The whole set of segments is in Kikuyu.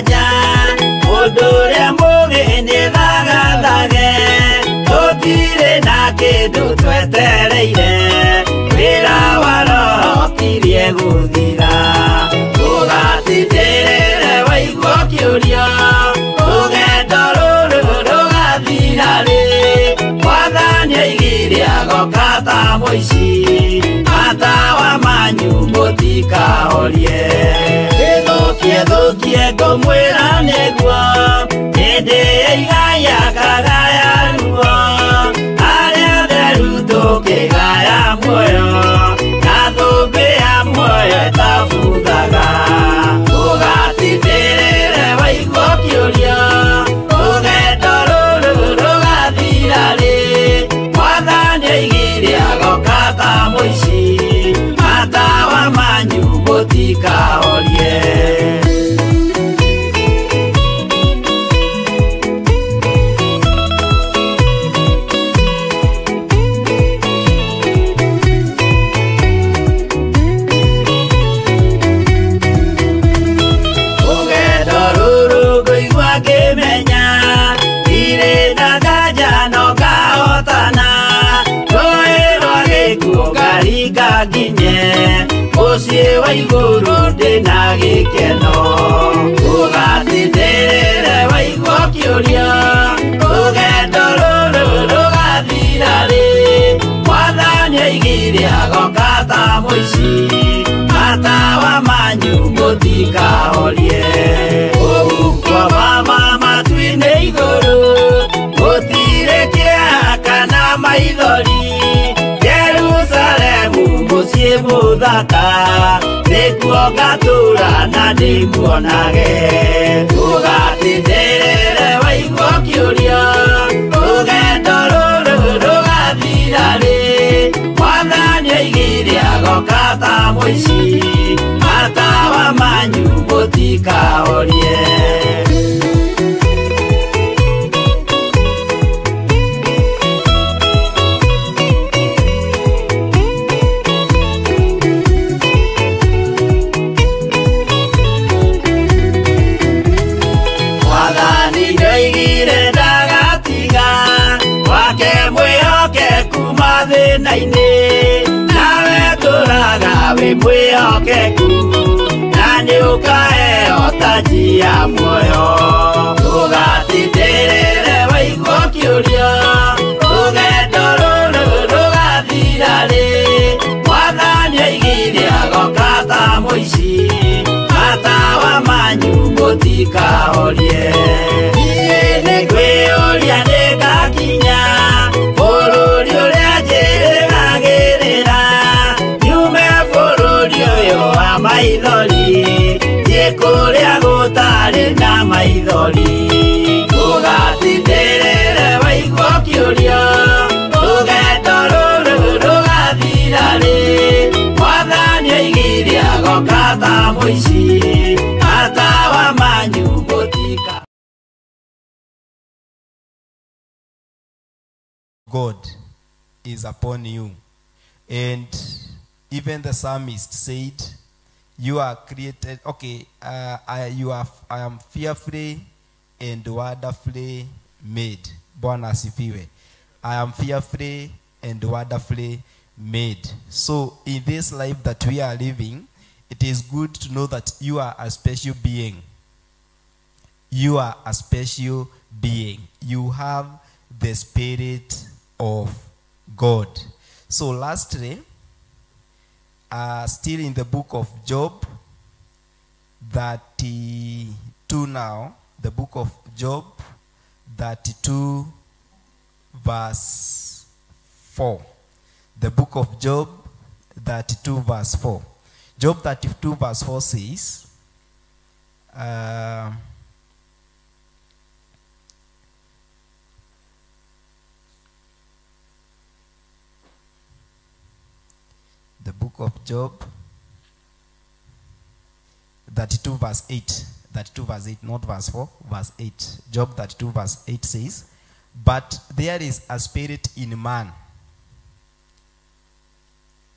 nganja mũndũ ũrĩa mũgĩ nĩthagathage tũtirĩ na kĩndũ twetereire wĩra wa roho ũkirie gũthira ũgatindĩrĩre waigua ũkĩũria rũgendo rũrũ rũgathira rĩ mwathani oigire agoka ta mũici matawa manyu mũtikahorie ĩthũkie thũkie ngũmwĩra nĩguo hĩndĩ ĩigaya kagaya ruo arĩa atheru tũkĩgaya muoyo na thũmbĩ ya muoyo ĩtabuthaga ũgatindĩrĩre waigua ũkĩũria rũgendo rũrũ rũgathira rĩ mwathani oigire agoka ta mũici matawa manyu mũtikahorie. Rũgendo rũrũ ngũigua ngĩmenya ndirĩ na nganja no ngahotana rũĩ rwa gĩkuũ ngaringa nginye mũciĩ wa igũrũ ndĩna gĩkeno ũgatindĩrĩre waigua ũkĩũria rũgendo rũrũ rũgathira rĩ mwathani oigire agoka ta mũici matawa manyu mũtikahorie ũhuko mama matu-inĩ igũrũ gũtirĩ kĩeha kana maithori Jerusalemu mũciĩ mũthaka nĩkuo ngatũũra na ndĩmuonage ũgatindĩrĩre waigua ũkĩũria rũgendo rũrũ rũgathira rĩ mwathani oigire agoka ta mũici matawa manyu mũtikahorie. Mwathani nĩoigire ndagatiga wake mwĩhokeku mathĩna-inĩ nawe tũraga wĩ mwĩhokeku na nĩũkaheo taji ya muoyo ũgatindĩrĩre waigua ũkĩũria rũgendo rũrũ rũgathira rĩ mwathani oigire agoka ta mũici matawa manyu mũtikahorie niĩ nĩngwĩyũria nĩngakinya bũrũri ũrĩa njĩrĩgagĩrĩra nyume bũrũri ũyũ wa maithori thiĩ kũrĩa gũtarĩ na maithori ũgatindĩrĩre waigua ũkĩũria rũgendo rũrũ rũgathira rĩ mwathani oigire agoka ta mũici matawa manyu mũtika. God is upon you. And even the psalmist said, you are created, okay, I am fearfully and wonderfully made. Bwana asifiwe. I am fearfully and wonderfully made. So in this life that we are living, it is good to know that you are a special being. You are a special being. You have the Spirit of God. So lastly, still in the book of Job, 32 now, the book of Job, 32 verse 4. The book of Job, 32 verse 4. Job 32 verse 4 says, the book of Job, 32 verse 8. 32 verse 8, not verse 4, verse 8. Job 32 verse 8 says, but there is a spirit in man,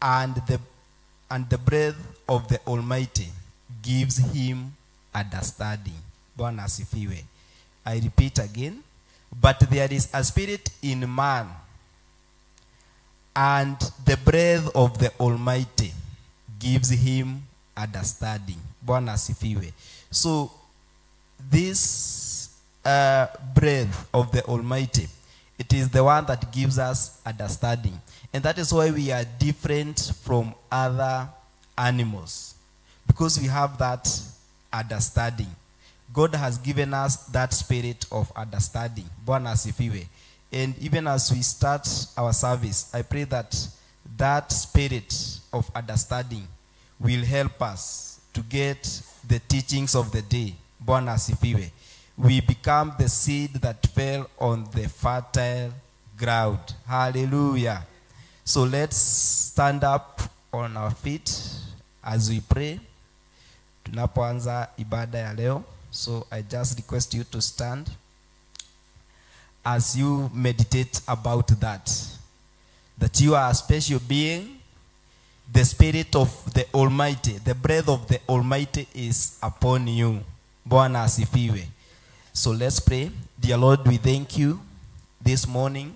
and the breath of the Almighty gives him understanding. Bwana asifiwe. I repeat again. But there is a spirit in man, and the breath of the Almighty gives him understanding. Bwana asifiwe. So this breath of the Almighty, it is the one that gives us understanding. And that is why we are different from other animals, because we have that understanding. God has given us that spirit of understanding. Bwana asifiwe. And even as we start our service, I pray that that spirit of understanding will help us to get the teachings of the day. Bwana asifiwe. We become the seed that fell on the fertile ground. Hallelujah. So let's stand up on our feet as we pray. Tunapoanza ibada ya leo. So I just request you to stand as you meditate about that. That you are a special being. The spirit of the Almighty, the breath of the Almighty is upon you. Bwana asifiwe. So let's pray. Dear Lord, we thank you this morning.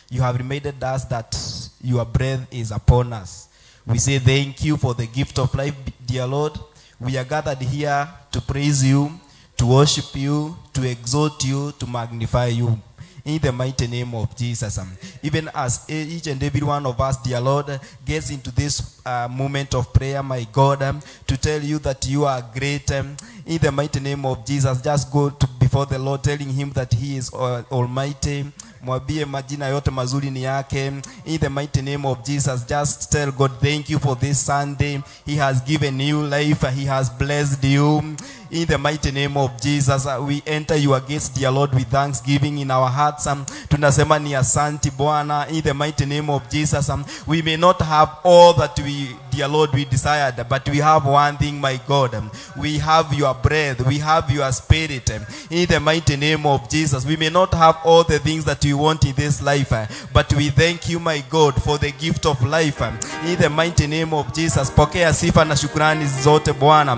You have reminded us that your breath is upon us. We say thank you for the gift of life, dear Lord. We are gathered here to praise you, to worship you, to exalt you, to magnify you. In the mighty name of Jesus. Even as each and every one of us, dear Lord, gets into this moment of prayer, my God, to tell you that you are great. In the mighty name of Jesus, just go to before the Lord, telling him that he is almighty. Mwambie majina yote mazuri ni yake. In the mighty name of Jesus, just tell God thank you for this Sunday. He has given you life. He has blessed you. In the mighty name of Jesus, we enter your gates, dear Lord, with thanksgiving in our hearts. Tunasema ni asanti Bwana. In the mighty name of Jesus, we may not have all that we, dear Lord, we desired, but we have one thing, my God. We have your breath. We have your spirit. In the mighty name of Jesus, we may not have all the things that we want in this life, but we thank you, my God, for the gift of life. In the mighty name of Jesus, pokea sifa na shukrani zote Bwana.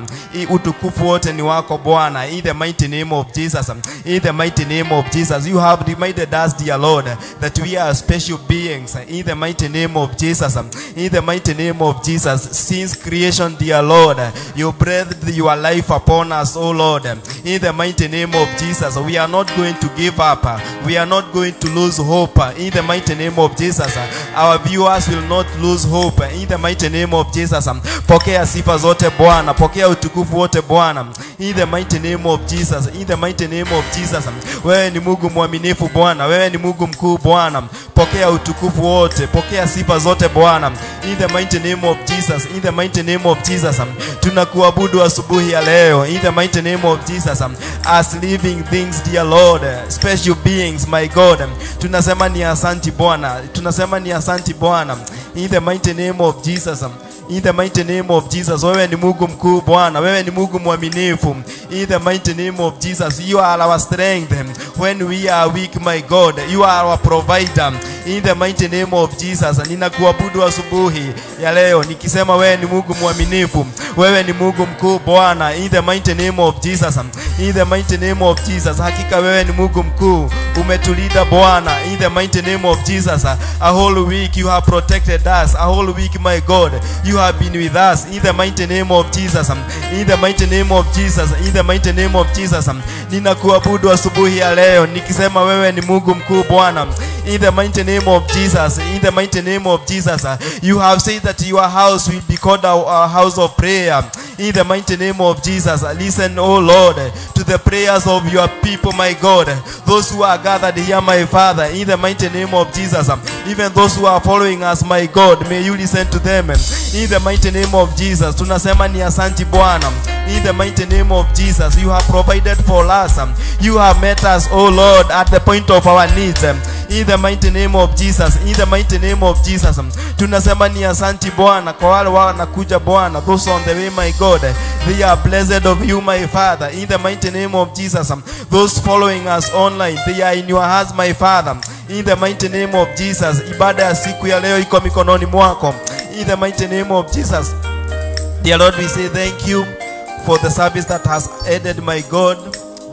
Utukufu wote ni wako Bwana. In the mighty name of Jesus, in the mighty name of Jesus, you have reminded us, dear Lord, that we are special beings. In the mighty name of Jesus, in the mighty name of Jesus, since creation, dear Lord, you breathed your life upon us, oh Lord. In the mighty name of Jesus, we are not going to give up. We are not going to lose hope. In the mighty name of Jesus, our viewers will not lose hope. In the mighty name of Jesus, pokea sifa zote Bwana, pokea utukufu wote Bwana. In the mighty name of Jesus, in the mighty name of Jesus. Wewe ni Mungu mwaminifu Bwana, wewe ni Mungu mkuu Bwana. Pokea utukufu wote, pokea sifa zote Bwana. In the mighty name of Jesus, in the mighty name of Jesus. Tunakuabudu asubuhi ya leo. In the mighty name of Jesus, as living things, dear Lord, special beings, my God. Tunasema ni asanti Bwana, tunasema ni asanti Bwana. In the mighty name of Jesus, in the mighty name of Jesus. Wewe ni Mungu mkuu Bwana, wewe ni Mungu mwaminifu. In the mighty name of Jesus, you are our strength when we are weak, my God. You are our provider. In the mighty name of Jesus, ninakuabudu asubuhi ya leo nikisema wewe ni Mungu mwaminifu, wewe ni Mungu mkuu Bwana. In the mighty name of Jesus, in the mighty name of Jesus, hakika wewe ni Mungu mkuu, umetulinda Bwana. In the mighty name of Jesus, a whole week you have protected us, a whole week, my God, you have been with us. In the mighty name of Jesus, in the mighty name of Jesus, in the mighty name of Jesus, ninakuabudu asubuhi ya leo nikisema wewe ni Mungu mkuu Bwana. In the mighty name of Jesus, in the mighty name of Jesus, you have said that your house will be called our house of prayer. In the mighty name of Jesus, listen, O Lord, to the prayers of your people, my God. Those who are gathered here, my Father, in the mighty name of Jesus, even those who are following us, my God, may you listen to them. In the mighty name of Jesus, tunasema ni asanti Bwana. In the mighty name of Jesus, you have provided for us. You have met us, O Lord, at the point of our needs. In the mighty name of Jesus, in the mighty name of Jesus, tunasema ni asanti Bwana kwa wale wanakuja Bwana, those on the way, my God, they are blessed of you, my Father. In the mighty name of Jesus, those following us online, they are in your hands, my Father. In the mighty name of Jesus, ibada ya siku ya leo iko mikononi mwako. In the mighty name of Jesus, dear Lord, we say thank you for the service that has ended, my God.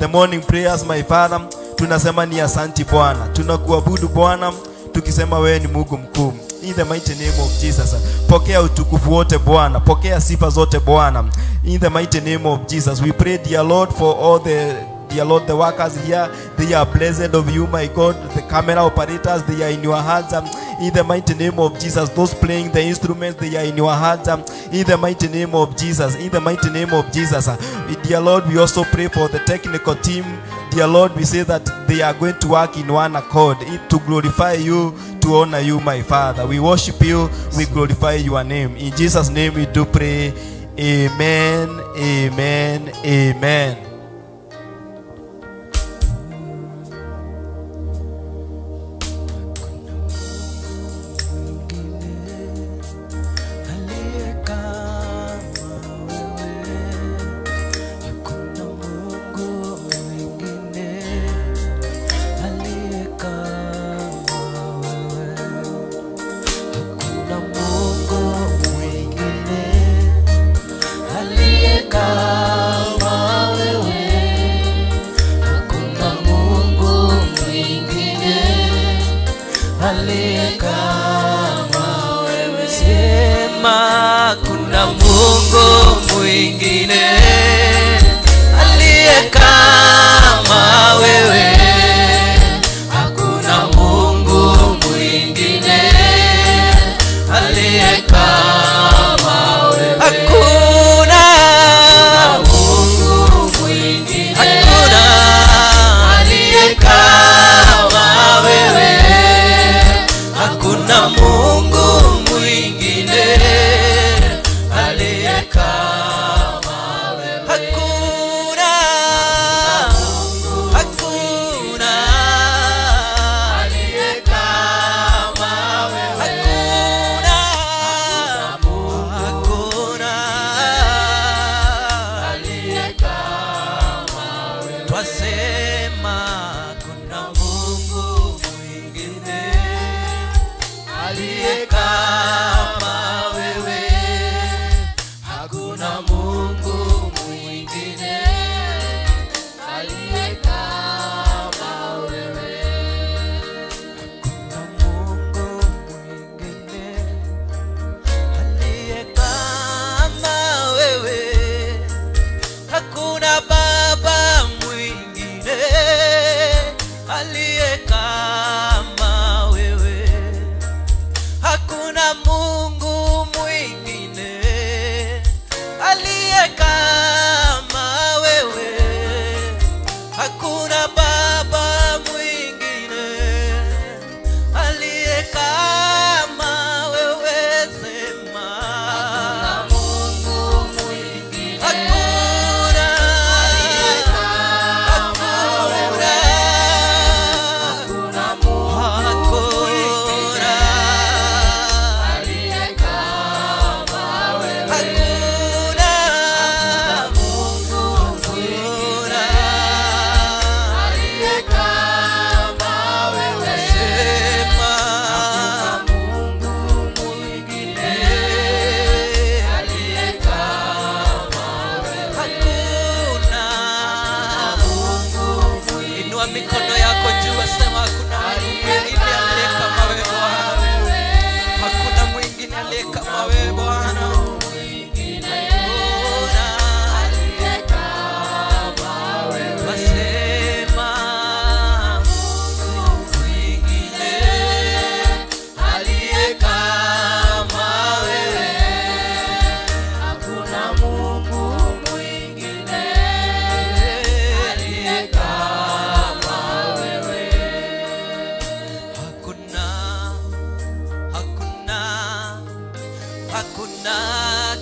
the morning prayers, my Father. Tunasema ni asanti Bwana. Tunakuabudu Bwana tukisema wewe ni Mungu mkuu. In the mighty name of Jesus. Pokea utukufu wote Bwana. Pokea sifa zote Bwana. In the mighty name of Jesus. We pray, dear Lord, for all the, dear Lord, the workers here. They are blessed of you, my God. The camera operators, they are in your hands. In the mighty name of Jesus. Those playing the instruments, they are in your hands. In the mighty name of Jesus. In the mighty name of Jesus. Dear Lord, we also pray for the technical team. Dear Lord, we say that they are going to work in one accord to glorify you, to honor you, my Father. We worship you, we glorify your name. In Jesus' name we do pray. Amen, amen, amen. Hakuna, hakuna, hakuna.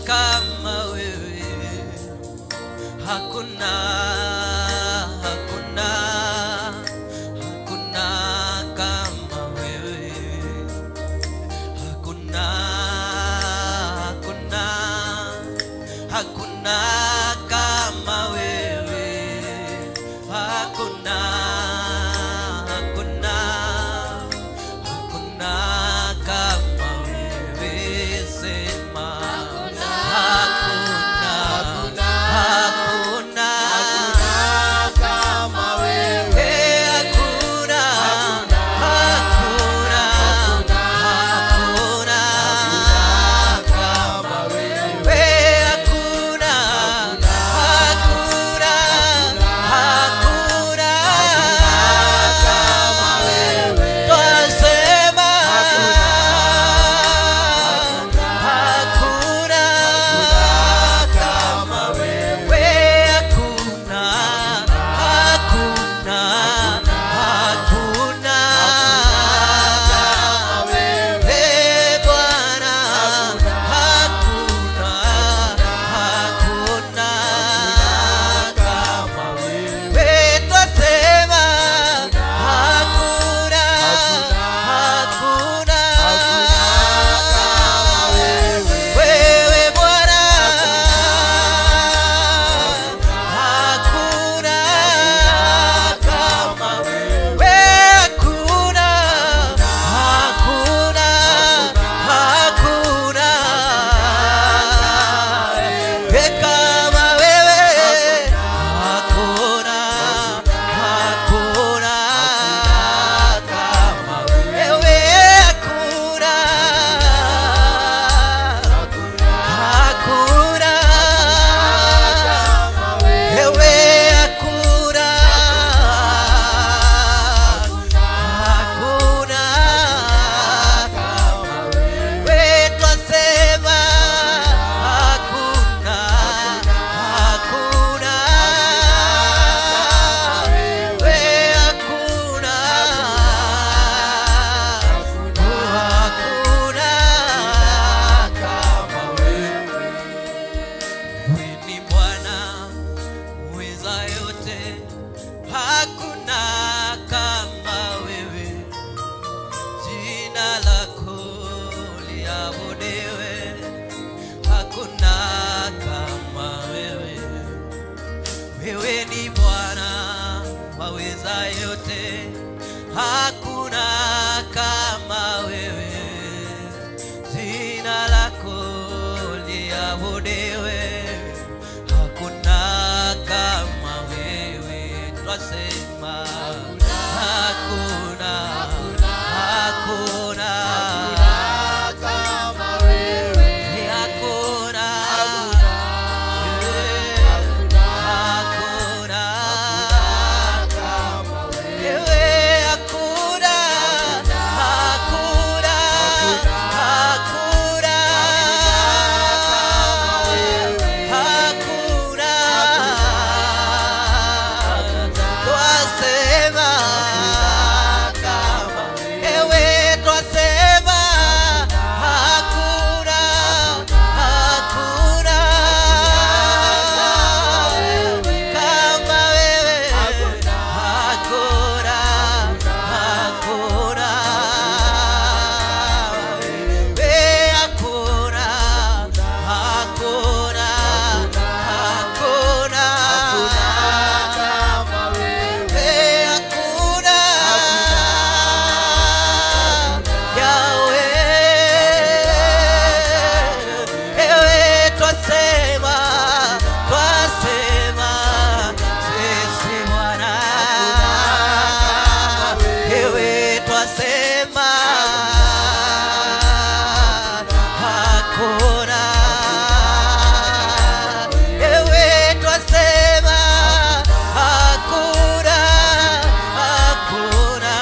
Hakuna kama wewe, jina lako liabudiwe. Hakuna kama wewe, twasema hakuna, hakuna kama wewe, hakuna, hakuna kama wewe, hakuna, hakuna, hakuna, hakuna. Twasema kama wewe, twasema hakuna, hakuna kama wewe, hakuna, hakuna wewe, hakuna, hakuna, hakuna kama wewe, wewe, hakuna Yahweh. Ewe twasema, twasema sisi Bwana. Ewe twasema hakuna. Ewe twasema hakuna, hakuna.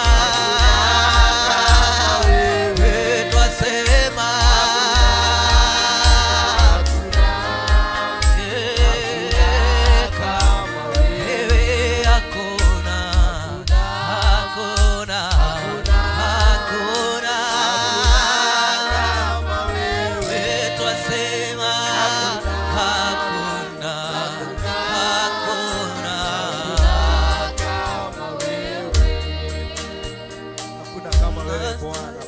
Ewe twasema ewe hakuna, hakuna, hakuna. kama wewe, Ewe twasema hakuna, hakuna. kama wewe. Hakuna kama wewe Bwana.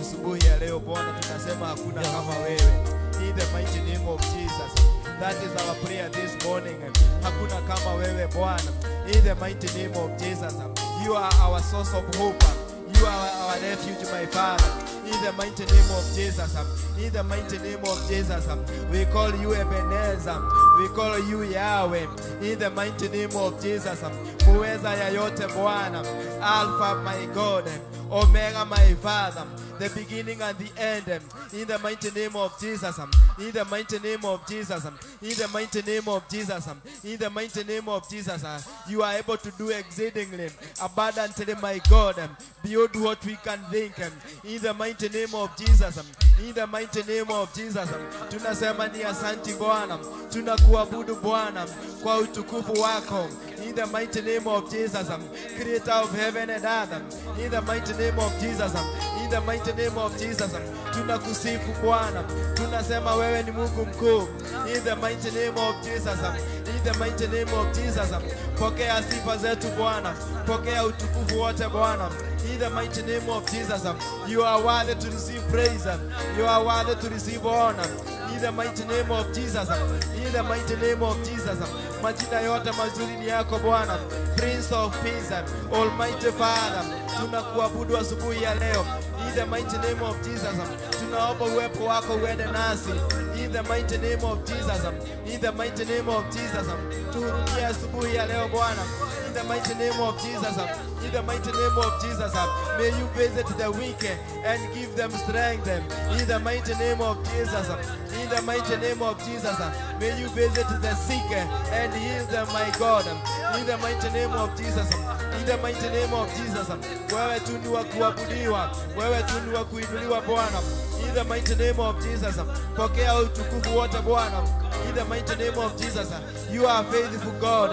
Asubuhi ya leo Bwana, tunasema hakuna kama wewe. In the mighty name of Jesus. That is our prayer this morning. Hakuna kama wewe Bwana. In the mighty name of Jesus. You are our source of hope. You are our refuge, my Father. In the mighty name of Jesus. In the mighty name of Jesus. We call you Ebenezer. We call you Yahweh. In the mighty name of Jesus. Muweza ya yote Bwana. Alpha, my God. Omega, my Father. The beginning and the end. In the mighty name of Jesus. In the mighty name of Jesus. In the mighty name of Jesus. In the mighty name of Jesus. You are able to do exceedingly abundantly, my God, beyond what we can think. In the mighty name of Jesus. In the mighty name of Jesus. Tunasema ni asanti Bwana. Tunakuabudu Bwana kwa utukufu wako. In the mighty name of Jesus, creator of heaven and earth. In the mighty name of Jesus, in the mighty name of Jesus, tunakusifu Bwana. Tunasema wewe ni Mungu mkuu. In the mighty name of Jesus, in the mighty name of Jesus, pokea sifa zetu Bwana, pokea utukufu wote Bwana. In the mighty name of Jesus, you are worthy to receive praise. You are worthy to receive honor. In the mighty name of Jesus, in the mighty name of Jesus, majina yote mazuri ni yako Bwana, Prince of Peace, Almighty Father, tunakuabudu asubuhi ya leo. In the mighty name of Jesus, tunaomba uwepo wako uende nasi. In the mighty name of Jesus, in the mighty name of Jesus, tuhurumie asubuhi ya leo Bwana. In the mighty name of Jesus, in the mighty name of Jesus, may you visit the weak and give them strength. In the mighty name of Jesus, in the mighty name of Jesus, may you visit the sick and heal them, my God. In the mighty name of Jesus, in the mighty name of Jesus, wewe tu ni wa kuabudiwa, wewe tu ni wa kuinuliwa Bwana. In the mighty name of Jesus, pokea utukufu wote Bwana. In the mighty name of Jesus, you are faithful God.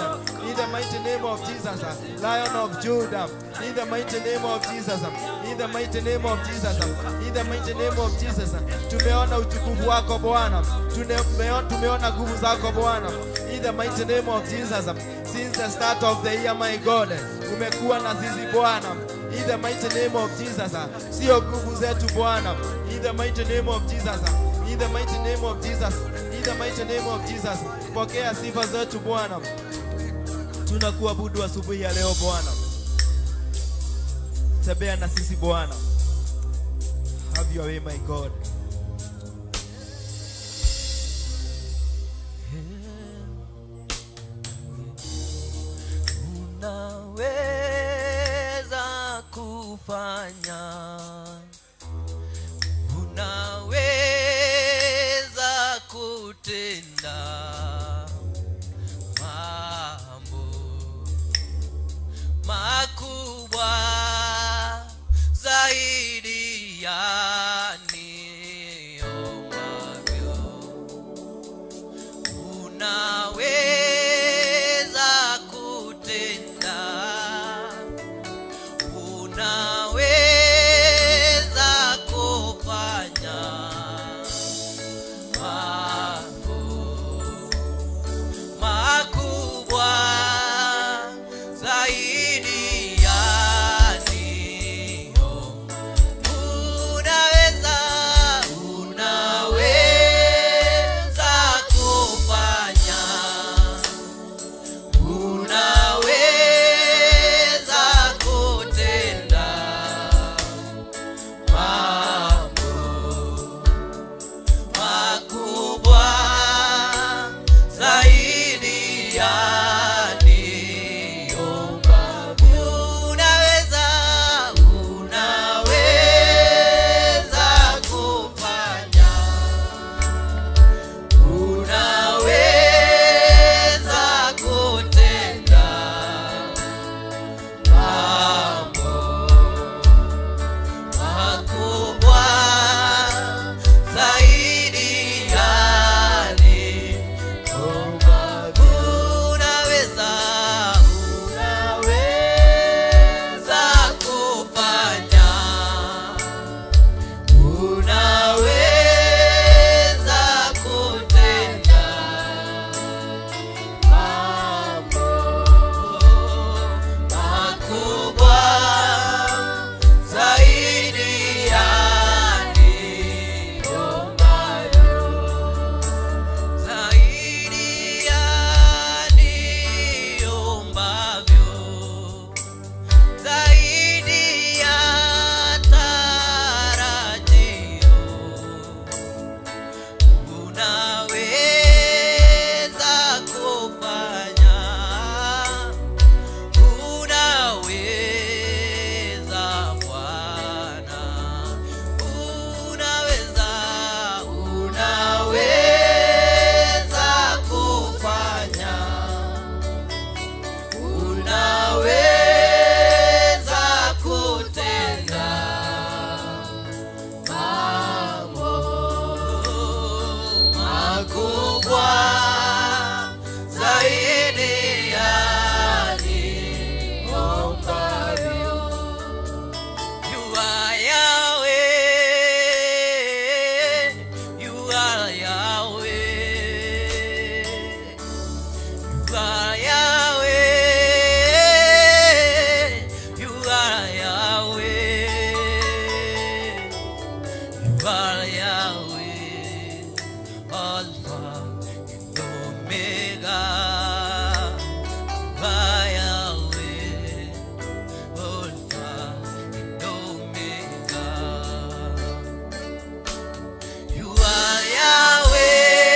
In the mighty name of Jesus, Lion of Judah. In the mighty name of Jesus, in the mighty name of Jesus, in the mighty name of Jesus, tumeona utukufu wako Bwana, tumeona nguvu zako Bwana. In the mighty name of Jesus, since the start of the year, my God, umekuwa na sisi Bwana. In the mighty name of Jesus, sio nguvu zetu Bwana. In the mighty name of Jesus, in the mighty name of Jesus, in the mighty name of Jesus, pokea sifa zetu Bwana. Tunakuabudu asubuhi ya leo Bwana. Tembea na sisi Bwana. Have your way, my God. Unaweza kufanya, unaweza kutenda mambo makubwa zaidi ya niombavyo. Unaweza kutenda, unaweza kufanya mambo makubwa zaidi ya nio. Unaweza, unaweza kufanya, unaweza kutenda mambo makubwa zaidi ya niombavyo. Unaweza, unaweza kufanya, unaweza kutenda mambo makubwa zaidi ya niombavyo. Unaweza, unaweza kufanya, unaweza kutenda mambo makubwa zaidi ya niombavyo, zaidi ya niombavyo, zaidi ya tarajio. Unaweza kufanya, unaweza Bwana, unaweza, unaweza kufanya, unaweza kutenda mambo makubwa zaidi ya niombavyo. You are Yahweh, you are Yahweh, you are Yahweh, you are Yahweh, you are Yahweh, Alpha and Omega, you are Yahweh, Alpha and Omega. You are Yahweh,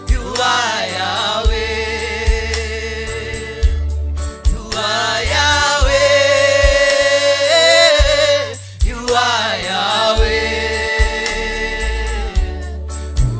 you are Yahweh, you are Yahweh, you are Yahweh, you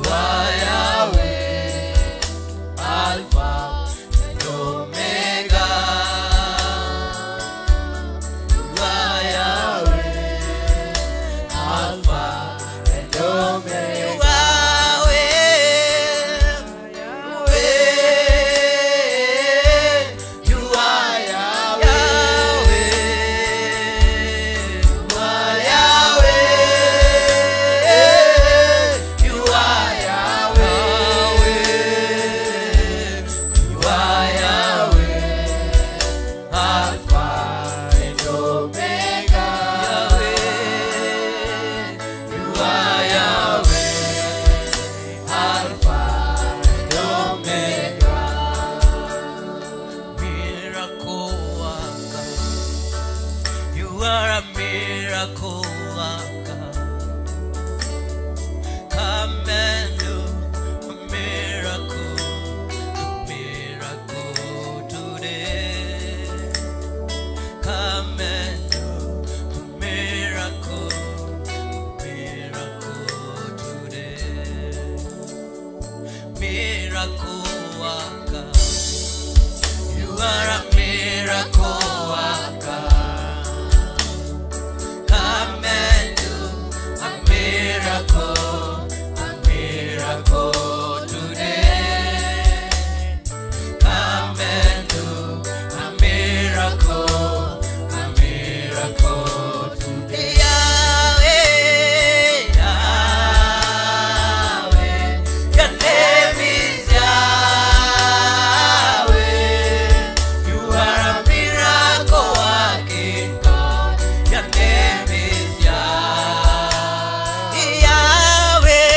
miracle worker. You are a miracle worker. Come and do a miracle today. Come and do a miracle today. Yahweh, Yahweh, your name is Yahweh. You are a miracle working God. Your name is Yahweh. Yahweh,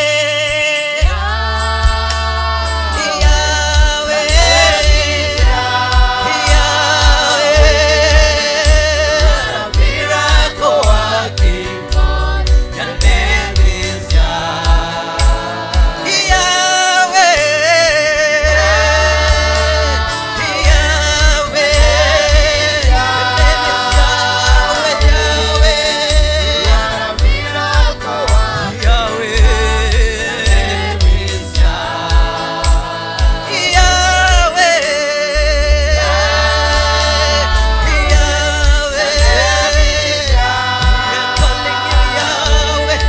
Yahweh, Yahweh, miracle working God. Your name is Yahweh. Yahweh, Yahweh, your name is Yahweh, Yahweh. Yahweh is Yahweh. Yahweh, Yahweh, we're calling you Yahweh,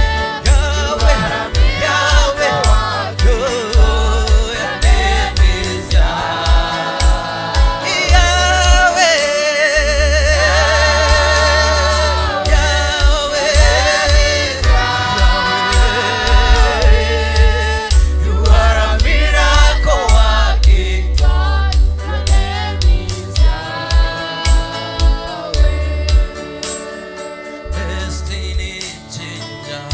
Yahweh, Yahweh. Oh, your name is Yahweh. Yahweh, Yahweh, you are a miracle working God, your name is Yahweh. Destiny changer.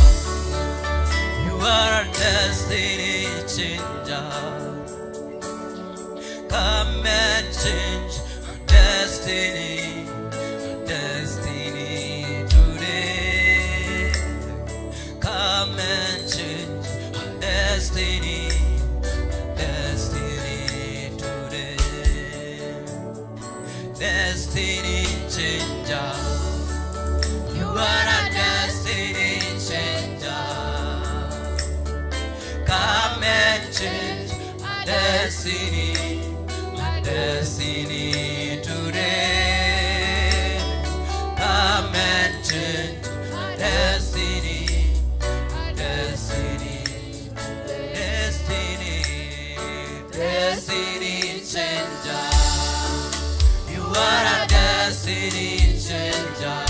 You are a destiny changer. Come and change our destiny, our destiny today. Come and change our destiny, our destiny today. Destiny changer. You are a destiny changer. Come and change my destiny, my destiny today. Come and change my destiny, my destiny, destiny, destiny changer. You are a destiny changer.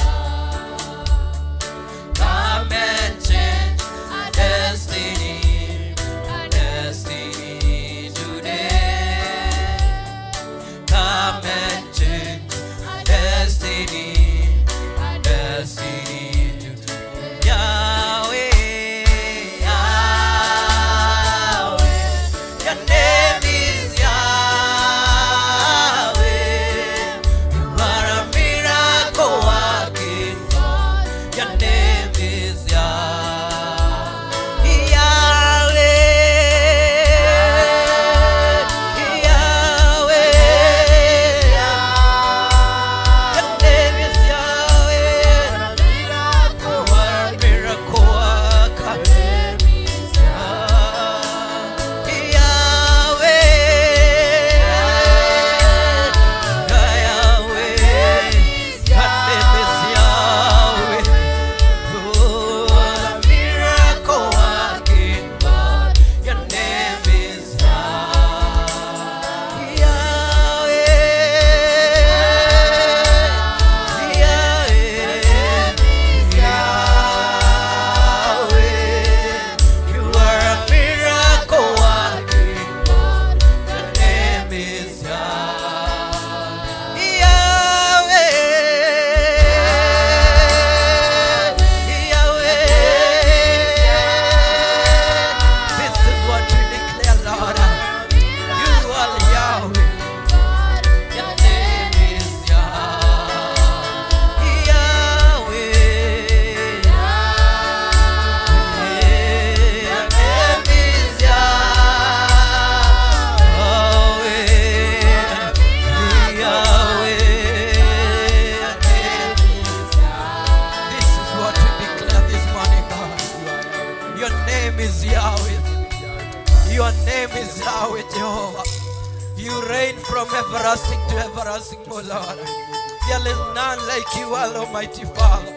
Come and change our destiny, our destiny today. Come Your name is Yahweh Jehovah. You reign from everlasting to everlasting, O Lord. There is none like you, Almighty Father.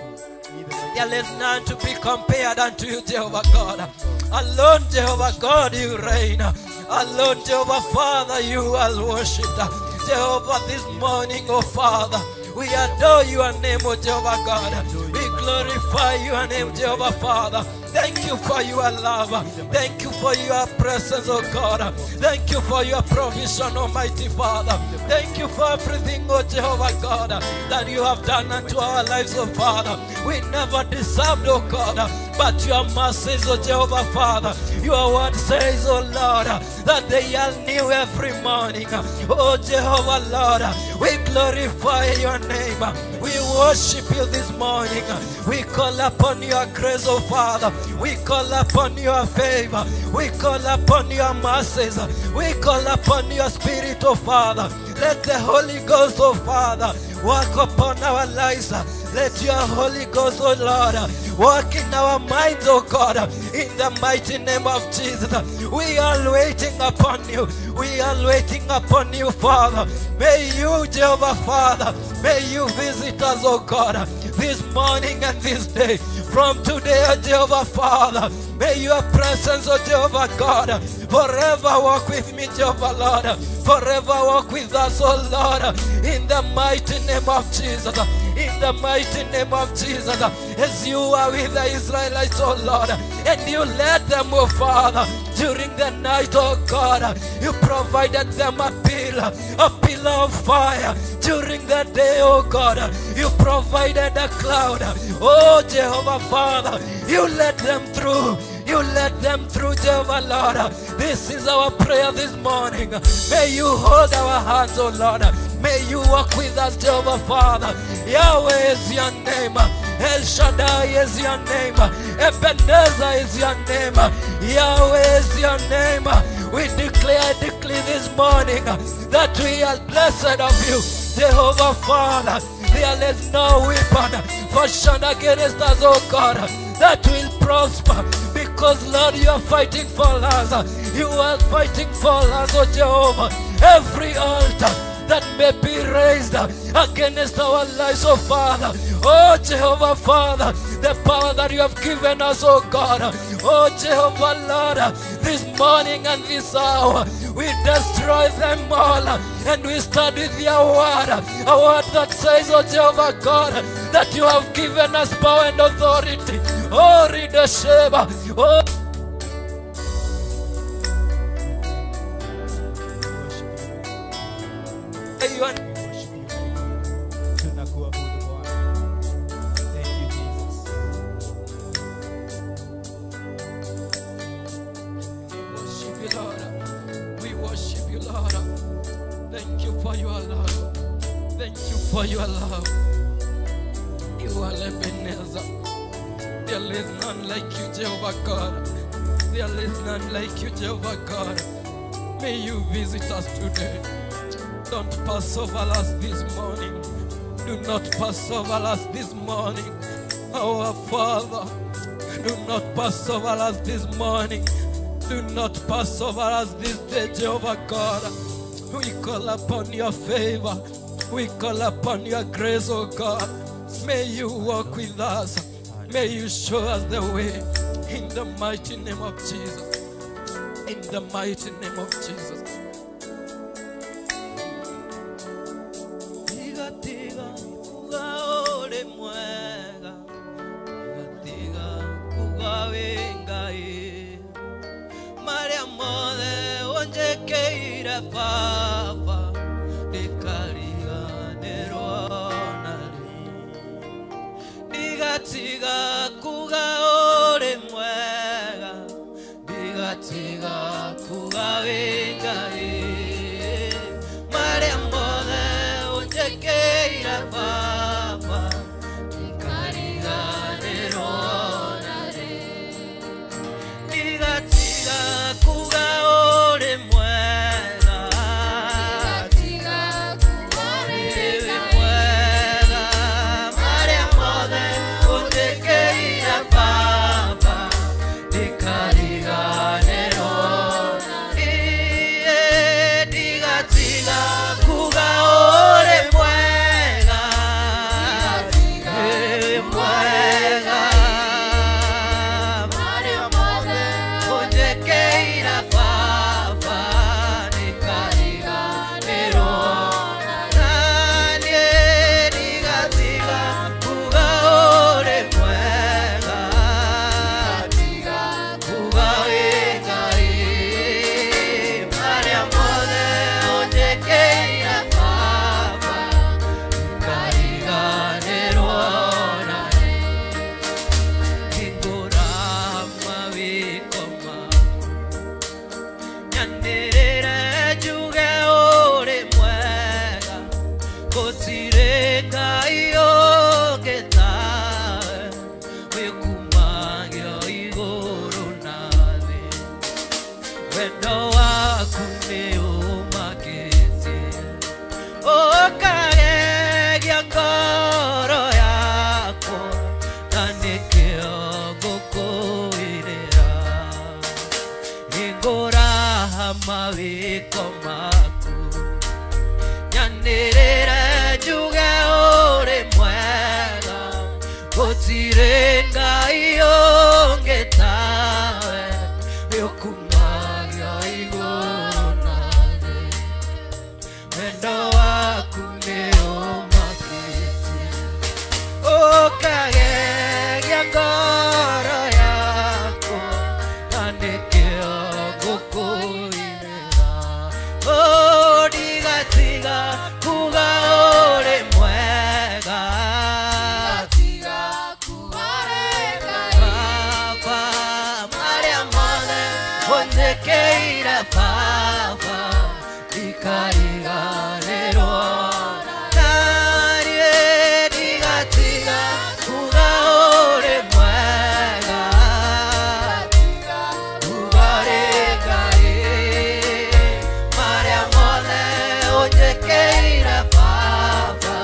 There is none to be compared unto you, Jehovah God. Alone, Jehovah God, you reign. Alone, Jehovah Father, you are worshipped. Jehovah, this morning, O Father, we adore your name, O Jehovah God. We glorify your name, Jehovah Father. Thank you for your love. Thank you for your presence, O God. Thank you for your provision, Almighty Father. Thank you for everything, O Jehovah God, that you have done unto our lives, O Father. We never deserved, O God, but your mercies, O Jehovah Father. Your word says, O Lord, that they are new every morning. O Jehovah Lord, we glorify your name. We worship you this morning. We call upon your grace, O Father. We call upon your favor. We call upon your mercies. We call upon your spirit, O Father. Let the Holy Ghost, O Father, work upon our lives. Let your Holy Ghost, O Lord, work in our minds, O God, in the mighty name of Jesus. We are waiting upon you. We are waiting upon you, Father. May you, Jehovah Father, may you visit us, O God, this morning and this day. From today, O Jehovah Father, may your presence, O Jehovah God, forever walk with me, Jehovah Lord. Forever walk with us, O Lord, in the mighty name of Jesus. In the mighty name of Jesus, as you are with the Israelites, O Lord, and you led them, O Father, during the night, O God, you provided them a pillar of fire. During the day, O God, you provided a cloud. Oh Jehovah Father, you led them through. You led them through, Jehovah Lord. This is our prayer this morning. May you hold our hands, O Lord. May you walk with us, Jehovah Father. Yahweh is your name. El Shaddai is your name. Ebenezer is your name. Yahweh is your name. We declare this morning that we are blessed of you, Jehovah Father. There is no weapon fashioned against us, O God, that will prosper, because Lord, you are fighting for us. You are fighting for us, O Jehovah. Every altar that may be raised against our lives, oh Father, oh Jehovah Father, the power that you have given us, oh God, oh Jehovah Lord, this morning and this hour, we destroy them all, and we stand with your word, a word that says, oh Jehovah God, that you have given us power and authority. Oh Ridasheba, oh you are. Thank you, Jesus. We worship you, Lord. We worship you, Lord. Thank you for your love. Thank you for your love. You are Ebenezer. There is none like you, Jehovah God. There is none like you, Jehovah God. May you visit us today. Don't pass over us this morning. Do not pass over us this morning. Our Father, do not pass over us this morning. Do not pass over us this day, Jehovah God. We call upon your favor. We call upon your grace, O God. May you walk with us. May you show us the way. In the mighty name of Jesus. In the mighty name of Jesus. Baba, Wendo waku nĩ ũmakĩtie, ũkagegia ngoro yakwa, na nĩkĩo ngũkũinĩra. Nĩngũraha mawĩko maku, nyanĩrĩre njuge ũrĩ mwega, gũtirĩ Ngai ũngĩ tawe, nĩũkumagio igũrũ na thĩ. Wendo waku nĩ ũmakĩtie, ũkagegia ngoro yakwa, na nĩkĩo ngũkũinĩra. Oh, ndigatiga kuga ũrĩ mwega, Baba, marĩa mothe ũnjĩkĩire Baba, ndikariganĩrwo. Naniĩ ndigatiga kuga ũrĩ mwega, kuga ũrĩ Ngai, marĩa mothe ũnjĩkĩire Baba,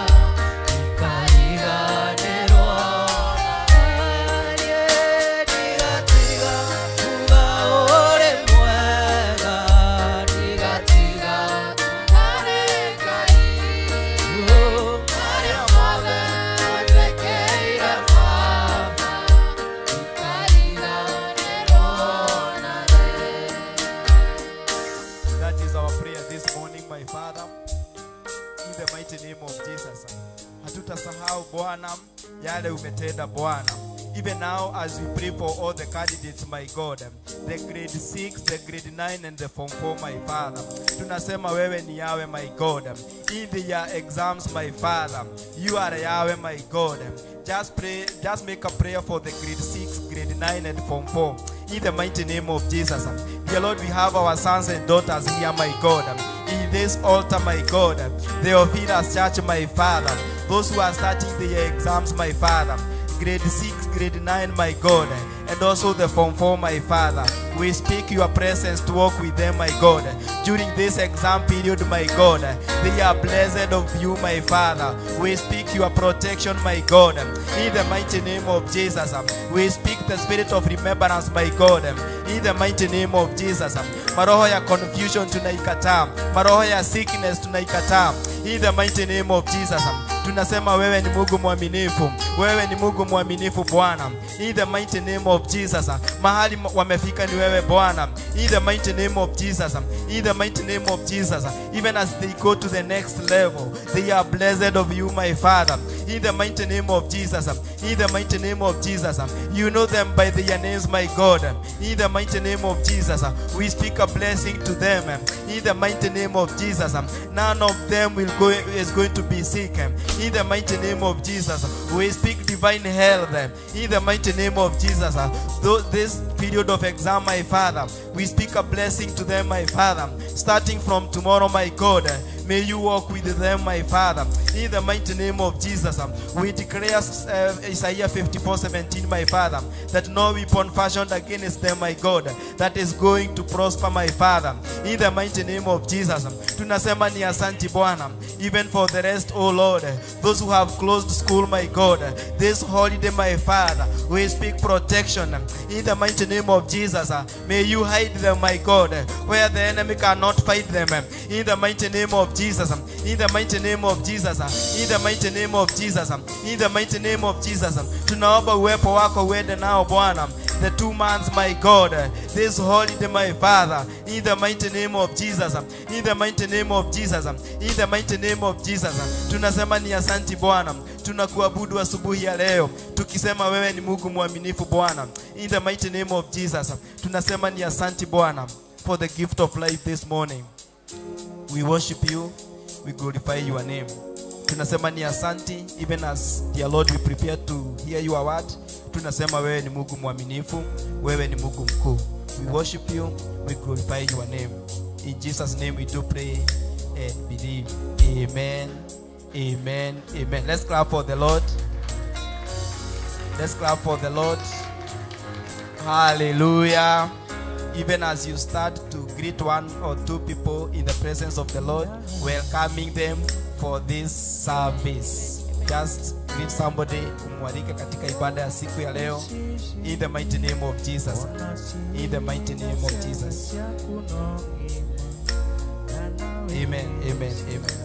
ndikariganĩrwo. Naniĩ ndigatiga kuga ũrĩ mwega, ndigatiga marĩa mothe ũnjĩkĩire Baba, That is our prayer this morning, my Father. In the mighty name of Jesus. Hatutasahau Bwana yale umetenda Bwana. Even now as we pray for all the candidates, my God, the grade 6, the grade 9 and the form 4, my Father. Tunasema wewe ni Yahweh, my God. In the exams, my Father, you are Yahweh, my God. Just pray, just make a prayer for the grade 6, grade 9 and form 4. In the mighty name of Jesus. Dear Lord, we have our sons and daughters here, my God. In this altar, my God, the Theophilus Church, my Father. Those who are starting their exams, my Father. Grade 6, grade 9, my God, and also the form 4, my Father. We speak your presence to walk with them, my God. During this exam period, my God, they are blessed of you, my Father. We speak your protection, my God. In the mighty name of Jesus, we speak the spirit of remembrance, my God. In the mighty name of Jesus, maroho ya confusion tunaikataa, maroho ya sickness tunaikataa. In the mighty name of Jesus, tunasema wewe ni Mungu mwaminifu, wewe ni Mungu mwaminifu Bwana. In the mighty name of Jesus, mahali wamefika ni wewe Bwana. In the mighty name of Jesus, in the mighty name of Jesus, even as they go to the next level, they are blessed of you, my Father. In the mighty name of Jesus, in the mighty name of Jesus, you know them by their names, my God. In the mighty name of Jesus, we speak a blessing to them. In the mighty name of Jesus, none of them will go is going to be sick. In the mighty name of Jesus, we speak divine health. In the mighty name of Jesus, though this period of exam, my Father, we speak a blessing to them, my Father. Starting from tomorrow, my God, may you walk with them, my Father. In the mighty name of Jesus, we declare Isaiah 54:17, my Father, that no weapon fashioned against them, my God, that is going to prosper, my Father. In the mighty name of Jesus, tunasema ni asanti Bwana. Even for the rest, oh Lord, those who have closed school, my God, this holiday, my Father, we speak protection. In the mighty name of Jesus, may you hide them, my God, where the enemy cannot fight them. In the mighty name of Jesus, in the mighty name of Jesus, in the mighty name of Jesus, in the mighty name of Jesus. Tunaomba uwepo wako uende nao Bwana. The 2 months, my God, this holiday, my Father, in the mighty name of Jesus, in the mighty name of Jesus, in the mighty name of Jesus. Tunasema ni asanti Bwana, tunakuabudu asubuhi ya leo, tukisema wewe ni Mungu mwaminifu Bwana. In the mighty name of Jesus, tunasema ni asanti Bwana for the gift of life this morning. We worship you, we glorify your name. Tunasema ni asanti, even as dear Lord we prepare to hear your word. Tunasema wewe ni Mungu mwaminifu, wewe ni Mungu mkuu. We worship you, we glorify your name. In Jesus' name we do pray and believe. Amen, amen, amen. Let's clap for the Lord. Let's clap for the Lord. Hallelujah. Even as you start to greet one or two people in the presence of the Lord, welcoming them for this service. Just greet somebody, umwalike katika ibada ya siku ya leo. In the mighty name of Jesus. In the mighty name of Jesus. Amen, amen, amen.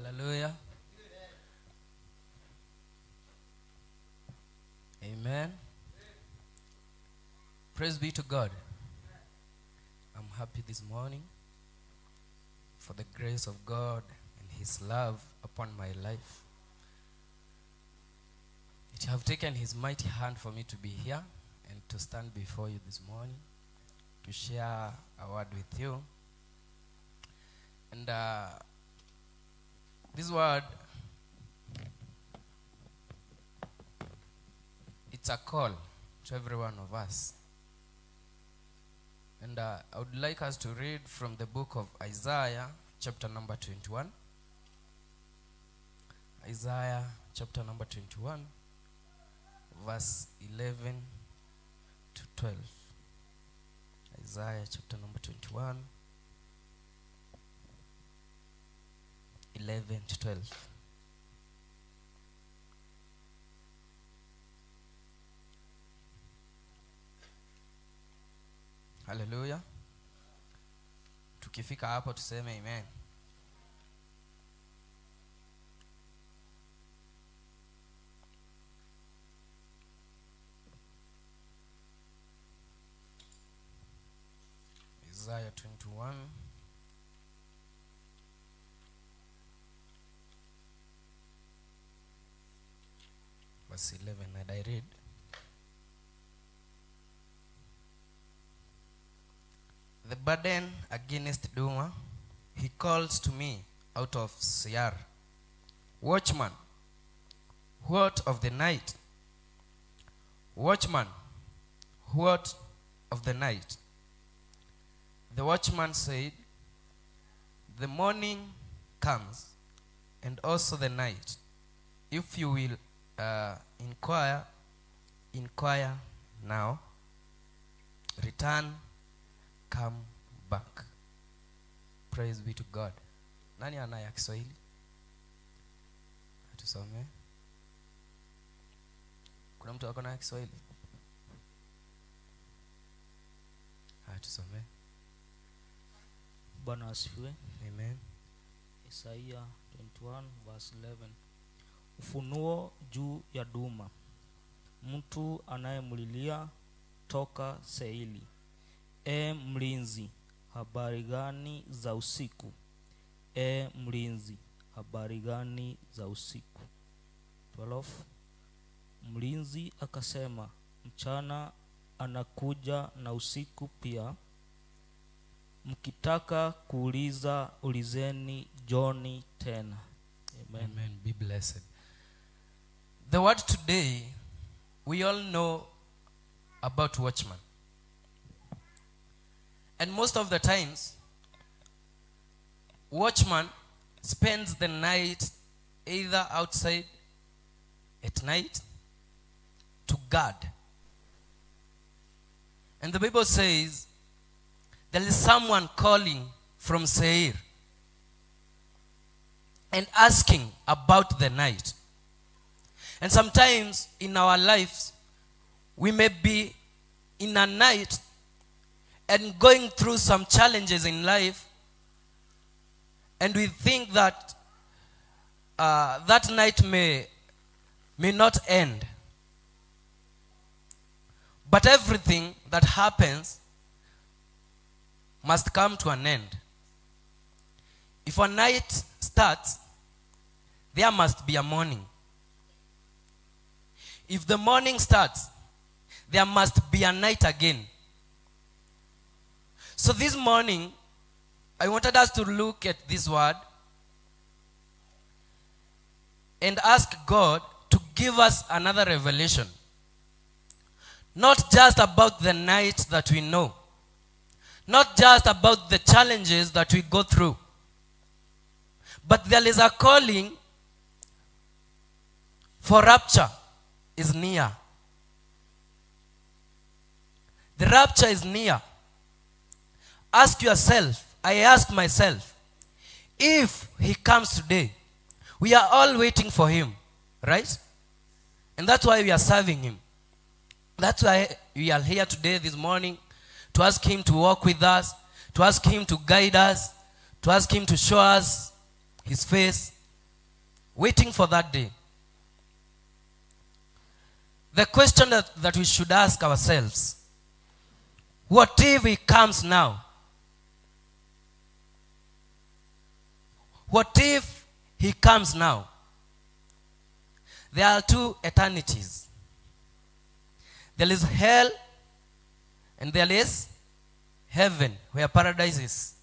Hallelujah. Amen. Praise be to God. I'm happy this morning for the grace of God and His love upon my life. It have taken His mighty hand for me to be here and to stand before you this morning to share a word with you. And this word, it's a call to every one of us. And I would like us to read from the book of Isaiah, chapter number 21. Isaiah, chapter number 21, verse 11 to 12. Isaiah, chapter number 21, 11 to 12. Hallelujah. Tukifika hapo tuseme amen. Isaiah 21. Verse 11, and I read. The burden against Duma, he calls to me out of Seir. Watchman, what of the night? Watchman, what of the night? The watchman said, the morning comes, and also the night. If you will inquire, inquire now. Return, come back. Praise be to God. Nani ana ya Kiswahili? Tusome. Kuna mtu ako na Kiswahili? Tusome. Bwana asifiwe. Amen. Isaiah 21 verse 11. Ufunuo juu ya Duma. Mtu anayemlilia toka Seili. E mlinzi, habari gani za usiku? E mlinzi, habari gani za usiku? 12. Mlinzi akasema, mchana anakuja na usiku pia. Mkitaka kuuliza, ulizeni Johnny tena. Amen. Amen. Be blessed. The word today, we all know about watchmen. And most of the times, watchman spends the night either outside at night to guard. And the Bible says there is someone calling from Seir and asking about the night. And sometimes in our lives, we may be in a night and going through some challenges in life, and we think that that night may not end. But everything that happens must come to an end. If a night starts, there must be a morning. If the morning starts, there must be a night again. So this morning, I wanted us to look at this word and ask God to give us another revelation. Not just about the night that we know. Not just about the challenges that we go through. But there is a calling for rapture is near. The rapture is near. Ask yourself, I ask myself, if he comes today, we are all waiting for him, right? And that's why we are serving him. That's why we are here today, this morning, to ask him to walk with us, to ask him to guide us, to ask him to show us his face, waiting for that day. The question that we should ask ourselves, what if he comes now? What if he comes now? There are two eternities. There is hell and there is heaven, where paradise is.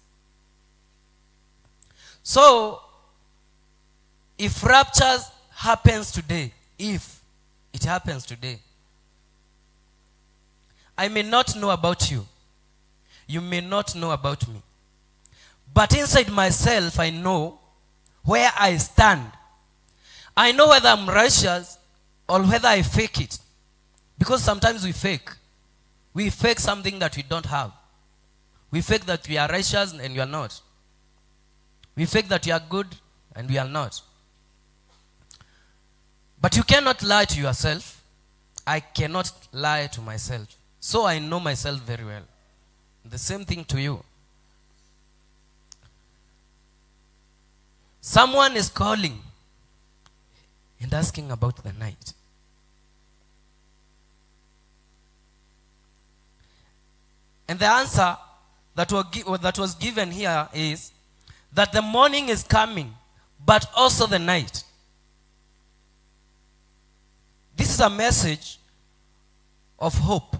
So, if rapture happens today, if it happens today, I may not know about you. You may not know about me. But inside myself, I know where I stand. I know whether I'm righteous or whether I fake it. Because sometimes we fake. We fake something that we don't have. We fake that we are righteous and we are not. We fake that we are good and we are not. But you cannot lie to yourself. I cannot lie to myself. So I know myself very well. The same thing to you. Someone is calling and asking about the night. And the answer that was given here is that the morning is coming, but also the night. This is a message of hope.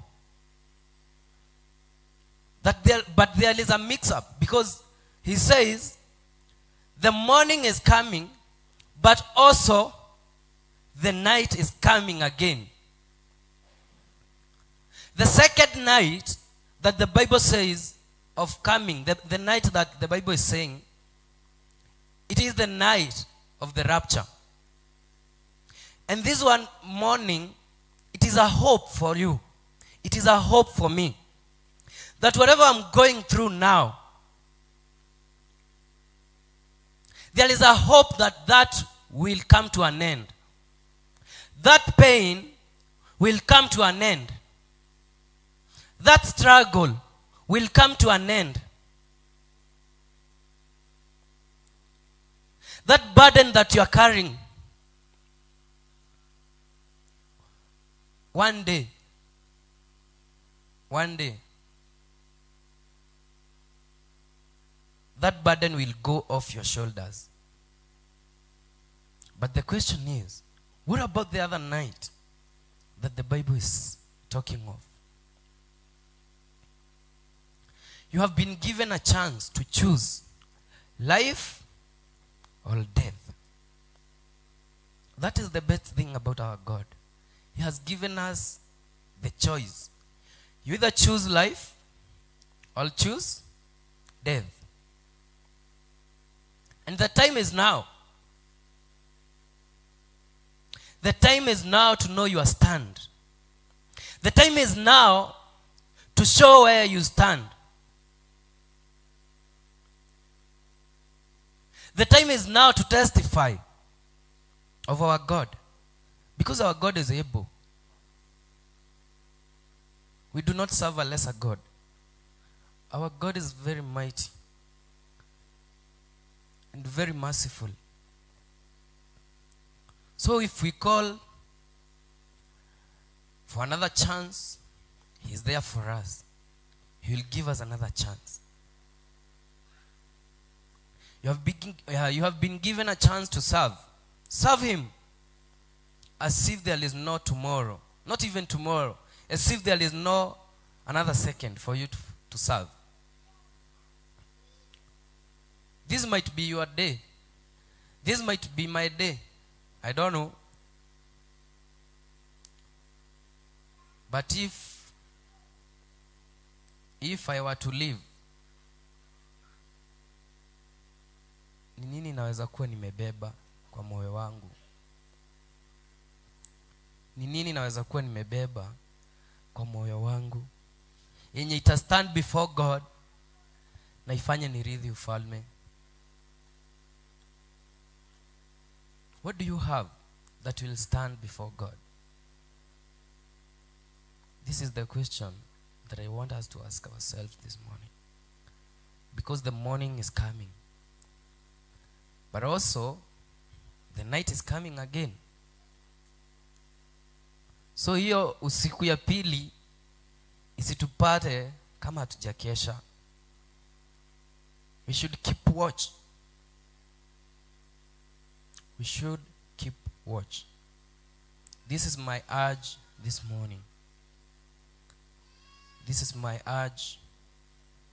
But there is a mix-up, because he says the morning is coming, but also the night is coming again. The second night that the Bible says of coming, the night that the Bible is saying, it is the night of the rapture. And this one morning, it is a hope for you. It is a hope for me. That whatever I'm going through now, there is a hope that that will come to an end. That pain will come to an end. That struggle will come to an end. That burden that you are carrying, one day, that burden will go off your shoulders. But the question is, what about the other night that the Bible is talking of? You have been given a chance to choose life or death. That is the best thing about our God. He has given us the choice. You either choose life or choose death. And the time is now. The time is now to know your stand. The time is now to show where you stand. The time is now to testify of our God. Because our God is able. We do not serve a lesser God. Our God is very mighty and very merciful. So if we call for another chance, He is there for us. He will give us another chance. You have been given a chance to serve. Serve Him as if there is no tomorrow. Not even tomorrow. As if there is no another second for you to serve. This might be your day. This might be my day. I don't know. But if I were to live, ni nini naweza kuwa nimebeba kwa moyo wangu? Ni nini naweza kuwa nimebeba kwa moyo wangu yenye ita stand before God na ifanye niridhi ufalme? What do you have that will stand before God? This is the question that I want us to ask ourselves this morning. Because the morning is coming. But also, the night is coming again. So hiyo usiku ya pili isitupate kama hatujakesha. We should keep watch. We should keep watch. This is my urge this morning. This is my urge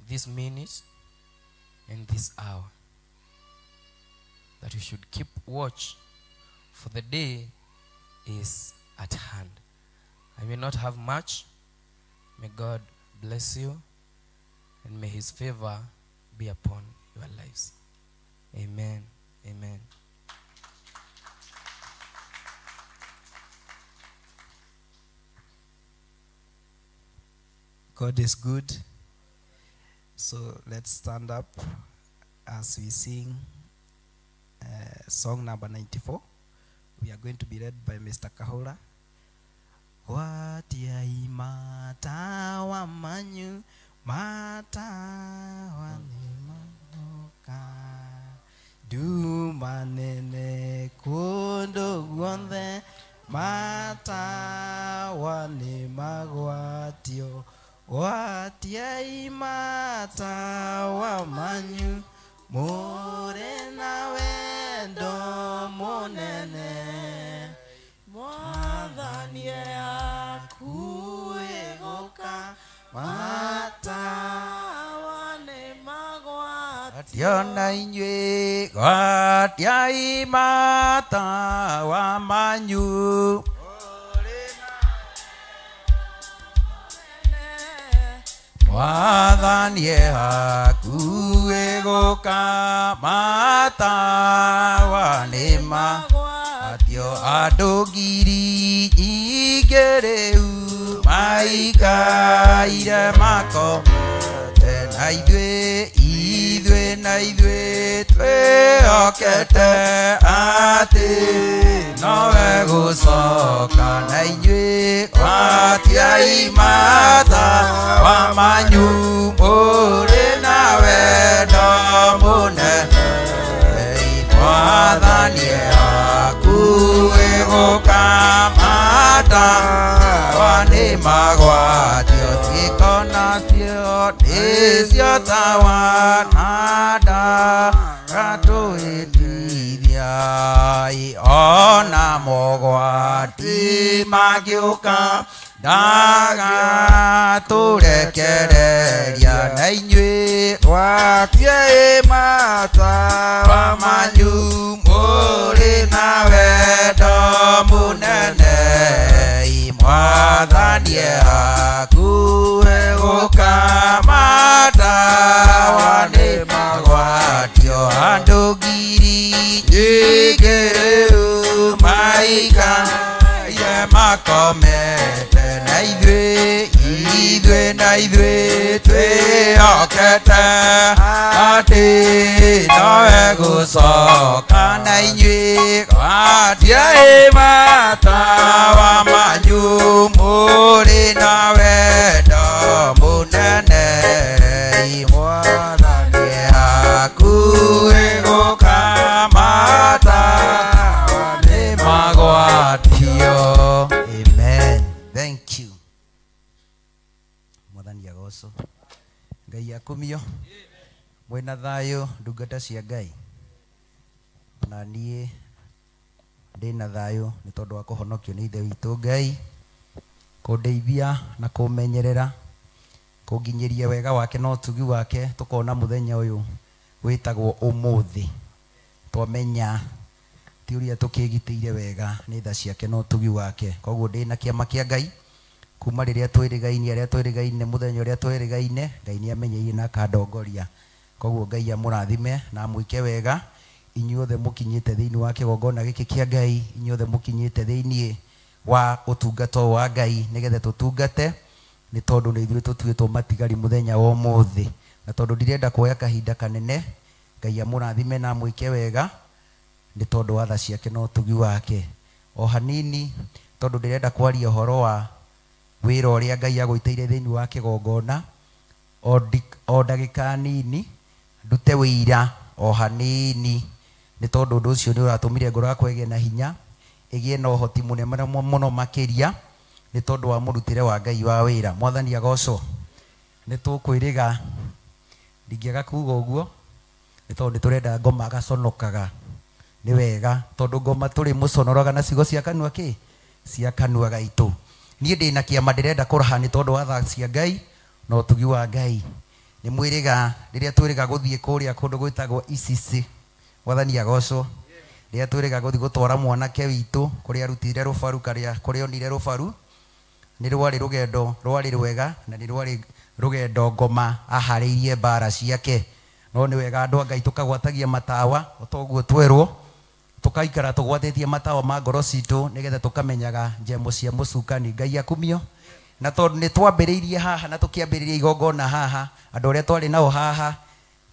this minute and this hour. That we should keep watch, for the day is at hand. I may not have much. May God bless you, and may his favor be upon your lives. Amen. Amen. God is good. So let's stand up as we sing song number 94. We are going to be led by Mr. Kahora. Watia matawa manyu matawa ni dumanene kundu guothe matawa ni magwatio watia matawa manyu more na wendo munene mwathani akuĩgũka matawa nĩ magwatio na inyuĩ gwatiai matawa manyu mwathani akuĩgũka matawa nĩ magwatio andũ ngiri nyingĩ rĩu maikaire makomete na ithuĩ ithuĩ na ithuĩ twĩhokete atĩ nowe gũcoka na inyuĩ gwatiai matawa manyu mũrĩ na wendo mũnene mwathani akuĩgũka matawa nĩ magwatio ciĩko nacio nĩcio tawa na ndagatũĩtithia ona mogwati mangĩũka ndagatũrekereria na inyuĩ gwatiai matawa manyu mũrĩ na wendo mũnene mwathani akuĩgũka matawa nĩ magwatio andũ ngiri nyingĩ rĩu maikaire makomete na ithuĩ ithuĩ na ithuĩ twĩhokete atĩ nowe gũcoka na inyuĩ gwatiai matawa manyu mũrĩ na wendo mũnene mwathani akuĩgũka matawa nĩ magwatio. Amen. Thank you. Mwathani agocwo. Ngai akumio. Mwĩna thayũ ndungata cia Ngai. Na niĩ ndĩna thayũ nĩ tondũ wa kũhonokio nĩ Ithe witũ Ngai, kũndeithia na kũmenyerera, kũnginyĩria wega wake na ũtugi wake, tũkona mũthenya ũyũ wĩtagwo ũmũthĩ. Twamenya ti ũrĩa tũkĩgitĩire wega nĩ tha ciake na ũtugi wake. Koguo ndĩna kĩama kĩa Ngai Kuma rĩrĩa twĩrĩgaine arĩa twĩrĩgaine mũthenya ũrĩa twĩrĩgaine Ngai nĩ amenyeire na akandongoria. Koguo Ngai amũrathime na amwĩke wega inyuothe mũkinyĩte thĩinĩ wa kĩgongona gĩkĩ kĩa Ngai, inyuothe mũkinyĩte thĩinĩ wa ũtungata wa Ngai nĩgetha tũtungate nĩ tondũ nĩ ithuĩ tũtuĩtwo matigari mũthenya wa ũmũthĩ. Na tondũ ndirenda kuoya kahinda kanene, Ngai amũrathime na amwĩke wega nĩ tondũ wa tha ciake na ũtugi wake. O hanini tondũ ndĩrenda kwaria ũhoro wa wĩra ũrĩa Ngai agũitĩire thĩinĩ wa kĩgongona, o ndagĩka nini ndute wĩira o hanini nĩ tondũ ũndũ ũcio nĩ ũratũmire ngoro yakwa ĩgĩe na hinya, ĩgĩe na ũhoti mũnene mũno makĩria nĩ tondũ wa mũrutĩre wa Ngai wa wĩra. Mwathani agocwo. Nĩ tũkwĩrĩga, ndingĩaga kuga ũguo nĩ tondũ nĩ tũrenda ngoma agaconokaga. Nĩ wega tondũ ngoma tũrĩ mũconoraga na ciugo cia kanua kĩ cia kanua gaitũ. Niĩ ndĩna kĩama ndĩrenda kũraha nĩ tondũ wa tha cia Ngai na ũtugi wa Ngai. Nĩ mwĩrĩga rĩrĩa twĩrĩga gũthiĩ kũrĩa kũndũ gwĩtagwo Icicĩ. Mwathani agocwo. Rĩrĩa twĩrĩga gũthiĩ gũtwara mwanake witũ kũrĩa arutire rũbaru, kũrĩa onire rũbaru, nĩ rwarĩ rũgendo rwarĩ rwega na nĩ rwarĩ rũgendo ngoma aharĩirie mbara ciake. No nĩ wega andũ a Ngai tũkagwatagia matawa o ta ũguo twerwo, tũkaikara tũgwatĩtie matawa ma ngoro citũ nĩgetha tũkamenyaga njemo cia mũcukani. Ngai akumio. Na tondũ nĩ twambĩrĩirie haha na tũkĩambĩrĩria igongona haha, andũ arĩa twarĩ nao haha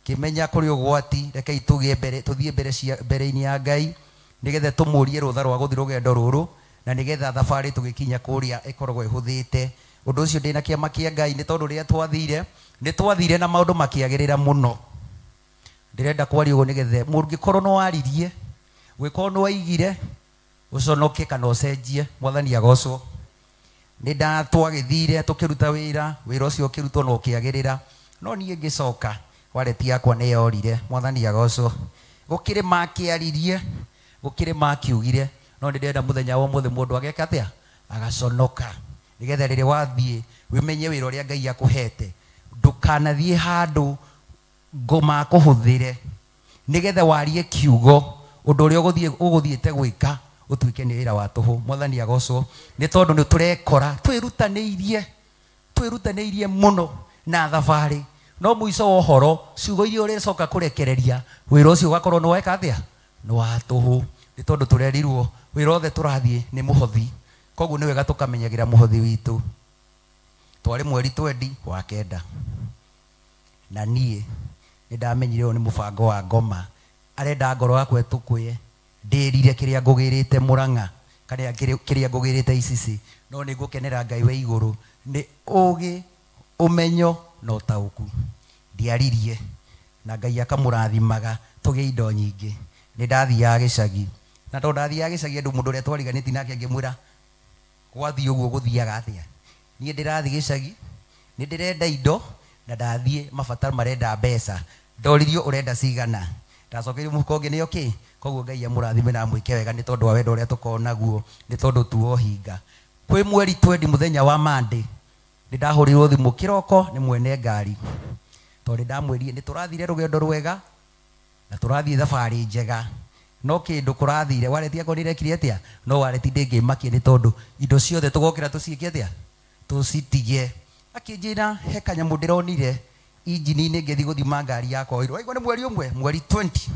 kĩmenya kũrĩ ũgwati, rekei tũgĩe mbere, tũthiĩ mbere cia mbere-inĩ ya Ngai nĩgetha tũmũrie rũtha rwa gũthiĩ rũgendo rũrũ na nĩgetha thabarĩ tũgĩkinya kũrĩa ĩkoragwo ĩhũthĩte. Ũndũ ũcio ndĩna kĩama kĩa Ngai nĩ tondũ rĩrĩa twathire nĩ twathire na maũndũ makĩagĩrĩra mũno. Ndĩrenda kwaria ũguo nĩgetha mũngĩkorwo no waririe, ũngĩkorwo nĩ waigire, ũconoke kana ũcenjie. Mwathani agocwo. Nĩ ndatwagĩthire tũkĩruta wĩra, wĩra ũcio ũkĩrutwo na ũkĩagĩrĩra, no niĩ ngĩcoka wallet yakwa nĩ yorire. Mwathani agocwo. Gũkĩrĩ makĩaririe, gũkĩrĩ makiugire, no nĩ ndĩrenda mũthenya wa ũmũthĩ mũndũ ageka atĩa? Agaconoka. Nĩgetha rĩrĩa wathiĩ wĩmenye wĩra ũrĩa Ngai akũhete, ndũkanathiĩ handũ ngoma akũhũthĩre nĩgetha warie kiugo ũndũ ũrĩa ũgũthiĩte gwĩka ũtuĩke nĩ wĩra wa tũhũ. Mwathani agocwo. Nĩ tondũ nĩ tũrekora twĩrutanĩirie mũno na thabarĩ, no mũico wa ũhoro ciugo iria ũrĩcoka kũrekereria wĩra ũcio ũgakorwo nĩ weka atĩa? Nĩ wa tũhũ. Nĩ tondũ tũrerirwo wĩra othe tũrathiĩ nĩ mũhothi, koguo nĩ wega tũkamenyagĩra mũhothi witũ. Twarĩ mweri 20 wa 9 na niĩ nĩ ndamenyire ũyũ nĩ mũbango wa ngoma, arenda ngoro yakwa ĩtũkũye ndĩrire kĩrĩa ngũgĩrĩte Mũrang'a kana kĩrĩa ngũgĩrĩte Icicĩ, no nĩ ngũkenera Ngai wa igũrũ nĩ ũgĩ, ũmenyo na ũtaũku. Ndiaririe na Ngai akamũrathimaga tũgĩe indo nyingĩ. Nĩ ndathiaga gĩcagi, na tondũ ndathiaga gĩcagi andũ mũndũ ũrĩa twariganĩtie nake ngĩmwĩra gwathiĩ ũguo gũthiaga atĩa. Niĩ ndĩrathiĩ gĩcagi, nĩ ndĩrenda indo na ndathiĩ mabata marenda mbeca. Ndoririo ũrenda cigana, ndacokeirio mũhuko ũngĩ nĩ okĩ. Koguo Ngai amũrathime na amwĩke wega nĩ tondũ wa wendo ũrĩa tũkoragwo naguo, nĩ tondũ tuohinga. Kwĩ mweri 20 mũthenya wa Monday nĩ ndahũrirwo thimũ kĩroko nĩ mwene ngari, tondũ nĩ ndamwĩrire nĩ tũrathire rũgendo rwega na tũrathiĩ thabarĩ njega, no kĩndũ kũrathire wallet yakwa nĩrekire atĩa? No wallet ndĩngĩmakia nĩ tondũ indo ciothe tũgokĩra tũciĩke atĩa? Tũcitige. Akĩnjĩra he kanyamũ ndĩronire injini-inĩ ngĩthiĩ gũthima ngari yakwa oil. Waigua nĩ mweri ũmwe, mweri 20.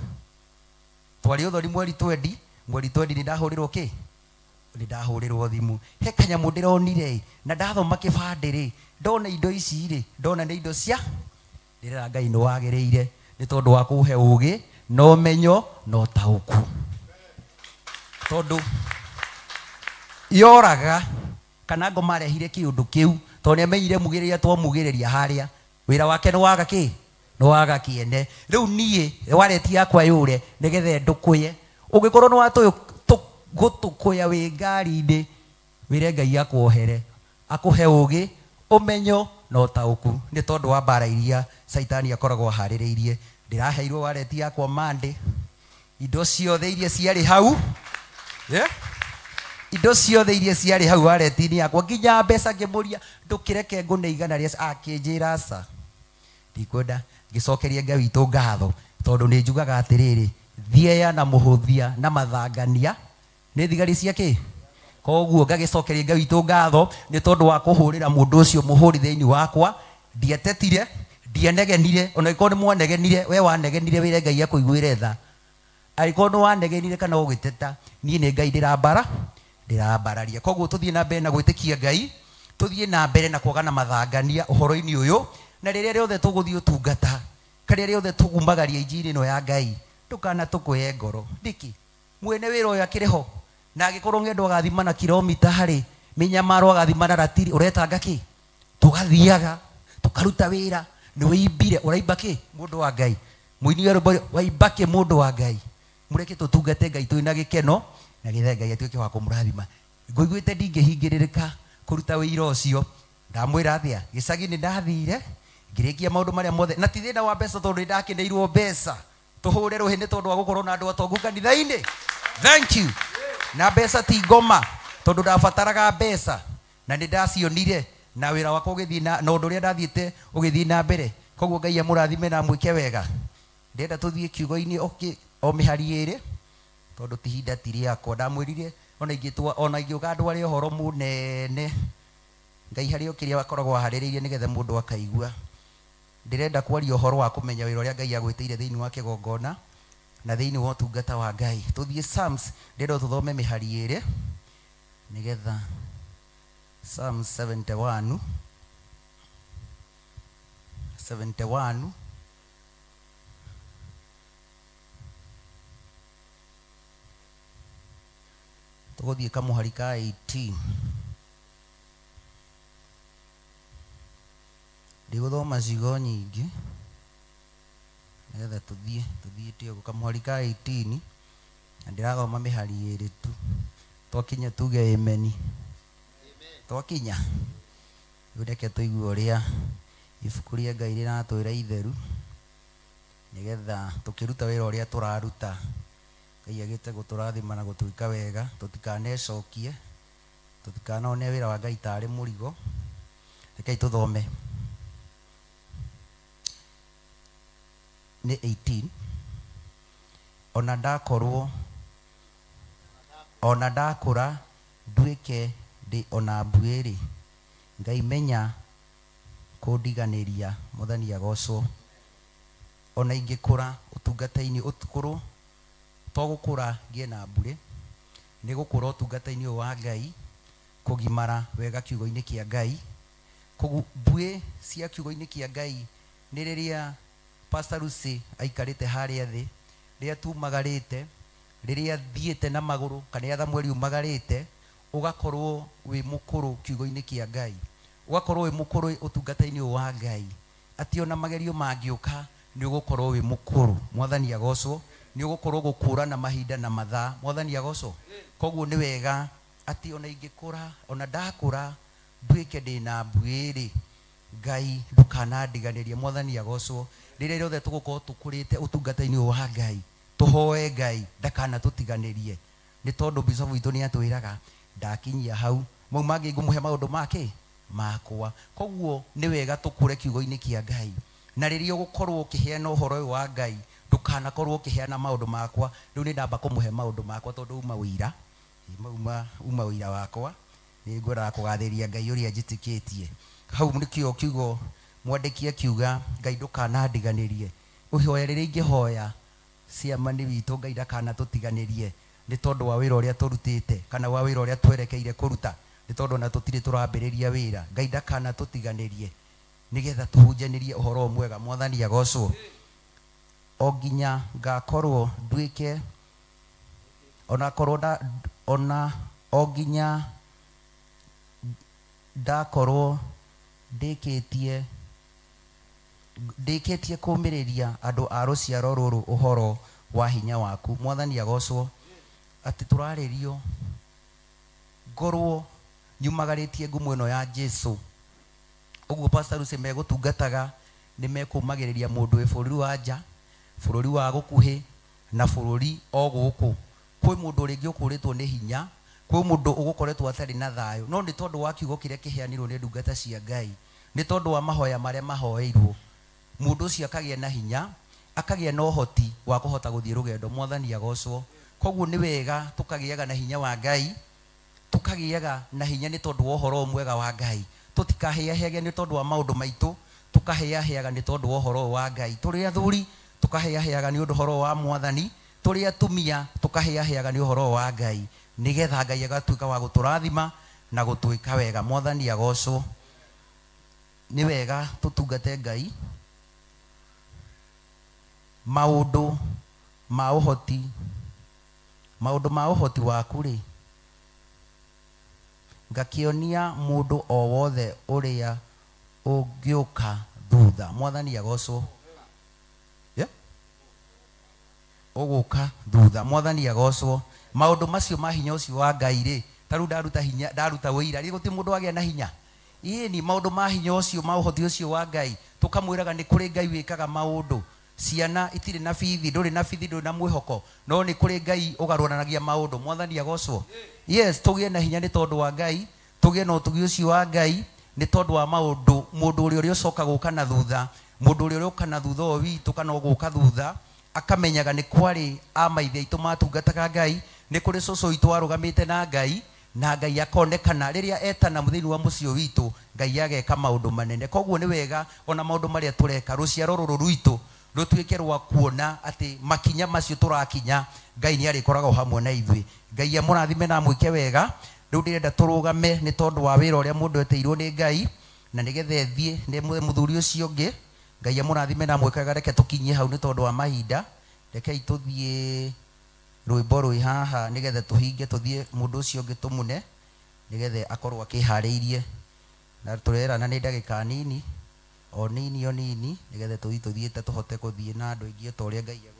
Twarĩ ũthoni mweri 20, mweri 20 nĩ ndahũrĩrwo kĩ? Nĩ ndahũrĩrwo thimũ. He kanyamũ ndĩronire na ndathoma kĩbandĩ rĩ, ndona indo ici rĩ, ndona nĩ indo cia ndĩrera Ngai nĩ wagĩrĩire nĩ tondũ wa kũhe ũgĩ na ũmenyo na ũtaũku. Tondũ yoraga kana ngoma arehire kĩũndũ kĩu, tondũ nĩ amenyire mugĩrĩria twamugĩrĩria harĩa wĩra wake nĩ waga kĩ? Nĩ waga kĩene. Rĩu niĩ wallet yakwa yũre nĩgetha ndũkũye. Ũngĩkorwo nĩ watũyũ gũtũkũya wĩ ngari-inĩ, wĩre Ngai akuohere, akũhe ũgĩ, ũmenyo na ũtaũku nĩ tondũ wa mbara iria Caitani akoragwo aharĩrĩirie. Ndĩraheirwo wallet yakwa Monday, indo ciothe iria ciarĩ hau, indo ciothe iria ciarĩ hau wallet-inĩ yakwa, nginya mbeca ngĩmũria ndũkĩreke ngũne igana rĩa akĩnjĩra aca ndikwenda. Ngĩcokeria Ngai witũ ngatho tondũ nĩ njugaga atĩrĩrĩ, thieya na mũhũthia na mathangania nĩ thigari cia kĩ? Koguo ngagĩcokeria Ngai witũ ngatho nĩ tondũ wa kũhũrĩra mũndũ ũcio mũhũri thĩinĩ wakwa. Ndiatetire, ndianegenire, ona angĩkorwo nĩ mwanegenire, we wanegenire wĩre Ngai akũiguĩre tha. Angĩkorwo nĩ wanegenire kana ũgĩteta, niĩ nĩ Ngai ndĩrambararia. Koguo tũthiĩ na mbere na gwĩtĩkia Ngai, tũthiĩ na mbere na kwaga na mathangania ũhoro-inĩ ũyũ, na rĩrĩa rĩothe tũgũthiĩ ũtungata, karĩa rĩothe tũgumagaria injiri ĩno ya Ngai, ndũkana tũkũhe ngoro. Nĩkĩ? Mwene wĩra ũyũ akĩrĩ ho, na angĩkorwo ng'endo agathima na kilomita harĩ mĩnyamaro agathima na ratiri, ũretanga kĩ? Tũgathiaga tũkaruta wĩra, nĩ wĩimbire, ũraimba kĩ? Mũndũ wa Ngai. Mũini wa rwĩmbo waimba kĩ mũndũ wa Ngai? Mũreke tũtungate Ngai twĩna gĩkeno, na getha Ngai atuĩke wa kũmũrathima. Ngũiguĩte ndingĩhingĩrĩrĩka kũruta wĩira ũcio. Ndamwĩra atĩa? Gĩcagi nĩ ndathire, ngĩrĩkia maũndũ marĩa mothe, na ti thĩna wa mbeca tondũ nĩ ndakeneirwo mbeca. Tũhũre rũhĩ nĩ tondũ wa gũkorwo na andũ atongu kanitha-inĩ. Thank you. Na mbeca ti ngoma tondũ ndabataraga mbeca na nĩ ndacionire, na wĩra wakwa ũgĩthiĩ na ũndũ ũrĩa ndathiĩte ũgĩthiĩ na mbere. Koguo Ngai amũrathime na amwĩke wega. Ndĩrenda tũthiĩ kiugo-inĩ o mĩhari ĩrĩ tondũ ti ihinda ti rĩakwa. Ndamwĩrire ona ingĩtwa ona ingĩũka ndware ũhoro mũnene, Ngai harĩ o kĩrĩa akoragwo aharĩrĩirie nĩgetha mũndũ akaigua. Ndĩrenda kwaria ũhoro wa kũmenya wĩra ũrĩa Ngai agwĩtĩire thĩinĩ wa kĩgongona na thĩinĩ wa ũtungata wa Ngai. Tũthiĩ Psalms, ndĩrenda tũthome mĩhari ĩrĩ nĩgetha Psalms 71 71 tũgũthiĩ kamũhari ka 18. Ndigũthoma ciugo nyingĩ nĩgetha tũthiĩte ũguo. Kamũhari ka 18 na ndĩrathoma mĩhari ĩrĩ tu. Twakinya tuge amen. Twakinya rĩu reke tũigue ũrĩa ibuku rĩa Ngai rĩratwĩra itheru, nĩgetha tũkĩruta wĩra ũrĩa tũraruta Ngai agĩte gũtũrathima na gũtwĩka wega, tũtikanecokie, tũtikanone wĩra wa Ngai tarĩ mũrigo. Rekei tũthome. Nĩ 18. Ona ndakorwo, ona ndakũra nduĩke ndĩ ona mbuĩrĩ, Ngai menya kũndiganĩria, Mwathani agocwo. Ona ingĩkũra ũtungata-inĩ, ũtukũrũ to gũkũra ngĩe na mburĩ, nĩ gũkũra ũtungata-inĩ ũyũ wa Ngai, kũgimara wega kiugo-inĩ kĩa Ngai. Koguo mbuĩ cia kiugo-inĩ kĩa Ngai nĩ rĩrĩa Pastor Lucy aikarĩte harĩa thĩ, rĩrĩa tumagarĩte, rĩrĩa thiĩte na magũrũ, kana rĩrĩa Samueli umagarĩte, ũgakorwo wĩ mũkũrũ kiugo-inĩ kĩa Ngai, ũgakorwo wĩ mũkũrũ ũtungata-inĩ ũyũ wa Ngai, atĩ ona magerio mangĩũka nĩ ũgũkorwo wĩ mũkũrũ. Mwathani agocwo. Nĩ ũgũkorwo gũkũrana mahinda na mathaa. Mwathani agocwo. Koguo nĩ wega atĩ ona ingĩkũra, ona ndakũra nduĩke ndĩna mbuĩrĩ, Ngai ndũkanandiganĩrie. Mwathani agocwo. Rĩrĩa rĩothe tũgũkorwo tũkũrĩte ũtungata-inĩ ũyũ wa Ngai, tũhoe Ngai ndakanatũtiganĩrie, nĩ tondũ Bishop witũ nĩ atwĩraga ndakinyia hau, mau mangĩ ngũmũhe maũndũ make makwa. Koguo nĩ wega tũkũre kiugo-inĩ kĩa Ngai, na rĩrĩa ũgũkorwo ũkĩheana ũhoro ũyũ wa Ngai, ndũkanakorwo ũkĩheana maũndũ makwa. Rĩu nĩ ndamba kũmũhe maũndũ makwa tondũ uma ũira, uma ũira wakwa, nĩ ngwendaga kũgathĩrĩria Ngai ũrĩa njĩtĩkĩtie. Hau nĩkĩo kiugo mwandĩki akiuga Ngai ndũkanandiganĩrie. Ũhoya rĩrĩa ingĩhoya ciama nĩ witũ, Ngai ndakanatũtiganĩrie nĩ tondũ wa wĩra ũrĩa tũrutĩte kana wa wĩra ũrĩa twerekeire kũruta, nĩ tondũ ona tũtirĩ tũrambĩrĩria wĩra. Ngai ndakanatũtiganĩrie nĩgetha tũhunjanĩrie ũhoro mwega. Mwathani agocwo. O nginya ngakorwo nduĩke, ona korwo nda, ona o nginya ndakorwo ndĩkĩtie kũmĩrĩria andũ a rũciaro rũrũ ũhoro wa hinya waku. Mwathani agocwo. Atĩ tũrarĩrio ngorwo nyumagarĩtie ngumo ĩno ya Jesu. Ũguo Pastor Lucy megũtungataga nĩ mekũmagĩrĩria mũndũ wĩ bũrũri wa nja, bũrũri wa gũkuhĩ na bũrũri o gũkũ. Kwĩ mũndũ rĩngĩ ũkũrĩtwo nĩ hinya, kwĩ mũndũ ũgũkoretwo atarĩ na thayũ, no nĩ tondũ wa kiugo kĩrĩa kĩheanirwo nĩ ndungata cia Ngai, nĩ tondũ wa mahoya marĩa mahoeirwo, mũndũ ũcio akagĩa na hinya, akagĩa na ũhoti wa kũhota gũthiĩ rũgendo. Mwathani agocwo. Koguo nĩ wega tũkagĩaga na hinya wa Ngai, Tukagiaga na hinya nĩ tondũ wa ũhoro mwega wa Ngai. Tũtikaheaheage nĩ tondũ wa maũndũ maitũ, tukaheaheaga nĩ tondũ wa ũhoro wa Ngai. Tũrĩ athuri tukaheaheaga nĩ ũndũ ũhoro wa Mwathani, tũrĩ atumia tukaheaheaga nĩ ũhoro wa Ngai, nĩgetha Ngai agatuĩka wa gũtũrathima na gũtwĩka wega. Mwathani agocwo. Nĩ wega tũtungate Ngai. Maũndũ ma ũhoti, maũndũ ma ũhoti waku rĩ, ngakĩonia mũndũ o wothe ũrĩa ũngĩũka thutha. Mwathani agocwo. Yeah? Ũgũka thutha. Mwathani agocwo. Maũndũ macio ma hinya ũcio wa Ngai rĩ, ta rĩu ndaruta hinya, ndaruta wĩira rĩ, gũtirĩ mũndũ wagĩa na hinya. Ĩĩ maũndũ ma hinya ũcio, ma ũhoti ũcio wa Ngai, tũkamwĩraga nĩ kũrĩ Ngai wĩkaga maũndũ. Ciana itirĩ na bithi, ndũrĩ na bithi, ndũrĩ na mwĩhoko, no nĩ kũrĩ Ngai ũgarũranagia maũndũ. Mwathani agocwo. Yes, tũgĩe na hinya nĩ tondũ wa Ngai, tũgĩe na ũtugi ũcio wa Ngai nĩ tondũ wa maũndũ. Mũndũ ũrĩa ũrĩa ũcoka gũka na thutha, mũndũ ũrĩa ũrĩa ũka na thutha ũyũ witũ kana ũgũka thutha, akamenyaga nĩ kwarĩ a maithe aitũ matungataga Ngai, nĩ kũrĩ cũcũ witũ warũgamĩte na Ngai, na Ngai akonekana rĩrĩa etana thĩinĩ wa mũciĩ witũ, Ngai ageka maũndũ manene. Koguo nĩ wega ona maũndũ marĩa tũreka, rũciaro rũrũ rwitũ rũtuĩke rwa kuona atĩ makinya macio tũrakinya, Ngai nĩ arĩkoragwo hamwe na ithuĩ. Ngai amũrathime na amwĩke wega. Rĩu ndĩrenda tũrũgame nĩ tondũ wa wĩra ũrĩa mũndũ etĩirwo nĩ Ngai, na nĩgetha ĩthiĩ nĩ mũthuri ũcio ũngĩ. Ngai amũrathime na amwĩke wega. Reke tũkinyie hau nĩ tondũ wa mahinda. Rekei tũthiĩ rwĩmbo rwĩ haha nĩgetha tũhinge, tũthiĩ mũndũ ũcio ũngĩ tũmune, nĩgetha akorwo akĩharĩirie. Na tũrerana nĩ ndagĩka nini, o nini o nini, nĩgetha tũthiĩ tũthiĩte tũhote gũthiĩ na andũ aingĩ ta ũrĩa Ngai egũ.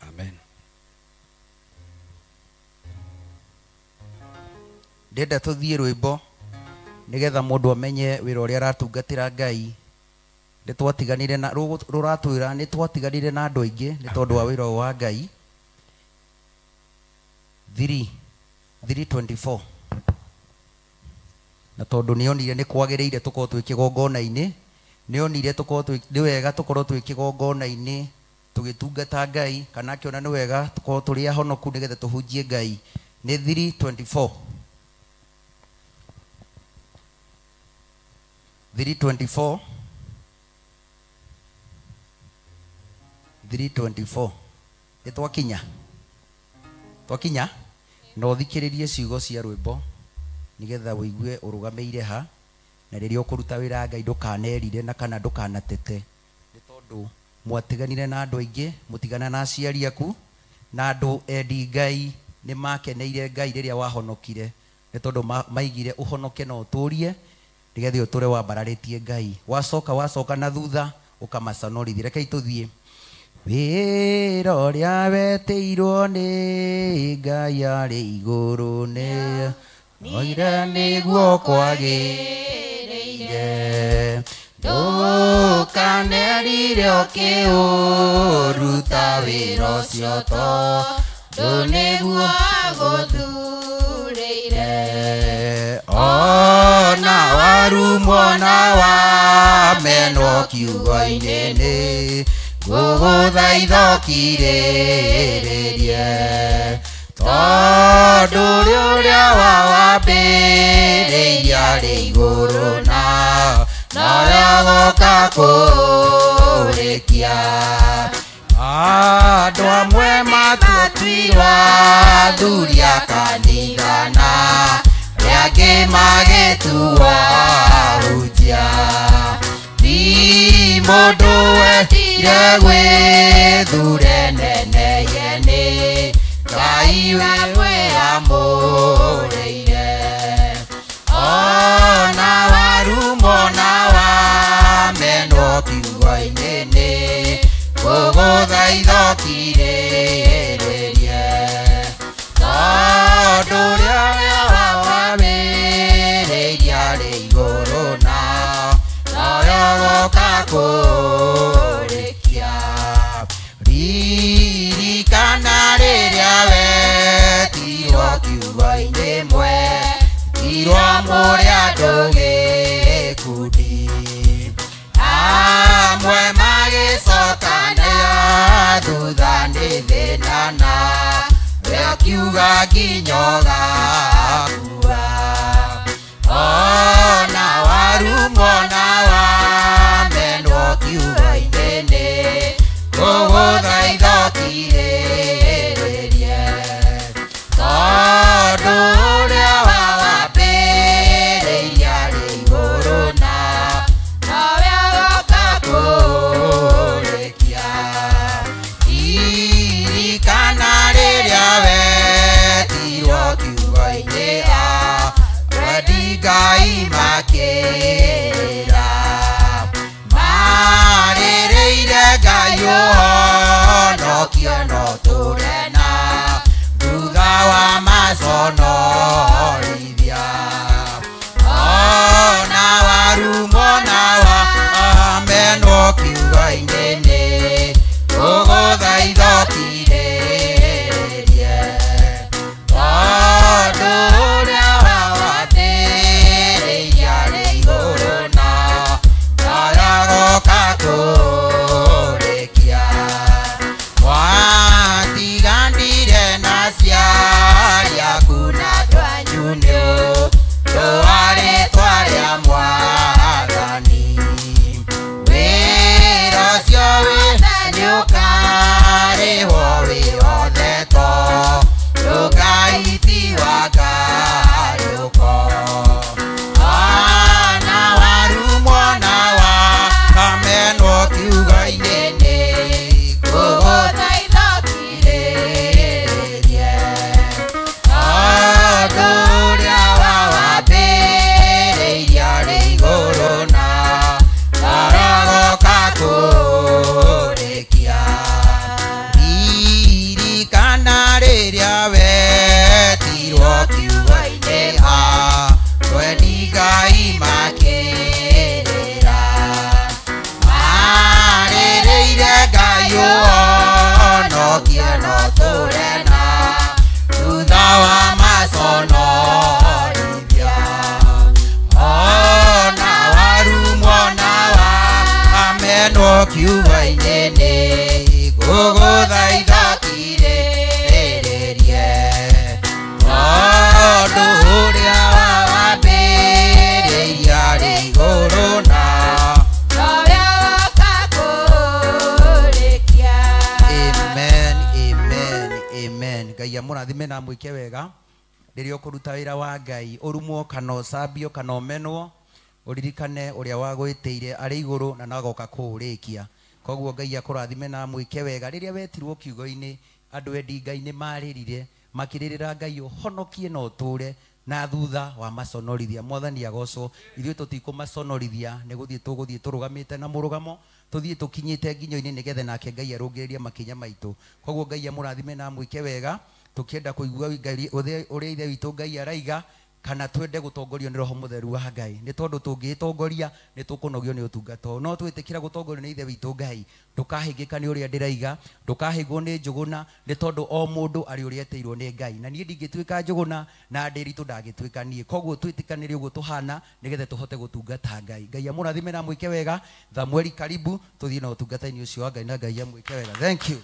Amen. Ndĩrenda tũthiĩ rwĩmbo nĩgetha mũndũ amenye wĩra ũrĩa aratungatĩra Ngai. Nĩ twatiganire na rũratwĩra nĩ twatiganire na andũ aingĩ nĩ tondũ wa wĩra wa Ngai. 3:24. Na tondũ nĩonire nĩ kwagĩrĩire tũkorwo twĩ kĩgongona-inĩ, nĩonire tũkorwo twĩ, nĩ wega tũkorwo twĩ kĩgongona-inĩ tũgĩtungata Ngai, kana akĩona nĩ wega tũkorwo tũrĩ ahonoku nĩgetha tũhunjie Ngai. Nĩ 3:24. 3:24. 3:24. Nĩ twakinya. Twakinya? Na ũthikĩrĩrie ciugo cia rwĩmbo nĩgetha ũigue ũrũgamĩire ha, na rĩrĩa ũkũruta wĩra Ngai ndũkanerire na kana ndũkanatete, nĩ tondũ mwatiganire na andũ aingĩ, mũtigana na aciari aku, na andũ endi Ngai nĩ makeneire Ngai rĩrĩa wahonokire, nĩ tondũ maigire ũhonoke na ũtũrie nĩgetha ũtũre wambararĩtie Ngai. Wacoka wacoka na thutha ũkamaconorithia. Rekei tũthiĩ. Wĩra ũrĩa wetĩirwo nĩ Ngai arĩ igũrũ nĩ oire nĩguo kwagĩrĩire, ndũkanerire ũkĩũruta wĩra ũcio tondũ nĩguo agũthurĩire. Ona warumwo na wamenwo kiugo-inĩ nĩ ngũgũthaitha ũkirĩrĩrie, tondũ ũrĩa wawambĩrĩirie arĩ igũrũ na nowe ũgoka kũũrĩkia. Andũ amwe matuirwo athuri a kanitha na arĩa angĩ magĩtuo ahunjia. Ti mũndũ wendire gwĩthure nene ye nĩ Ngai wamũrĩire. Ona warumwo na wamenwo kiugo-inĩ nĩ ngũgũthaitha ũkirĩrĩrie, igũrũ na noyo goka kũrĩkia. Ririkana rĩrĩa wetirwo kiugo-inĩ mwetirwo mũrĩ andũ gĩkundi. Amwe magĩcokana thutha nĩ thĩna na we akiuga nginya ũgakua. Ona warumwo na wamenwo kiugo-inĩ nĩ ngũgũthaitha ũkirĩrĩrie. Tondũ ũrĩa wawambĩrĩirie arĩ igũrũ na nowe agoka kũrĩkia. Ririkana rĩrĩa wetirwo kiugo-inĩ wendi Ngai makĩra. Marĩrĩire Ngai ũhonokie no tũre na thutha wa maconorithia. Ona warumwo na wamenwo kiugo-inĩ nĩ ngũgũthaitha ũkirĩrĩrie. Tondũ ũrĩa wawambĩrĩirie arĩ igũrũ na nowe agoka kũrĩkia. Mwatiganire na aciari aku na andũ anyu nĩ ũndũ wa rĩtwa rĩa Mwathani. Wĩra ũcio wothe nĩũkarĩhwo wĩ wothe tondũ Ngai ti wa ngariũko. Ona warumwo na wakamenwo kiugo-inĩ nĩ ngũgũthaitha ũkirĩrĩrie. Tondũ ũrĩa wawambĩrĩirie arĩ igũrũ na nowe agoka kũrĩkia. Ririkana rĩrĩa wetirwo kiugo-inĩ wendi Ngai makĩrĩra. Marĩrĩire Ngai ũhonokie no tũre na thutha wa maconorithia. Ona warumwo na wamenwo kiugo-inĩ nĩ ngũgũthaitha ũkirĩrĩrie. Tondũ ũrĩa wawambĩrĩirie arĩ igũrũ na nowe agoka kũrĩkia. Amen, amen, amen. Ngai amũrathime na amwĩke wega rĩrĩa ũkũruta wĩra wa Ngai, ũrumwo kana ũcambio kana ũmenwo, ũririkane ũrĩa wagwĩtĩire arĩ igũrũ na no agoka kũũrĩkia. Koguo Ngai akũrathime na amwĩke wega. Rĩrĩa wetirwo kiugo-inĩ, andũ endi Ngai nĩ marĩrire makĩrĩrĩra Ngai ũhonokie na ũtũre na thutha wa maconorithia. Mwathani agocwo. Ithuĩ tũtikũmaconorithia, nĩ gũthiĩ tũgũthiĩ tũrũgamĩte na mũrũgamo, tũthiĩ tũkinyĩte nginyo-inĩ nĩgetha nake Ngai arũngĩrĩrie makinya maitũ. Koguo Ngai amũrathime na amwĩke wega. Tũkĩenda kũigua Ngai ũrĩa Ithe witũ Ngai araiga, kana twende gũtongorio nĩ Roho Mũtheru wa Ngai, nĩ tondũ tũngĩĩtongoria nĩ tũkũnogio nĩ ũtungata ũyũ. No twĩtĩkĩra gũtongorio nĩ Ithe witũ Ngai, ndũkahĩngĩka nĩ ũrĩa ndĩraiga, ndũkahĩngwo nĩ njũgũna, nĩ tondũ o mũndũ arĩ ũrĩa etĩirwo nĩ Ngai. Na niĩ ndingĩtuĩka njũgũna na ndĩritũ ndangĩtuĩka niĩ. Koguo twĩtĩkanĩre ũguo tũhana nĩgetha tũhote gũtungata Ngai. Ngai amũrathime na amwĩke wega. Thamueli, karibu tũthiĩ na ũtungata-inĩ ũcio wa Ngai na Ngai amwĩke wega. Thank you.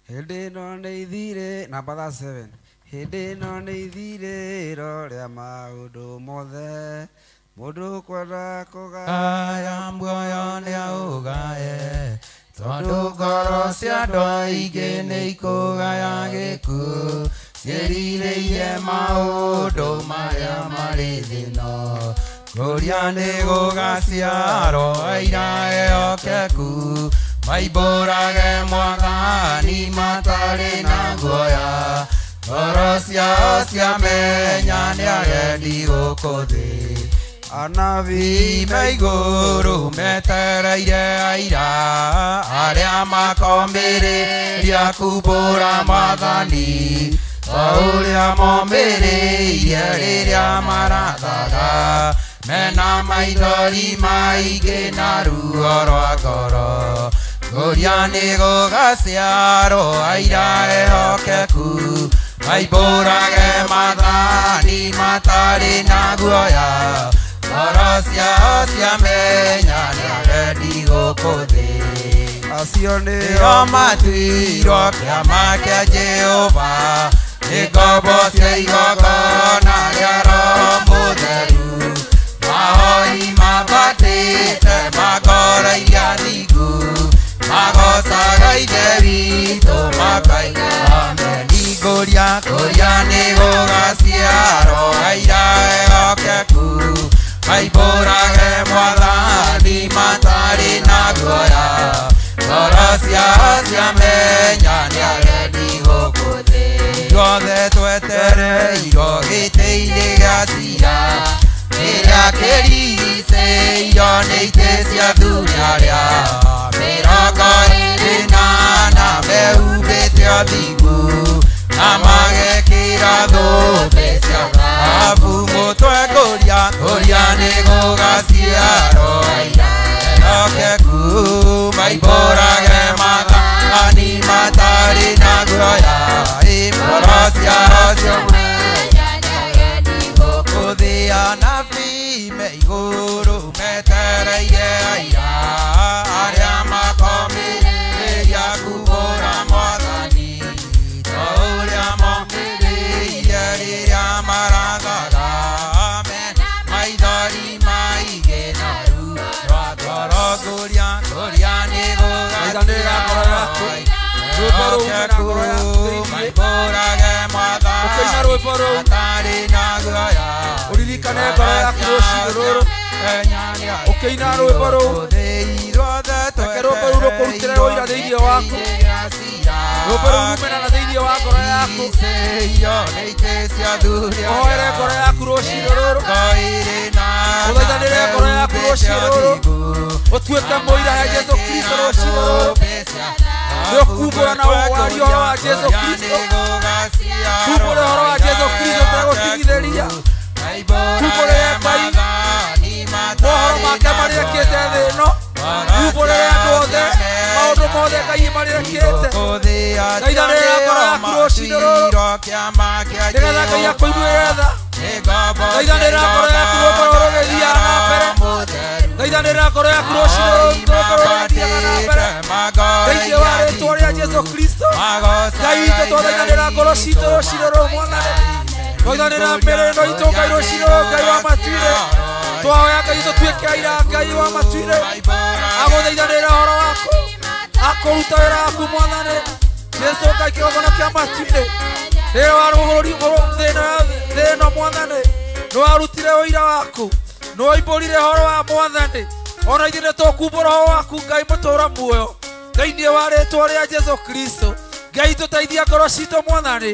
Hĩndĩ ĩno nĩ ithirĩ namba tha 7. Hĩndĩ ĩno nĩ ithirĩro rĩa maũndũ mothe, mũndũ kwenda kũgaya Aya muoyo nĩ aũgaye, tondũ ngoro cia andũ aingĩ nĩ ikũgaya gĩkuũ, ciĩrirĩirie maũndũ marĩa marĩ thĩno. Kũrĩa nĩ gũgaciarwo aira ehokeku, maimbũrage Mwathani matarĩ na guoya. Ngoro ciao ciamenya nĩ agendi gũkũ thĩ. Anabii me igũrũ metereire aira arĩa makomĩrĩria kumbũra Mwathani. Ta ũrĩa momĩrĩirie rĩrĩa marathaga mena maithori maingĩ na ruo rwa ngoro ngũria nĩ gũgaciarwo aira ehokeku maimbũrage maathani matarĩ na guoya ngoro ciao ciamenya nĩ agendi gũkũ thĩ acio nĩo matuirwo kĩama kĩa Jehova nĩ ngombo cia igongona rĩa Roho Mũtheru mahoi mambatĩte makoro iria thingu magocaga Ithe witũ makaina ameni ngũria ngũria nĩ gũgaciarwo aira ehokeku maimbũrage mwathani matarĩ na guoya ngoro ciao ciamenya nĩ agendi gũkũ thĩ ithuothe twetereirwo gĩtĩ-inĩ gĩa ciira kĩrĩa kĩrigicĩirio nĩ itĩ cia athuri arĩa mĩrongo ĩrĩ na ana mehumbĩte ũthingu na magekĩra thũmbĩ cia thahabu mũtwe ngũria ngũria nĩ gũgaciarwo aira ehokeku maimbũrage maathani matarĩ na guoya ngoro ciao ciamenya nĩ agendi gũkũ thĩ anabii me igũrũ metereire aira arĩa makomĩrĩria kumbũra mwathani ta ũrĩa momĩrĩirie rĩrĩa marathaga mena maithori maingĩ na ruo rwa ngoro ngũria ngũria nĩ gũgaciarwo ehokeku maimbũrage mwathani matarĩ na guoya uririkane ngoro yaku rũcinĩ rũrũ ũkĩina rwĩmbo rũu reke rwĩmbo rũu rũkũrutĩre ũira thĩinĩ waku rwĩmbo rũu rumena thĩinĩ wa ngoro yaku ũhoere ngoro yaku rũcinĩ rũrũ ũthaithanĩre ngoro yaku rũcinĩ rũrũ ũtuĩke mũira he Jesũ Kristo rũcinĩ rũrũ nĩ ũkumbũra na warie ũhoro wa Jesũ Kristo kumbũre ũhoro wa Jesũ Kristo ũtegũtigithĩria kumbũrĩre Ngai mohoro make marĩa ekĩte thĩ ĩno kumbũrĩre andũ othe maũndũ mothe Ngai marĩa ekĩte thaithanĩrĩra ngoro yaku rũcinĩ rũrũ nĩgetha Ngai akũiguĩre tha thaithanĩrĩra ngoro yaku rwĩmbo rũrũ rũgĩthiaga na mbere thaithanĩrĩra ngoro yaku rũcinĩ rũrũ rwĩmbo rũrũ rũgĩthiaga na mbere thĩinĩ wa rĩtwa rĩa Jesũ Kristo Ngai witũ twathaithanĩra ngoro citũ rũcinĩ rũrũ mwathani twathaithanĩra mĩĩrĩ ĩno itũ Ngai rũcinĩ rũrũ Ngai wa matu-inĩ twahoya Ngai tũtuĩke aira Ngai wa matu-inĩ agũthaithanĩra ũhoro waku akũruta wĩra waku mwathani Jesũ Ngai kĩgongona kĩa matu-inĩ rĩrĩa warũhũri thĩ ĩno mwathani nĩ warutire ũira waku nĩ waimbũrire ũhoro wa mwathani ona ithuĩ nĩ tũkumbũra ũhoro waku Ngai mũtũũra muoyo thĩinĩ wa rĩtwa rĩa Jesũ Kristo Ngai tũteithia ngoro citũ mwathani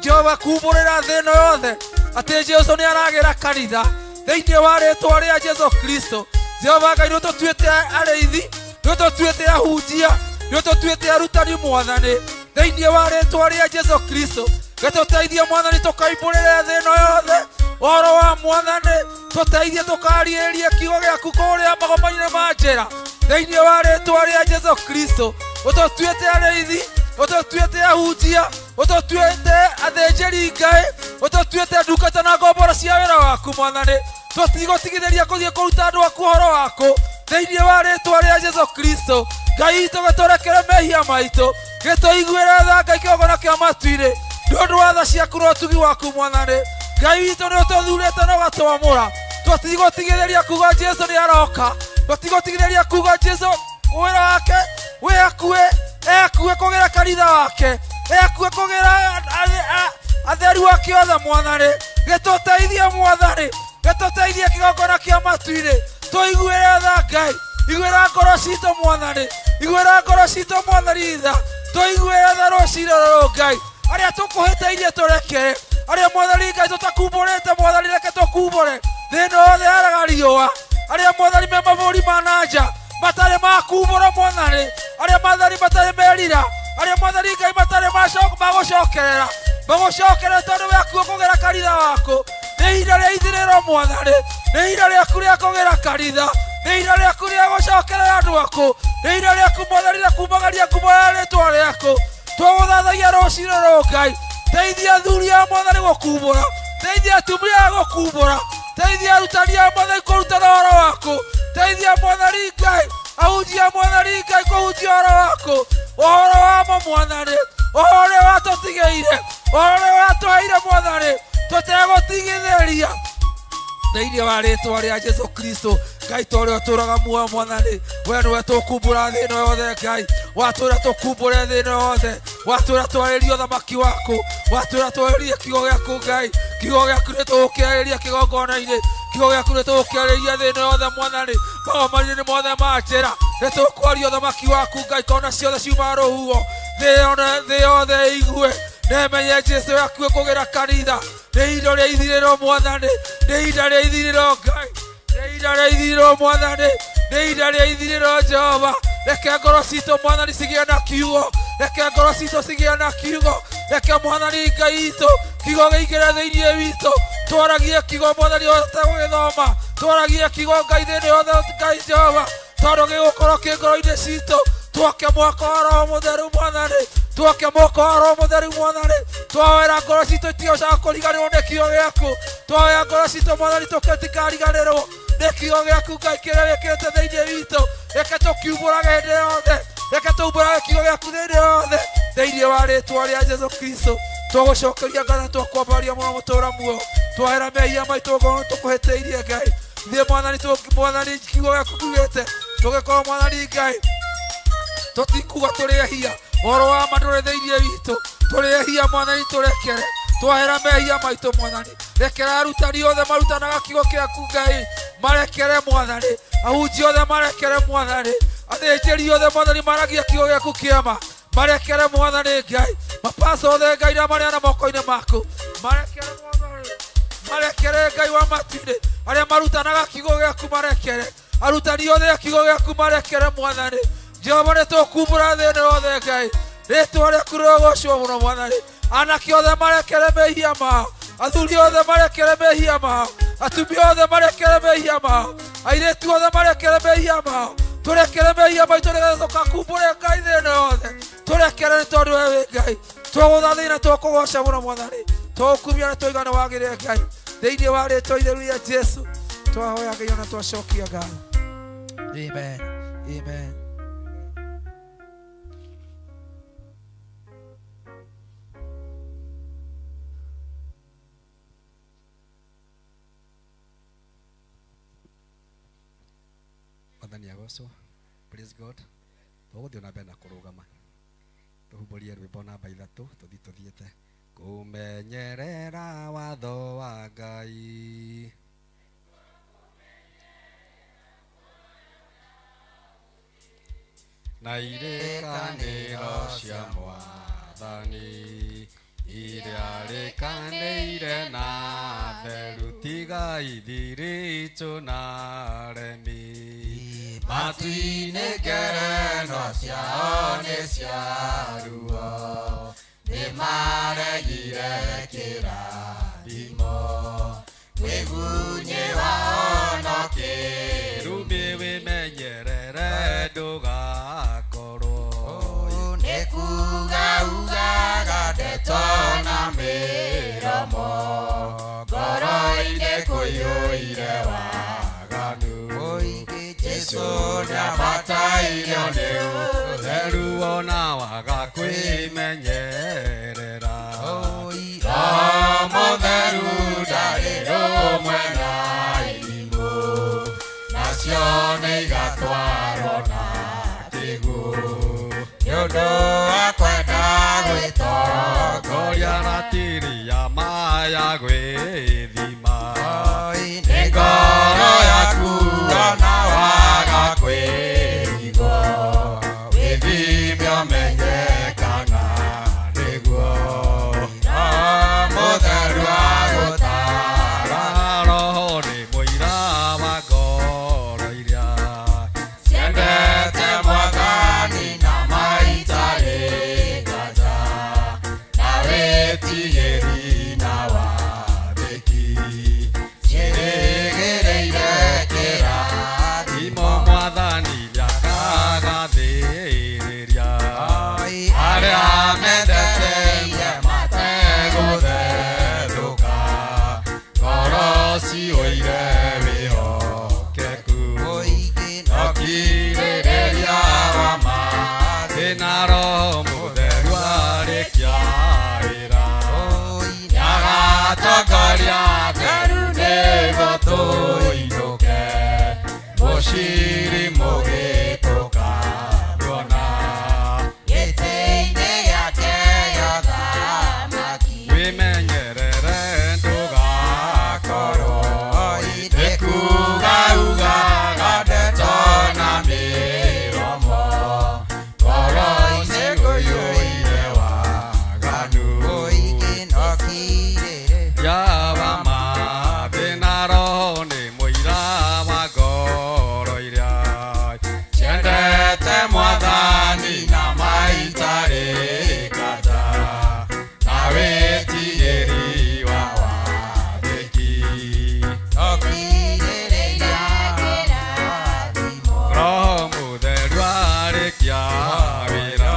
Jehova kumbũrĩra thĩ ĩno yothe atĩ Jesũ nĩ aragĩra kanitha thĩinĩ wa rĩtwa rĩa Jesũ Kristo Jehova Ngai nĩ ũtũtuĩte arĩithi nĩ ũtũtuĩte ahunjia nĩ ũtũtuĩte arutani mwathani thĩinĩ wa rĩtwa rĩa Jesũ Kristo gĩtũteithie mwathani tũkaimbũrĩre thĩ ĩno yothe ũhoro wa mwathani tũteithie tũkariĩrie kiugo gĩaku kũrĩa magoma-inĩ ma njĩra thĩinĩ wa rĩtwa rĩa Jesũ Kristo ũtũtuĩte arĩithi ũtũtuĩte ahunjia ũtũtuĩte athĩnjĩri Ngai ũtũtuĩte ndungata na ngomboro cia wĩra waku mwathani tũtigũtigithĩria kũthiĩ kũruta andũ aku ũhoro waku thĩinĩ wa rĩtwa rĩa Jesũ Kristo Ngai witũ gĩtũrekere mehia maitũ gĩtũiguĩre tha Ngai kĩgongona kĩa matu-inĩ nĩ ũndũ wa tha ciaku na ũtugi waku mwathani Ngai witũ nĩ ũtũthurĩte na ũgatwamũra tũtigũtigithĩria kuga Jesũ nĩ aroka tũtigũtigithĩria kuga Jesũ wĩra wake wĩ hakuhĩ ekuhĩ kũgĩra kanitha wake ekuhĩ kũgĩra atheru ake othe mwathani gĩtũteithie mwathani gĩtũteithie kĩgongona kĩa matu-inĩ tũiguĩre tha Ngai iguĩra ngoro citũ mwathani iguĩra ngoro citũ mwathani tha tũiguĩre tha rũcinĩ rũrũ Ngai arĩa tũkũhĩtĩirie tũrekere arĩa mwathani Ngai tũtakumbũrĩte mwathani reke tũkumbũre thĩ ĩno yothe yaraga riũa arĩa mwathani me mabũrũri ma na nja matarĩ makumbũra mwathani arĩa mwathani matarĩ merira arĩa mwathani Ngai matarĩ magũcokerera Magũcokere tondũ we akuo kũgera kanitha waku. Nĩ ihinda rĩa ithirĩro mwathani. Nĩ ihinda rĩaku rĩa kũgera kanitha. Nĩ ihinda rĩaku rĩa gũcokerera andũ aku. Nĩ ihinda rĩaku mwathani rĩa kumagaria ngumo ya rĩtwa rĩaku. Twagũthathagia rũcinĩ rũrũ Ngai. Teithia athuri a mwathani gũkumbũra. Teithia atumia a gũkumbũra. Teithia arutani a mwathani kũrutana ũhoro waku. Teithia mwathani Ngai. Ahunjia mwathani Ngai kũhunjia ũhoro waku. Ũhoro wa ma mwathani. Ũhoro ũrĩa watũtigĩire. Ũhoro ũrĩa watũheire mwathani. Tũtegũtigithĩria. Thĩinĩ wa rĩtwa rĩa Jesu Kristo Ngai tũrĩa ũtũũraga muoyo mwathani we nĩwe tũkumbũra thĩ ĩno yothe Ngai watũra tũkumbũre thĩ ĩno yothe watũra twarĩrie ũthamaki waku watũra twarĩrie kiugo gĩaku Ngai kiugo gĩaku nĩ tũgũkĩarĩria kĩgongona-inĩ kiugo gĩaku nĩ tũgũkĩarĩria thĩ ĩno yothe mwathani magomano-inĩ mothe ma njĩra nĩ tũkwaria ũthamaki waku Ngai kona ciothe ciumaga rũhuho thĩ yothe ĩigue nemenye Jesu yaku kũgĩra kanitha nĩ ihinda rĩa ithirĩro mwathani nĩ ihinda rĩa ithirĩro Ngai nĩ ihinda rĩa ithirĩro mwathani nĩ ihinda rĩa ithirĩro Jehova reke ngoro citũ mwathani cigĩe na kiugo reke ngoro citũ cigĩe na kiugo reke mwathani Ngai witũ kiugo gĩingĩre thĩinĩ witũ twaragie kiugo mwathani ũtegũgĩthoma twaragie kiugo Ngai thĩinĩ yothe Ngai Jehova tondũ gĩgũkorwo kĩ ngoro-inĩ citũ twake mwaka wa Roho Mũtheru mwathani twake mwaka wa Roho Mũtheru mwathani twahoera ngoro citũ itigocoka kũriganĩrwo nĩ kiugo gĩaku twahoera ngoro citũ mwathani tũtikariganĩrwo nĩ kiugo gĩaku Ngai kĩrĩa wĩkĩrĩte thĩinĩ witũ reke tũkiumbũrage hĩndĩ yothe reke tũumbũrage kiugo gĩaku thĩinĩ yothe thĩinĩ wa rĩtwa rĩa Jesu Kristo twagũcokeria ngatho twakwambaria mũno mũtũũra muoyo twahera mehia maitũ ngoro tũkũhĩtĩirie Ngai thiĩ mwathani mwathani kiugo gĩaku kiugĩte tũgĩkorwo mwathani Ngai tũtikuga tũrĩ ehia ũhoro wa ma ndũrĩ thĩinĩ witũ tũrĩ ehia mwathani tũrekere twahera mehia maitũ mwathani rekera arutani othe marutanaga kiugo kĩaku Ngai marekere mwathani ahunjia othe marekere mwathani athĩnjĩri othe mwathani maragia kiugo gĩaku kĩama marekere mwathani Ngai mapasa othe Ngai na mareana moko-inĩ maku marekere mwathani marekere Ngai wa matu-inĩ arĩa marutanaga kiugo gĩaku marekere arutani othe a kiugo gĩaku marekere mwathani Jehova nĩ tũkumbũra thĩ ĩno yothe Ngai rĩtwa rĩaku rĩrogocwo mũno mwathani anake othe marekere mehia mao athuri othe marekere mehia mao atumia othe marekere mehia mao airĩtu othe marekere mehia mao tũrekere mehia maitũ nĩgetha tũkakumbũre Ngai thĩ ĩno yothe tũrekere nĩ tondũ we wĩ Ngai twagũthathĩra twakũgoca mũno mwathani tũgũkumia na tũiga nĩ wagĩrĩire Ngai thĩinĩ wa rĩtwa itheru rĩa Jesu twahoya Ngai ona twacokia ngatho. Amen. Amen. Mwathani agocwo. Praise God. Tũgũthiĩ na mbere na kũrũgama tũhumbũrie rwĩmbo namba 3 tũthiĩ tũthiĩte kũmenyerera watho wa Ngai na irĩkanĩro cia mwathani iria rĩkanĩire na theru tiga ithirĩtũ na aremi matu-inĩ ngerenwa ciao nĩ cia ruo nĩ maregire kĩrathimo wĩgunyĩ wao no kĩrumi wĩmenyerere ndũgakorwo nĩ kuga ugaga ndeto na mĩromo ngoro-inĩ kũiyũire waganu Jesu nĩabatairio nĩ ũtheru ona waga kwĩmenyerera Roho Mũtheru ndarĩ rũmwe na irimũ nacio nĩ igatwarwo na kĩguũ nĩ ũndũ wa kwenda gwĩtongoria ratiri ya maya gwĩthima nĩ ngoro yaku ona waga kwĩrigwo wĩthime ũmenye kana nĩguo Roho Mũtheru agũtaara Roho nĩ mũira wa ngoro iria ciendete Mwathani na maitarĩ nganja na wĩtigĩre ciyũire wĩhokeku Nokirĩrĩria wa ma thĩna Roho Mũtheru arĩkia wĩra Nĩagatongoria theru nĩguo tũinũke Mũciri mũgĩtũkaruona Gĩtĩ-inĩ gĩake gĩa ũthamaki Wĩmenyerere ndũgakorwo Nĩkugaugaga ndeto na mĩromo Ngoro ciyũire waganu Yawa mathĩna Roho nĩ mũira wa ngoro iria ciendete Mwathani na maitarĩ kanja na wĩtigĩri wa wathĩki Roho Mũtheru arĩkia wĩra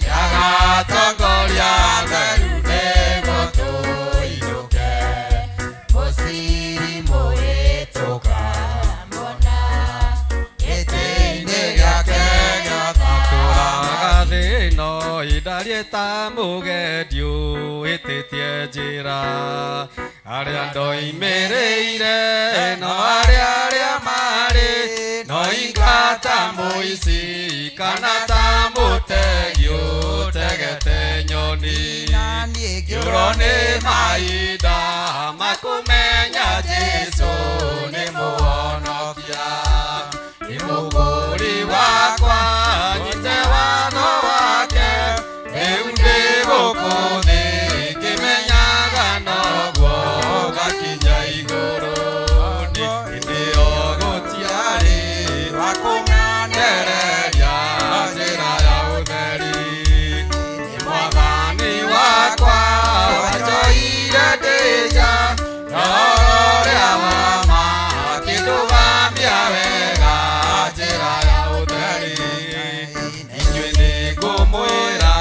nĩagatongoria theru nĩguo tũinũke Mũciri mũgĩtũkamona Gĩtĩ-inĩ gĩake gĩa Atũraga thĩ-ĩno indariĩ ta mũgendi ũhĩtĩtie njĩra arĩa ndoimĩrĩire no arĩa arĩa marĩ no inga ta mũici kana ta mũtegi ũtegete nyoni Ngĩũrwo nĩ mahinda makũmenya Jesũ nĩ mũhonokia nĩ mũgũri wakwa nyite watho wake rĩu ndĩ gũkũ thĩ ngĩmenyaga noguo ngakinya igũrũ hĩndĩ ĩyo gũtiarĩ wa kũnyonereria njĩra ya ũtheri nĩ Mwathani wakwa wanjoire ndĩ nja na ũhoro ũrĩa wa ma akĩndũgamia wega njĩra ya ũtheri inyuĩ nĩngũmwĩra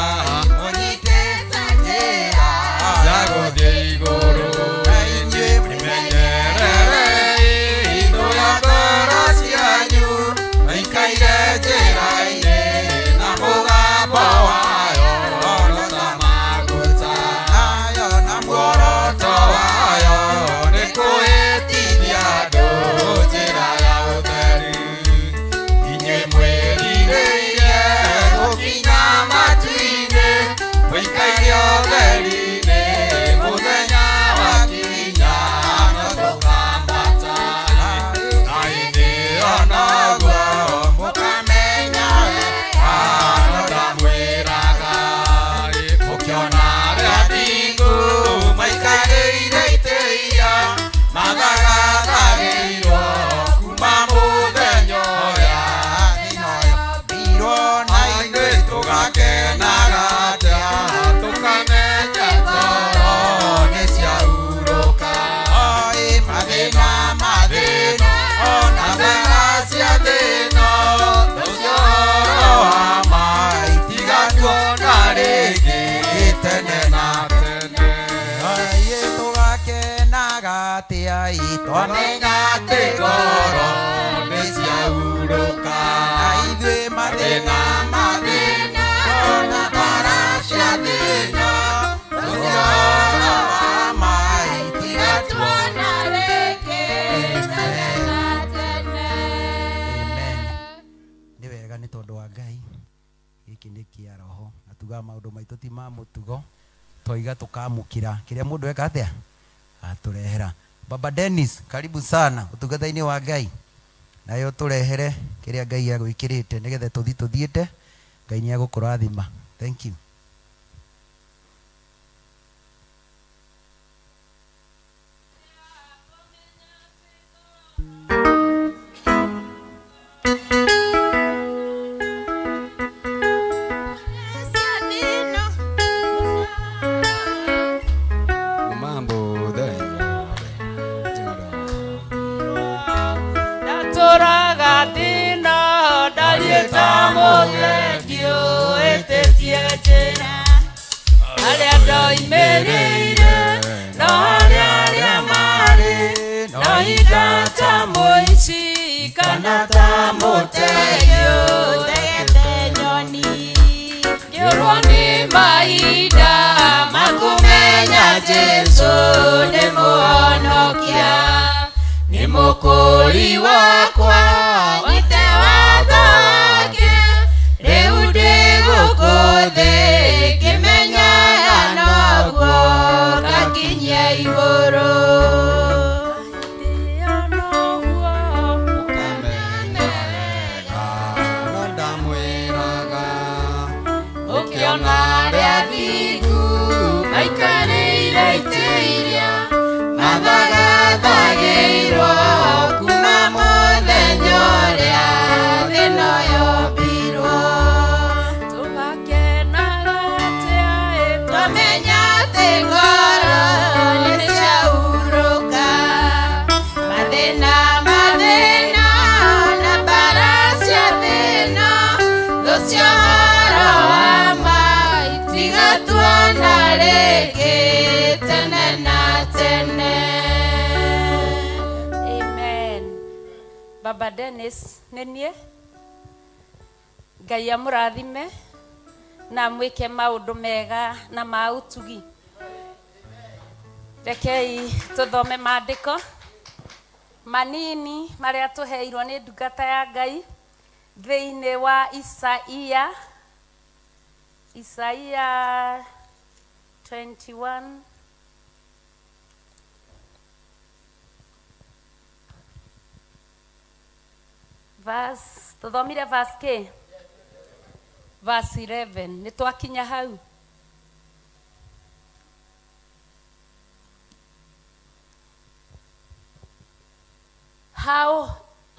Mũnyitĩte njĩra ya gũthiĩ igũrũ Mwĩmenyerere itũ ya ngoro cianyu mũikaire njĩra-inĩ na mũgambo wayo no ta maguta na muoroto wayo nĩ kwĩhĩtithia andũ njĩra ya ũtheri inyuĩ mwĩrirĩire gũkinya matu-inĩ mũikaire ũtheri-inĩ mũthenya wakinya no tũkambata na hĩndĩ ĩyo noguo mũkamenya wega no ndamwĩraga mũkĩona arĩa athingu maikarĩire itĩ iria mathagathagĩirwo kuma mũthenya ũrĩa Mbirwo na ithuĩ tũgakenaga atĩa tũkamenya ngoro nĩ ciahurũka mathĩna mathĩna ona mbara cia thĩna ũcio ũhoro wa ma itigatuona rĩngĩ tene na tene Tũgakenaga atĩa twamenya atĩ ngoro nĩ ciahurũka na ithuĩ mathĩna mathĩna ona mbara cia thĩna ũcio ũhoro wa ma Tigatuona rĩngĩ tene na tene. Amen. Nĩ wega nĩ tondũ wa Ngai gĩkĩ nĩ kĩa roho na tugaga maũndũ maitũ ti ma mũtugo twaiga tũkamũkĩra kĩrĩa mũndũ eka atĩa atũrehera. Baba Dennis, karibu sana ũtungata-inĩ wa Ngai nayo tũrehere kĩrĩa Ngai agwĩkĩrĩte nĩgetha tũthi tũthiĩte Ngai nĩ egũkũrathima. Thank you. Mambo Ndatũraga thĩna ndariĩ ta mũthengi ũhĩtĩtie njĩra arĩa ndoimĩrĩire no arĩa arĩa marĩ Mahinda ta mũici kana ta mũtegi ũtegete nyoni. Ngĩũrwo nĩ mahinda makũmenya Jesũ nĩ mũhonokia, nĩ mũkũũri wakwa, nyite watho wake. Rĩu ndĩ gũkũ thĩ ngĩmenyaga noguo ngakinyia igũrũ. Ũkĩona arĩa athingu maikarĩire itĩ iria mathagathagĩirwo kuma mũthenya ũrĩa thĩ ĩno yombirwo. Tũgakenaga atĩa ĩ twamenya atĩ ngoro nĩciahurũka. Mathĩna mathĩna na mbara cia thĩ ĩno, thũ cia ũhoro wa ma itigatuona rĩngĩ tene na tene. Amen. Baba Dennis nĩ niĩ. Ngai amũrathime na amwĩke maũndũ mega na ma ũtugi. Rekei tũthome maandĩko manini marĩa tũheirwo nĩ ndungata ya Ngai thĩinĩ wa Isaia, Isaia 21 verse, tũthomire verse K? Verse 11. Nĩ twakinya hau. Hau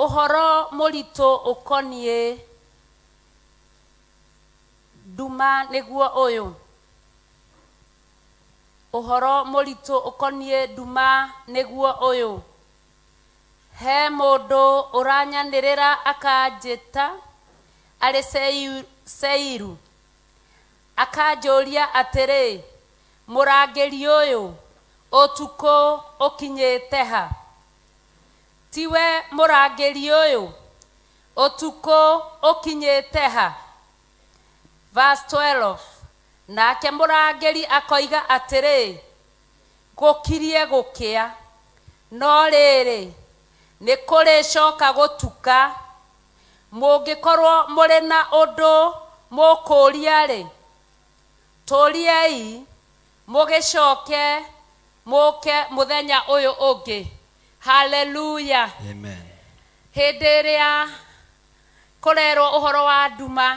ũhoro mũritũ ũkoniĩ nduma nĩguo ũyũ. Ũhoro mũritũ ũkoniĩ nduma nĩguo ũyũ. He mũndũ ũranyanĩrĩra akanjĩta arĩ Seiru, akanjũria atĩrĩ, mũrangĩri ũyũ ũtukũ ũkinyĩte ha? Tiwe mũrangĩri ũyũ ũtukũ ũkinyĩte ha? Verse 12. Nake mũrangĩri akoiga atĩrĩ, gũkirie gũkĩa, no rĩrĩ nĩ kũrĩcoka gũtuka. Mũngĩkorwo mũrĩ na ũndũ mũkũũria-rĩ, tũriei mũgĩcoke mũke mũthenya ũyũ ũngĩ. Haleluya. Amen. Hĩndĩ ĩrĩa kũrerwo ũhoro wa nduma,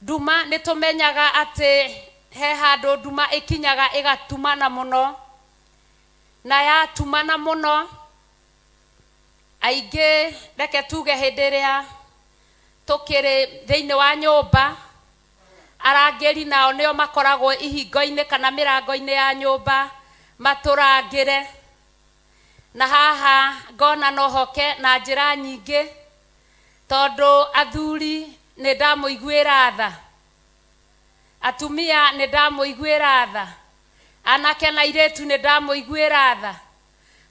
nduma nĩ tũmenyaga atĩ he handũ nduma ĩkinyaga ĩgatumana mũno, na yatumana mũno aingĩ, reke tuge hĩndĩ ĩrĩa tũkĩrĩ thĩinĩ wa nyũmba, arangĩri nao nĩo makoragwo ihingo-inĩ kana mĩrango-inĩ ya nyũmba matũrangĩre. Na haha ngona no hoke na njĩra nyingĩ, tondũ athuri nĩ ndamũiguĩra tha, atumia nĩ ndamũiguĩra tha, anake na airĩtu nĩ ndamũiguĩra tha,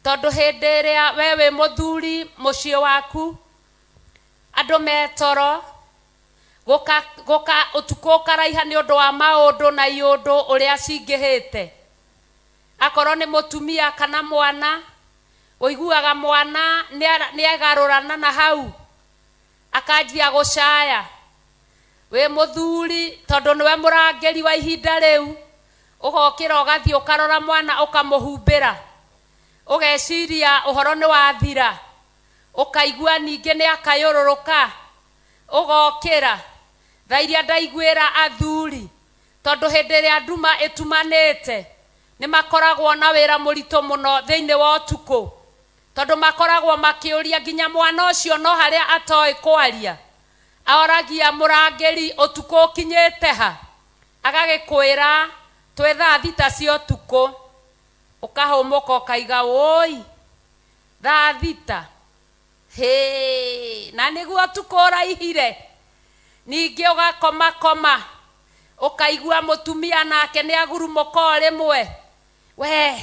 tondũ hĩndĩ ĩrĩa we wĩ mũthuri mũciĩ waku andũ metoro gũka ũtukũ ũkaraiha nĩ ũndũ wa maũndũ na iũndũ ũrĩa cingĩhĩte. Akorwo nĩ mũtumia kana mwana, ũiguaga mwana nĩ agarũrana na hau akanjia gũcaya. Wĩ mũthuri tondũ nĩwe mũrangĩri wa ihinda rĩu, ũgokĩra ũgathiĩ ũkarora mwana ũkamũhumbĩra, ũgeciria ũhoro nĩ wathira, ũkaigua ningĩ nĩ akayũrũrũka, ũgokĩra. Thaa iria ndaiguĩra athuri, tondũ hĩndĩ ĩrĩa nduma ĩtumanĩte nĩ makoragwo na wĩra mũritũ mũno thĩinĩ wa ũtukũ, tondũ makoragwo makĩũria nginya mwana ũcio no harĩa atoĩ kwaria, aoragia mũrangĩri ũtukũ ũkinyĩte ha, agagĩkwĩra twĩ thaa thita cia ũtukũ. Ũkahũmũka ũkaiga wũi thaa thita, hĩ, na nĩguo ũtukũ ũraihire. Ningĩ ũgakomakoma ũkaigua mũtumia nake nĩ agurumũka o rĩmwe, we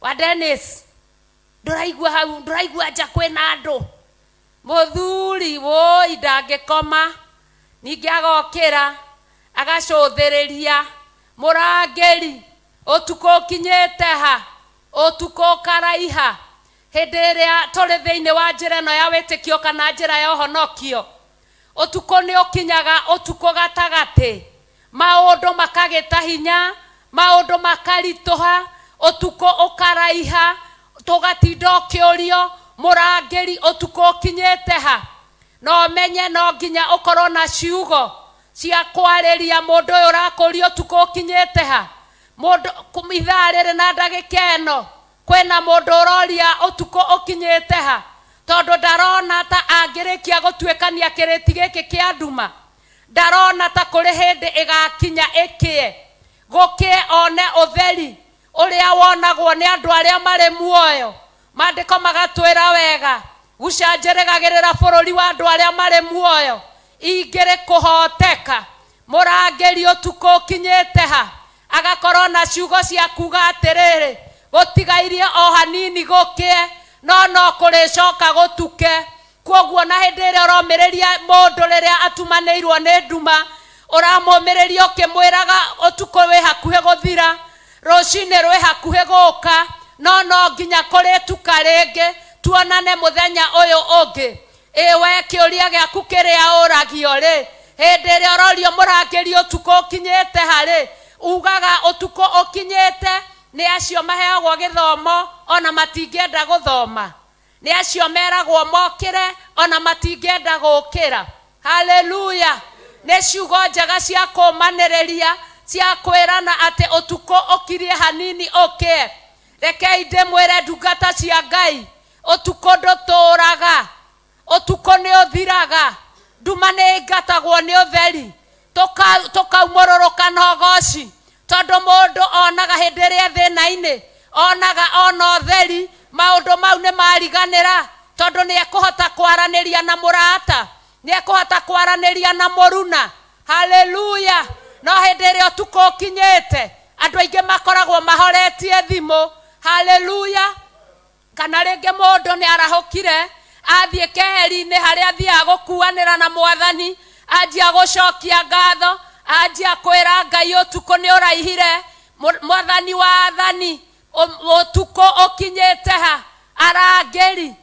wa Dennis Ndũraigua hau, ndũraigua nja kwĩna andũ. Mũthuri woi ndangĩkoma, ningĩ agokĩra agacũthĩrĩria mũrangĩri ũtukũ ũkinyĩte ha, ũtukũ ũkaraiha. Hĩndĩ ĩrĩa tũrĩ thĩinĩ wa njĩra ĩno ya wĩtĩkio kana njĩra ya ũhonokio, ũtukũ nĩ ũkinyaga ũtukũ gatagatĩ, maũndũ makagĩta hinya, maũndũ makaritũha, ũtukũ ũkaraiha, tũgatinda ũkĩũrio mũrangĩri ũtukũ ũkinyĩte ha. No menye no nginya ũkorwo na ciugo cia kwarĩria mũndũ ũyũ ũrakũria ũtukũ ũkinyĩte ha. Mũndũ ithaa rĩrĩ na ndagĩka ĩno kwĩna mũndũ ũroria ũtukũ ũkinyĩte ha, tondũ ndarona ta angĩrĩkia gũtuĩkania kĩrĩti gĩkĩ kĩa nduma, ndarona ta kũrĩ hĩndĩ ĩgakinya ĩkĩe gũkĩe one ũtheri ũrĩa wonagwo nĩ andũ arĩa marĩ muoyo. Maandĩko magatwĩra wega, gucanjĩrĩgagĩrĩra bũrũri wa andũ arĩa marĩ muoyo, ingĩrĩ kũhoteka. Mũrangĩri ũtukũ ũkinyĩte ha, agakorwo na ciugo cia kuga atĩrĩrĩ, gũtigairie o hanini gũkĩe, no no kũrĩcoka gũtuke. Kwoguo na hĩndĩ ĩrĩa ũromĩrĩria mũndũ rĩrĩa atumanĩirwo nĩ nduma, ũramũmĩrĩria ũkĩmwĩraga ũtukũ wĩ hakuhĩ gũthira, rũcinĩ rwĩ hakuhĩ gũka, no no nginya kũrĩtuka rĩngĩ tuonane mũthenya ũyũ ũngĩ. Ĩ we kĩũria gĩaku kĩrĩa ũragio rĩ, hĩndĩ ĩrĩa ũrorio mũrangĩri ũtukũ ũkinyĩte harĩ, ugaga ũtukũ ũkinyĩte nĩ acio maheagwo gĩthomo ona matingĩenda gũthoma, nĩ acio meragwo mokĩre ona matingĩenda gũkĩra. Haleluya! Nĩ ciugo njega cia kũmanĩrĩria, cia kwĩrana atĩ ũtukũ ũkirie hanini ũkĩe. Rekei ndĩmwĩre ndungata cia Ngai, ũtukũ ndũtũũraga, ũtukũ nĩ ũthiraga, nduma nĩ ĩingatagwo nĩ ũtheri, tũkaumũrũrũka na ũgoci, tondũ mũndũ onaga hĩndĩ ĩrĩa thĩna-inĩ, onaga ona ũtheri, maũndũ mau nĩ mariganĩra, tondũ nĩ ekũhota kwaranĩria na mũrata, nĩ ekũhota kwaranĩria na mũruna. Haleluya! No hĩndĩ ĩrĩa ũtukũ ũkinyĩte, andũ aingĩ makoragwo mahoretie thimũ. Haleluya! Kana rĩngĩ mũndũ nĩ arahũkire athiĩ keheri-inĩ harĩa athiaga gũkuanĩra na mwathani, anjia gũcokia ngatho, anjia kwĩra Ngai ũtukũ nĩ ũraihire, mwathani wa athani, ũtukũ ũkinyĩte ha. Arangĩri,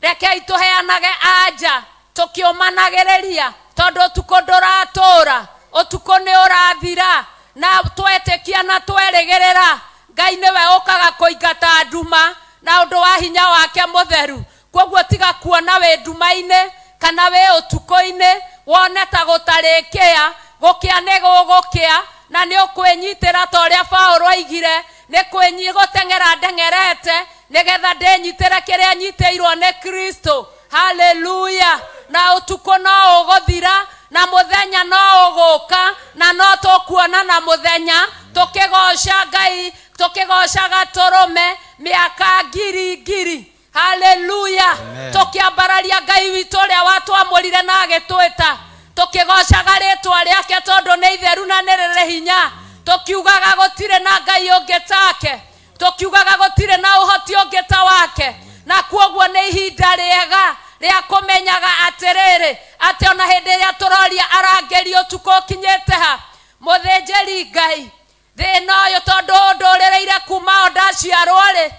rekei tũheanage anja tũkĩũmanagĩrĩria, tondũ ũtukũ ndũratũũra, ũtukũ nĩ ũrathira, na twetĩkia na twerĩgĩrĩra Ngai nĩwe ũkaga kũingata nduma na ũndũ wa hinya wake mũtheru. Kwoguo tiga kuona wĩ nduma-inĩ kana wĩ ũtukũ-inĩ wone ta gũtarĩkĩa, gũkĩa nĩ gũgũkĩa, na nĩ ũkwĩnyitĩra ta ũrĩa Paũlũ oigire, nĩ gũteng'era ndeng'erete nĩgetha ndĩnyitĩre kĩrĩa nyitĩirwo nĩ Kristo. Haleluya! Na ũtukũ no ũgũthira, na mũthenya no ũgũka, na no tũkuona na mũthenya tũkĩgoca Ngai, tũkĩgocaga tũrũme mĩaka ngiri ngiri. Haleluya! Tũkĩambararia Ngai witũ ũrĩa watwamũrire na agĩtwĩta, tũkĩgocaga rĩtwa rĩake tondũ nĩ itheru na nĩ rĩrĩ hinya, tũkiugaga gũtirĩ na Ngai ũngĩ take, tũkiugaga gũtirĩ na ũhoti ũngĩ ta wake. Na kwoguo nĩ ihinda rĩega rĩa kũmenyaga atĩrĩrĩ, atĩ ona hĩndĩ ĩrĩa tũroria arangĩri ũtukũ ũkinyĩte ha, mũthĩnjĩri Ngai, thĩna ũyũ tondũ ũndũrĩrĩire kuma o ndaciarwo rĩ,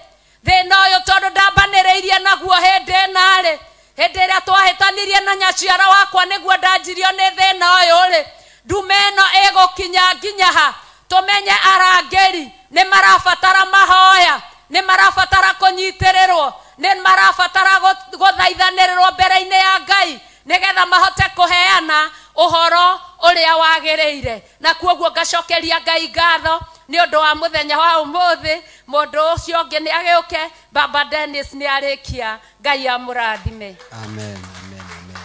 thĩna ũyũ tondũ ndambanĩrĩirie naguo hĩndĩ ĩna rĩ, hĩndĩ ĩrĩa twahĩtanirie na nyaciara wakwa nĩguo ndanjirio nĩ thĩna ũyũ rĩ, ndume ĩno ĩgũkinya nginya ha. Tũmenye arangĩri nĩ marabatara mahoya, nĩ marabatara kũnyitĩrĩrwo, nĩ marabatara gũthaithanĩrĩrwo mbere-inĩ ya Ngai nĩgetha mahote kũheana ũhoro ũrĩa wagĩrĩire. Na kwoguo ngacokeria Ngai ngatho nĩ ũndũ wa mũthenya wa ũmũthĩ. Mũndũ ũcio ũngĩ nĩ agĩũke, Baba Dennis nĩ arĩkia. Ngai amũrathime. Amen, amen, amen.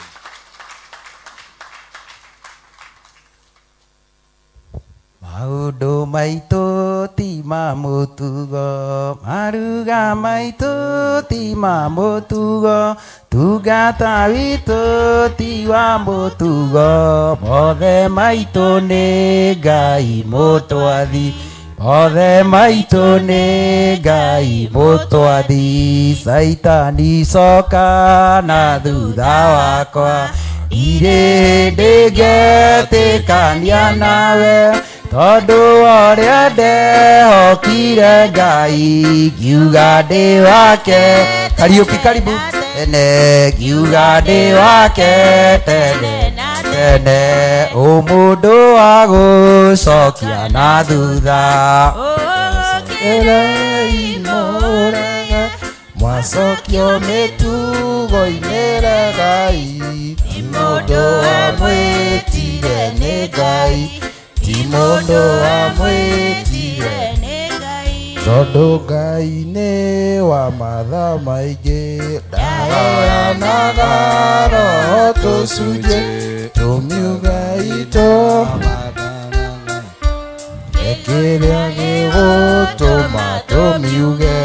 Maũndũ maitũ ti ma mũtugo, maruga maitũ ti ma mũtugo, tungata witũ ti wa mũtugo, mothe maitũ nĩ Ngai mũtwathi, Othe maitũ nĩ Ngai mũtwathi, Caitani coka na thutha wakwa. Ndirĩ hĩndĩ ngetĩkania nawe, tondũ ũrĩa ndehokire Ngai, ngiuga ndĩ wake. Kariũki karibu. Tene ngiuga ndĩ wake tene tene, ũmũndũ wa gũcokia na thutha. Mwacokio mĩtugo-inĩ regai, ti mũndũ wamwĩtire nĩ Ngai, ti mũndũ wamwĩtire nĩ Ngai. Tondũ Ngai nĩ wa matha maingĩ, ndagayanaga roho tũcunjĩ, tũmiuga itũ kĩrĩa gĩgũtũma tũmiuge,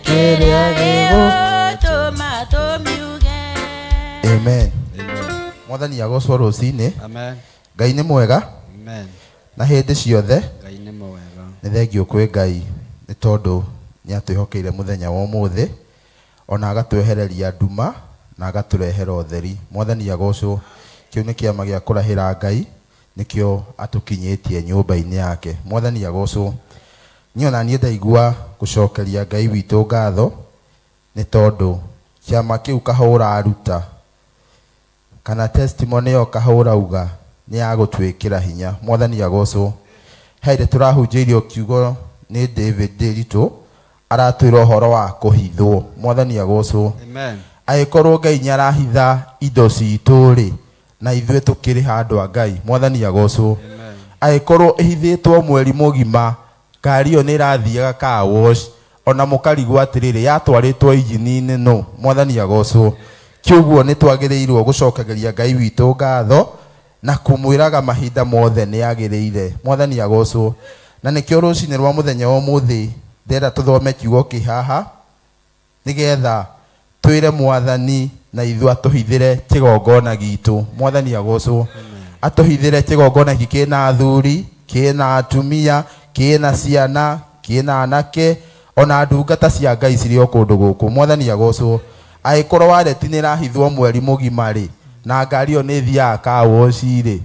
kĩrĩa gĩgũtũma tũmiuge. Amen. Mwathani agocwo rũcinĩ. Amen. Ngai nĩ mwega. Amen. Na hĩndĩ ciothe Ngai nĩ mwega. Nĩ thengio kwĩ Ngai nĩ tondũ nĩ atwĩhokeire mũthenya wa ũmũthĩ, ona agatwehereria nduma na agatũrehera ũtheri. Mwathani agocwo. Kĩu nĩ kĩama gĩa kũrahĩra Ngai, nĩkĩo atũkinyĩtie nyũmba-inĩ yake. Mwathani agocwo. Niĩ ona niĩ ndaigua gũcokeria Ngai witũ ngatho nĩ tondũ kĩama kĩu kahũra aruta kana testimony ĩyo kahũra uga nĩ ya gũtwĩkĩra hinya. Mwathani agocwo. Hĩndĩ tũrahunjĩirio kiugo nĩ David Ndiritu, aratwĩra ũhoro wa kũhithwo. Mwathani agocwo. Amen. Angĩkorwo Ngai nĩ arahitha indo citũ rĩ, na ithuĩ tũkĩrĩ handũ a Ngai. Mwathani agocwo. Angĩkorwo ĩhithĩtwo mweri mũgima, ngari ĩyo nĩ ĩrathiaga car wash, ona mũkarigwo atĩrĩrĩ yatwarĩtwo injini-inĩ no. Mwathani agocwo. Kĩũguo nĩ twagĩrĩirwo gũcokagĩria Ngai witũ ngatho na kũmwĩraga mahinda mothe nĩ agĩrĩire. Mwathani agocwo. Na nĩkĩo rũcinĩ rwa mũthenya wa ũmũthĩ ndĩrenda tũthome kiugo kĩ haha nĩgetha twĩre Mwathani na ithuĩ atũhithĩre kĩgongona gitũ. Mwathani agocwo. Atũhithĩre kĩgongona gĩkĩ kĩna athuri, kĩna atumia, kĩna ciana, kĩna anake, ona ndungata cia Ngai cirĩ o kũndũ gũkũ. Mwathani agocwo. Angĩkorwo wareti nĩ ĩrahithwo mweri mũgima rĩ, na ngari ĩyo nĩ ĩthiaga car wash rĩ,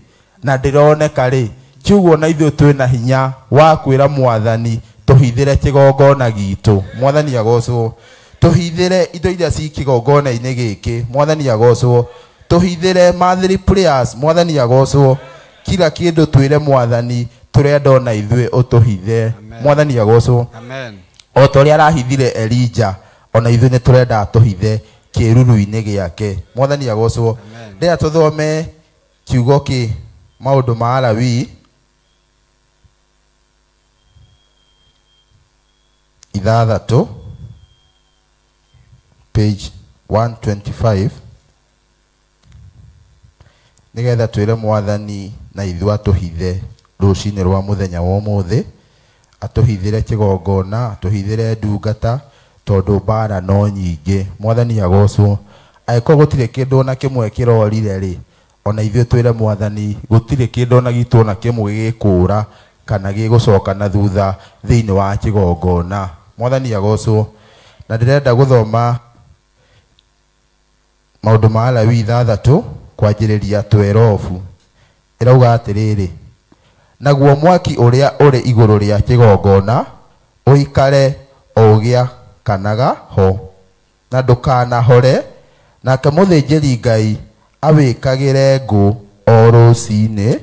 na ndĩroneka rĩ, kiugo na ithuĩ twĩna hinya wa kwĩra Mwathani tũhithĩre kĩgongona gitũ. Mwathani agocwo. Tũhithĩre indo iria ci kĩgongona-inĩ gĩkĩ. Mwathani agocwo. Tũhithĩre monthly prayers. Mwathani agocwo. Kila kĩndũ twĩre Mwathani tũrenda ona ithuĩ ũtũhithe. Mwathani agocwo. Amen. O ta ũrĩa arahithire Elijah, ona ithuĩ nĩ tũrenda atũhithe kĩruru-inĩ gĩake. Mwathani agocwo. Ndĩrenda tũthome kiugo kĩ maũndũ ma Alawii 6 page 125 nĩgetha twĩre Mwathani na ithuĩ atũhithe rũcinĩ rwa mũthenya wa ũmũthĩ, atũhithĩre kĩgongona, atũhithĩre ndungata, tondũ mbara no nyingĩ. Mwathani agocwo. Angĩkorwo gũtirĩ kĩndũ ona kĩmwe kĩrorire rĩ, ona ithuĩ twĩre Mwathani gũtirĩ kĩndũ ona gitũ ona kĩmwe gĩgĩkũra kana gĩgũcoka na thutha thĩinĩ wa kĩgongona. Mwathani agocwo. Na ndĩrenda gũthoma maũndũ ma Alawii 6 kwanjĩrĩria 12. Ĩrauga atĩrĩrĩ, naguo mwaki ũrĩa ũrĩ igũrũ rĩa kĩgongona ũikare o ũgĩakanaga ho, na ndũkanahore, nake mũthĩnjĩri Ngai awĩkagĩre ngũ o rũcinĩ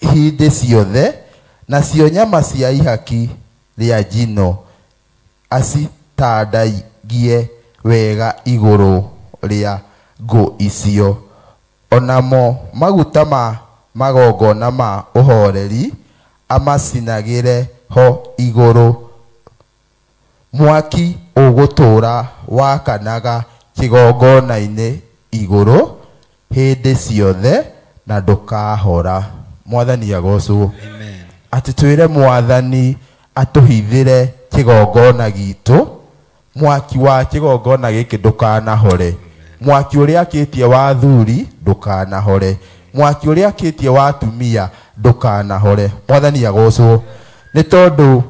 hĩndĩ ciothe, nacio nyama cia ihaki rĩa njino acitandagie wega igũrũ rĩa ngũ icio, onamo maguta ma magongona ma ũhoreri amacinagĩre ho igũrũ. Mwaki ũgũtũũra wakanaga kĩgongona-inĩ igũrũ hĩndĩ ciothe na ndũkahora. Mwathani agocwo. Atĩ twĩre Mwathani atũhithĩre kĩgongona gitũ, mwaki wa kĩgongona gĩkĩ ndũkanahore, mwaki ũrĩa akĩtie wa athuri ndũkanahore, mwaki ũrĩa akĩtie wa atumia ndũkanahore. Mwathani agocwo. Nĩ tondũ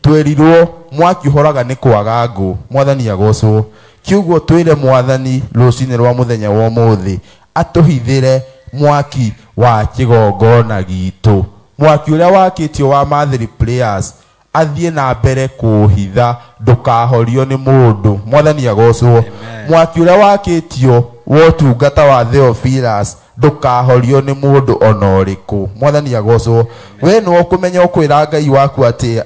twerirwo mwaki ũhoraga nĩ kwaga ngũ. Mwathani agocwo. Kiugo twĩre mwathani rũcinĩ rwa mũthenya wa ũmũthĩ atũhithĩre mwaki wa kĩgongona gitũ. Mwaki ũrĩa wakĩtio wa Mathiri Players athiĩ na mbere kũũhitha ndũkahorio nĩ mũndũ. Mwathani agocwo. Mwaki ũrĩa wakĩtio wa ũtungata wa Theophilus ndũkahorio nĩ mũndũ ona ũrĩkũ. Mwathani agocwo. We nĩwe ũkũmenya ũkwĩra Ngai waku atĩ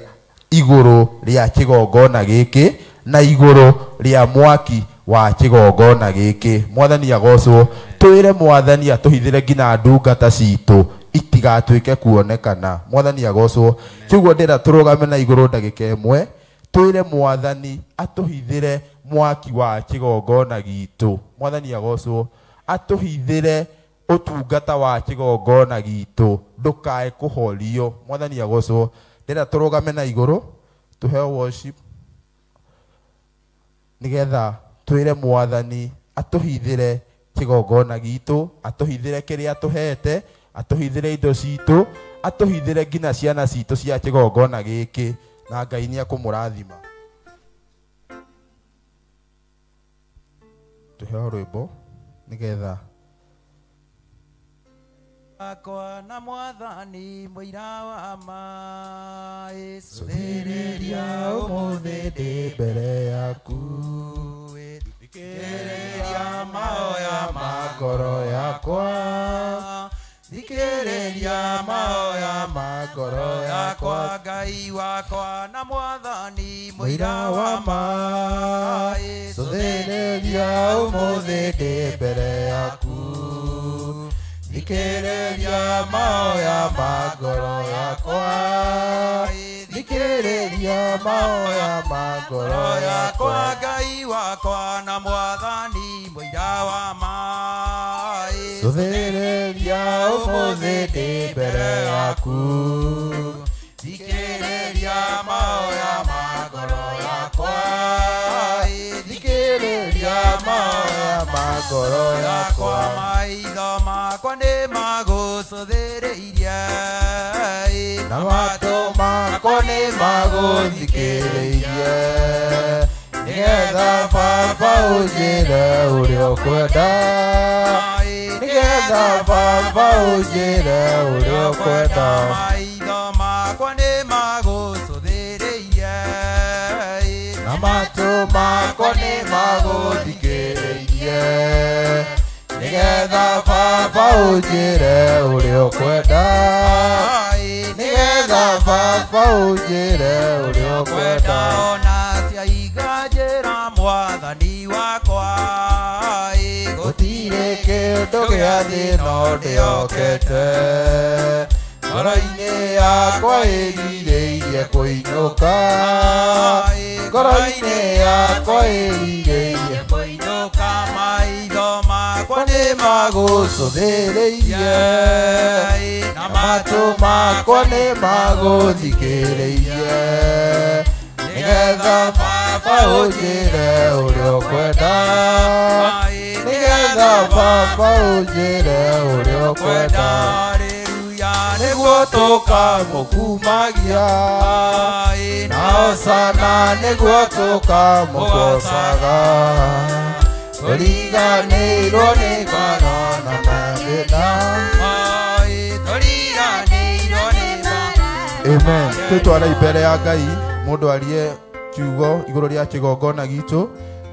igũrũ rĩa kĩgongona gĩkĩ na igũrũ rĩa mwaki wa kĩgongona gĩkĩ. Mwathani agocwo. Twĩre mwathani atũhithĩre nginya ndungata citũ itigatuĩke kuonekana. Mwathani agocwo. Kiugo ndĩra tũrũgame na igũrũ ndagĩka ĩmwe twĩre mwathani atũhithĩre mwaki wa kĩgongona gitũ. Mwathani agocwo. Atũhithĩre ũtungata wa kĩgongona gitũ ndũkae kũhorio. Mwathani agocwo. Ndĩra tũrũgame na igũrũ tũheo worship nĩgetha twĩre mwathani atũhithĩre kĩgongona gitũ, atũhithĩre kĩrĩa atũhete, atũhithĩre indo citũ, atũhithĩre nginya ciana citũ cia kĩgongona gĩkĩ, na Ngai nĩ ekũmũrathima. Tũheo rwĩmbo nĩgetha akwa na mwathani mũira wa ma cũthĩrĩria ũmũthĩ ndĩ mbere yaku, thikĩrĩria mahoya ma ngoro yakwa, thikĩrĩria mahoya ma ngoro yakwa, Ngai wakwa na mwathani mũira wa ma cũthĩrĩria ũmũthĩ ndĩ mbere yaku, thikĩrĩria mahoya ma ngoro yakwa, thikĩrĩria mahoya ma ngoro yakwa, Ngai wakwa na mwathani mũira wa ma cũthĩrĩria ũmũthĩ ndĩ mbere yaku, thikĩrĩria mahoya ma ngoro yakwa, thikĩrĩria mahoya ma ngoro yakwa, maitho makwa nĩ magũcũthĩrĩirie na matũ makwa nĩ magũthikĩrĩirie, nĩgetha Baba ũnjĩre ũrĩa ũkwenda, nĩgetha Baba ũnjĩre ũrĩa ũkwenda, maitho makwa nĩ magũcũthĩrĩirie na matũ makwa nĩ magũthikĩrĩirie, nĩgetha Baba ũnjĩre ũrĩa ũkwenda, nĩgetha Baba ũnjĩre ũrĩa ũkwenda. Ona ciaiga njĩra mwathani wakwa gũtirĩ kĩndũ gĩa thĩ no ndĩhokete, ngoro-inĩ yakwa ĩrirĩirie kũinũka, ngoro-inĩ yakwa ĩrirĩirie kũinũka, maitho makwa nĩ magũcũthĩrĩirie na matũ makwa nĩ magũthikĩrĩirie, nĩgetha Baba ũnjĩre ũrĩa ũkwenda, nĩgetha Baba ũnjĩre ũrĩa ũkwenda. Nĩguo tũkamũkumagia na hosana, nĩguo tũkamũgocaga, tũriganĩirwo nĩ ngoro na mathĩna. Amen. Twĩtware mbere ya Ngai mũndũ arie kiugo igũrũ rĩa kĩgongona gitũ,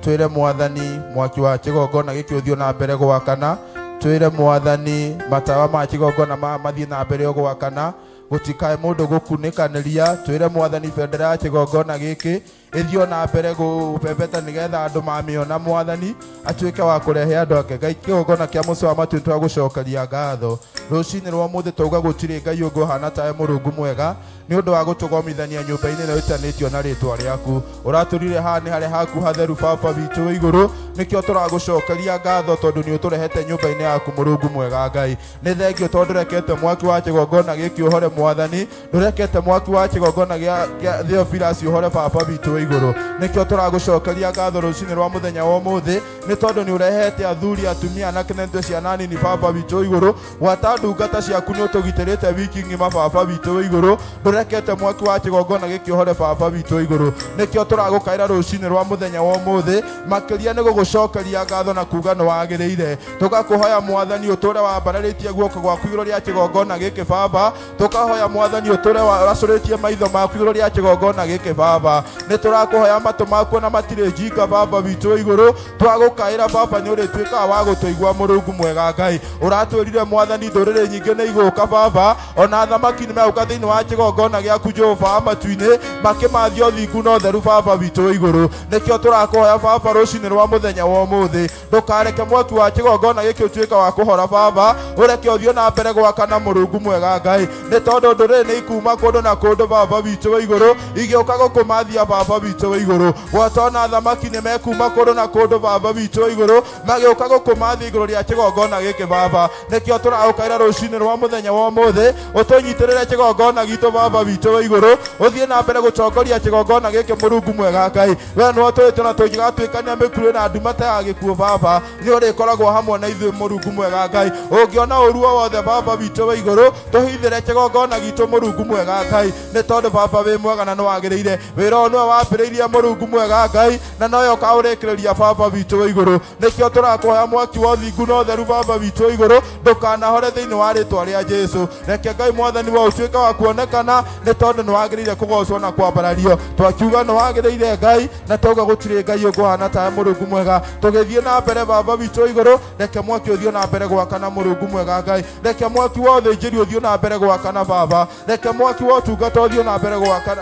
twĩre mwathani mwaki wa kĩgongona gĩkĩ ũthiĩ na mbere gwakana, twĩre mwathani matawa ma kĩgongona mathiĩ na mbere gwakana, gũtikae mũndũ gũkunĩkanĩria, twĩre mwathani bendera ya kĩgongona gĩkĩ ĩthiĩ na mbere gũbebeta nĩgetha andũ mamĩona, mwathani atuĩke wa kũrehe andũ ake. Ngai kĩgongona kĩa mũciĩ wa matu twagũcokeria ngatho rũcinĩ rwa ũmũthĩ, twauga gũtirĩ Ngai ũngĩ ũhana tawe Mũrungu mwega, nĩ ũndũ wa gũtũgomithania nyũmba-inĩ ĩno ĩtanĩtio na rĩtwa rĩaku. Ũratũrire haha nĩ harĩa haku hatheru Baba witũ wĩ igũrũ, nĩkĩo tũragũcokeria ngatho tondũ nĩ ũtũrehete nyũmba-inĩ yaku Mũrungu mwega. Ngai nĩ thengio tondũ ndũrekete mwaki wa kĩgongona gĩkĩ ũhore mwathani, ndũrekete mwaki wa kĩgongona gĩa Theophilus ũhore Baba witũ wĩ igũrũ. Nĩkĩo tũragũcokeria ngatho rũcinĩ rwa mũthenya wa ũmũthĩ, nĩ tondũ nĩ ũrehete athuri, atumia, anake na ithuĩ ciana nini baba witũ igũrũ. Gwata ndungata ciaku nĩ ũtũgitĩrĩte wiki ng'ima baba witũ igũrũ, ndũrekete mwaki wa kĩgongona gĩkĩũhore baba witũ igũrũ. Nĩkĩo tũragũkaĩra rũcinĩ rwa mũthenya wa ũmũthĩ, makĩria nĩ gũgũcokeria ngatho na kuga nĩ wagĩrĩire. Tũgakũhoya mwathani ũtũre wambararĩtie guoko gwaku igũrũ rĩa kĩgongona gĩkĩ baba, tũkahoya mwathani ũtũre waracũrĩtie maitho maku igũrũ rĩa kĩgongona gĩkĩ baba. Nĩ tũrakũhoya matũ maku na matirĩ njinga baba witũ igũrũ, twagũkaĩra baba nĩ ũrĩtuĩkaga wa gũtũigua Mũrungu mwega Ngai. Ũratwĩrire mwathani ndũrĩrĩ nyingĩ nĩ igũka baba, ona athamaki nĩ megũka thĩinĩ wa kĩgongona gĩaku Jehova wa matu-inĩ, makĩmathia ũthingu na ũtheru baba witũ igũrũ. Nĩkĩo tũrakũhoya baba rũcinĩ rwa mũthenya wa ũmũthĩ, ndũkareke mwaki wa kĩgongona gĩkĩ ũtuĩke wa kũhora baba, ũreke ũthiĩ na mbere gwakana Mũrungu mwega Ngai, nĩ tondũ ndũrĩrĩ nĩ ikuma kũndũ na kũndũ baba witũ wa igũrũ, igĩũka gũkũmathia baba witũ wa igũrũ. Gwata ona athamaki nĩ mekuma kũndũ na kũndũ baba witũ wa igũrũ, magĩũka gũkũmathia igũrũ rĩa kĩgongona gĩkĩ baba. Nĩkĩo tũragũkaĩra rũcinĩ rwa mũthenya wa ũmũthĩ, ũtũnyitĩrĩre kĩgongona gitũ baba witũ wa igũrũ, ũthiĩ na mbere gũtongoria kĩgongona gĩkĩ Mũrungu mwega Ngai. We nĩwe ũtũĩte na tũngĩgatuĩkania mĩkuĩ na nduma ta ya gĩkuũ baba, nĩ ũrĩkoragwo hamwe na ithuĩ Mũrungu mwega Ngai. Ũngĩona ũũru o wothe baba witũ wa igũrũ, tũhithĩre kĩgongona gitũ Mũrungu mwega Ngai, nĩ tondũ baba wĩ mwega na nĩ wagĩrĩire. Wĩra ũyũ nĩwe wambĩrĩirie Mũrungu mwega Ngai, na nowe ũkaũrĩkĩrĩria baba witũ wa igũrũ. Nĩkĩo tũrakũhoya mwaki wa ũthingu na ũtheru baba witũ wa igũrũ, ndũkanahore thĩinĩ wa rĩtwa rĩa Jesũ. Reke Ngai mwathani wa ũtuĩke wa kuonekana, nĩ tondũ nĩ wagĩrĩire kũgocwo na kwambarario. Twakiuga nĩ wagĩrĩire Ngai, na twauga gũtirĩ Ngai ũkũhana tawe Mũrungu mwega. Tũgĩthiĩ na mbere baba witũ wa igũrũ, reke mwaki ũthiĩ na mbere gwakana Mũrungu mwega Ngai. Reke mwaki wa ũthĩnjĩri ũthiĩ na mbere gwakana baba, reke mwaki wa ũtungata ũthiĩ na mbere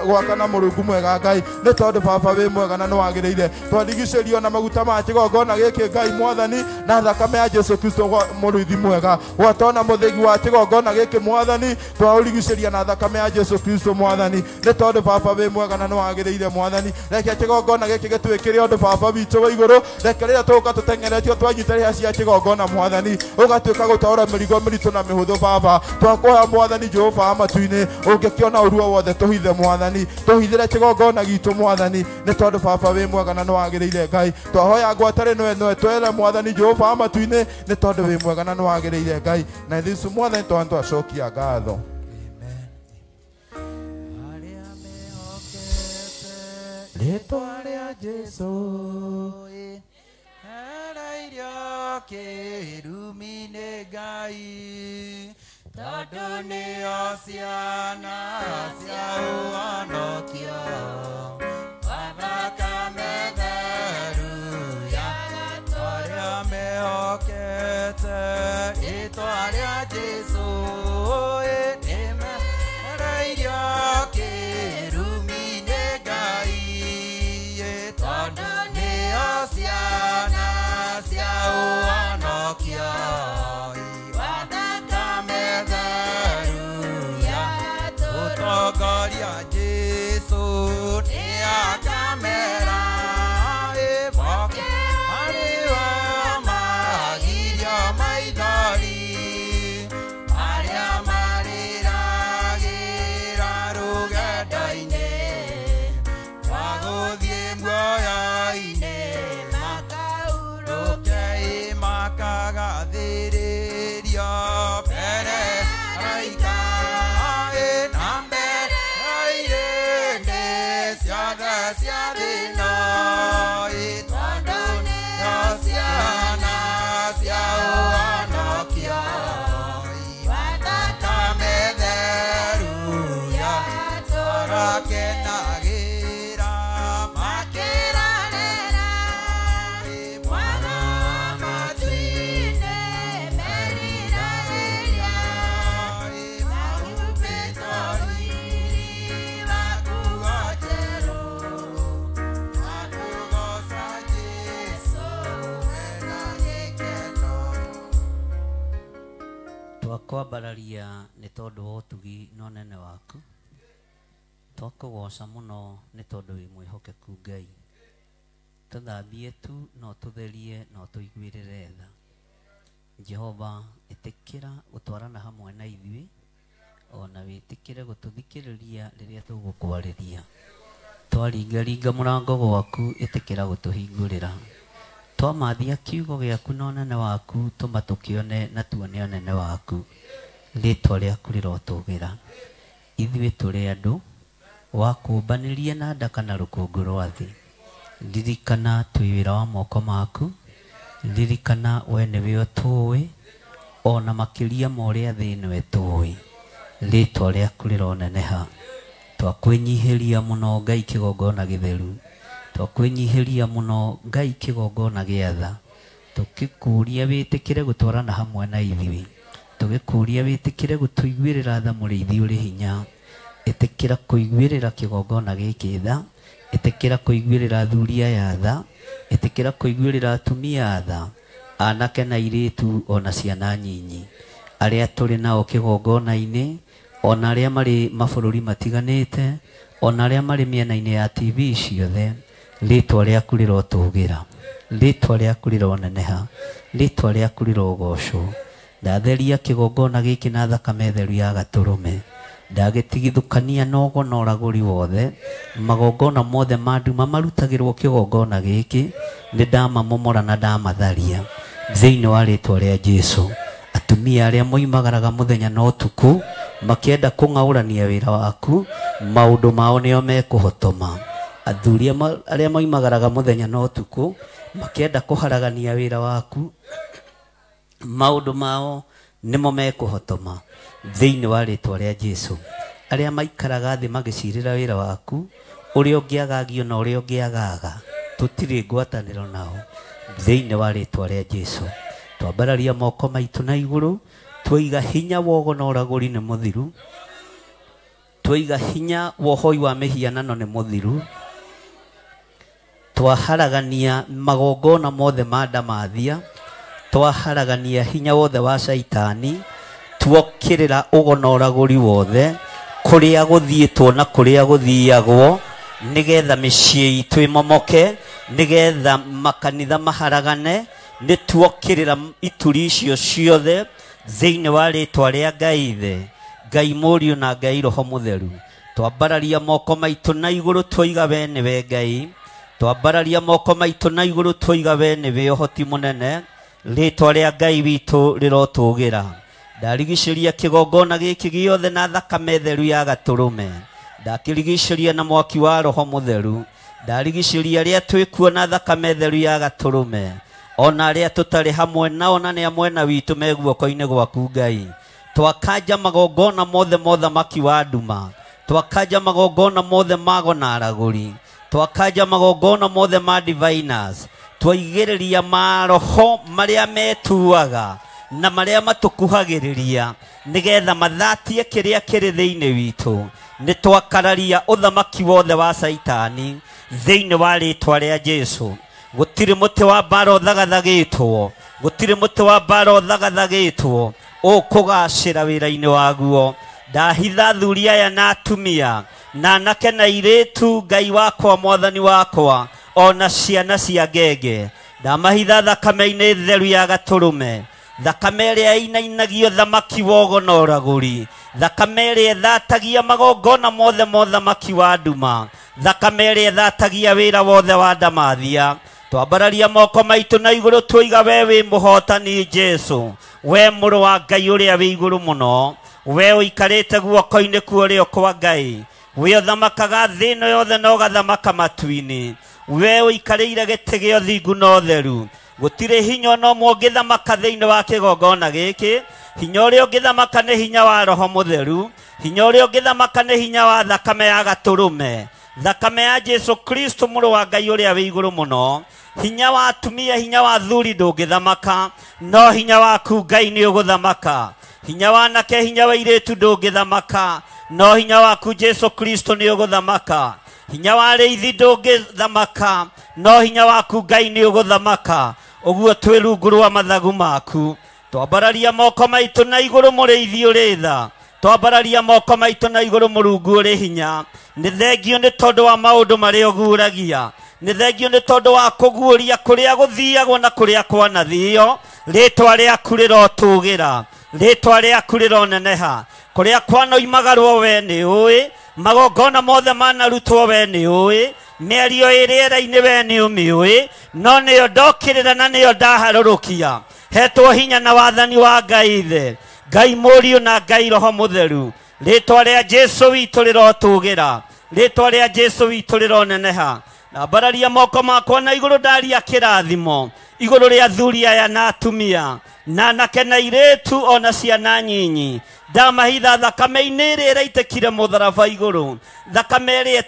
gwakana Mũrungu mwega Ngai, nĩ tondũ baba wĩ mwega na nĩ wagĩrĩire. Twarigicĩrio na maguta ma kĩgongona gĩkĩ Ngai mwathani, na thakame ya Jesũ Kristo mũrũithi mwega. Gwatona mũthĩgi wa kĩgongona gĩkĩ mwathani, twaũrigicĩria na thakame ya Jesũ Kristo mwathani, nĩ tondũ baba wĩ mwega na nĩ wagĩrĩire mwathani. Reke kĩgongona gĩkĩ gĩtuĩkĩre ũndũ baba witũ wa igũrũ, reke rĩrĩa tũgũka tũteng'eretio twanyita cia kĩgongona mwathani, ũgatuĩka gũtaũra mĩrigo mĩritũ na mĩhũthũ baba. Twakũhoya mwathani Jehova wa matu-inĩ, ũngĩkĩona ũũru o wothe tũhithe mwathani, tũhithĩre kĩgongona gitũ mwathani, nĩ tondũ baba wĩ mwega na nĩ wagĩrĩire Ngai. Twahoya ngwatanĩro ĩno ĩtwere mwathani Jehova wa matu-inĩ, nĩ tondũ wĩ mwega na nĩ wagĩrĩire Ngai. Na ithuĩ mwathani twacokia ngatho. Rĩtwa rĩa Jesũ ereirio kĩrumi-inĩ Ngai, tondũ nĩo ciana cia ũhonokio wa thakame theru ya arĩa mehokete rĩtwa rĩa Jesũ nĩmereirio kĩrumi-inĩ Ngai, tondũ nĩo ciana cia ũhonokio wa thakame theru ya ũtongoria Jesũ nĩakamera ĩmoke harĩ we magirio maithori arĩa marĩragĩra rũgendo-inĩ rwa gũthiĩ muoyo-inĩ, makaurũke makagathĩrĩrio mbere araika na mbere irĩndĩ ciothe cia thĩ-ĩno, tondũ nĩo ciana cia ũhonokio wa thakame theru ya tũrakenagĩra makĩrorera mwana wa matu-inĩ meriragĩria mahumbĩtwo riri wa nguo njerũ makũgooca Jesũ mena gĩkeno. Twakwambararia nĩ tondũ wa ũtugi na ũnene waku, twakũgoca mũno nĩ tondũ wĩ mwĩhokeku Ngai. Tũthambie tu na ũtũtherie na ũtũiguĩrĩre tha. Jehova, ĩtĩkĩra gũtwarana hamwe na ithuĩ, ona wĩtĩkĩre gũtũthikĩrĩria rĩrĩa tũgũkwarĩria. Twaringaringa mũrango gwaku ĩtĩkĩra gũtũhingũrĩra. Twamathia kiugo gĩaku na ũnene waku tũma tũkĩone na tuone ũnene waku. Rĩtwa rĩaku rĩrotũgĩra. Ithuĩ tũrĩ andũ wakũmbanĩrie na ndaka na rũkũngũ rwa thĩ. Ririkana twĩ wĩra wa moko maku. Ririkana we nĩwe ũtũĩ ona makĩria ma ũrĩa thĩ ĩno ĩtũĩ. Rĩtwa rĩaku rĩroneneha. Twakwĩnyihĩria mũno Ngai kĩgongona gĩtheru. Twakwĩnyihĩria mũno Ngai kĩgongona gĩa tha. Tũgĩkũria wĩtĩkĩre gũtwarana hamwe na ithuĩ. Tũgĩkũria wĩtĩkĩre gũtũiguĩrĩra tha mũrĩithi ũrĩ hinya. Ĩtĩkĩra kũiguĩrĩra kĩgongona gĩkĩ tha. Ĩtĩkĩra kũiguĩrĩra athuri aya tha. Ĩtĩkĩra kũiguĩrĩra atumia tha. Anake na airĩtu ona ciana nyinyi. Arĩa tũrĩ nao kĩgongona-inĩ ona arĩa marĩ mabũrũri matiganĩte ona arĩa marĩ mĩena-inĩ ya TV ciothe, rĩtwa rĩaku rĩrotũgĩra, rĩtwa rĩaku rĩroneneha, rĩtwa rĩaku rĩrogocwo. Ndatheria kĩgongona gĩkĩ na thakame theru ya gatũrũme. Ndagĩtigithũkania na ũgo na ũragũri wothe. Magongona mothe ma nduma marutagĩrwo kĩgongona gĩkĩ nĩ ndamamomora na ndamatharia thĩinĩ wa rĩtwa rĩa Jesũ. Atumia arĩa moimagaraga mũthenya na ũtukũ makĩenda kũng'aũrania wĩra waku, maũndũ mao nĩo mekũhotoma. Athuri arĩa moimagaraga mũthenya na ũtukũ makĩenda kũharagania wĩra waku, maũndũ mao nĩmo mekũhotoma thĩinĩ wa rĩtwa rĩa Jesũ. Arĩa maikaraga thĩ magĩcirĩra wĩra waku, ũrĩa ũngĩagagio na ũrĩa ũngĩagaga, tũtirĩ ngwatanĩro nao thĩinĩ wa rĩtwa rĩa Jesũ. Twambararia moko maitũ na igũrũ, twaiga hinya wogo na ũragũri nĩ mũthiru, twaiga hinya wa ũhoi wa mĩhianano nĩ mũthiru, twaharagania magongona mothe ma ndamathia, twaharagania hinya wothe wa caitani, tuokĩrĩra ũgo na ũragũri wothe kũrĩa gũthiĩtwo na kũrĩa gũthiagwo, nĩgetha mĩciĩ itũ ĩmomoke, nĩgetha makanitha maharagane. Nĩ tuokĩrĩra ituri icio ciothe thĩinĩ wa rĩtwa rĩa Ngai Ithe, Ngai Mũriũ na Ngai Roho Mũtheru. Twambararia moko maitũ na igũrũ twaiga we nĩwe Ngai. Twambararia moko maitũ na igũrũ twaiga we nĩwe ũhoti mũnene. Rĩtwa rĩa Ngai witũ rĩrotũgĩra. Ndarigicĩria kĩgongona gĩkĩ gĩothe na thakame theru ya gatũrũme. Ndakĩrigicĩria na mwaki wa Roho Mũtheru. Ndarigicĩria arĩa twĩkuo na thakame theru ya gatũrũme, ona arĩa tũtarĩ hamwe nao na nĩ a mwena witũ me guoko-inĩ gwaku Ngai. Twakanja magongona mothe ma ũthamaki wa nduma, twakanja magongona mothe ma ago na aragũri, twakanja magongona mothe ma diviners, twaigĩrĩria maroho marĩa metuaga na marĩa matũkuhagĩrĩria nĩgetha mathatie kĩrĩa kĩrĩ thĩinĩ witũ. Nĩ twakararia ũthamaki wothe wa caitani thĩinĩ wa rĩtwa rĩa Jesũ. Gũtirĩ mũtĩ wa mbara ũthagathagĩtwo, gũtirĩ mũtĩ wa mbara ũthagathagĩtwo ũkũgacĩra wĩra-inĩ waguo. Ndahitha athuri aya na atumia na anake na airĩtu, Ngai wakwa Mwathani wakwa, ona ciana cia ngenge. Ndamahitha thakame-inĩ theru ya gatũrũme, thakame ĩrĩa ĩinainagio thamaki wogo na ũragũri, thakame ĩrĩa ĩthatagia magongona mothe ma ũthamaki wa nduma, thakame ĩrĩa ĩthatagia wĩra wothe wa ndamathia. Twambararia moko maitũ na igũrũ twaiga we wĩ mũhotani Jesũ, we mũrũ wa Ngai ũrĩa wĩ igũrũ mũno, we ũikarĩte guoko-inĩ kwa ũrĩo kwa Ngai, we ũthamakaga thĩ ĩno yothe na ũgathamaka matu-inĩ, we ũikarĩire gĩtĩ gĩa ũthingu na ũtheru. Gũtirĩ hinya ona ũmwe ũngĩthamaka thĩinĩ wa kĩgongona gĩkĩ. Hinya ũrĩa ũngĩthamaka nĩ hinya wa Roho Mũtheru, hinya ũrĩa ũngĩthamaka nĩ hinya wa thakame ya gatũrũme, thakame ya Jesũ Kristo mũrũ wa Ngai ũrĩa wĩ igũrũ mũno. Hinya wa atumia, hinya wa athuri ndũngĩthamaka, no hinya waku Ngai nĩ ũgũthamaka. Hinya wa anake, hinya wa airĩtu ndũngĩthamaka, no hinya waku Jesũ Kristo nĩ ũgũthamaka. Hinya wa arĩithi ndũngĩthamaka, no hinya waku Ngai nĩ ũgũthamaka. Ũguo twĩ rungu rwa mathagu maku. Twambararia moko maitũ na igũrũ mũrĩithi ũrĩ tha, twambararia moko maitũ na igũrũ mũrungu ũrĩ hinya. Nĩ thengio nĩ tondũ wa maũndũ marĩa ũguũragia, nĩ thengio nĩ tondũ wa kũguũria kũrĩa gũthiagwo na kũrĩa kwanathio. Rĩtwa rĩaku rĩrotũgĩra, rĩtwa rĩaku rĩroneneha. Kũrĩa kwanoimagarwo we nĩ ũĩ, Magongona mothe manarutwo we nĩ ũĩ, mĩario ĩ rĩera-inĩ we nĩ ũmĩũĩ, no nĩyo ndokĩrĩra na nĩyo ndaharũrũkia. Hetwo hinya na wathani wa Ngai Ithe, Ngai Mũriũ na Ngai Roho Mũtheru. Rĩtwa rĩa Jesũ witũ rĩrotũgĩra, rĩtwa rĩa Jesũ witũ rĩroneneha. Na mbararia moko makwa na igũrũ ndaria kĩrathimo igũrũ rĩa athuri aya na atumia na anake na airĩtu ona ciana nyinyi. Ndamahitha thakame-inĩ ĩrĩa ĩraitĩkire mũtharaba igũrũ, thakame ĩrĩa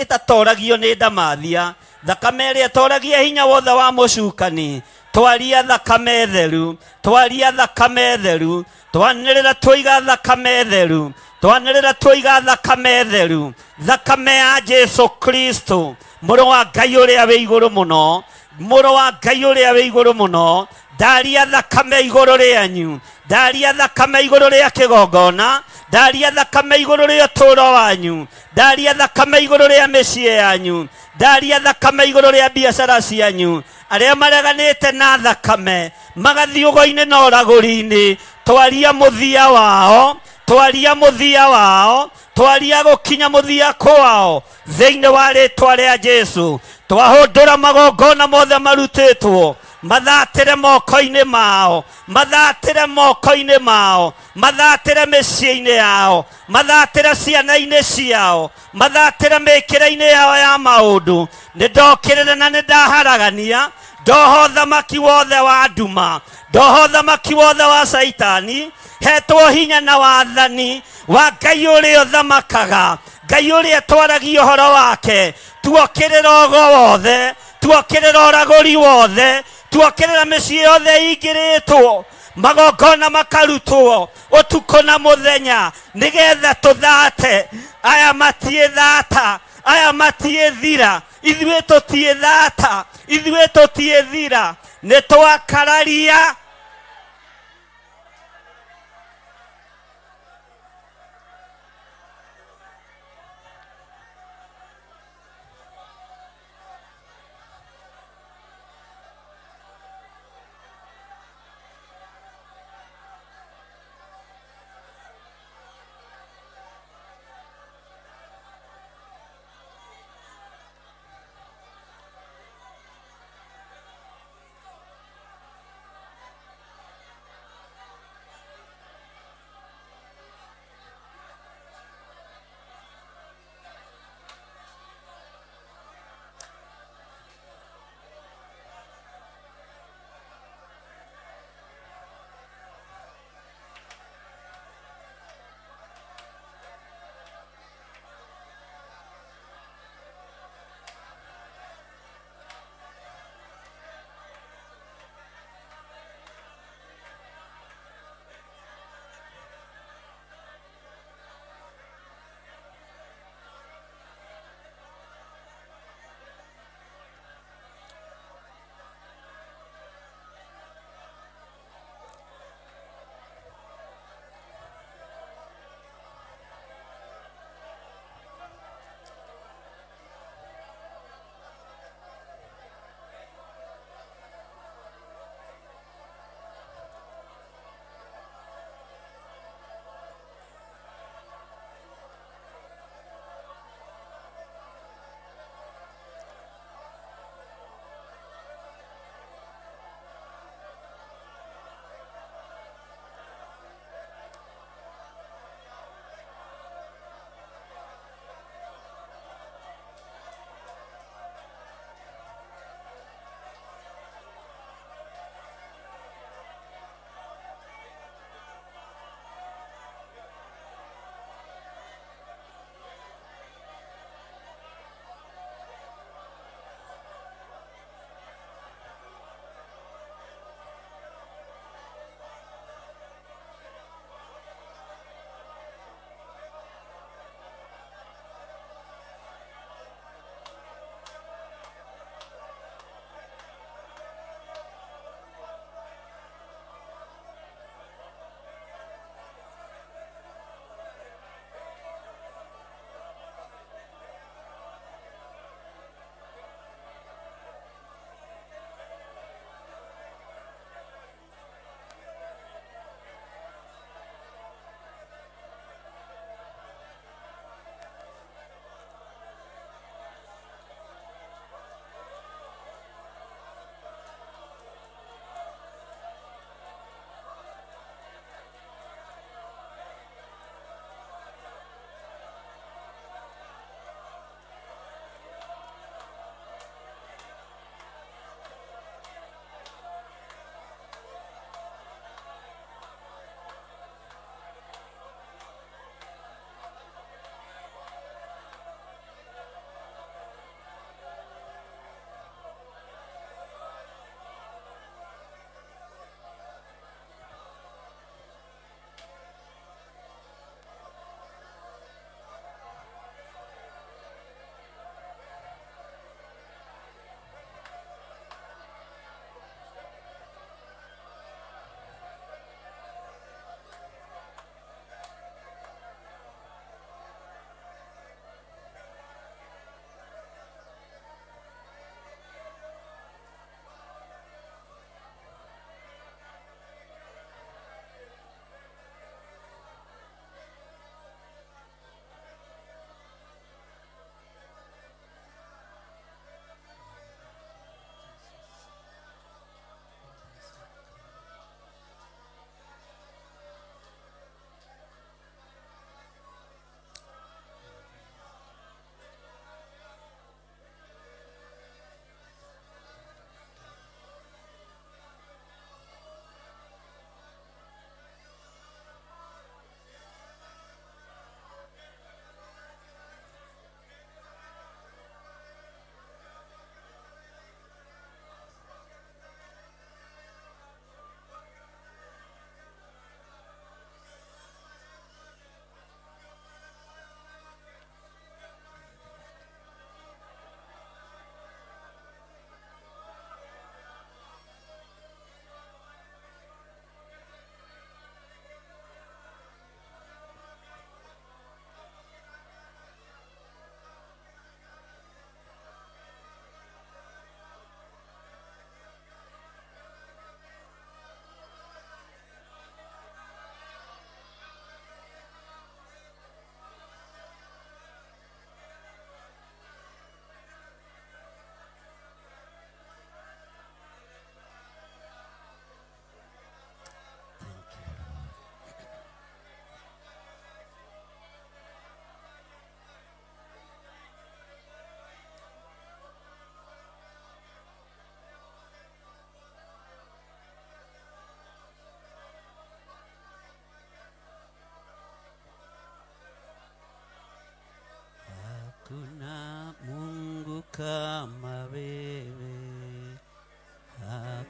ĩtatoragio nĩ ndamathia, thakame ĩrĩa ĩtoragia hinya wothe wa mũcukani. Twaria thakame theru, twaria thakame theru, twanĩrĩra twoiga thakame theru, twanĩrĩra twoiga thakame theru, thakame ya Jesũ Kristo, mũrũ wa Ngai ũrĩa wĩ igũrũ mũno, mũrũ wa Ngai ũrĩa wĩ igũrũ mũno. Ndaria thakame igũrũ rĩanyu, ndaria thakame igũrũ rĩa kĩgongona, ndaria thakame igũrũ rĩa ũtũũro wanyu, ndaria thakame igũrũ rĩa mĩciĩ yanyu, ndaria thakame igũrũ rĩa biacara cianyu. Arĩa mareganĩte na thakame magathiĩ ũgo-inĩ na ũragũri-inĩ, twaria mũthia wao, twaria mũthia wao, twaria gũkinya mũthia kwao thĩinĩ wa rĩtwa rĩa Jesũ. Twahũndũra magongona mothe marutĩtwo, mathatĩre moko-inĩ mao, mathatĩre moko-inĩ mao, mathatĩre mĩciĩ-inĩ yao, mathatĩre ciana-inĩ ciao, mathatĩre mĩkĩre-inĩ yao ya maũndũ. Nĩ ndokĩrĩre na nĩ ndaharagania, ndoho thamaki wothe wa nduma, ndoho thamaki wothe wa Caitani. Hetwo hinya na wathani wa Ngai ũrĩa ũthamakaga, Ngai ũrĩa twaragia ũhoro wake. Tuokĩrĩra ũgo wothe, tuokĩrĩra ũragũri wothe, tuokĩrĩra mĩciĩ yothe ĩingĩrĩtwo, magongona makarutwo ũtukũ na mũthenya, nĩgetha tũthate. Aya matiĩ thata, aya matiĩ thira, ithuĩ tũtiĩ thata, ithuĩ tũtiĩ thira. Nĩ twakararia.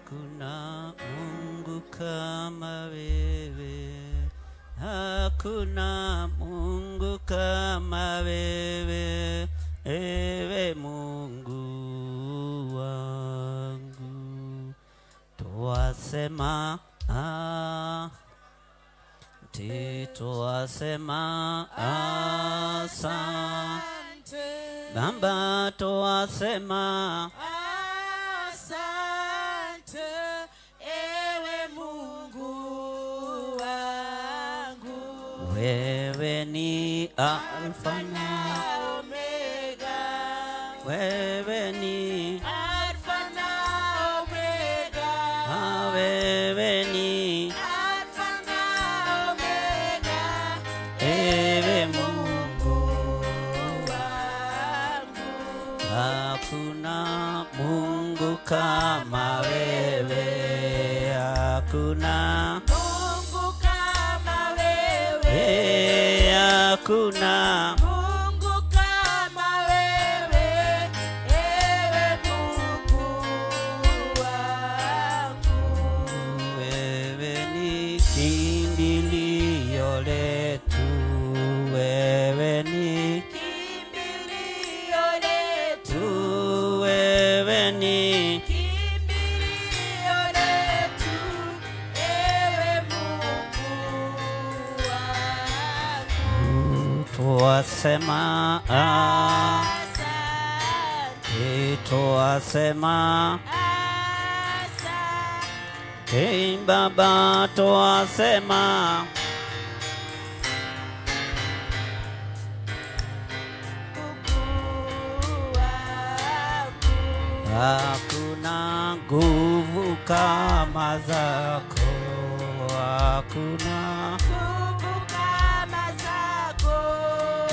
Hakuna Mungu kama wewe, hakuna Mungu kama wewe, ewe Mungu wangu. Twasema twasema asante Baba, twasema asante ewe Mungu wangu. Wewe ni Alfa na Omega, wewe ni Alfa na Omega, wewe ni Alfa na Omega, ewe Mungu wangu. Hakuna Mungu kama wewe, hakuna Mungu kama wewe, hakuna Mungu kama wewe, ewe Mungu wangu. Wewe ni kimbilio letu, wewe ni kimbilio letu, wewe ni kimbilio letu, ewe Mungu wangu. Twasema Asante, twasema asante Baba, twasema Mungu wangu. Hakuna nguvu kama zako, hakuna Nguvu kama zako,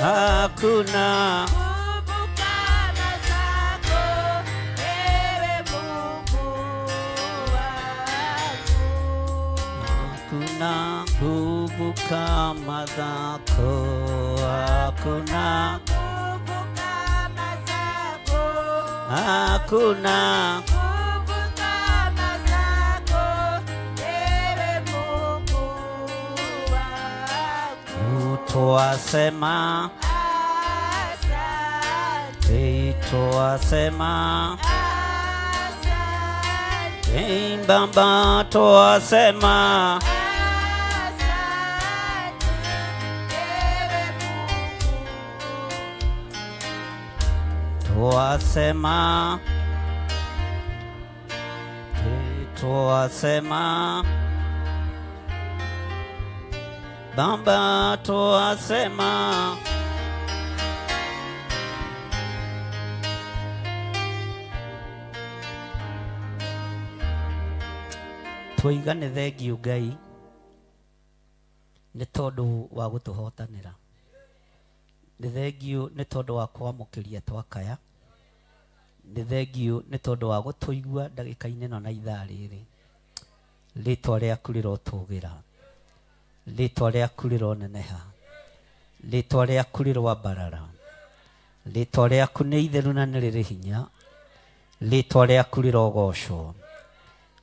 hakuna nguvu kama zako, ewe Mungu wangu. Hakuna nguvu kama zako, hakuna Nguvu kama zako, hakuna nguvu kama zako, ewe Mungu wangu. Twasema Asante, twasema asante, Baba, twasema asante, ewe Mungu. Twasema twasema Baba, twasema twoiga nĩ thengiũ Ngai nĩ tondũ wa gũtũhotanĩra, nĩ thengiũ nĩ tondũ wa kwamũkĩria twakaya, nĩ thengiũ nĩ tondũ wa gũtũigua ndagĩka-inĩ ĩno na ithaa rĩrĩ. Rĩtwa rĩaku rĩrotũgĩra, rĩtwa rĩaku rĩroneneha, rĩtwa rĩaku rĩroambarara, rĩtwa rĩaku nĩ itheru na nĩ rĩrĩ hinya, rĩtwa rĩaku rĩrogocwo.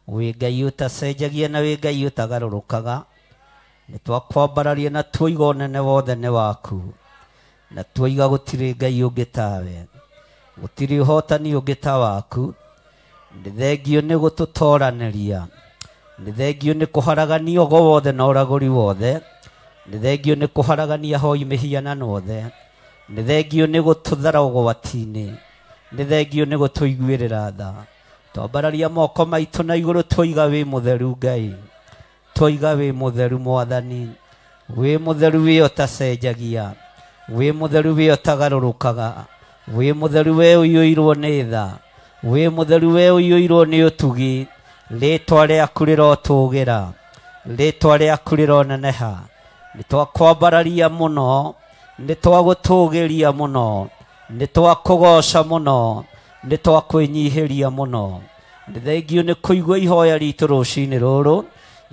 Wĩ Ngai ũtacenjagia na wĩ Ngai ũtagarũrũkaga, nĩ twakwambararia na tuoiga ũnene wothe nĩ waku, na tuoiga gũtirĩ Ngai ũngĩ tawe, gũtirĩ ũhotani ũngĩ ta waku. Nĩ thengiũ nĩ gũtũtoranĩria, nĩ thengiũ nĩ kũharagania ũgo wothe na ũragũri wothe, nĩ thengiũ nĩ kũharagania hoi mĩhianano othe, nĩ thengiũ nĩ gũtũthara ũgwati-inĩ, nĩ thengiũ nĩ gũtũiguĩrĩra tha. Twambararia moko maitũ na igũrũ twoiga wĩ mũtheru Ngai, twoiga wĩ mũtheru Mwathani, wĩ mũtheru wĩ ũtacenjagia, wĩ mũtheru wĩ ũtagarũrũkaga, wĩ mũtheru we ũiyũirwo nĩ tha, wĩ mũtheru we ũiyũirwo nĩ ũtugi. Rĩtwa rĩaku rĩrotũgĩra, rĩtwa rĩaku rĩroneneha. Nĩ twakwambararia mũno, nĩ twagũtũgĩria mũno, nĩ twakũgoca mũno, nĩ twakwĩnyihĩria mũno. Nĩ thengiũ nĩ kũigua ihoya ritũ rũcinĩ rũrũ.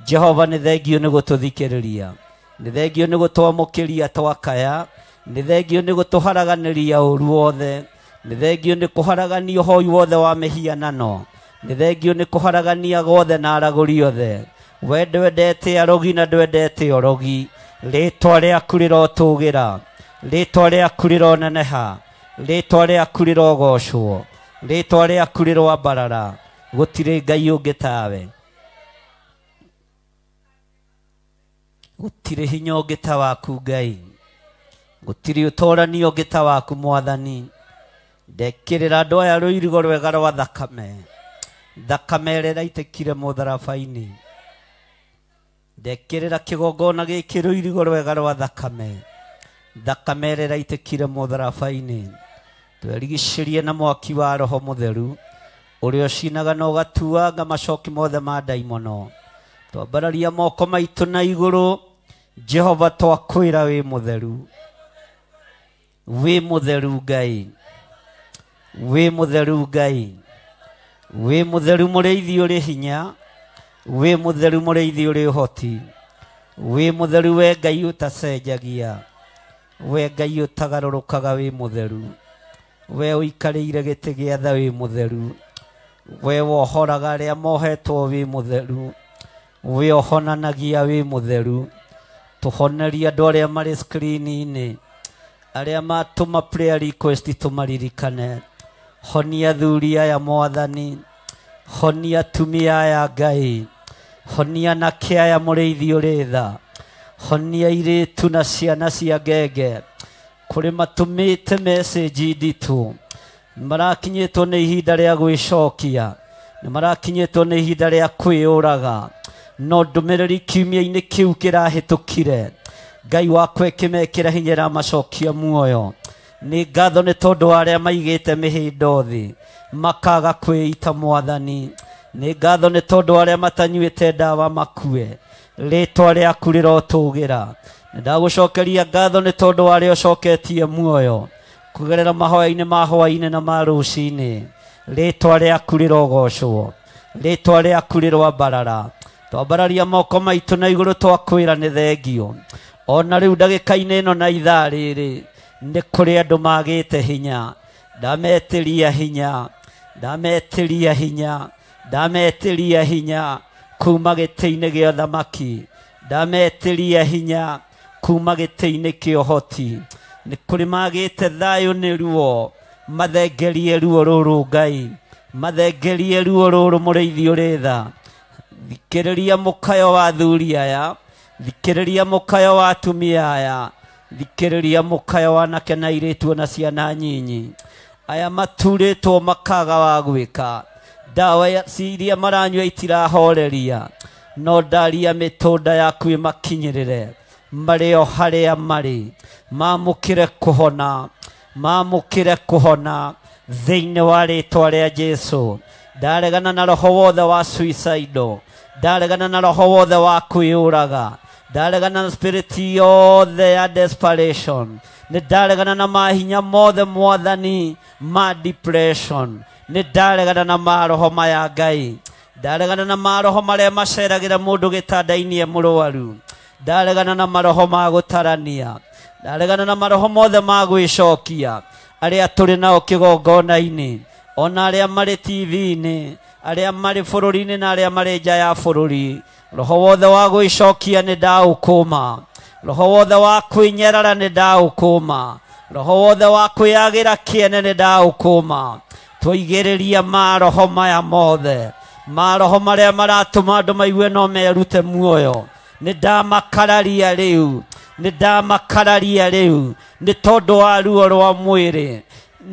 Jehova, nĩ thengiũ nĩ gũtũthikĩrĩria, nĩ thengiũ nĩ gũtwamũkĩria twakaya, nĩ thengiũ nĩ gũtũharaganĩria ũru wothe, nĩ thengiũ nĩ kũharagania ũhoi wothe wa mĩhianano, Nĩ thengio nĩ kũharagania gwothe na aragũri othe. We ndwendete arogi na ndwendete orogi. Rĩtwa rĩaku rĩrotũgĩra, rĩtwa rĩaku rĩroneneha, rĩtwa rĩaku rĩrogocwo, rĩtwa rĩaku rĩroambarara. Gũtirĩ Ngai ũngĩ tawe, gũtirĩ hinya ũngĩ ta waku Ngai, gũtirĩ ũtorani ũngĩ ta waku Mwathani. Ndekĩrĩra andũ aya rũirigo rwega rwa thakame, thakame ĩrĩa ĩraitĩkire mũtharaba-inĩ. Ndekĩrĩra kĩgongona gĩkĩ rũirigo rwega rwa thakame, thakame ĩrĩa ĩraitĩkire mũtharaba-inĩ. Twerigicĩrie na mwaki wa Roho Mũtheru ũrĩa ũcinaga na ũgatuanga macoki mothe ma ndaimono. Twambararia moko maitũ na igũrũ, Jehova twakwĩra wĩ mũtheru, wĩ mũtheru Ngai, wĩ mũtheru Ngai, wĩ mũtheru mũrĩithi ũrĩ hinya, wĩ mũtheru mũrĩithi ũrĩ ũhoti, wĩ mũtheru we Ngai ũtacenjagia, we Ngai ũtagarũrũkaga, wĩ mũtheru, we ũikarĩire gĩtĩ gĩa tha, wĩ mũtheru, we wohoraga arĩa mohetwo, wĩ mũtheru, we ũhonanagia, wĩ mũtheru. Tũhonerie andũ arĩa marĩ screen-inĩ, arĩa matũma prayer request tũmaririkane. Honia athuri aya Mwathani, honia atumia aya Ngai, honia anake aya mũrĩithi ũrĩ tha, honia airĩtu na ciana cia ngenge. Kũrĩ matũmĩte message nditũ, marakinyĩtwo nĩ ihinda rĩa gwĩcokia, nĩ marakinyĩtwo nĩ ihinda rĩa kwĩyũraga, no ndũmĩrĩri kiumia-inĩ kĩu kĩrahĩtũkire Ngai wakwa ĩkĩmekĩra hinya ĩramacokia muoyo. Nĩ ngatho nĩ tondũ wa arĩa maigĩte mĩhĩndo thĩ makaga kwĩita Mwathani. Nĩ ngatho nĩ tondũ wa arĩa matanyuĩte ndawa makue. Rĩtwa rĩaku rĩrotũgĩra. Nĩ ndagũcokeria ngatho nĩ tondũ wa arĩa ũcoketie muoyo kũgerera mahoya-inĩ ma hwaĩ-inĩ na ma rũcinĩ. Rĩtwa rĩaku rĩrogocwo, rĩtwa rĩaku rĩroambarara. Twambararia moko maitũ na igũrũ twakwĩra nĩ thengio. Ona rĩu ndagĩka-inĩ ĩno na ithaa rĩrĩ nĩ kũrĩ andũ magĩte hinya. Ndametĩria hinya, ndametĩria hinya, ndametĩria hinya kuma gĩtĩ-inĩ gĩa ũthamaki, ndametĩria hinya kuma gĩtĩ-inĩ kĩa ũhoti. Nĩ kũrĩ magĩte thayũ nĩ ruo, mathengerie ruo rũrũ Ngai, mathengerie ruo rũrũ mũrĩithi ũrĩ tha. Thikĩrĩria mũkayo wa athuri aya, thikĩrĩria mũkayo wa atumia aya, thikĩrĩria mũkayo wa anake na airĩtu na ciana nyinyi. Aya maturĩtwo makaga wa gwĩka, ndawa iria maranyua itirahoreria, no ndaria mĩtũnda yaku ĩmakinyĩrĩre marĩ o harĩa marĩ, mamũkĩre kũhona, mamũkĩre kũhona thĩinĩ wa rĩtwa rĩa Jesũ. Ndaregana na roho wothe wa suicidal, ndaregana na roho wothe wa kwĩyũraga, ndaregana na spirit yothe ya desperation, nĩ ndaregana na mahinya mothe Mwathani ma depression, nĩ ndaregana na maroho maya Ngai, ndaregana na maroho marĩa maceragĩra mũndũ gĩtanda-inĩ e mũrwaru, ndaregana na maroho ma gũtarania, ndaregana na maroho mothe ma gwĩcokia arĩa tũrĩ nao kĩgongona-inĩ, ona arĩa marĩ TV-inĩ, arĩa marĩ bũrũri-inĩ na arĩa marĩ nja ya bũrũri. Roho wothe wa gwĩcokia nĩ ndaũkũma, roho wothe wa kwĩnyerara nĩ ndaũkũma, roho wothe wa kwĩyagĩra kĩene nĩ ndaũkũma. Twaigĩrĩria maroho maya mothe, maroho marĩa maratũma andũ maigue no merute muoyo, nĩ ndamakararia rĩu, nĩ ndamakararia rĩu nĩ tondũ wa ruo rwa mwĩrĩ.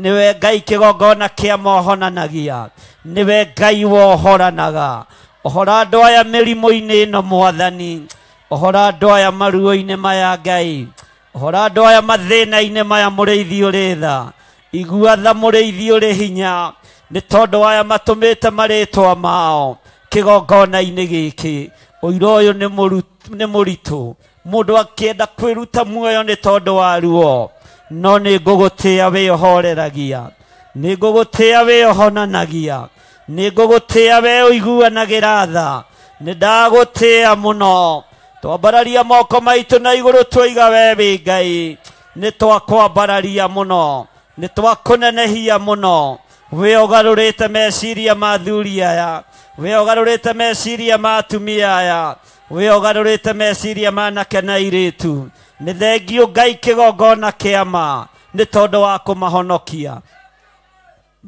Nĩwe Ngai kĩgongona kĩa mohonanagia, nĩwe Ngai wohoranaga. Ohora andũ aya mĩrimũ-inĩ ĩno Mwathani, ohora andũ aya maruo-inĩ maya Ngai, ohora andũ aya mathĩna-inĩ maya mũrĩithi ũrĩ tha. Igua tha mũrĩithi ũrĩ hinya nĩ tondũ aya matũmĩte marĩtwa mao kĩgongona-inĩ gĩkĩ. Ũira ũyũ nĩ mũritũ, mũndũ akĩenda kwĩruta muoyo nĩ tondũ wa ruo, no nĩ ngũgũtĩĩa wĩ ũhoreragia, nĩ ngũgũtĩĩa wĩ ũhonanagia, nĩ ngũgũtĩĩa we ũiguanagĩra tha. Nĩ ndagũtĩĩa mũno. Twambararia moko maitũ na igũrũ twaiga we wĩ Ngai, nĩ twakwambararia mũno, nĩ twakũnenehia mũno. We ũgarũrĩte meciria ma athuri aya, we ũgarũrĩte meciria ma atumia aya, we ũgarũrĩte meciria ma anake na airĩtu. Nĩ thengiũ Ngai kĩgongona kĩa ma nĩ tondũ wa kũmahonokia,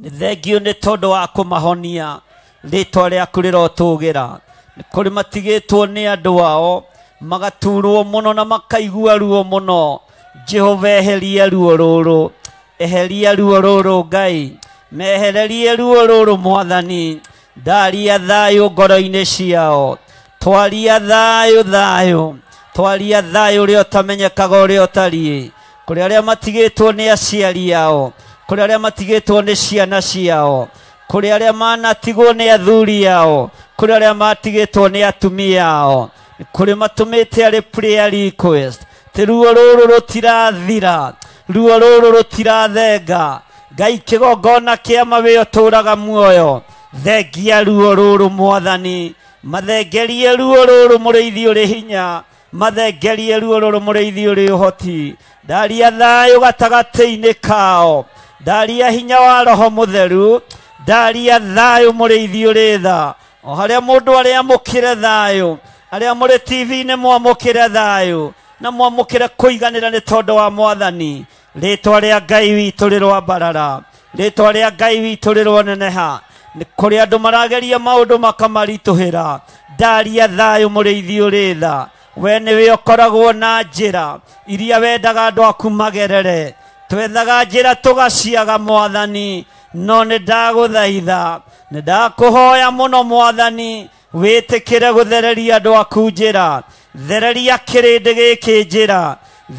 nĩ thengiũ nĩ tondũ wa kũmahonia. Rĩtwa rĩaku rĩrotũgĩra. Nĩ kũrĩ matigĩtwo nĩ andũ ao magaturwo mũno na makaigua ruo mũno. Jehova eheria ruo rũrũ, eheria ruo rũrũ Ngai, mehererie ruo rũrũ Mwathani. Ndaria thayũ ngoro-inĩ ciao, twaria thayũ, thayũ, twaria thayũ ũrĩa ũtamenyekaga ũrĩa ũtariĩ. Kũrĩ arĩa matigĩtwo nĩ aciari ao, kũrĩ arĩa matigĩtwo nĩ ciana ciao, kũrĩ arĩa manatigwo nĩ athuri ao, kũrĩ arĩa matigĩtwo nĩ atumia ao, kũrĩ matũmĩte arĩ prayer request. Ti ruo rũrũ rũtirathira, ruo rũrũ rũtirathenga. Ngai kĩgongona kĩa ma wĩ ũtũũraga muoyo, thengia ruo rũrũ Mwathani, mathengerie ruo rũrũ mũrĩithi ũrĩ hinya, mathengerie ruo rũrũ mũrĩithi ũrĩ ũhoti. Ndaria thayũ gatagatĩ-inĩ kao, ndaria hinya wa Roho Mũtheru, ndaria thayũ mũrĩithi ũrĩ tha. O harĩa mũndũ arĩamũkĩre thayũ, arĩa mũrĩ TV-inĩ mwamũkĩre thayũ na mwamũkĩre kũiganĩra nĩ tondũ wa Mwathani. Rĩtwa rĩa Ngai witũ rĩroambarara, rĩtwa rĩa Ngai witũ rĩroneneha. Nĩ kũrĩ andũ marageria maũndũ makamaritũhĩra. Ndaria thayũ mũrĩithi ũrĩ tha. We nĩwe ũkoragwo na njĩra iria wendaga andũ aku magerere. Twethaga njĩra tũgaciaga Mwathani, no nĩ ndagũthaitha, nĩ ndakũhoya mũno Mwathani, wĩtĩkĩre gũthereria andũ aku njĩra. Thereria kĩrĩndĩ gĩkĩ njĩra,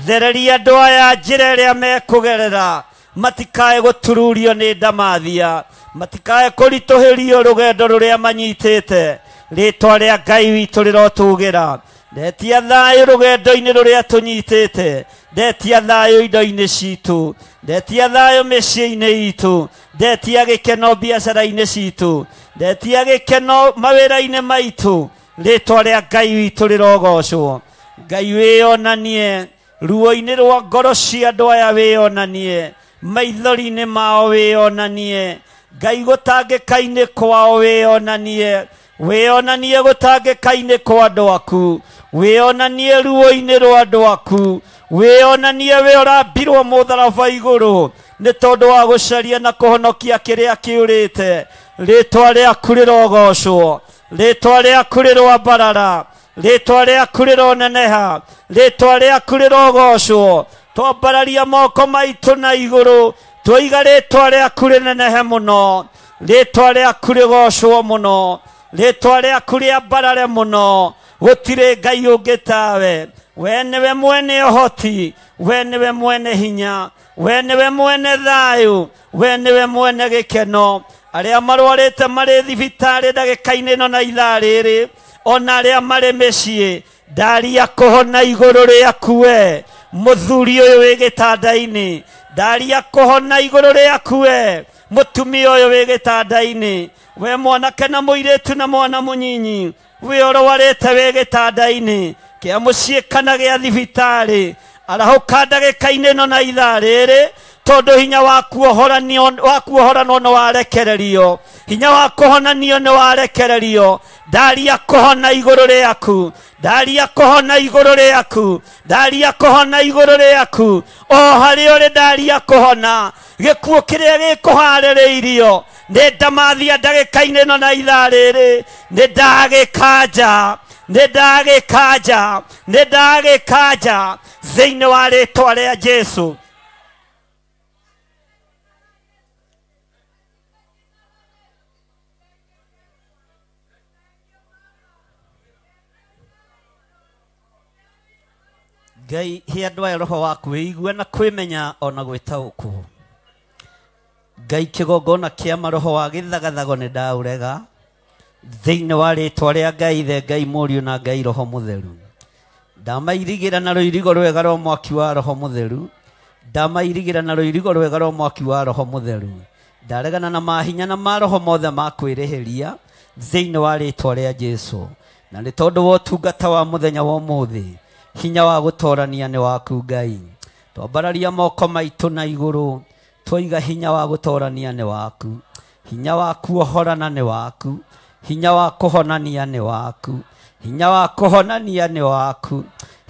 thereria andũ aya njĩra ĩrĩa mekũgerera, matikae gũtururio nĩ ndamathia, matikae kũritũhĩrio rũgendo rũrĩa manyitĩte. Rĩtwa rĩa Ngai witũ rĩrotũgĩra. Ndetia thayũ rũgendo-inĩ rũrĩa tũnyitĩte, ndetia thayũ indo-inĩ citũ, ndetia thayũ mĩciĩ-inĩ itũ, ndetia gĩkeno biacara-inĩ citũ, ndetia gĩkeno mawĩra-inĩ maitũ. Rĩtwa rĩa Ngai witũ rĩrogocwo. Ngai wĩonanie ruo-inĩ rwa ngoro cia andũ aya, wĩonanie maithori-inĩ mao, wĩonanie Ngai gũtangĩka-inĩ kwao, wĩonanie, wĩonanie gũtangĩka-inĩ kwa andũ aku, wĩonanie ruo-inĩ rwa andũ aku, wĩonanie we ũrambirwo mũtharaba igũrũ nĩ tondũ wa gũcaria na kũhonokia kĩrĩa kĩũrĩte. Rĩtwa rĩaku rĩrogocwo, rĩtwa rĩaku rĩroambarara, rĩtwa rĩaku rĩroneneha, rĩtwa rĩaku rĩrogocwo. Twambararia moko maitũ na igũrũ, twoiga rĩtwa rĩaku rĩnenehe mũno, rĩtwa rĩaku rĩgocwo mũno, rĩtwa rĩaku rĩambarare mũno. Gũtirĩ Ngai ũngĩ tawe. We nĩwe mwene ũhoti, we nĩwe mwene hinya, we nĩwe mwene thayũ, we nĩwe mwene gĩkeno. Arĩa marwarĩte marĩ thibitarĩ ndagĩka-inĩ ĩno na ithaa rĩrĩ, ona arĩa marĩ mĩciĩ, ndaria kũhona igũrũ rĩaku we mũthuri ũyũ wĩ gĩtanda-inĩ, ndaria kũhona igũrũ rĩaku we mũtumia ũyũ wĩ gĩtanda-inĩ, we mwanake na mũirĩtu na mwana mũnyinyi we ũrwarĩte wĩ gĩtanda-inĩ kĩa mũciĩ kana gĩa thibitarĩ, arahũka ndagĩka-inĩ ĩno na ithaa rĩrĩ, tondũ hinya wa kuohoranwo nĩ warekererio, hinya wa kũhonanio nĩ warekererio. Ndaria kũhona igũrũ rĩaku, ndaria kũhona igũrũ rĩaku, ndaria kũhona igũrũ rĩaku, o harĩa ũrĩ ndaria kũhona. Gĩkuũ kĩrĩa gĩkũharĩrĩirio nĩ ndamathia ndagĩka-inĩ ĩno na ithaa rĩrĩ, nĩ ndagĩkanja, nĩ ndagĩkanja, nĩ ndagĩkanja thĩinĩ wa rĩtwa rĩa Jesũ. Ngai he andũ aya roho wa kwĩigua na kwĩmenya ona gwĩtaũkwo. Ngai kĩgongona kĩa maroho wa gĩthagathago nĩ ndaũrega thĩinĩ wa rĩtwa rĩa Ngai Ithe, Ngai Mũriũ na Ngai Roho Mũtheru. Ndamairigĩra na rũirigo rwega rwa mwaki wa Roho Mũtheru, ndamairigĩra na rũirigo rwega rwa mwaki wa Roho Mũtheru. Ndaregana na mahinya na maroho mothe ma kwĩrĩhĩria thĩinĩ wa rĩtwa rĩa Jesũ. Na nĩ tondũ wa ũtungata wa mũthenya wa ũmũthĩ, hinya wa gũtorania nĩ waku Ngai. Twambararia moko maitũ na igũrũ, twaiga hinya wa gũtorania nĩ waku. Hinya wa kuohorana nĩ waku. Hinya wa kũhonania nĩ waku. Hinya wa kũhonania nĩ waku.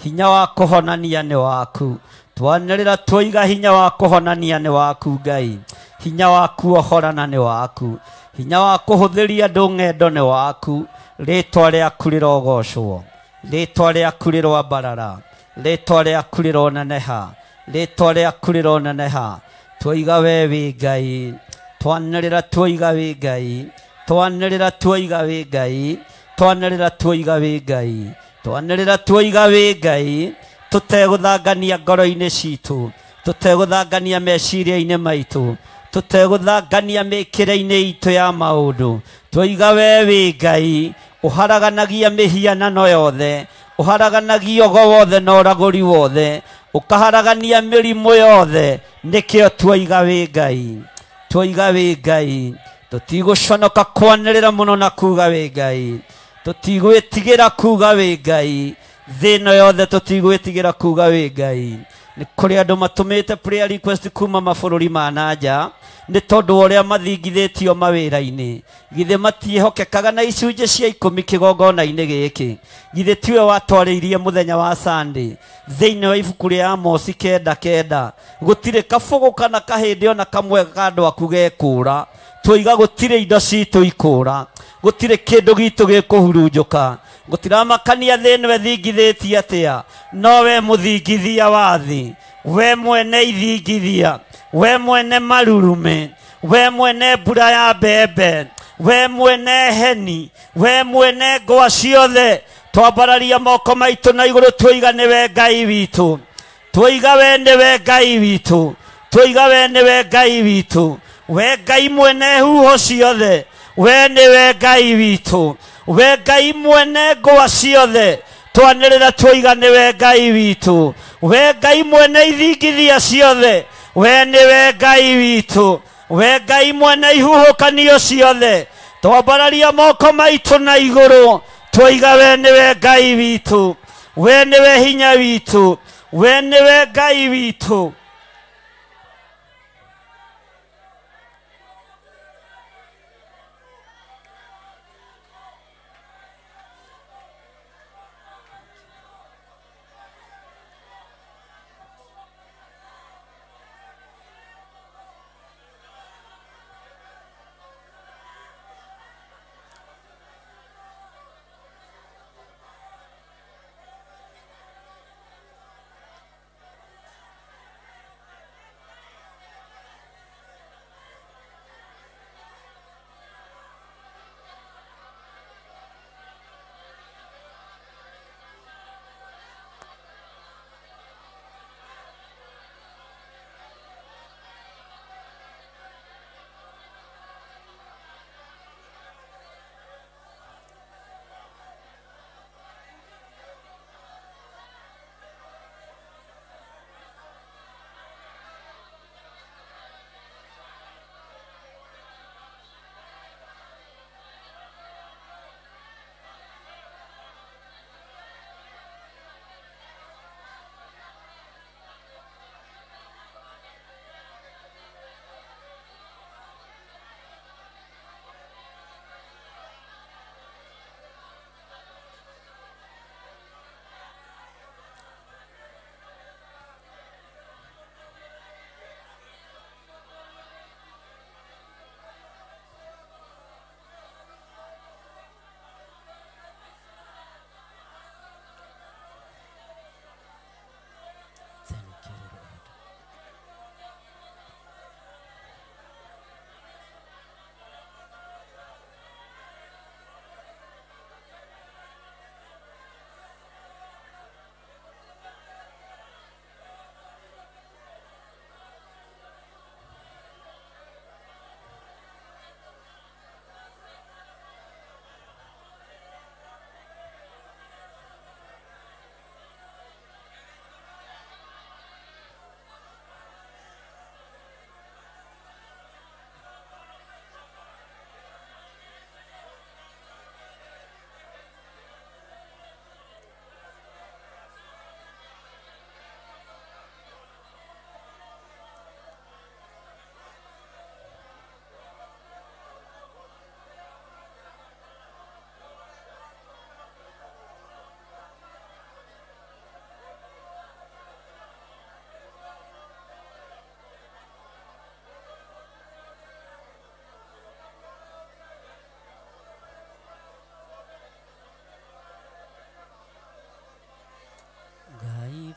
Hinya wa kũhonania nĩ waku. Twanĩrĩra twoiga hinya wa kũhonania nĩ waku Ngai. Hinya wa kuohorana nĩ waku. Hinya wa kũhũthĩria andũ ng'endo nĩ waku. Rĩtwa rĩaku rĩrogocwo. Rĩtwa rĩaku rĩroambarara. Rĩtwa rĩaku rĩroneneha. Rĩtwa rĩaku rĩroneneha. Twoiga we wĩ Ngai. Twanĩrĩra twoiga wĩ Ngai. Twanĩrĩra twoiga wĩ Ngai. Twanĩrĩra twoiga wĩ Ngai. Twanĩrĩra twoiga wĩ Ngai. Tũtegũthangania ngoro-inĩ citũ. Tũtegũthangania meciria-inĩ maitũ. Tũtegũthangania mĩkĩre-inĩ itũ ya maũndũ. Twoiga we wĩ Ngai. Ũharaganagia mĩhianano yothe. Ũharaganagia ũgo wothe na ũragũri wothe. Ũkaharagania mĩrimũ yothe. Nĩkĩo twoiga wĩ Ngai. Twoiga wĩ Ngai. Tũtigũconoka kwanĩrĩra mũno na kuga wĩ Ngai. Tũtigwĩtigĩra kuga wĩ Ngai. Thĩ ĩno yothe tũtigwĩtigĩra kuga wĩ Ngai. Nĩ kũrĩ andũ matũmĩte prayer request kuma mabũrũri ma na nja nĩ tondũ wa ũrĩa mathingithĩtio mawĩra-inĩ. Githĩ matiĩhokekaga na icunjĩ cia 10 kĩgongona-inĩ gĩkĩ. Githĩ tiwe watwarĩirie mũthenya wa Sunday thĩinĩ wa ibuku rĩa Amosi 9:9 gũtirĩ kabũgũ kana kahĩndĩ ona kamwe ka andũ aku gekũra. Twoiga gũtirĩ indo citũ ikũra. Gũtirĩ kĩndũ gitũ gĩkũhurunjũka. Gũtiramakania thĩ ĩno ĩthingithĩtie atĩa. No we mũthingithia wa thĩ. We mwene ithingithia. We mwene marurume. We mwene mbura ya mbembe. We mwene heni. We mwene ngwa ciothe. Twambararia moko maitũ na igũrũ twoiga nĩwe Ngai witũ. Twoiga we nĩwe Ngai witũ. Twoiga we nĩwe Ngai witũ. We Ngai mwene huho ciothe. We nĩwe Ngai witũ. We Ngai mwene ngwa ciothe. Twanĩrĩra twoiga nĩwe Ngai witũ. We Ngai mwene ithingithia ciothe. We nĩwe Ngai witũ. We Ngai mwene ihuhũkanio ciothe. Twambararia moko maitũ na igũrũ. Twoiga we nĩwe Ngai witũ. We nĩwe hinya witũ. We nĩwe Ngai witũ.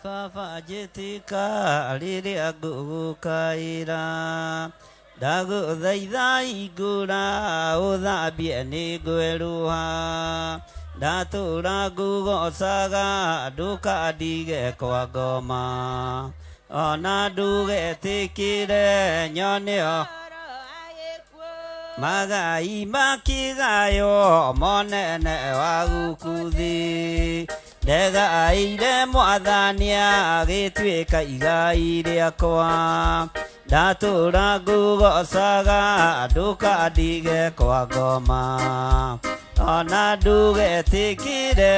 Baba njĩtĩka rĩrĩa ngũgũkaĩra, ndagũthaitha hingũra ũthambie nĩngwerũha, ndatũra ngũgocaga ndũkandige kwa ngoma, ona ndũgetĩkĩre nyone magai makigayo monene wa gũkũ thĩ, ndegaire mwathani agĩtuĩka igai rĩakwa, ndatũra ngũgocaga ndũkandige kwa ngoma, ona ndũgetĩkĩre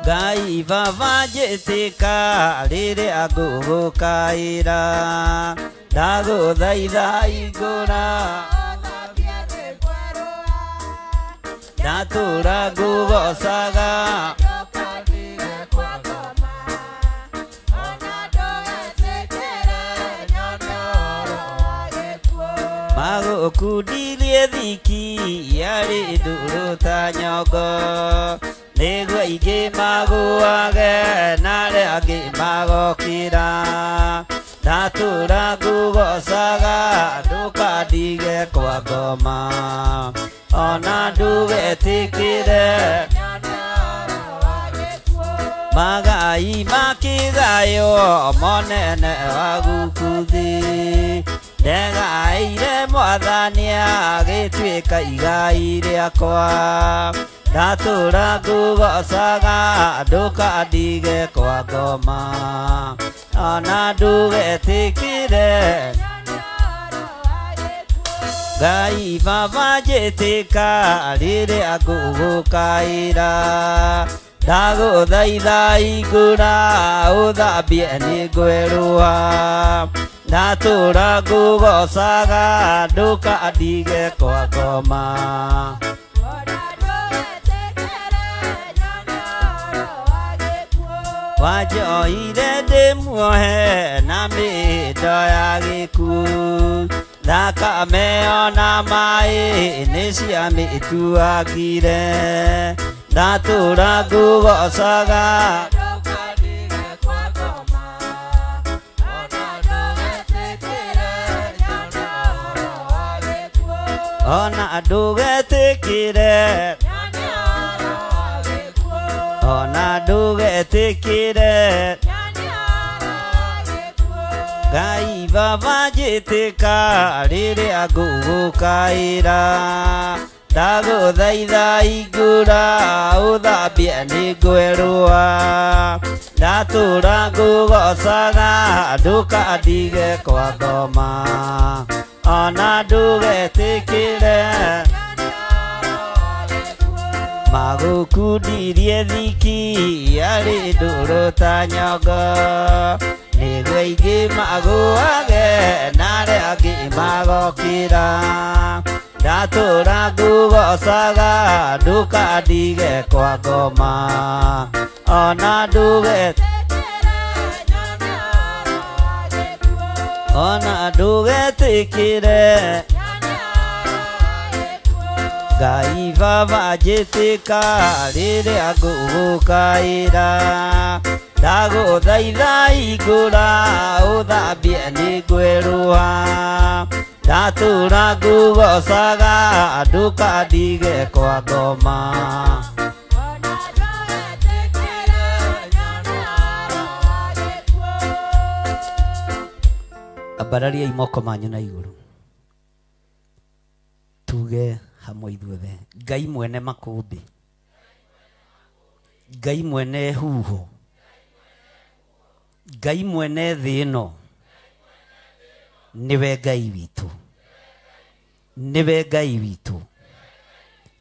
Ngai Baba njĩtĩka rĩrĩa ngũgũkaĩra, ndagũthaitha hingũra ndatũra ngũgocaga magũkundirie thiki yarĩ ndũrũ ta nyongo, nĩguo aingĩ magũage na arĩa angĩ magokĩra, ndatũra ngũgocaga ndũkandige kwa ngoma, ona ndũgetĩkĩre magai makigayo monene wa gũkũ thĩ, ndegaire mwathani agĩtuĩka igai rĩakwa, ndatũra ngũgocaga ndũkandige kwa ngoma, ona ndũgetĩkĩre Ngai Baba njĩtĩka rĩrĩa ngũgũkaĩra, ndagũthaitha hingũra ũthambie nĩngwerũha, ndatũra ngũgocaga ndũkandige kwa ngoma. Wanjoire ndĩmuohe na mĩhĩndo ya gĩkuũ, thakame ona maĩ nĩciamĩtuangire, ndatũra ngũgocaga ona ndũgetĩkĩre ona ndũgetĩkĩre Ngai Baba njĩtĩka rĩrĩa ngũgũkaĩra, ndagũthaitha hingũra ũthambie nĩngwerũha, ndatũra ngũgocaga ndũkandige kwa ngoma, ona ndũgetĩkĩre magũkundirie thiki yarĩ ndũrũ ta nyongo, nĩguo aingĩ magũage na arĩa angĩ magokĩra, ndatũra ngũgocaga ndũkandige kwa ngoma, ona ndũgetĩkĩre Ngai Baba njĩtĩka rĩrĩa ngũgũkaĩra, ndagũthaitha hingũra ũthambie nĩngwerũha, ndatũra ngũgocaga ndũkandige kwa ngoma. Ambarariai moko manyu na igũrũ tuge hamwe ithuothe, Ngai mwene makũmbĩ, Ngai mwene huho, Ngai mwene thĩ ĩno, nĩwe Ngai witũ, nĩwe Ngai witũ.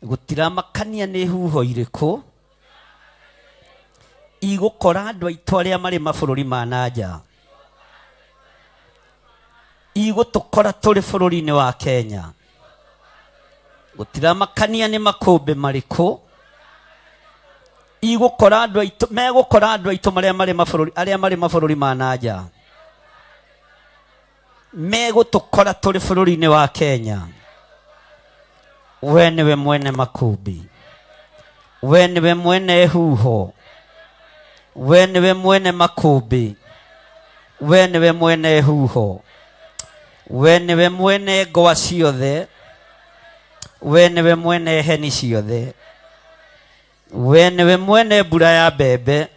Gũtiramakania nĩ huho irĩkũ igũkora andũ aitũ arĩa marĩ mabũrũri ma na nja, igũtũkora tũrĩ bũrũri-inĩ wa Kenya, gũtiramakania nĩ makũmbĩ marĩkũ igũkora andũ aitũ, megũkora andũ aitũ marĩa marĩ mabũrũri, arĩa marĩ mabũrũri ma na nja, megũtũkora tũrĩ bũrũri-inĩ wa Kenya. We nĩwe mwene makũmbĩ, we nĩwe mwene huho, We nĩwe mwene makũmbĩ, we nĩwe mwene huho, we nĩwe mwene ngwa ciothe, we nĩwe mwene heni ciothe, we nĩwe mwene mbura ya mbembe,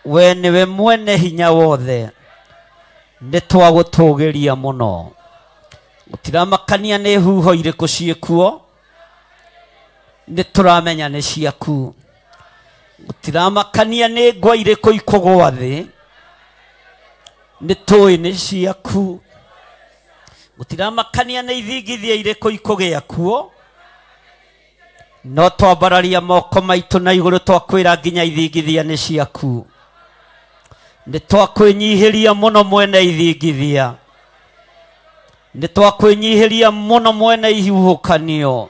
we nĩwe mwene hinya wothe. Nĩ twagũtũgĩria mũno. Gũtiramakania nĩ huho irĩkũ ciĩkuo, nĩ tũramenya nĩ ciaku. Gũtiramakania nĩ ngwa irĩkũ ikũgũa thĩ, nĩ tũĩ nĩ ciaku. Gũtiramakania nĩ ithingithia irĩkũ ikũgĩa kuo, no twambararia moko maitũ na igũrũ twakwĩra nginya ithingithia nĩ ciaku. Nĩ twakwĩnyihĩria mũno mwene ithingithia, nĩ twakwĩnyihĩria mũno mwene ihuhũkanio,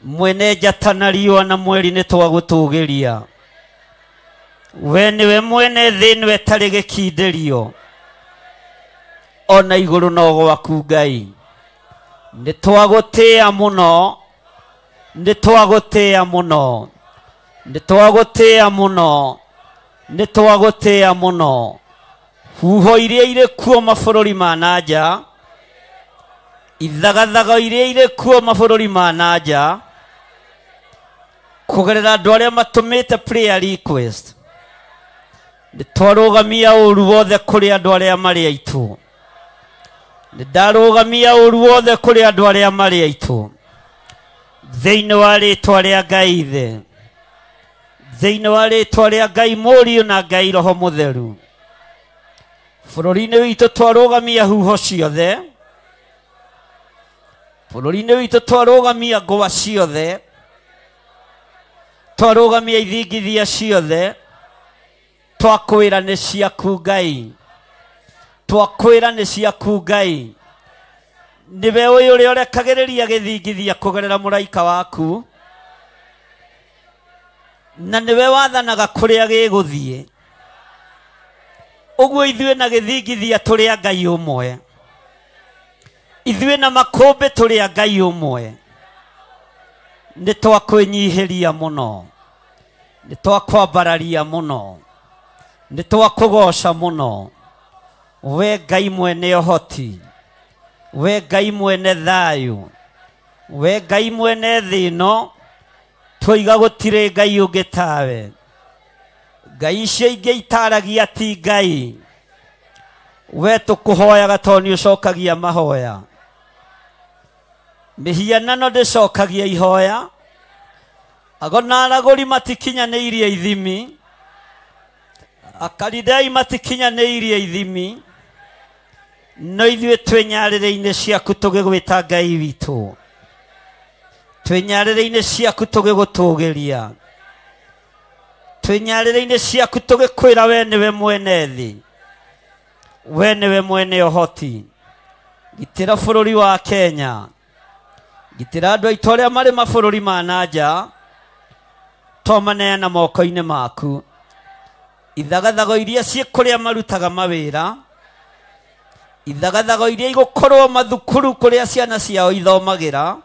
mwene njata na riũa na mweri nĩ twagũtũgĩria. We nĩwe mwene thĩ ĩno ĩtarĩ gĩkindĩrio, ona igũrũ no gwaku Ngai. Nĩ twagũtĩĩa mũno, nĩ twagũtĩĩa mũno, nĩ twagũtĩĩa mũno, nĩ twagũtĩĩa mũno. Huho iria irĩ kuo mabũrũri ma na nja, ithagathaga iria irĩ kuo mabũrũri ma na nja, kũgerera andũ arĩa matũmĩte prayer request, nĩ twarũgamia ũru wothe kũrĩ andũ arĩa marĩ aitũ. Nĩ ndarũgamia ũru wothe kũrĩ andũ arĩa marĩ aitũ, thĩinĩ wa rĩtwa rĩa Ngai Ithe, thĩinĩ wa rĩtwa rĩa Ngai Mũriũ na Ngai Roho Mũtheru. Bũrũri-inĩ witũ twarũgamia huho ciothe, bũrũri-inĩ witũ twarũgamia ngũa ciothe, twarũgamia ithingithia ciothe, twakwĩra nĩ ciaku Ngai, twakwĩra nĩ ciaku Ngai. Nĩwe ũyũ ũrĩa ũrekagĩrĩria gĩthingithia kũgerera mũraika waku, na nĩwe wathanaga kũrĩa gĩgũthiĩ. Ũguo ithuĩ na gĩthingithia tũrĩ a Ngai ũmwe, ithuĩ na makũmbĩ tũrĩ a Ngai ũmwe. Nĩ twakwĩnyihĩria mũno, nĩ twakwambararia mũno, nĩ twakũgoca mũno. We Ngai mwene ũhoti, we Ngai mwene thayũ, we Ngai mwene thĩ ĩno, twoiga gũtirĩ Ngai ũngĩ tawe. Ngai icio ingĩ itaragia ti Ngai. We tũkũhoyaga tondũ nĩ ũcokagia mahoya. Mĩhianano ndĩcokagia ihoya, ago na aragũri matikinyanĩirie ithimi, Akalidei matikinyanĩirie ithimi, no ithuĩ twĩ nyarĩrĩ-inĩ ciaku tũgĩgwĩta Ngai witũ, twĩ nyarĩrĩ-inĩ ciaku tũgĩgũtũgĩria, twĩ nyarĩrĩ-inĩ ciaku tũgĩkwĩra we nĩwe mwene thĩ, we nĩwe mwene ũhoti. Gitĩra bũrũri wa Kenya, gitĩra andũ aitũ arĩa marĩ mabũrũri ma na nja, twamaneana moko-inĩ maku. Ithagathago iria ciĩ kũrĩa marutaga mawĩra, ithagathago iria igũkorwo mathukuru kũrĩa ciana ciao ithomagĩra,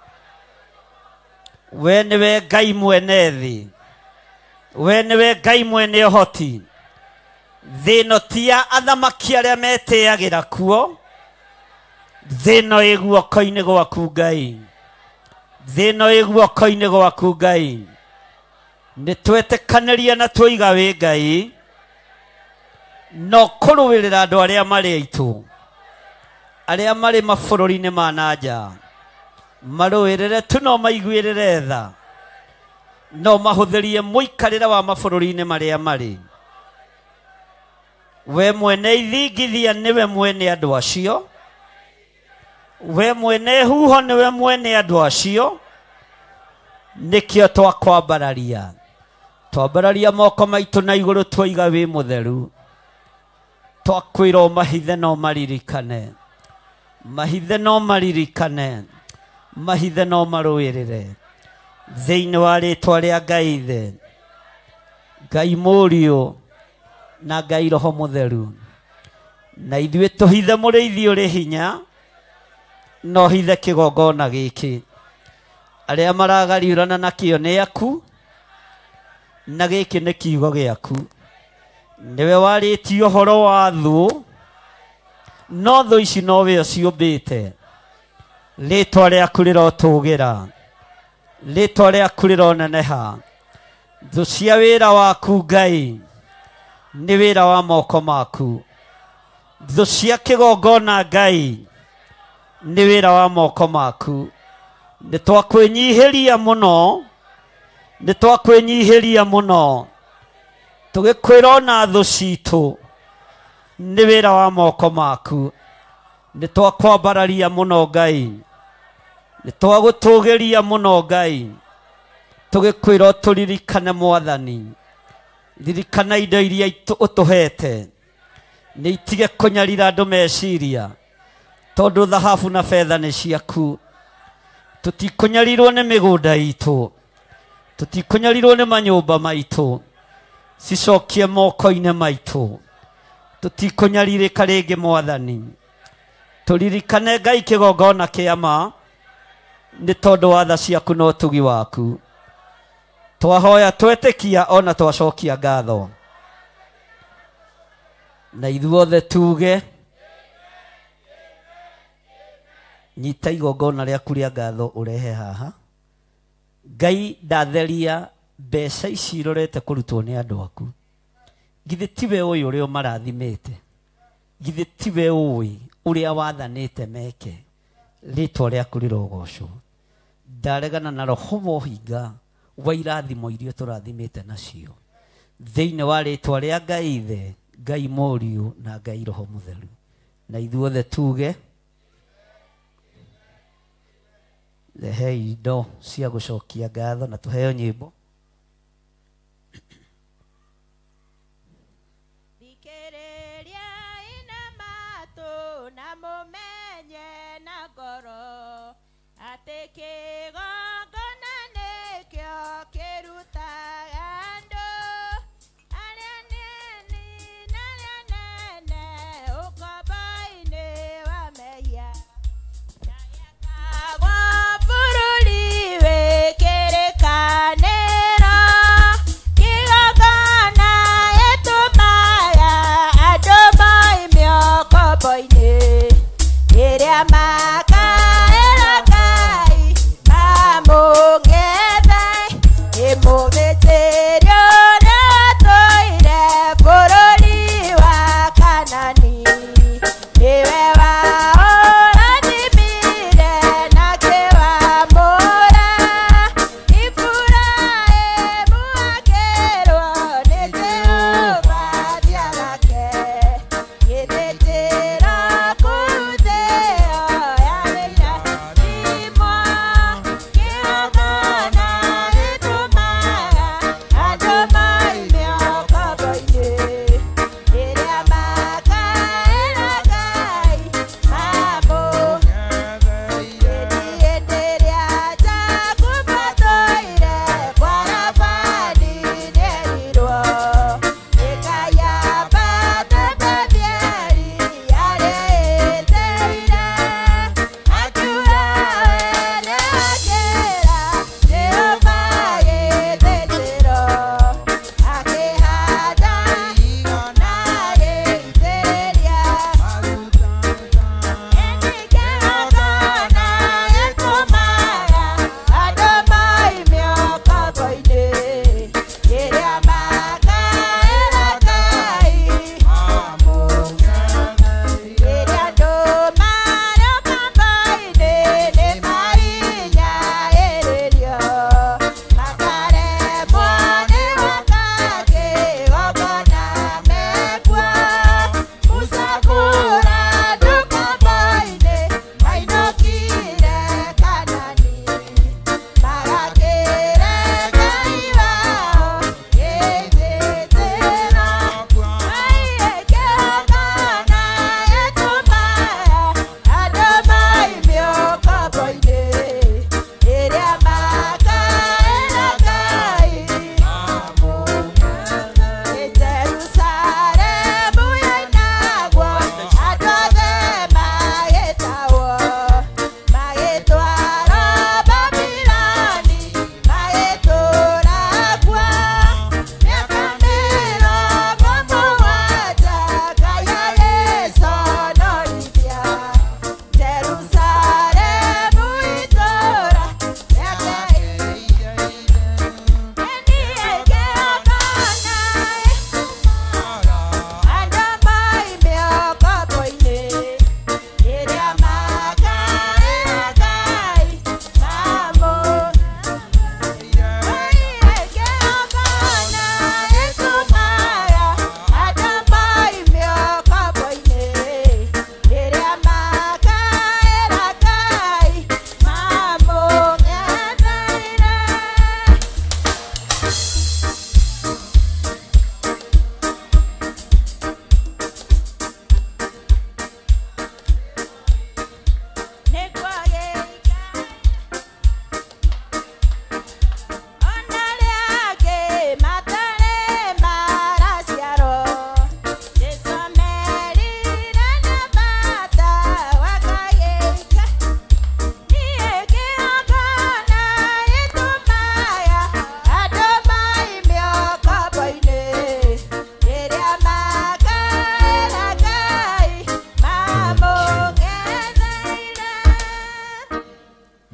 we nĩwe Ngai mwene thĩ, we nĩwe Ngai mwene ũhoti. Thĩ ĩno ti ya athamaki arĩa metĩagĩra kuo, thĩ ĩno ĩ guoko-inĩ gwaku Ngai, thĩ ĩno ĩ guoko-inĩ gwaku Ngai. Nĩ twetĩkanĩria na twoiga wĩ Ngai, no kũrũĩrĩra andũ arĩa marĩ aitũ, arĩa marĩ mabũrũri-inĩ ma na nja, marũĩrĩre tu no maiguĩrĩre tha, no mahũthĩrie mũikarĩre wa mabũrũri-inĩ marĩa marĩ. We mwene ithingithia nĩwe mwene andũ acio, we mwene huho nĩwe mwene andũ acio, nĩkĩo twakwambararia. Twambararia moko maitũ na igũrũ twoiga wĩ mũtheru, twakwĩra ũmahithe no maririkane, mahithe no maririkane, mahithe no marũĩrĩre, thĩinĩ wa rĩtwa rĩa Ngai Ithe, Ngai Mũriũ na Ngai Roho Mũtheru. Na ithuĩ tũhithe mũrĩithi ũrĩ hinya, no hithe kĩgongona gĩkĩ. Arĩa maragariũrana nakĩo nĩ aku, Na gĩkĩ nĩ kiugo gĩaku. Nĩwe warĩtie ũhoro wa thũ, no thũ ici nowe ũciũmbĩte. Rĩtwa rĩaku rĩrotũgĩra, rĩtwa rĩaku rĩroneneha. Thũ cia wĩra waku Ngai nĩ wĩra wa moko maku. Thũ cia kĩgongona Ngai nĩ wĩra wa moko maku. Nĩ twakwĩnyihĩria mũno, nĩ twakwĩnyihĩria mũno, tũgĩkwĩra ona thũ citũ nĩ wĩra wa moko maku. Nĩ twakwambararia mũno Ngai, nĩ twagũtũgĩria mũno Ngai, tũgĩkwĩra ũtũririkane Mwathani. Ririkana indo iria ũtũhete, nĩ itige kũnyarira andũ meciria, tondũ thahabu na betha nĩ ciaku. Tũtikũnyarirwo nĩ mĩgũnda itũ, tũtikũnyarirwo nĩ manyũmba maitũ, cicokie moko-inĩ maitũ. Tũtikũnyarirĩka rĩngĩ Mwathani. Tũririkane Ngai kĩgongona kĩa ma, nĩ tondũ wa tha ciaku na ũtugi waku. Twahoya twetĩkia ona twacokia ngatho. Na ithuothe tuge, nyita igongona rĩaku rĩa ngatho ũrehe haha. Ngai ndatheria mbeca ici irorete kũrutwo nĩ andũ aku. Githĩ tiwe ũyũ ũrĩa ũmarathimĩte? Githĩ tiwe ũĩ ũrĩa wathanĩte meke? Rĩtwa rĩaku rĩrogocwo. Ndaregana na roho wa ũhinga wa irathimo iria tũrathimĩte nacio, thĩinĩ wa rĩtwa rĩa Ngai Ithe, Ngai Mũriũ na Ngai Roho Mũtheru. Na ithuothe tuge, rehei indo cia gũcokia ngatho na tũheo nyĩmbo. Thikĩrĩria ina matũ na mũmenye na ngoro atĩ kĩgongona nĩkĩo kĩrutaga andũ arĩa nini na arĩa nene ũkombo-inĩ wa mehia. Gwa bũrũri wĩ kĩrĩkanĩro, kĩgongona gĩtũmaga andũ moime ũkombo-inĩ. Rĩrĩa makaĩra Ngai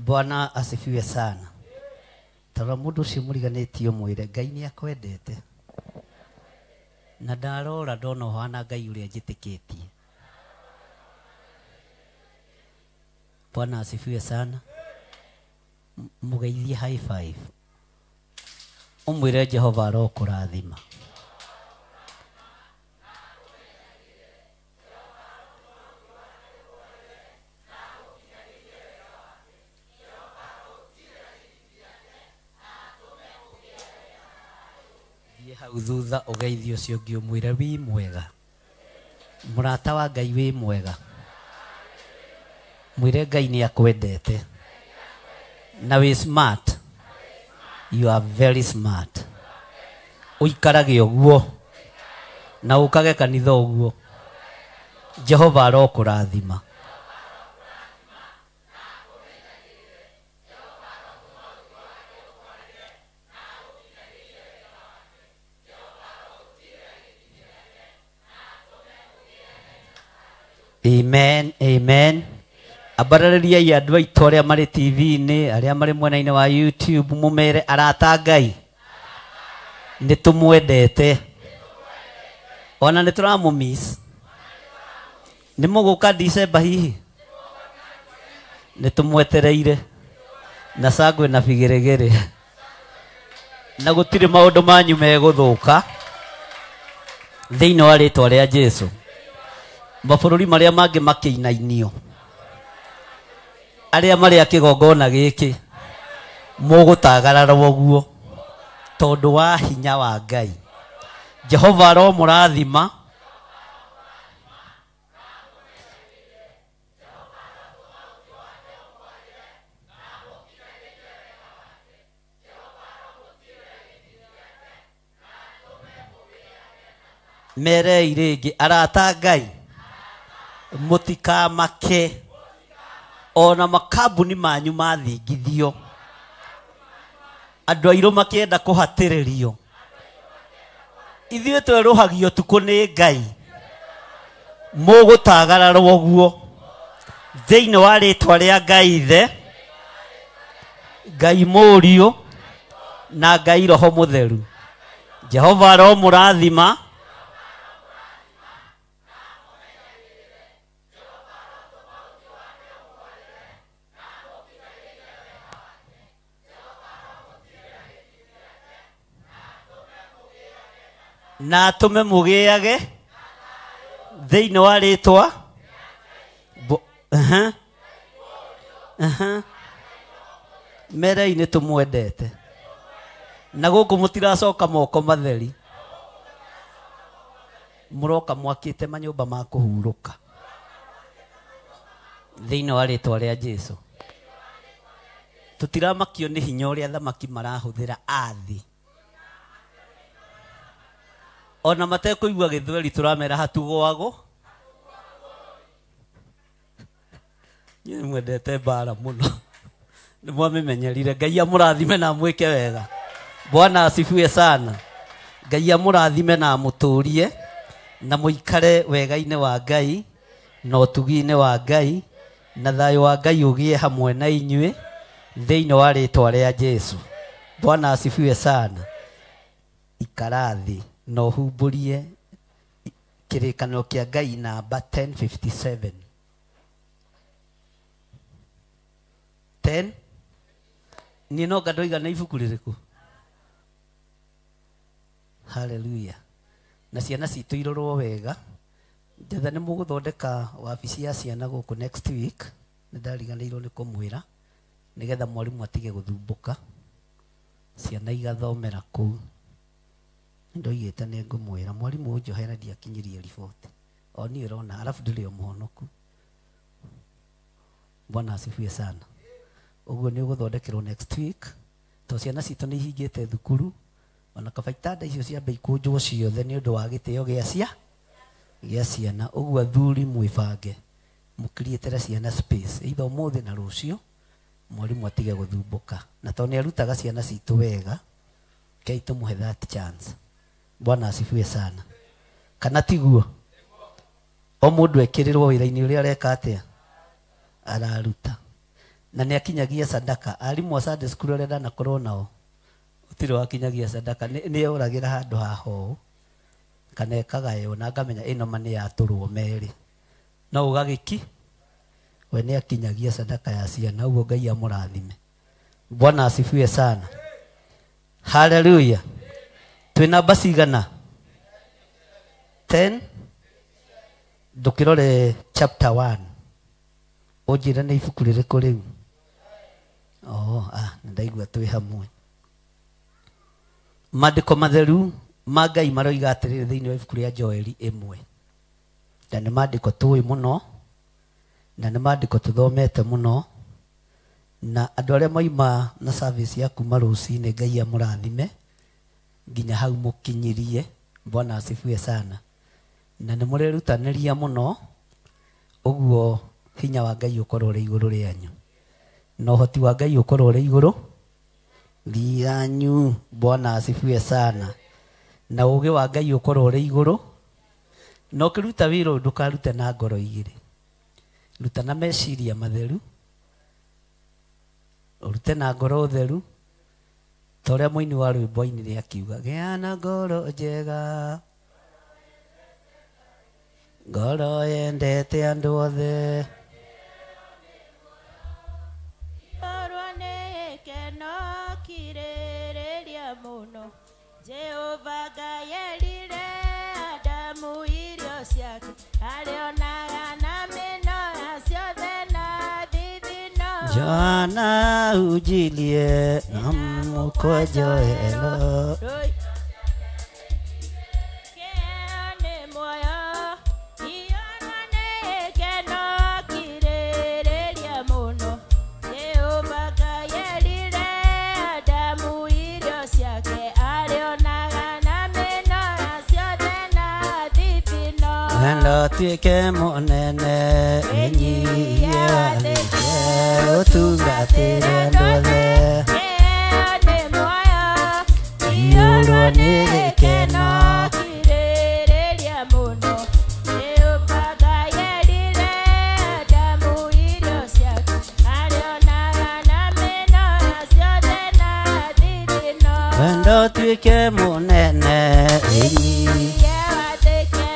Bwana asifiwe sana. Tarora mũndũ ũcio mũriganĩtie ũmwĩre Ngai nĩ akwendete. Na ndarora ndona ũhana Ngai ũrĩa njĩtĩkĩtie. Bwana asifiwe sana. Mũgeithie high five. Ũmwĩre Jehova arokũrathima. Hau thutha ũgeithie ũcio ũngĩ ũmwĩre wĩ mwega. Mũrata wa Ngai wĩ mwega. Mwĩre Ngai nĩ akwendete. Na wĩ smart. You are very smart. Ũikarage ũguo na ũkage kanitha ũguo. Jehova arokũrathima. Amen, amen. Abarĩrĩriai andũ aitũ arĩa marĩ TV-inĩ, arĩa marĩ mwena-inĩ wa YouTube, mũmere arata Ngai nĩ tũmwendete, ona nĩ tũramũmiss. Nĩ mũgũka December hihi? Nĩ tũmwetereire na cangwe na bigeregere, na gũtirĩ maũndũ manyu megũthũka thĩinĩ wa rĩtwa rĩa Jesu. Mabũrũri marĩa mangĩ makĩinainio, arĩa marĩ a kĩgongona gĩkĩ mũgũtagararwo ũguo tondũ wa hinya wa Ngai. Jehova aromũrathima. Merei rĩngĩ arata Ngai mũtikamake ona makambuni manyu mathingithio, andũ airũ makĩenda kũhatĩrĩrio. Ithuĩ twerũhagio tukũ nĩ Ngai, mũgũtagararwo ũguo thĩinĩ wa rĩtwa rĩa Ngai Ithe, Ngai Mũriũ na Ngai Roho Mũtheru. Jehova aromũrathima. Na atũme mũgĩage thĩinĩ wa rĩtwa merei nĩ tũmwendete, na gũkũ mũtiracoka moko matheri, mũroka mwakĩte manyũmba ma kũhurũka thĩinĩ wa rĩtwa rĩa Jesu. Tũtiramakio nĩ hinya ũrĩa thamaki marahũthĩra athi, ona matekũigua gĩthweri tũramera hatugwagwo. Nyĩ mwendete mbara mũno, nĩ mwamĩmenyerire. Ngai amũrathime na amwĩke wega. Bwana asifiwe sana. Ngai amũrathime na amũtũrie na mũikare wega-inĩ wa Ngai na ũtugi-inĩ wa Ngai, na thayũ wa Ngai ũgĩe hamwe na inyuĩ thĩinĩ wa rĩtwa rĩa Jesu. Bwana asifiwe sana. Ikara thĩ na ũhumbũrie kĩrĩkanĩro kĩa Ngai namba 1057. 10 niĩ no ndoiga nĩ ibuku rĩrĩkũ? Hallelujah. Na ciana citũ irorwo wega. Njetha nĩ mũgũthondeka wabici ya ciana gũkũ next week, nĩ ndariganĩirwo nĩ kũmwĩra, nĩgetha mwarimũ atige gũthumbũka, ciana igathomera kũu. Ndoigĩte nĩ ngũmwĩra mwarimũ ũnjohera ndiakinyirie riboti, o niĩ ũrona, arabu ndĩrĩ o mũhonoku. Bwana asifiwe sana. Ũguo nĩ ũgũthondekerwo next week, tondũ ciana citũ nĩ ihingĩte thukuru, ona kaba itanda icio ciambe ikũnjwo ciothe nĩ ũndũ wa gĩtĩo gĩa ciana. Ũguo athuri mwĩbange mũkiriĩtere ciana space either ũmũthĩ na rũciũ, mwarimũ atige gũthumbũka, na tondũ nĩ arutaga ciana citũ wega, kei tũmũhe that chance. Bwana asifiwe sana. Kana tiguo? O mũndũ ekĩrĩrwo wĩra-inĩ ũrĩa areka atĩa, araruta. Na nĩ akinyagia sadaka. Arimũ a Sunday school arĩa ndanakorwo nao gũtirĩ wakinyagia sadaka, nĩ yoragĩra handũ haha ũũ kana ĩkagaywo na ngamenya ĩno ma nĩ yatũrwo merĩ, no ũgagĩki we nĩ akinyagia sadaka ya ciana. Ũguo Ngai amũrathime. Bwana asifiwe sana. Haleluya. Twĩ namba cigana? 10. Ndũkĩrore chapter 1 ũnjĩre nĩ ibuku rĩrĩkũ rĩu. Oh, nĩ ndaigua twĩ hamwe. Maandĩko matheru ma Ngai maroiga atĩrĩrĩ thĩinĩ wa ibuku rĩa Joeli 1, na nĩ maandĩko tũĩ mũno na nĩ maandĩko tũthomete mũno, na andũ arĩa moima na service ya kuma rũcinĩ Ngai amũrathime nginya hau mũkinyirie. Bwana asifiwe sana. Na nĩ mũrerutanĩria mũno, ũguo hinya wa Ngai ũkorwo ũrĩ igũrũ rĩanyu na ũhoti wa Ngai ũkorwo ũrĩ igũrũ rĩanyu. Bwana asifiwe sana. Na ũũgĩ wa Ngai ũkorwo ũrĩ igũrũ, na ũkĩruta wĩra ũyũ ndũkarute na ngoro igĩrĩ, ruta na meciria matheru, ũrute na ngoro theru, ta ũrĩa mũini wa rwĩmbo ainire akiuga, gĩa na ngoro njega, ngoro yendete andũ othe. Korwo nĩ gĩkeno kirĩrĩria mũno, Jehova Ngai erire Adamu irio ciake, arĩonaga na mĩnoga ciothe na thithino. Joana ujilie na mkojoelo. Kĩheo nĩ muoyo, iyũrwo nĩ gĩkeno kirĩrĩria mũno, Jehova Ngai erire Adamu irio ciake, arĩonaga na mĩnoga ciothe na thithino. Wendo tuĩke mũnene, wĩnyihie wathĩke, ũtungatĩre andũ othe. Kĩheo nĩ muoyo, Iyũrwo nĩ gĩkeno kirĩrĩria mũno, Jehova Ngai erire Adamu irio ciake, arĩonaga na mĩnoga ciothe na thithino. Wendo tuĩke mũnene, wĩnyihie Wĩnyihie wathĩke,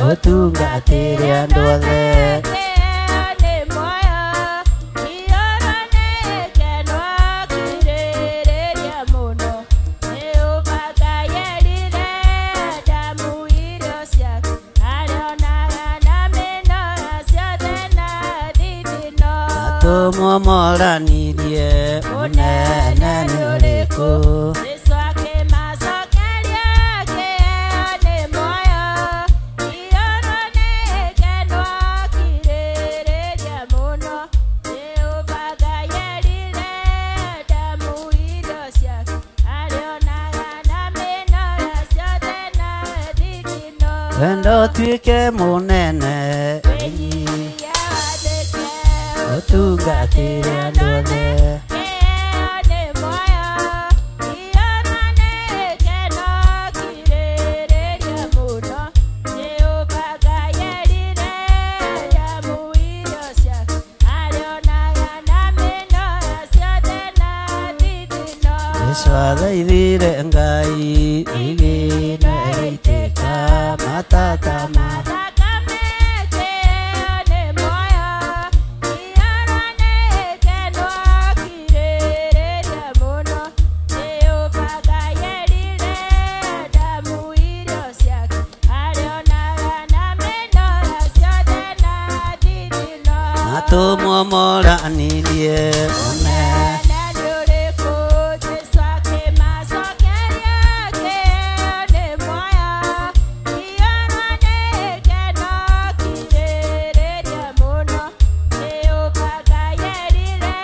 ũtungatĩre andũ othe. Kĩheo nĩ muoyo, iyũrwo nĩ gĩkeno kirĩrĩria mũno, Jehova Ngai erire Adamu irio ciake, arĩonaga na mĩnoga ciothe na thithino. Atũmwo moranirie ũnene nĩ ũrĩkũ? Jesũ akĩmacokeria, kĩheo nĩ muoyo, iyũrwo nĩ gĩkeno kirĩrĩria mũno, Jehova Ngai erire Adamu irio ciake, arĩonaga na mĩnoga ciothe na thithino. Wendo tuĩke mũnene, Wĩnyihie wathĩke, ũtungatĩre andũ othe. Kĩheo nĩ muoyo, iyũrwo nĩ gĩkeno kirĩrĩria mũno, Jehova Ngai erire Adamu irio ciake, arĩonaga na mĩnoga ciothe na thithino. Jesũ athaithire Ngai igĩna rĩitĩka matata ma Thakame kĩheo nĩ muoyo, iyũrwo nĩ gĩkeno kirĩrĩria mũno, Jehova Ngai erire Adamu irio ciake, arĩonaga na mĩnoga ciothe na thithino. Atũmwo moranirie ũnene Ũnene nĩ ũrĩkũ? Jesũ akĩmacokeria, kĩheo nĩ muoyo, iyũrwo nĩ gĩkeno kirĩrĩria mũno, Jehova Ngai erire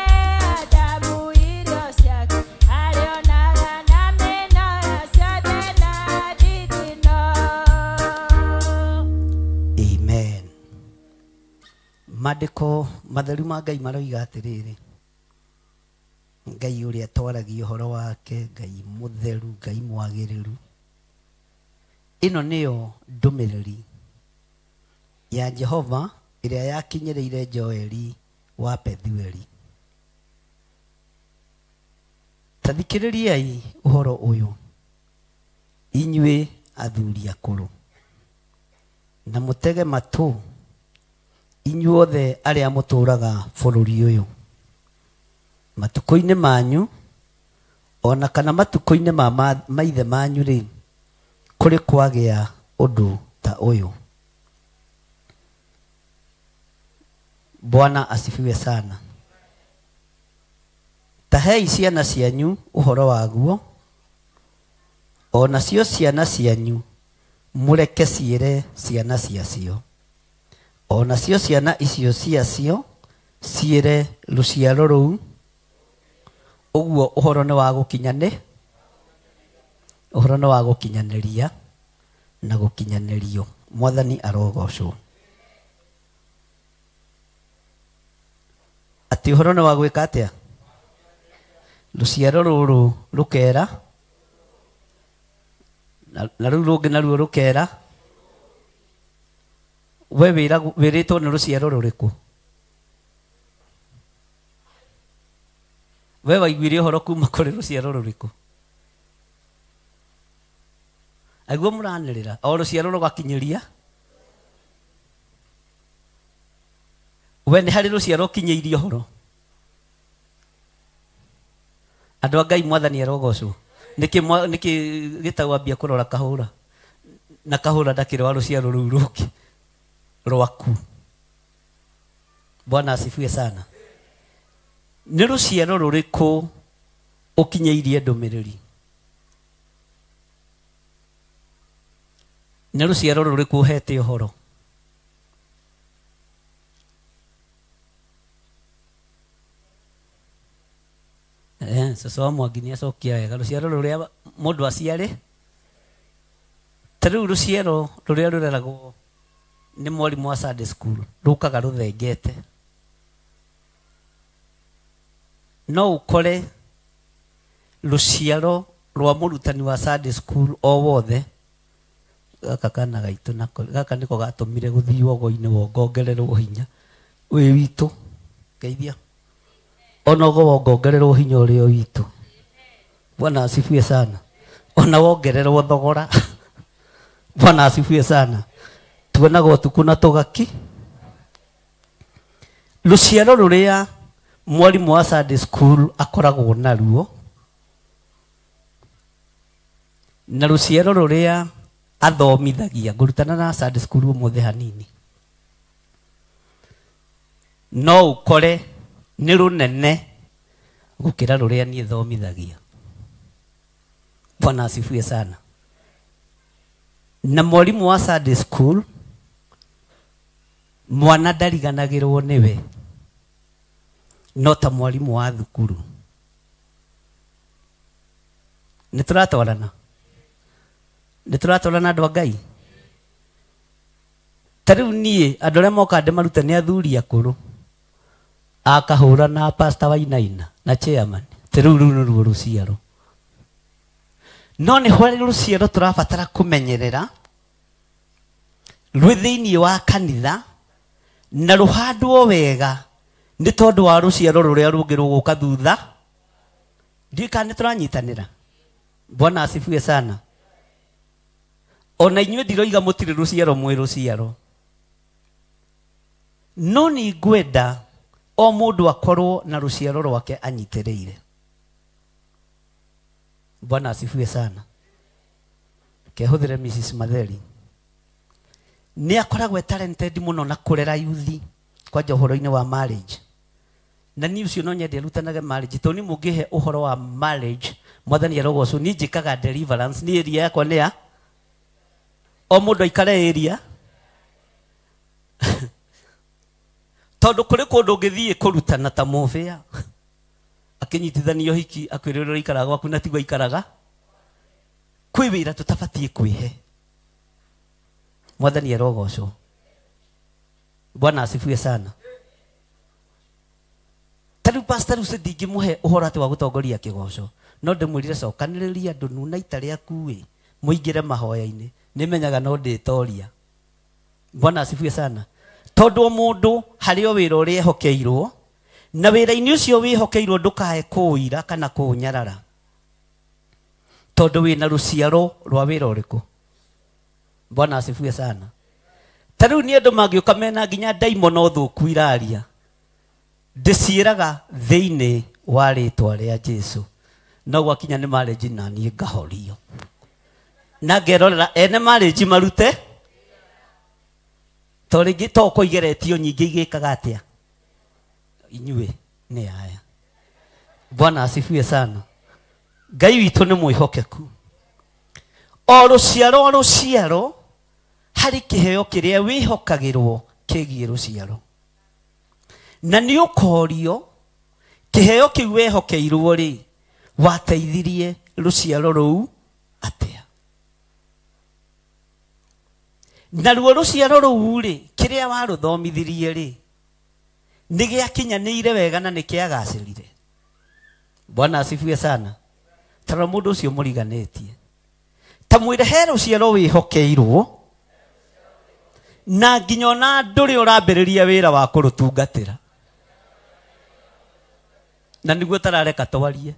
Adamu irio ciake, arĩonaga na mĩnoga ciothe na thithino. Amen. Maandĩko matheru ma Ngai maroiga atĩrĩrĩ, Ngai ũrĩa twaragia ũhoro wake, Ngai mũtheru, Ngai mwagĩrĩru. Ĩno nĩyo ndũmĩrĩri ya Jehova ĩrĩa yakinyĩrĩire Joeli wa Pethueli. Ta thikĩrĩriai ũhoro ũyũ, inyuĩ athuri akũrũ, na mũtege matũ inyuothe arĩa mũtũũraga bũrũri ũyũ. Matukũ-inĩ manyu ona kana matukũ-inĩ ma maithe manyu rĩ, kũrĩ kwagĩa ũndũ ta ũyũ? Bwana asifiwe sana. Tahei ciana cianyu ũhoro waguo, ona cio ciana cianyu mũreke ciĩre ciana ciacio, ona cio ciana icio ciacio ciĩre rũciaro rũu. Ũguo ũhoro nĩ wa gũkinyane, ũhoro nĩ wa gũkinyanĩria na gũkinyanĩrio. Mwathani arogocwo. Atĩ ũhoro nĩ wa gwĩka atĩa? Rũciaro rũrũ rũkera, na rũu rũngĩ naruo rũkera. We wĩrĩtwo nĩ rũciaro rũrĩkũ? We waiguire ũhoro kuma kũrĩ rũciaro rũrĩkũ? Aiguo mũranĩrĩra o rũciaro rũgakinyĩria. We nĩ harĩ rũciaro ũkinyĩirie ũhoro? Andũ a Ngai, Mwathani arogocwo. Nĩkĩ nĩkĩ gĩtagwo ambia kũrora kahũra na kahũra ndakĩrĩ wa rũciaro rũu rũngĩ rwaku. Bwana asifiwe sana. Nĩ rũciaro rũrĩkũ ũkinyĩirie ndũmĩrĩri? Nĩ rũciaro rũrĩkũ ũhete ũhoro? Cũcũ wa Mwangi nĩ acokia wega. Rũciaro rũrĩa mũndũ aciarĩ, ta rĩu rũciaro rũrĩa rũreragwo nĩ mwarimũ wa Sunday school rũkaga rũthengete. No ũkore rũciaro rwa mũrutani wa Sunday school o wothe, gaka kana gaitũ nako gaka nĩko gatũmire gũthiĩ ũgo-inĩ wongongererwo hinya wĩ witũ. Geithia ona ũgo wongongererwo hinya ũrĩa witũ. Bwana asifiwe sana. Ona wongererwo thogora. Bwana asifiwe sana. Tuonaga ũtukũ na tũgaki. Rũciaro rũrĩa mwarimũ wa Sunday school akoragwo naruo na rũciaro rũrĩa athomithagia, ngũrutana na Sunday school ũmũthĩ hanini, no ũkore nĩ rũnene gũkĩra rũrĩa niĩ thomithagia. Bwana asifiwe sana. Na mwarimũ wa Sunday school mwana ndariganagĩrwo nĩwe, no ta mwarimũ wa thukuru. Nĩ tũratwarana? Nĩ tũratwarana andũ a Ngai? Ta rĩu niĩ andũ arĩa mokaga ndĩmarute nĩ athuri akũrũ, akahũra na pastor Wainaina na chairman. Ta rĩu rũu nĩruo rũciaro. No nĩ harĩ rũciaro tũrabatara kũmenyerera rwĩ thĩinĩ wa kanitha na rũhandwo wega, nĩ tondũ wa rũciaro rũrĩa rũngĩ rũgũka thutha. Ndiũĩ kana nĩ tũranyitanĩra. Bwana asifiwe sana. Ona inyuĩ ndiroiga mũtirĩ rũciaro mwĩ rũciaro, no nĩ ngwenda o mũndũ akorwo na rũciaro rwake anyitĩrĩire. Bwana asifiwe sana. Kehũthĩre Mrs. Matheri nĩ akoragwo e talented mũno na kũrera yuthi kwanja ũhoro-inĩ wa marriage. Na niĩ ũcio no nyende arutanage marriage, tondũ niĩ mũngĩhe ũhoro wa marriage, Mwathani arogocwo, niĩ njĩkaga deliverance. Niĩ area yakwa nĩ ya o mũndũ aikare area, tondũ kũrĩ kũndũ ũngĩthiĩ kũrutana ta mũbĩa akĩnyitithanio hiki akwĩrĩ ũrĩa ũraikaraga gwaku na tiguo aikaraga. Kwĩ wĩra tũtabatiĩ kwĩhe. Mwathani arogocwo. Bwana asifiwe sana. Ta rĩu pastor rĩu ndingĩmũhe ũhoro atĩ wa gũtongoria kĩgoco, no ndĩmwĩrire cokanĩrĩria andũ nuna ita rĩaku ĩ mũingĩre mahoya-inĩ, nĩmenyaga no ndĩtoria. Bwana asifiwe sana. Tondũ o mũndũ harĩ o wĩra ũrĩa ehokeirwo, na wĩra-inĩ ũcio wĩhokeirwo ndũkae kũũira kana kũũnyarara. Tondu wina ruciaro rwa wira uriku. Bwana asifiwe sana. Ta riu ni andu mangiuka mena nginya ndaimono thuku iraria. Ndiciiraga thiini wa ritwa ria Jesu. No gwakinya ni marriage na nie ngahorio. Na ngerorera ene marriage marute. To ringi to ko igeretio nyingi igikaga atia. Inyue ni aya. Bwana asifiwe sana. Ngai witũ nĩ mwĩhokeku. O rũciaro harĩ kĩheo kĩrĩa wĩhokagĩrwo kĩgiĩ rũciaro. Na nĩ ũkorio kĩheo kĩu wehokeirwo rĩ wateithirie rũciaro rũu atĩa. Naruo rũciaro rũu rĩ kĩrĩa warũthomithirie rĩ nĩ gĩakinyanĩire wega na nĩ kĩagacĩrire. Bwana asifiwe sana. Tara mũndũ ũcio mũriganĩtie. Ta mwĩre he rũciaro wĩhokeirwo na nginya ona ndũrĩ ũrambĩrĩria wĩra wa kũrũtungatĩra. Na nĩguo tarareka twarie.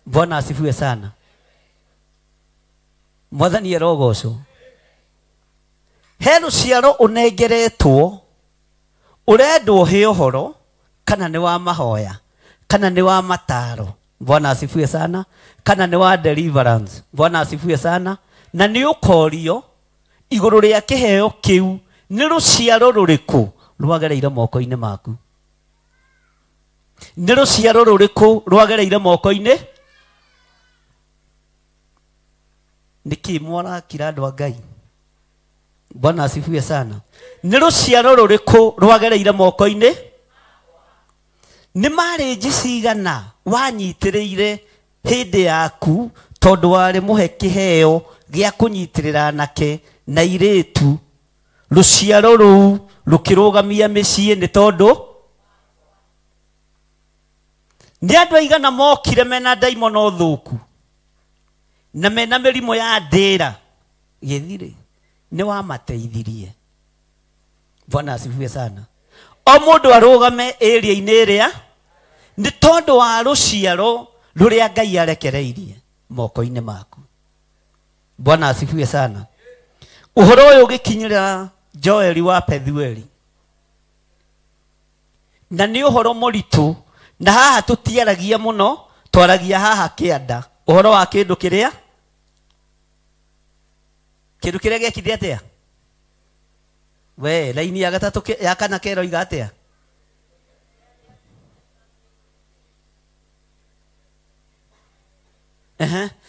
Bwana asifiwe sana. Mwathani arogocwo. He rũciaro ũnengeretwo ũrendwo he ũhoro kana nĩ wa mahoya kana nĩ wa mataro. Bwana asifiwe sana. Kana nĩ wa deliverance. Bwana asifiwe sana. Na nĩ ũkorio igũrũ rĩa kĩheo kĩu nĩ rũciaro rũrĩkũ rwagereire moko-inĩ maku. Nĩ rũciaro rũrĩkũ rwagereire moko-inĩ. Nĩkĩ mwarakira andũ a Ngai? Bwana asifiwe sana. Nĩ rũciaro rũrĩkũ rwagereire moko-inĩ? Nĩ marriage cigana wanyitĩrĩire hĩndĩ yaku tondũ warĩ mũhe kĩheo gĩa kũnyitĩrĩra anake na irĩtu rũciaro rũu rũkĩrũgamia mĩciĩ nĩ tondũ nĩ andũ aigana mokire mena ndaimono thũku na mena mĩrimũ ya ndĩra gĩthirĩ nĩ wamateithirie. Bwana asifiwe sana. O mũndũ arũgame area-inĩ ĩrĩa nĩ tondũ wa rũciaro rũrĩa Ngai arekereirie moko-inĩ maku. Bwana asifiwe sana. Ũhoro ũyũ ũgĩkinyĩra Joeli wa Pethueli. Na nĩ ũhoro mũritũ na haha tũtiaragia mũno, twaragia haha kĩanda. Ũhoro wa kĩndũ kĩrĩa gĩekire atĩa? We laini ya gatatũ ya kana keroiga atĩa?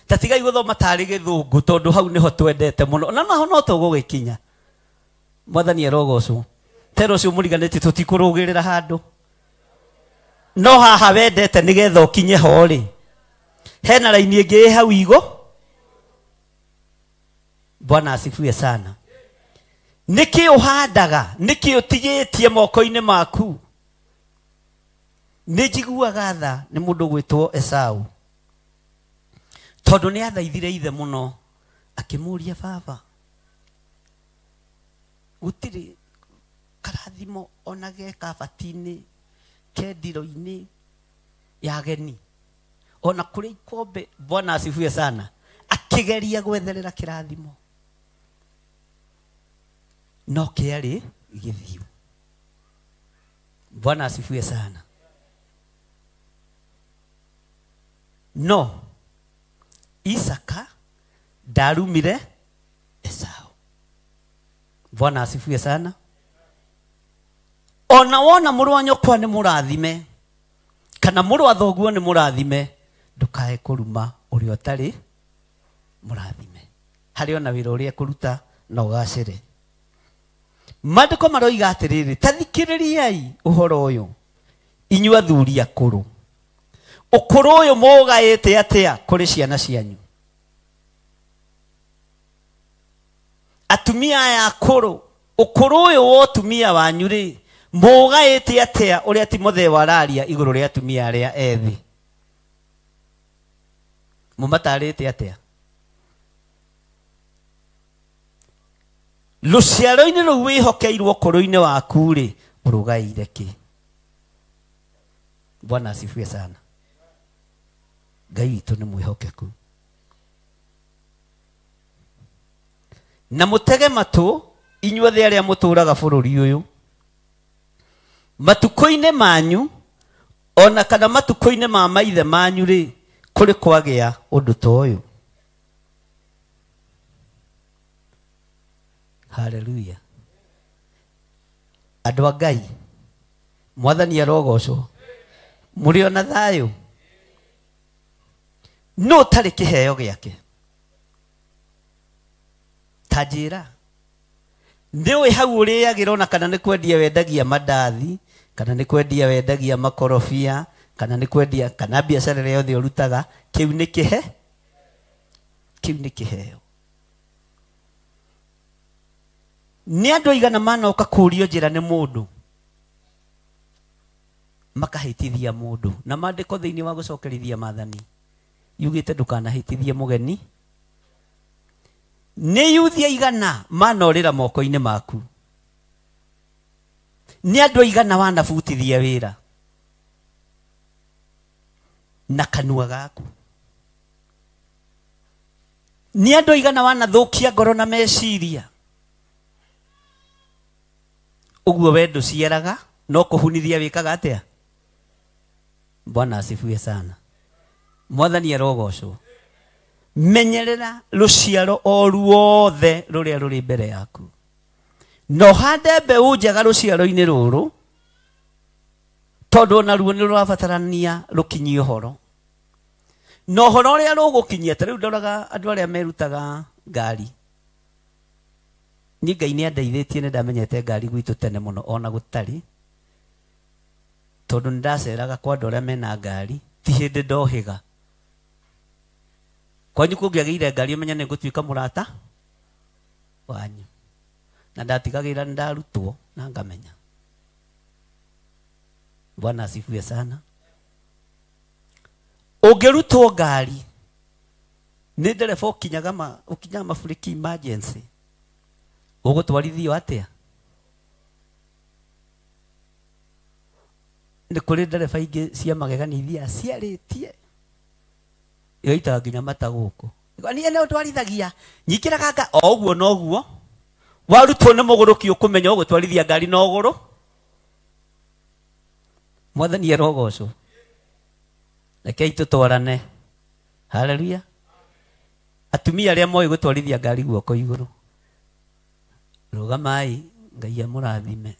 Ta tigai gũthoma tarĩ gĩthũngũ tondũ hau nĩho twendete mũno. Na naho no tũgũgĩkinya. Mwathani arogocwo. Tero ũcio mũriganĩtie tũtikũrũgĩrĩra handũ. No haha wendete nĩgetha ũkinye ho rĩ. Hena raini ĩngĩ ĩ hau igo. Bwana asifiwe sana. Nĩkĩ ũhandaga? Nĩkĩ ũtigĩtie moko-inĩ maku? Nĩ njiguaga tha nĩ mũndũ gwĩtwo Esau. Tondũ nĩ athaithire ithe mũno akĩmũria baba gũtirĩ karathimo ona ge kabati-inĩ kendiro-inĩ ya ageni ona kũrĩ ikombe. Bwana asifiwe sana. Akĩgeria gwetherera kĩrathimo no kĩarĩ gĩthiu. Bwana asifiwe sana. No Isaka ndarumire Esau. Bwana asifiwe sana. Ona wona mũrũ wa nyũkwa nĩ mũrathime kana mũrũ wa thoguo nĩ mũrathime ndukae kũruma ũrĩa ũtarĩ mũrathime. Harĩ ona wĩra ũrĩa ekũruta na ũgacĩre. Maandĩko maroiga atĩrĩrĩ, ta thikĩrĩriai ũhoro ũyũ inyuĩ athuri akũrũ. Ũkũrũ ũyũ mũgaĩte atĩa kũrĩ ciana cianyu? Atumia aya akũrũ, ũkũrũ ũyũ wa ũtumia wanyu rĩ mũgaĩte atĩa ũrĩa Timotheo araria igũrũ rĩa atumia arĩa ethĩ? Mũmatarĩte atĩa? Rũciaro-inĩ rũu wĩhokeirwo ũkũrũ-inĩ waku rĩ ũrũgaĩire kĩ? Bwana asifiwe sana. Ngai witũ nĩ mwĩhokeku. Na mũtege matũ inyuothe arĩa mũtũũraga bũrũri ũyũ. Matukũ-inĩ manyu ona kana matukũ-inĩ ma maithe manyu rĩ, kũrĩ kwagĩa ũndũ ta ũyũ? Haleluya. Andũ a Ngai, Mwathani arogocwo. Mũrĩ ona thayũ? No ũtarĩ kĩheo gĩake. Ta njĩra, nĩũĩ hau ũrĩagĩra ona kana nĩ kwendia wendagia mandathi, kana nĩ kwendia wendagia makorobia, kana nĩ kwendia, kana biacara ĩrĩa yothe ũrutaga, kĩu nĩ kĩhe? Kĩu nĩ kĩheo. Nĩ andũ aigana manoka kũũrio njĩra nĩ mũndũ, makahĩtithia mũndũ. Na maandĩko thĩinĩ wa gũcokerithia maathani yugĩte ndũkanahĩtithie mũgeni. Nĩ yuthi aigana manorĩra moko-inĩ maku? Nĩ andũ aigana wanabutithia wĩra na kanua gaku? Nĩ andũ aigana wanathũkia ngoro na meciria? Ũguo we ndũciaraga no kũhunithia wĩkaga atĩa? Bwana asifiwe sana. Mwathani arogocwo. Menyerera rũciaro o ruothe rũrĩa rũrĩ mbere yaku. No hande mbeũ njega rũciaro-inĩ rũrũ, tondũ onaruo nĩ rũrabatarania rũkinyie ũhoro. Na ũhoro ũrĩa rũgũkinyia, ta rĩu ndoraga andũ arĩa merutaga ngari. Niĩ Ngai nĩ andeithĩtie, nĩ ndamenyete ngari gwitũ tene mũno ona gũtarĩ, tondũ nĩ ndaceraga kwa andũ arĩa mena ngari, ti hĩndĩ ndohĩga. Kwanyu kũngĩagĩire ngari ũmenye nĩ ngũtuĩka mũrata wanyu. Na ndatigagĩra nĩ ndarutwo na ngamenya. Bwana asifiwe sana. Ũngĩrutwo ngari nĩ ndereba ũkinyaga ũkinyaga maburĩki emergency, ũgũtwarithio atĩa? Nĩ kũrĩ ndereba ingĩ cia magegania ithiaga ciarĩtie, ĩgaitaga nginya mata gũkũ. Niĩ nĩ ũtwarithagia, nyingĩraga nga o ũguo noguo. Warutwo nĩ mũgũrũki ũkũmenya ũgũtwarithia ngari na ũgũrũ. Mwathani arogocwo. Rekei tũtwarane. Haleluya. Atumia arĩa moĩ gũtwarithia ngari guoko igũrũ, rũgamai, Ngai amũrathime.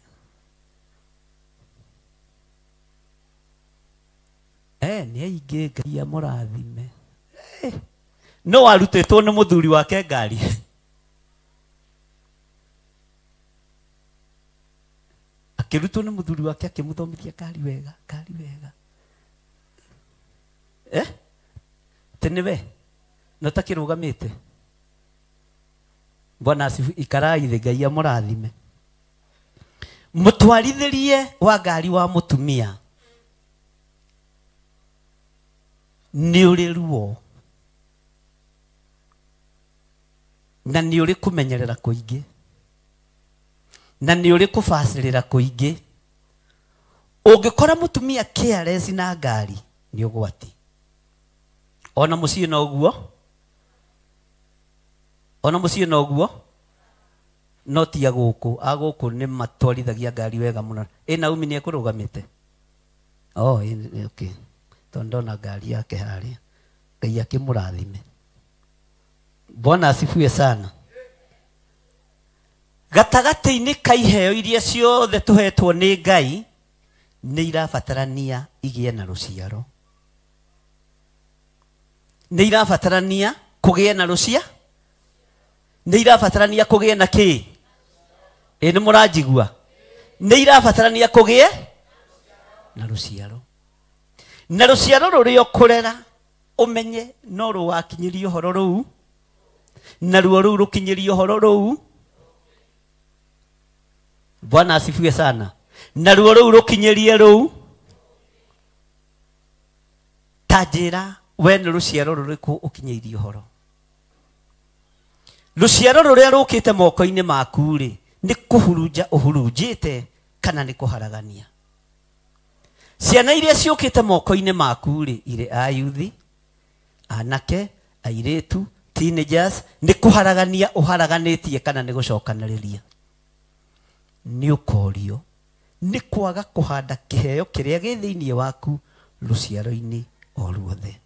Nĩ aingĩ, Ngai amũrathime. No warutĩtwo nĩ mũthuri wake ngari. Akĩrutwo nĩ mũthuri wake akĩmũthomithia ngari wega, ngari wega. Atĩ nĩwe no takĩrũgamĩte. Bwana asifiwe. Ikarai thĩ, Ngai amũrathime. Mũtwarithĩrie wa ngari wa mũtumia nĩ ũrĩ ruo na nĩ ũrĩ kũmenyerera kũingĩ na nĩ ũrĩ kũbacĩrĩra kũingĩ. Ũngĩkora mũtumia careless na ngari nĩ ũgwati. Ona mũciĩ noguo, ona mũciĩ noguo, no ti a gũkũ. A gũkũ nĩ matwarithagia ngari wega mũno. Ĩ Naomi nĩ ekũrũgamĩte? Oh, okay. Tondũ ndona ngari yake harĩa. Ngai akĩmũrathime. Bwana asifiwe sana. Gatagatĩ-inĩ ka iheo iria ciothe tũhetwo nĩ Ngai, nĩ irabatarania igĩe na rũciaro. Nĩ irabatarania kũgĩe na rũcia? Nĩ irabatarania kũgĩe na kĩ? Ĩ nĩ mũranjigua? Nĩ irabatarania kũgĩe na rũciaro. Na rũciaro rũrĩa ũkũrera ũmenye no rũgakinyĩria ũhoro rũu, naruo rũu rũkinyĩrie ũhoro rũu. Bwana asifiwe sana. Naruo rũu rũkinyĩrie rũu. Ta njĩra we nĩ rũciaro rũrĩkũ ũkinyĩirie ũhoro? Rũciaro rũrĩa rũkĩte moko-inĩ maku rĩ, nĩ kũhurunja ũhurunjĩte kana nĩ kũharagania? Ciana iria ciũkĩte moko-inĩ maku rĩ, irĩ ayuthi, anake, airĩtu, Teenagers nĩ kũharagania ũharaganĩtie kana nĩ gũcokanĩrĩria. Nĩ ũkorio nĩ kwaga kũhanda kĩheo kĩrĩa gĩ thĩinĩ waku rũciaro-inĩ o ruothe.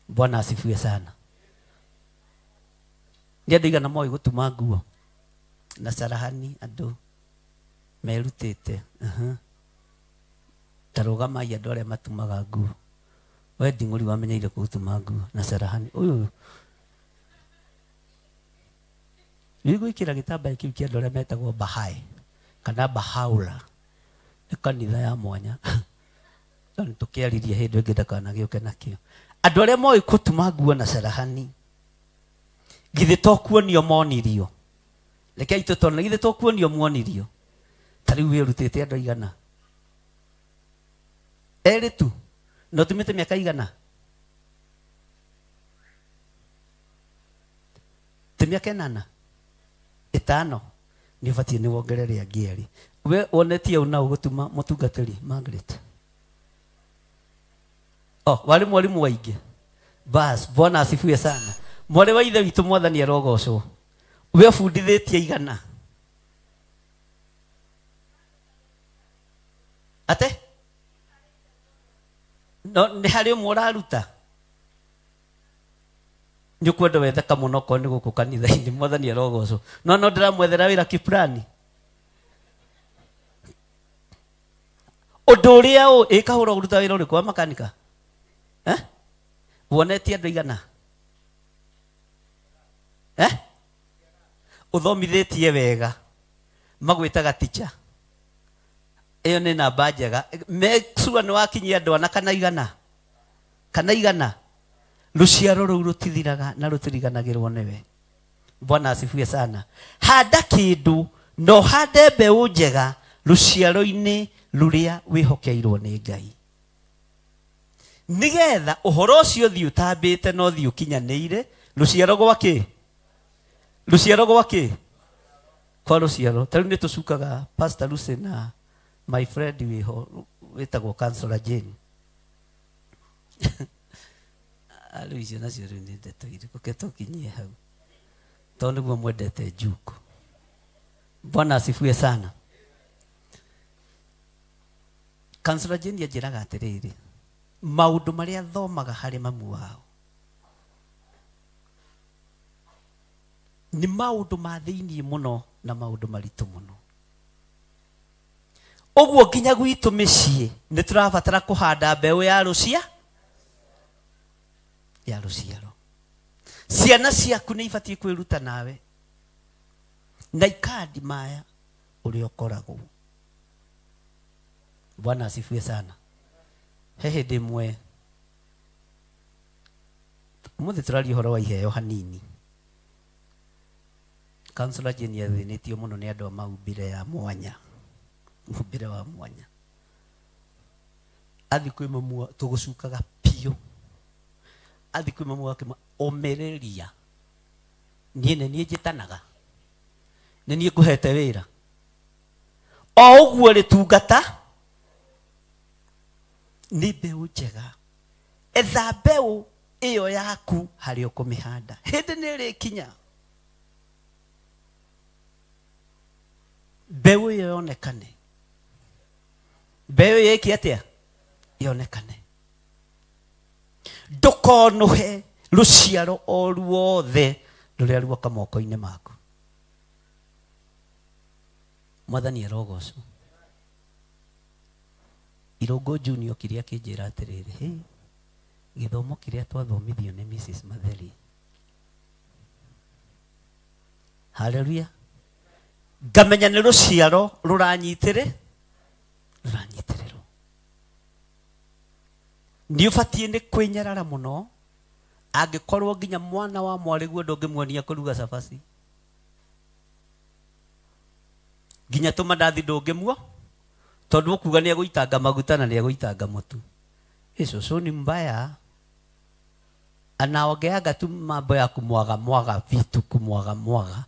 Bwana asifiwe sana. Nĩ andũ aigana moĩ gũtuma nguo na carahani andũ merutĩte. Ta rũgamai andũ arĩa matumaga nguo. We nding'ũri wamenyeire gũtuma nguo na carahani. Ũyũ nĩ gwĩkĩra gĩtambaya kĩu kĩa andũ arĩa metagwo Bahai kana Bahaula. Nĩ kanitha ya mwanya. Nĩ tũkĩaririe hĩndĩ ĩngĩ ndakanagĩũke nakĩo. Andũ arĩa moĩ gũtuma nguo na carahani githĩ to kuonio monirio. Rekei tũtone githĩ to kuonio muonirio. Ta rĩu wĩrutĩte andũ aigana? Erĩ tu. Na ũtumĩte mĩaka igana? Ti mĩaka 8? 5. Nĩ ũbatiĩ nĩ wongerere angĩ erĩ. We wonetie ũna ũgũtuma mũtungatĩri Margaret. Oh, warĩ mwarimũ waingĩ. Bas, Bwana asifiwe sana. Mwarĩ wa ithe witũ mwathani arogocwo. We ũbundithĩtie igana? Ate? No, nĩ harĩ ũmwe ũraruta? Nĩ ũkwenda wethe kamũno okorwo nĩ gũkũ kanitha-inĩ mwathani arogocwo. No no ndĩramwethera wĩra Kiprani. Ũndũ ũrĩa ĩkahũra ũruta wĩra ũrĩkũ wa makanika? Eh? Wonetie andũ aigana? Eh? Ũthomithĩtie wega. Magwĩtaga teacher. Ĩyo nĩ namba njega. Make sure nĩ wakinyia andũ ana kana igana. Kana igana. Rũciaro rũu rũtithiraga na rũtiriganagĩrwo nĩwe. Bwana asifiwe sana. Handa kĩndũ na ũhande mbeũ njega rũciaro-inĩ rũrĩa wĩhokeirwo nĩ Ngai. Nĩgetha ũhoro ũcio ũthiĩ ũtambĩte na ũthiĩ ũkinyanĩire rũciaro gwa kĩ? Rũciaro gwa kĩ? Kwa rũciaro. Ta rĩu nĩ tũcukaga Pastor Lucy na my friend wĩho wĩtagwo Counselor Jane. Rĩu icio nacio rĩu nĩ ndeto irĩkũ? Reke tũkinyie hau. Tondũ nĩguo mwendete njuku. Bwana asifiwe sana. Counselor Jane anjĩraga atĩrĩrĩ, maũndũ marĩa thomaga harĩ mamu wao nĩ maũndũ ma thĩinĩ mũno na maũndũ maritũ mũno. Ũguo nginya gwitũ mĩciĩ nĩ tũrabatara kũhanda mbeũ ya rũciaro. Ciana ciaku nĩ ibatiĩ kwĩruta nawe na ikandi maya ũrĩa ũkoragwo. Bwana asifiwe sana. He hĩndĩ ĩmwe ũmũthĩ tũraria ũhoro wa iheo hanini. Counselor Jane athĩnĩtio mũno nĩ andũ a maumbĩre ya mwanya. Mũmbĩre wa mwanya. Athi kwĩ mamu tũgũcukaga biũ. Athi kwĩ mamu wake ũmĩrĩria. Niĩ nĩ niĩ njĩtanaga. Nĩ niĩ ngũhete wĩra. O ũguo rĩtungata nĩ mbeũ njega. Etha mbeũ ĩyo yaku harĩa ũkũmĩhanda. Hĩndĩ nĩ ĩrĩkinya. Mbeũ ĩyo yonekane. Mbeũ ĩyo ĩke atĩa? Yonekane. Ndũkonũhe rũciaro o ruothe rũrĩa ruoka moko-inĩ maku. Mwathani arogocwo. Irũngũ Junior kĩrĩa kĩnjĩra atĩrĩrĩ, hey, gĩthomo kĩrĩa twathomithio nĩ Mrs. Matheri. Hallelujah. Ngamenya nĩ rũciaro rũranyitĩrĩrwo. Nĩ ũbatiĩ nĩ kwĩnyarara mũno angĩkorwo nginya mwana wa mwarĩguo ndũngĩmuonia kũruga cabaci. Nginya tũmandathi ndũngĩmuo tondũ ũkuga nĩ egũitanga maguta na nĩ egũitanga mũtu. Cũcũ ni mbaya. Anaongeaga tu mambo ya kumwaga mwaga vitu, kumwaga mwaga.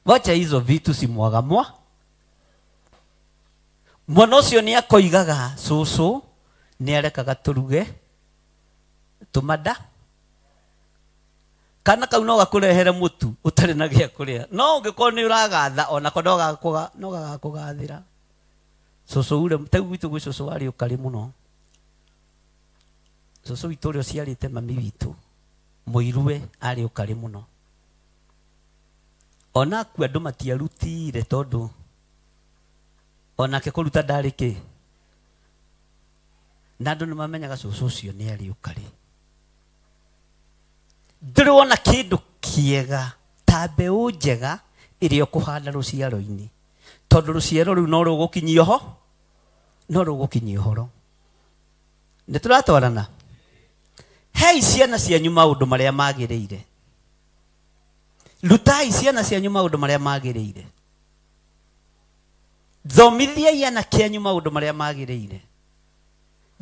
Wacha hizo vitu si mwaga mwa. Mwana ũcio nĩ akoigaga cũcũ nĩ arekaga tũruge tũmanda. Kana kau no gakurehere mutu utari na gĩa kũrĩa. No ũngĩkorwo nĩ ũragatha onako no gagakũgathĩra. Cũcũ ure tau gwitũ gwĩ cũcũ warĩ ũkarĩ mũno. Cũcũ witũ ũrĩa ũciarĩte mami witũ mũirue arĩ ũkarĩ mũno. Ona akua andũ matiarutire tondũ onake kũruta ndarĩ kĩ. Na andũ nĩ mamenyaga cũcũ ũcio nĩ arĩ ũkarĩ. Ndũrĩ wona kĩndũ kĩega ta mbeũ njega ĩrĩa ũkũhanda rũciaro-inĩ. Tondũ rũciaro rũu no rũgũkinyia ho, no rũgũkinyia ũhoro. Nĩ tũratwarana? Hei ciana cianyu maũndũ marĩa magĩrĩire. Rutai ciana cianyu maũndũ marĩa magĩrĩire. Thomithiai anake anyu maũndũ marĩa magĩrĩire.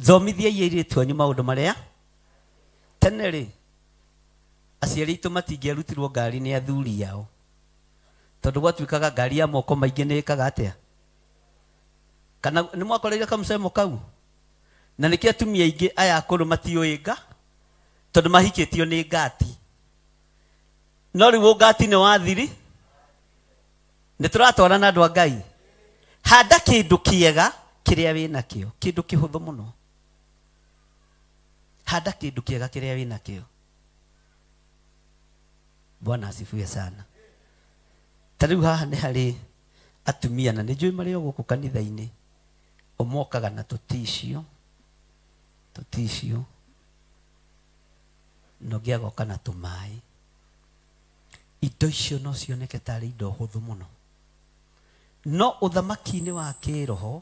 Thomithiai airĩtu anyu maũndũ marĩa. Tene rĩ, aciari aitũ matingĩarutirwo ngari nĩ athuri ao. Tondũ gwatuĩkaga ngari ya moko maingĩ nĩ ĩkaga atĩa? Kana nĩ mwakoreire kamũcemo kau? Na nĩkĩo atumia aingĩ aya akũrũ matiũĩ nga, tondũ mahikĩtio nĩ ngati. No rĩu ũngati nĩ wathiri. Nĩ tũratwarana andũ a Ngai. Handa kĩndũ kĩega kĩrĩa wĩnakĩo, kĩndũ kĩhũthũ mũno. Handa kĩndũ kĩega kĩrĩa wĩnakĩo. Bwana asifiwe sana. Ta rĩu haha nĩ harĩ atumia na nĩ njũĩ marĩ o gũkũ kanitha-inĩ ũmokaga na tũticio na ũngĩ agoka na tũmaĩ. Indo icio no cioneke tarĩ indo hũthũ mũno. No ũthamaki-inĩ wa kĩroho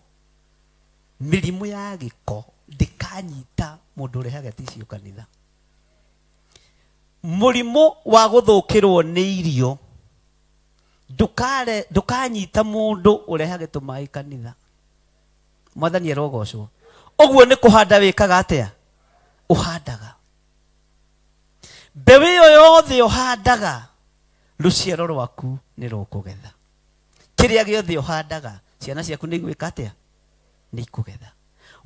mĩrimũ ya gĩko ndĩkanyita mũndũ ũrehaga ticio kanitha. Mũrimũ wa gũthũkĩrwo nĩ irio ndũkanyita mũndũ ũrehage tũmaĩ kanitha. Mwathani arogocwo. Ũguo nĩ kũhanda wĩkaga atĩa? Ũhandaga. Mbeũ ĩyo yothe ũhandaga rũciaro rwaku nĩ rũkũgetha. Kĩrĩa gĩothe ũhandaga ciana ciaku nĩ igwĩka atĩa? Nĩ ikũgetha.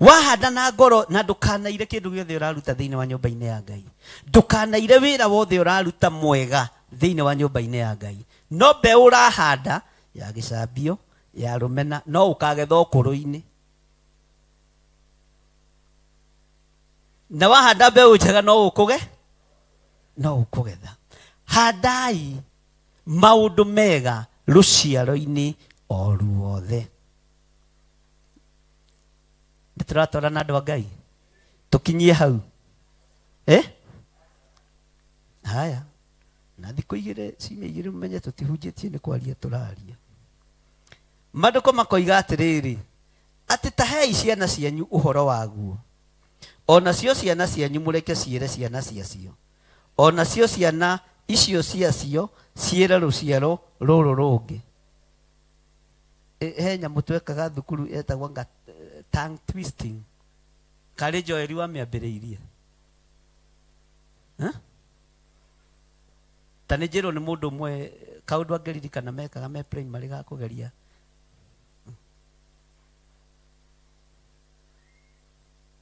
Wahanda na ngoro na ndũkanaire kĩndũ gĩothe ũraruta thĩinĩ wa nyũmba-inĩ ya Ngai. Ndũkanaire wĩra wothe ũraruta mwega thĩinĩ wa nyũmba-inĩ ya Ngai. No mbeũ ũrahanda ya gĩcambio, ya rũmena, no ũkagetha ũkũrũ-inĩ. Na wahanda mbeũ njega no ũkũge? No ũkũgetha. Handai maũndũ mega rũciaro-inĩ o ruothe. Nĩ tũratwarana andũ a Ngai? Tũkinyie hau. Haya. Na thikũ igĩrĩ, ciumia igĩrĩ mũmenye tũtihunjĩtie nĩ kwaria tũraria. Maandĩko makoiga atĩrĩrĩ, atĩ ta hei ciana cianyu ũhoro waguo. Onacio ciana cianyu mũreke ciĩre ciana ciacio. Onacio ciana icio ciacio ciĩre rũciaro rũrũ rũngĩ. He nyamũ twekaga thukuru etagwo tongue twisting. Karĩ Joeli wamĩambĩrĩirie. Ta nĩ njĩrwo nĩ mũndũ ũmwe kaũndũ angĩririkana mekaga me primary ga kũgeria.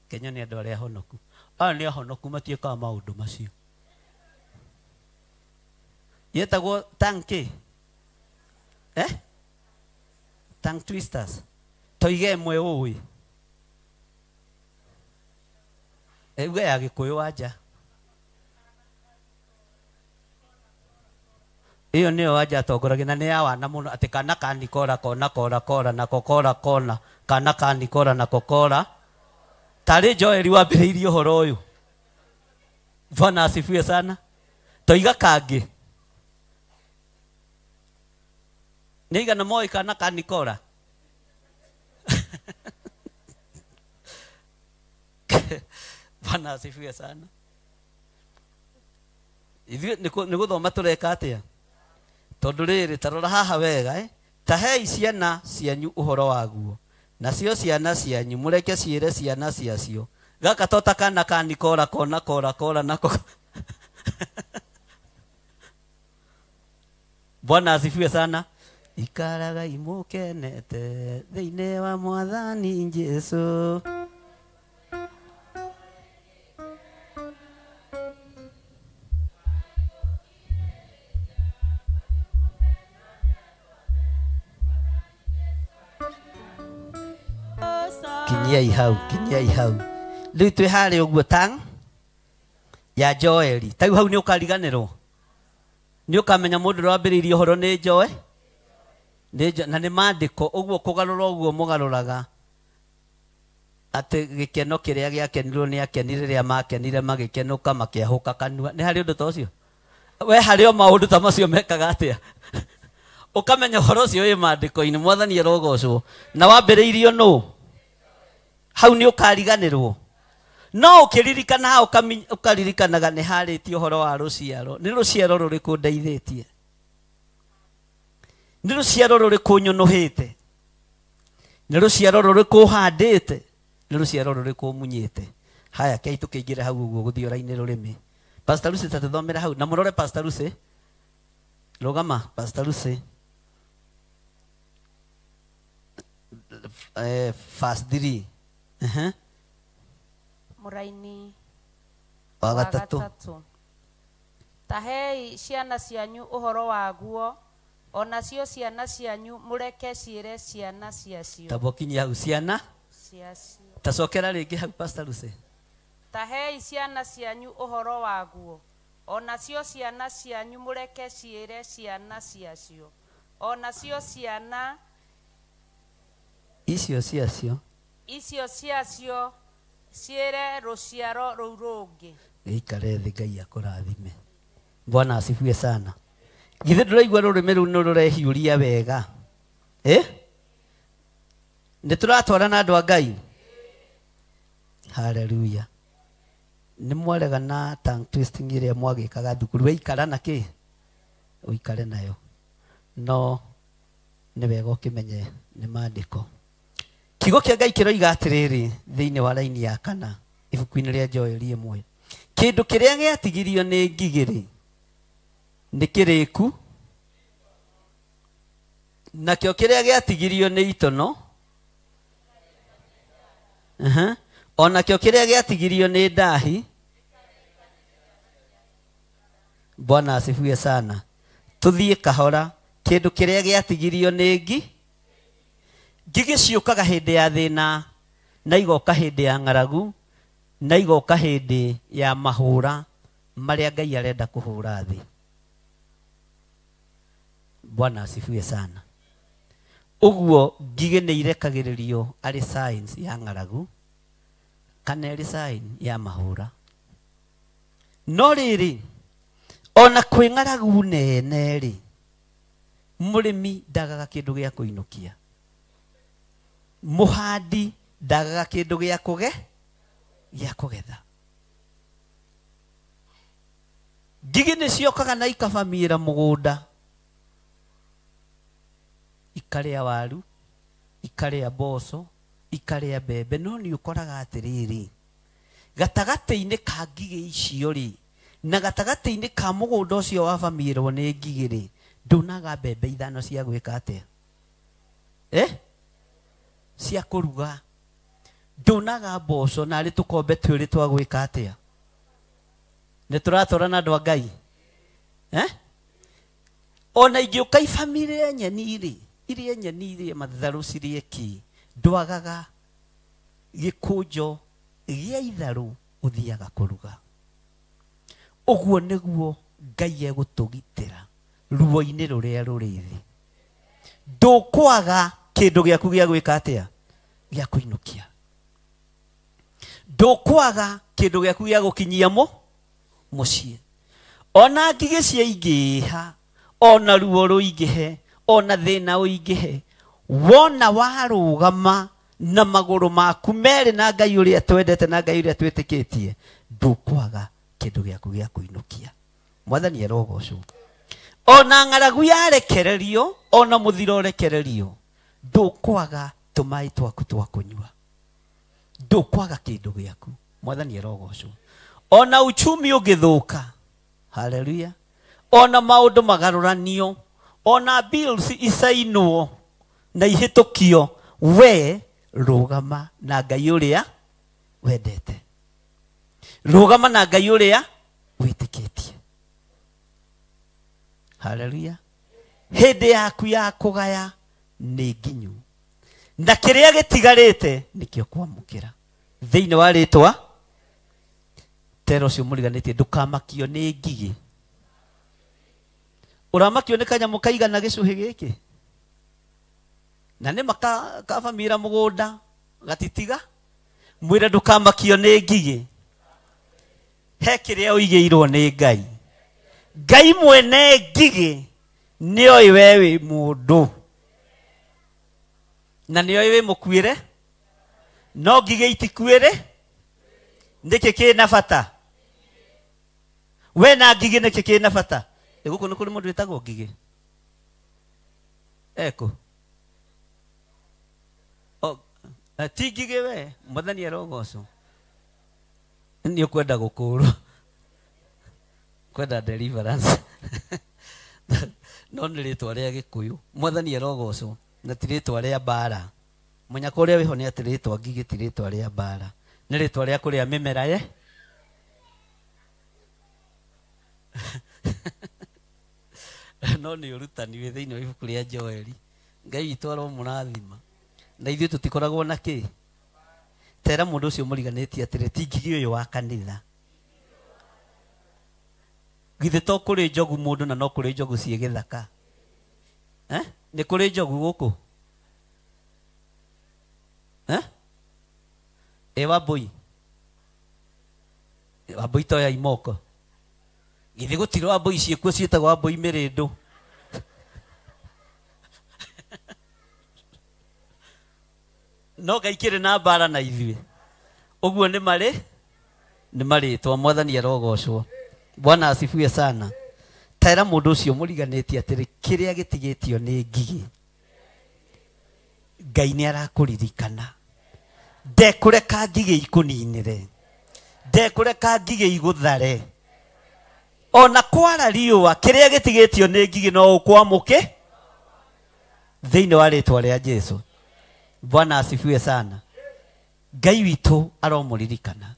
Kenya nĩ andũ arĩa ahonoku. Aya nĩ ahonoku matiĩkaga maũndũ macio. Yetagwo tongue kĩ? Tongue twisters. Toige ĩmwe ũĩ. Uge ya Gĩkũyũ wanja. Ĩyo nĩyo wanja atongoragia na nĩ ya wana mũno atĩ kana kanikora kona kora kora nako kora kona kana kanikora nako kora. Tarĩ Joeli wambĩrĩirie ũhoro ũyũ. Bwana asifiwe sana. Toiga kangĩ. Nĩ igana moĩ kana kanikora. Bwana asifiwe sana. Ithuĩ nĩ gũthoma tũreka atĩa? Tondũ rĩrĩ ta rora haha wega ta hei ciana cianyu ũhoro waguo. Nacio ciana cianyu mũreke ciĩre ciana ciacio. Gaka to ta kana kanikora kona kora kora nako. Bwana asifiwe sana. Ikaraga imukenete thĩinĩ wa Mwathani Jesũ. Kinyiai hau, kinyiai hau. Rĩu twĩ harĩa ũguo tang ya Joeli. Ta rĩu hau nĩ ũkariganĩrwo. Nĩ ũkamenya mũndũ ũrĩa wambĩrĩirie ũhoro nĩ Joe. Nĩ na nĩ maandĩko ũguo kũgarũra ũguo mũgarũraga. Atĩ gĩkeno kĩrĩa gĩakenirwo nĩ akeni rĩrĩa makenire magĩkenũka makĩahũka kanua. Nĩ harĩ ũndũ ta ũcio? We harĩ o maũndũ ta macio mekaga atĩa? Ũkamenya ũhoro ũcio wĩ maandĩko-inĩ, Mwathani arogocwo. Na wambĩrĩirio nũ? Hau nĩ ũkariganĩrwo. No ũkĩririkana hau ũkaririkanaga nĩ harĩtie ũhoro wa rũciaro. Nĩ rũciaro rũrĩkũ ndeithĩtie? Nĩ rũciaro rũrĩkũ nyũnũhĩte? Nĩ rũciaro rũrĩkũ ũhandĩte? Nĩ rũciaro rũrĩkũ ũmunyĩte? Haya, kei tũkĩingĩre hau ũguo gũthiora-inĩ rũrĩmĩ. Pastor Lucy tatũthomera hau. Na mũrore Pastor Lucy. Rũgama Pastor Lucy. Verse 3. Mũraini wa gatatũ. Tahei ciana cianyu ũhoro waguo, onacio ciana cianyu mũreke ciĩre ciana ciacio. Tabokinyia hau ciana ciacio. Tacokera rĩngĩ hau Pastor Lucy. Tahei ciana cianyu ũhoro waguo, onacio ciana cianyu mũreke ciĩre ciana ciacio, onacio ciana icio ciacio, icio ciacio ciĩre rũciaro rũu rũngĩ. Gĩikare thĩ, Ngai akũrathime. Bwana asifiwe sana. Githĩ ndũraigua rũrĩmĩ rũu nĩ rũrehiũria wega? Nĩ tũratwarana andũ a Ngai? Hallelujah. Nĩ mwarega na tongue twisting ĩrĩa mwagĩkaga thukuru. Waikara na kĩ? Ũikare nayo. No nĩ wega ũkĩmenye nĩ maandĩko. Kiugo kĩa Ngai kĩroiga atĩrĩrĩ thĩinĩ wa raini ya kana ibuku-inĩ rĩa Joeli 1. Kĩndũ kĩrĩa gĩatigirio nĩ ngigĩ nĩ kĩrĩku, nakĩo kĩrĩa gĩatigirio nĩ itono, onakĩo kĩrĩa gĩatigirio nĩ ndahi. Bwana asifiwe sana. Tuthiĩ kahora. Kĩndũ kĩrĩa gĩatigirio nĩ ngigĩ ciũkaga hĩndĩ ya thĩna, na igoka hĩndĩ ya ng'aragu, na igoka hĩndĩ ya mahũra marĩa Ngai arenda kũhũra thĩ. Bwana asifiwe sana. Ũguo ngigĩ nĩ irekagĩrĩrio arĩ signs ya ng'aragu kana ĩrĩ sign ya mahũra. No rĩrĩ, ona kwĩ ng'aragu nene rĩ, mũrĩmi ndagaga kĩndũ gĩa kũinũkia, mũhandi ndagaga kĩndũ gĩa kũgetha. Ngigĩ nĩ ciokaga na ikabamiĩra mũgũnda, ikarĩa waru, ikarĩa mboco, ikarĩa mbembe. No nĩ ũkoraga atĩrĩrĩ, gatagatĩ-inĩ ka ngigĩ icio rĩ, na gatagatĩ-inĩ ka mũgũnda ũcio wabamiĩrwo nĩ ngigĩ rĩ, ndunaga mbembe ithano cia gwĩka atĩa? Cia kũruga. Ndunaga mboco narĩ tũkombe twĩrĩ twa gwĩka atĩa? Nĩ tũratwarana andũ a Ngai? Ona ingĩũka ibamĩrĩre nyeni rĩ, irie nyeni irie matharũ cirĩe kĩ, ndwagaga gĩkũnjo gĩa itharũ ũthiaga kũruga. Ũguo nĩguo Ngai egũtũgitĩra ruo-inĩ rũrĩa rũrĩ thĩ. Ndũkwaga kĩndũ gĩaku gĩa gwĩka atĩa? Gĩa kũinũkia. Ndũkwaga kĩndũ gĩaku gĩa gũkinyia mũciĩ. Ona ngigĩ ciaingĩha, ona ruo rũingĩhe, ona thĩna ũingĩhe, wona warũgama na magũrũ maku merĩ na Ngai ũrĩa twendete na Ngai ũrĩa twĩtĩkĩtie, ndũkwaga kĩndũ gĩaku gĩa kũinũkia. Mwathani arogocwo. Ona ng'aragu yarekererio, ona mũthiro ũrekererio, ndũkwaga tũmaĩ twaku twa kũnyua, ndũkwaga kĩndũ gĩaku. Mwathani arogocwo. Ona uchumi ũngĩthũka, haleluya, ona maũndũ magarũranio, ona bills isainwo na ihĩtũkio, we rũgama na Ngai ũrĩa wendete, rũgama na Ngai ũrĩa wĩtĩkĩtie. Haleluya. Hĩndĩ yaku ya kũgaya nĩ nginyu, Na kĩrĩa gĩtigarĩte nĩkĩo kwamũkĩra. Thĩinĩ wa rĩtwa tero ũcio mũriganĩtie ndũkamakio nĩ ngigĩ. Ũramakio nĩ kanyamũ kaigana gĩcũhĩ gĩkĩ. Na nĩ maka kabamira mũgũnda gatitiga mwĩre ndũkamakio nĩ ngigĩ. He kĩrĩa ũigĩirwo nĩ Ngai. Ngai mwene ngigĩ nĩoĩ we wĩ mũndũ. Na nĩoĩ wĩ mũkuĩre. No ngigĩ itikuĩre. Nĩkĩ kĩna bata? We na ngigĩ nĩkĩ kĩna bata? Ĩ gũkũ nĩ kũrĩ mũndũ wĩtagwo ngigĩ? Eko. Ti ngigĩ we, Mwathani arogocwo. Nĩ ũkwenda gũkũrwo. Kwenda deliverance. No nĩ rĩtwa rĩa Gĩkũyũ. Mwathani arogocwo na ti rĩtwa rĩa mbara. Mũnyaka ũrĩa wĩho nĩ atĩ rĩtwa ngigĩ ti rĩtwa rĩa mbara. Nĩ rĩtwa rĩa kũrĩa mĩmera ye. No nĩ ũrutani wĩ thĩinĩ wa ibuku rĩa Joeli. Ngai witũ aromũrathima. Na ithuĩ tũtikoragwo na kĩ. Tera mũndũ ũcio mũriganĩtie atĩrĩ ti ngigĩ ũyũ wa kanitha. Githĩ to kũrĩ njogu mũndũ na no kũrĩ njogu ciĩ gĩthaka. Nĩ kũrĩ njogu gũkũ? Ĩ Wambũi? Wambũi to ya imoko. Githĩ gũtirĩ Wambũi ciĩkuo ciĩtagwo Wambũi mĩrĩndũ. No Ngai kĩrĩ na mbara na ithuĩ. Ũguo nĩ marĩ nĩ marĩtwa. Mwathani arogocwo. Bwana asifiwe sana. Tera mũndũ ũcio mũriganĩtie atĩrĩ kĩrĩa gĩtigĩtio nĩ ngigĩ. Ngai nĩ arakũririkana. Ndekũreka ngigĩ ikũninĩre. Ndekũreka ngigĩ igũthare. Ona kwara riũa kĩrĩa gĩtigĩtio nĩ ngigĩ no ũkwamũke thĩinĩ wa rĩtwa rĩa Jesu. Bwana asifiwe sana. Ngai witũ aromũririkana.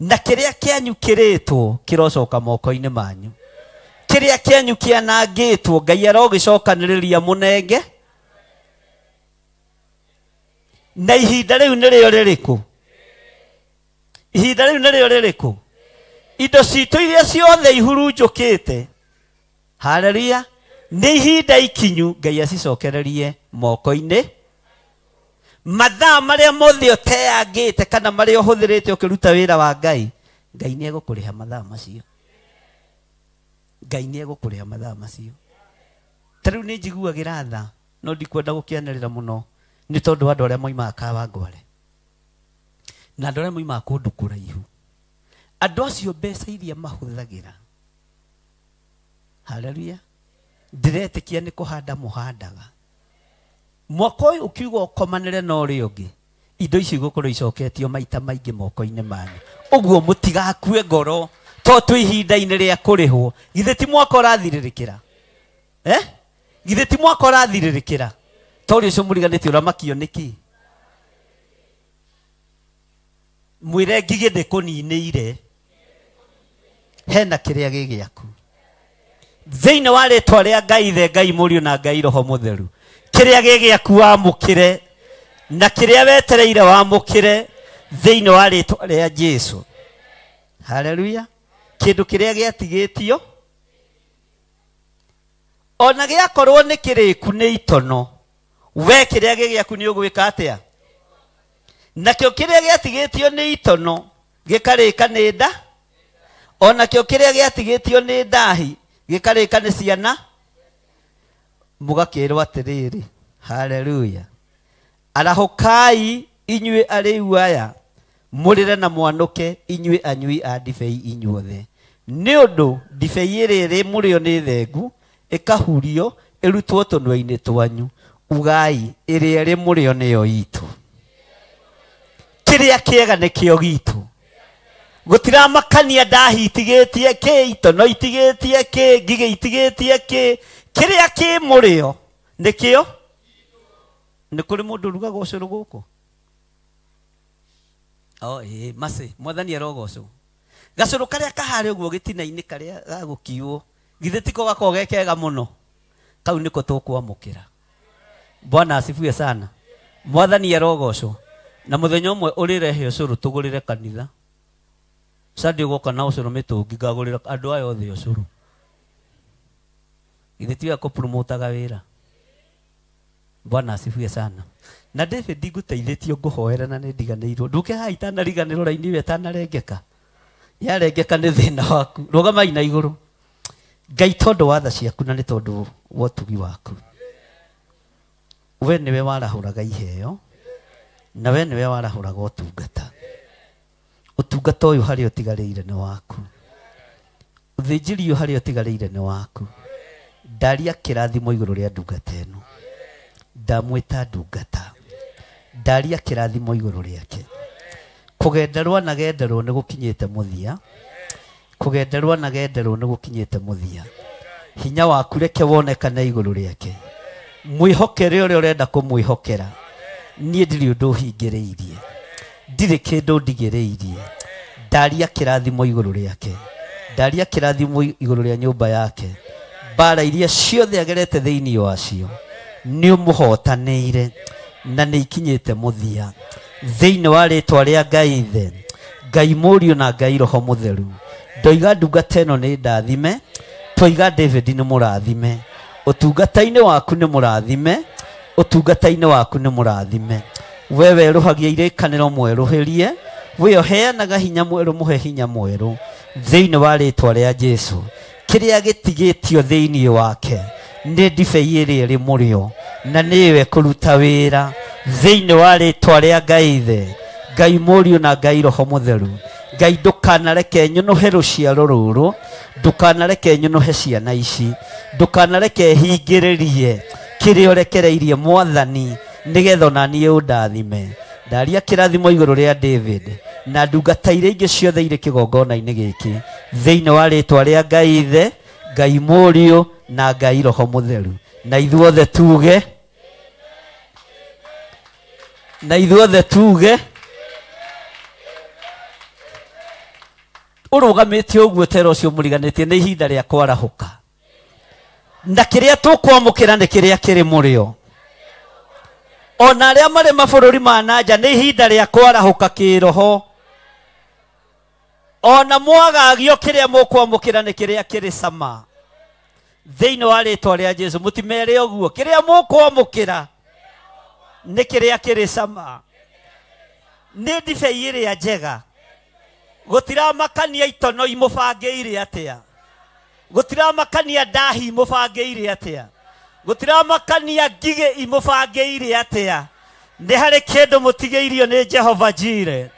Na kĩrĩa kĩanyu kĩrĩtwo kĩrocoka moko-inĩ manyu. Kĩrĩa kĩanyu kĩanangĩtwo Ngai arogĩcokanĩrĩria mũnenge. Na ihinda rĩu nĩrĩo rĩrĩkũ? Ihinda rĩu nĩrĩo rĩrĩkũ? Indo citũ iria ciothe ihurunjũkĩte. Haleluya. Nĩ ihinda ikinyu Ngai acicokererie moko-inĩ. Mathaa marĩa mothe ũteangĩte kana marĩa ũhũthĩrĩte ũkĩruta wĩra wa Ngai, Ngai nĩ egũkũrĩha mathaa macio. Ngai nĩ egũkũrĩha mathaa macio. Ta rĩu nĩ njiguagĩra tha, no ndikwenda gũkĩanĩrĩra mũno nĩ tondũ andũ arĩa moimaga Kawangware na andũ arĩa moimaga kũndũ kũraihu, andũ acio mbeca iria mahũthagĩra, haleluya, ndĩretĩkia nĩ kũhanda mũhandaga. Mwaka ũyũ ũkiuga ũkomanĩre na ũrĩa ũngĩ, indo ici igũkorwo icoketio maita maingĩ moko-inĩ manyu. Ũguo mũtigakue ngoro to twĩ ihinda-inĩ rĩa kũrĩhwo. Githĩ ti mwaka ũrathirĩrĩkĩra? Githĩ ti mwaka ũrathirĩrĩkĩra? To ũrĩa ũcio mũriganĩtie ũramakio nĩkĩ? Mwĩre ngigĩ ndĩkũninĩire. Hena kĩrĩa gĩ gĩaku. Thĩinĩ wa rĩtwa rĩa Ngai Ithe, Ngai Mũriũ na Ngai Roho Mũtheru. Kĩrĩa gĩ gĩaku wamũkĩre na kĩrĩa wetereire wamũkĩre thĩinĩ wa rĩtwa rĩa Jesu. Haleluya. Kĩndũ kĩrĩa gĩatigĩtio ona gĩakorwo nĩ kĩrĩku nĩ itono, we kĩrĩa gĩ gĩaku nĩ ũgwĩka atĩa? Nakĩo kĩrĩa gĩatigĩtio nĩ itono gĩkarĩka nĩ nda, onakĩo kĩrĩa gĩatigĩtio nĩ ndahi gĩkarĩka nĩ ciana. Mũgakĩrwo atĩrĩrĩ, haleluya, arahũkai inyuĩ arĩu aya, mũrĩre na mwanũke inyuĩ anyui a ndibei inyuothe, nĩ ũndũ ndibei ĩrĩa ĩrĩ mũrĩo nĩ thengu ĩkahurio ĩrutwo tũnua-inĩ twanyu. Ugai ĩrĩa ĩrĩ mũrĩo nĩyo itũ. Kĩrĩa kĩega nĩkĩo gitũ. Gũtiramakania ndahi itigĩtie kĩ, itono itigĩtie kĩ, ngigĩ itigĩtie kĩ, kĩrĩa kĩ mũrĩo nĩkĩo. Nĩ kũrĩ mũndũ ũrugaga ũcũrũ gũkũ? Oh, ĩĩ, macĩ, Mwathani arogocwo. Gacũrũ karĩa kaharĩ ũguo gĩtina-inĩ karĩa gagũkiuo, githĩ tiko gakoragwo ge kega mũno? Kau nĩko tũkwamũkĩra. Bwana asifiwe sana. Mwathani arogocwo. Na muthenya umwe urirehe ucuru tugurire kanitha. Sunday ugoka na ucuru mitungi ngagurira andu aya othe ucuru. Ithe tiga kupromotaga wira. Bwana asifiwe sana. Na David ngũteithĩtio ngũhoera na nĩ ndiganĩirwo. Ndũke haha itanariganĩrwo raini ĩyo ĩtanarengeka. Yarengeka nĩ thĩna waku. Rũgamai na igũrũ. Ngai tondũ wa tha ciaku na nĩ tondũ wa ũtugi waku. We nĩwe warahũraga iheo na we nĩwe warahũraga ũtungata. Ũtungata ũyũ harĩa ũtigarĩire nĩ waku. Ũthĩnjĩri ũyũ harĩa ũtigarĩire nĩ waku. Ndaria kĩrathimo igũrũ rĩa ndungata ĩno. Ndamwĩta ndungata. Ndaria kĩrathimo igũrũ rĩake. Kũgenderwo na genderwo nĩ gũkinyĩte mũthia. Kũgenderwo na genderwo nĩ gũkinyĩte mũthia. Hinya waku reke wonekane igũrũ rĩake. Mwĩhokere ũrĩa ũrenda kũmwĩhokera. Niĩ ndirĩ ũndũ hingĩrĩirie. Ndirĩ kĩndũ ndigĩrĩirie. Ndaria kĩrathimo igũrũ rĩake. Ndaria kĩrathimo igũrũ rĩa nyũmba yake. Mbara iria ciothe agerete thĩinĩ wacio nĩ ũmũhotanĩire na nĩ ikinyĩte mũthia. Thĩinĩ wa rĩtwa rĩa Ngai Ithe, Ngai Mũriũ na Ngai Roho Mũtheru. Ndoiga ndungata ĩno nĩ ndathime, twoiga David nĩ mũrathime. Ũtungata-inĩ waku nĩ mũrathime, ũtungata-inĩ waku nĩ mũrathime. We werũhagia irĩkanĩro mwerũhĩrie, we ũheanaga hinya mwerũ mũhe hinya mwerũ. Thĩinĩ wa rĩtwa rĩa Jesũ, kĩrĩa gĩtigĩtio thĩinĩ wake nĩ ndibei ĩrĩa ĩrĩ mũrĩo na nĩwe kũruta wĩra. Thĩinĩ wa rĩtwa rĩa Ngai Ithe, Ngai Mũriũ na Ngai Roho Mũtheru. Ngai ndũkanareke nyũnũhe rũciaro rũrũ, ndũkanareke nyũnũhe ciana ici, ndũkanareke hingĩrĩrie kĩrĩa ũrekereirie Mwathani nĩgetha ona niĩ ũndathime. Ndaria kĩrathimo igũrũ rĩa David na ndungata iria ingĩ ciothe irĩ kĩgongona-inĩ gĩkĩ. Thĩinĩ wa rĩtwa rĩa Ngai Ithe, Ngai Mũriũ na Ngai Roho Mũtheru. Na ithuothe tuge, na ithuothe tuge, ũrũgamĩte ũguo tera ũcio mũriganĩtie nĩ ihinda rĩa kwarahũka. Na kĩrĩa tũkwamũkĩra nĩ kĩrĩa kĩrĩ mũrĩo. Ona arĩa marĩ mabũrũri ma na nja nĩ ihinda rĩa kwarahũka kĩroho. Ona mwagagio kĩrĩa mũkwamũkĩra nĩ kĩrĩa kĩrĩ cama. Thĩinĩ wa rĩtwa rĩa Jesũ mũtimere ũguo, kĩrĩa mũkwamũkĩra nĩ kĩrĩa kĩrĩ cama. Nĩ ndibei ĩrĩa njega. Gũtiramakania itono imũbangĩire atĩa. Gũtiramakania ndahi imũbangĩire atĩa. Gũtiramakania ngigĩ imũbangĩire atĩa. Nĩ harĩ kĩndũ mũtigĩirio nĩ Jehova Jire.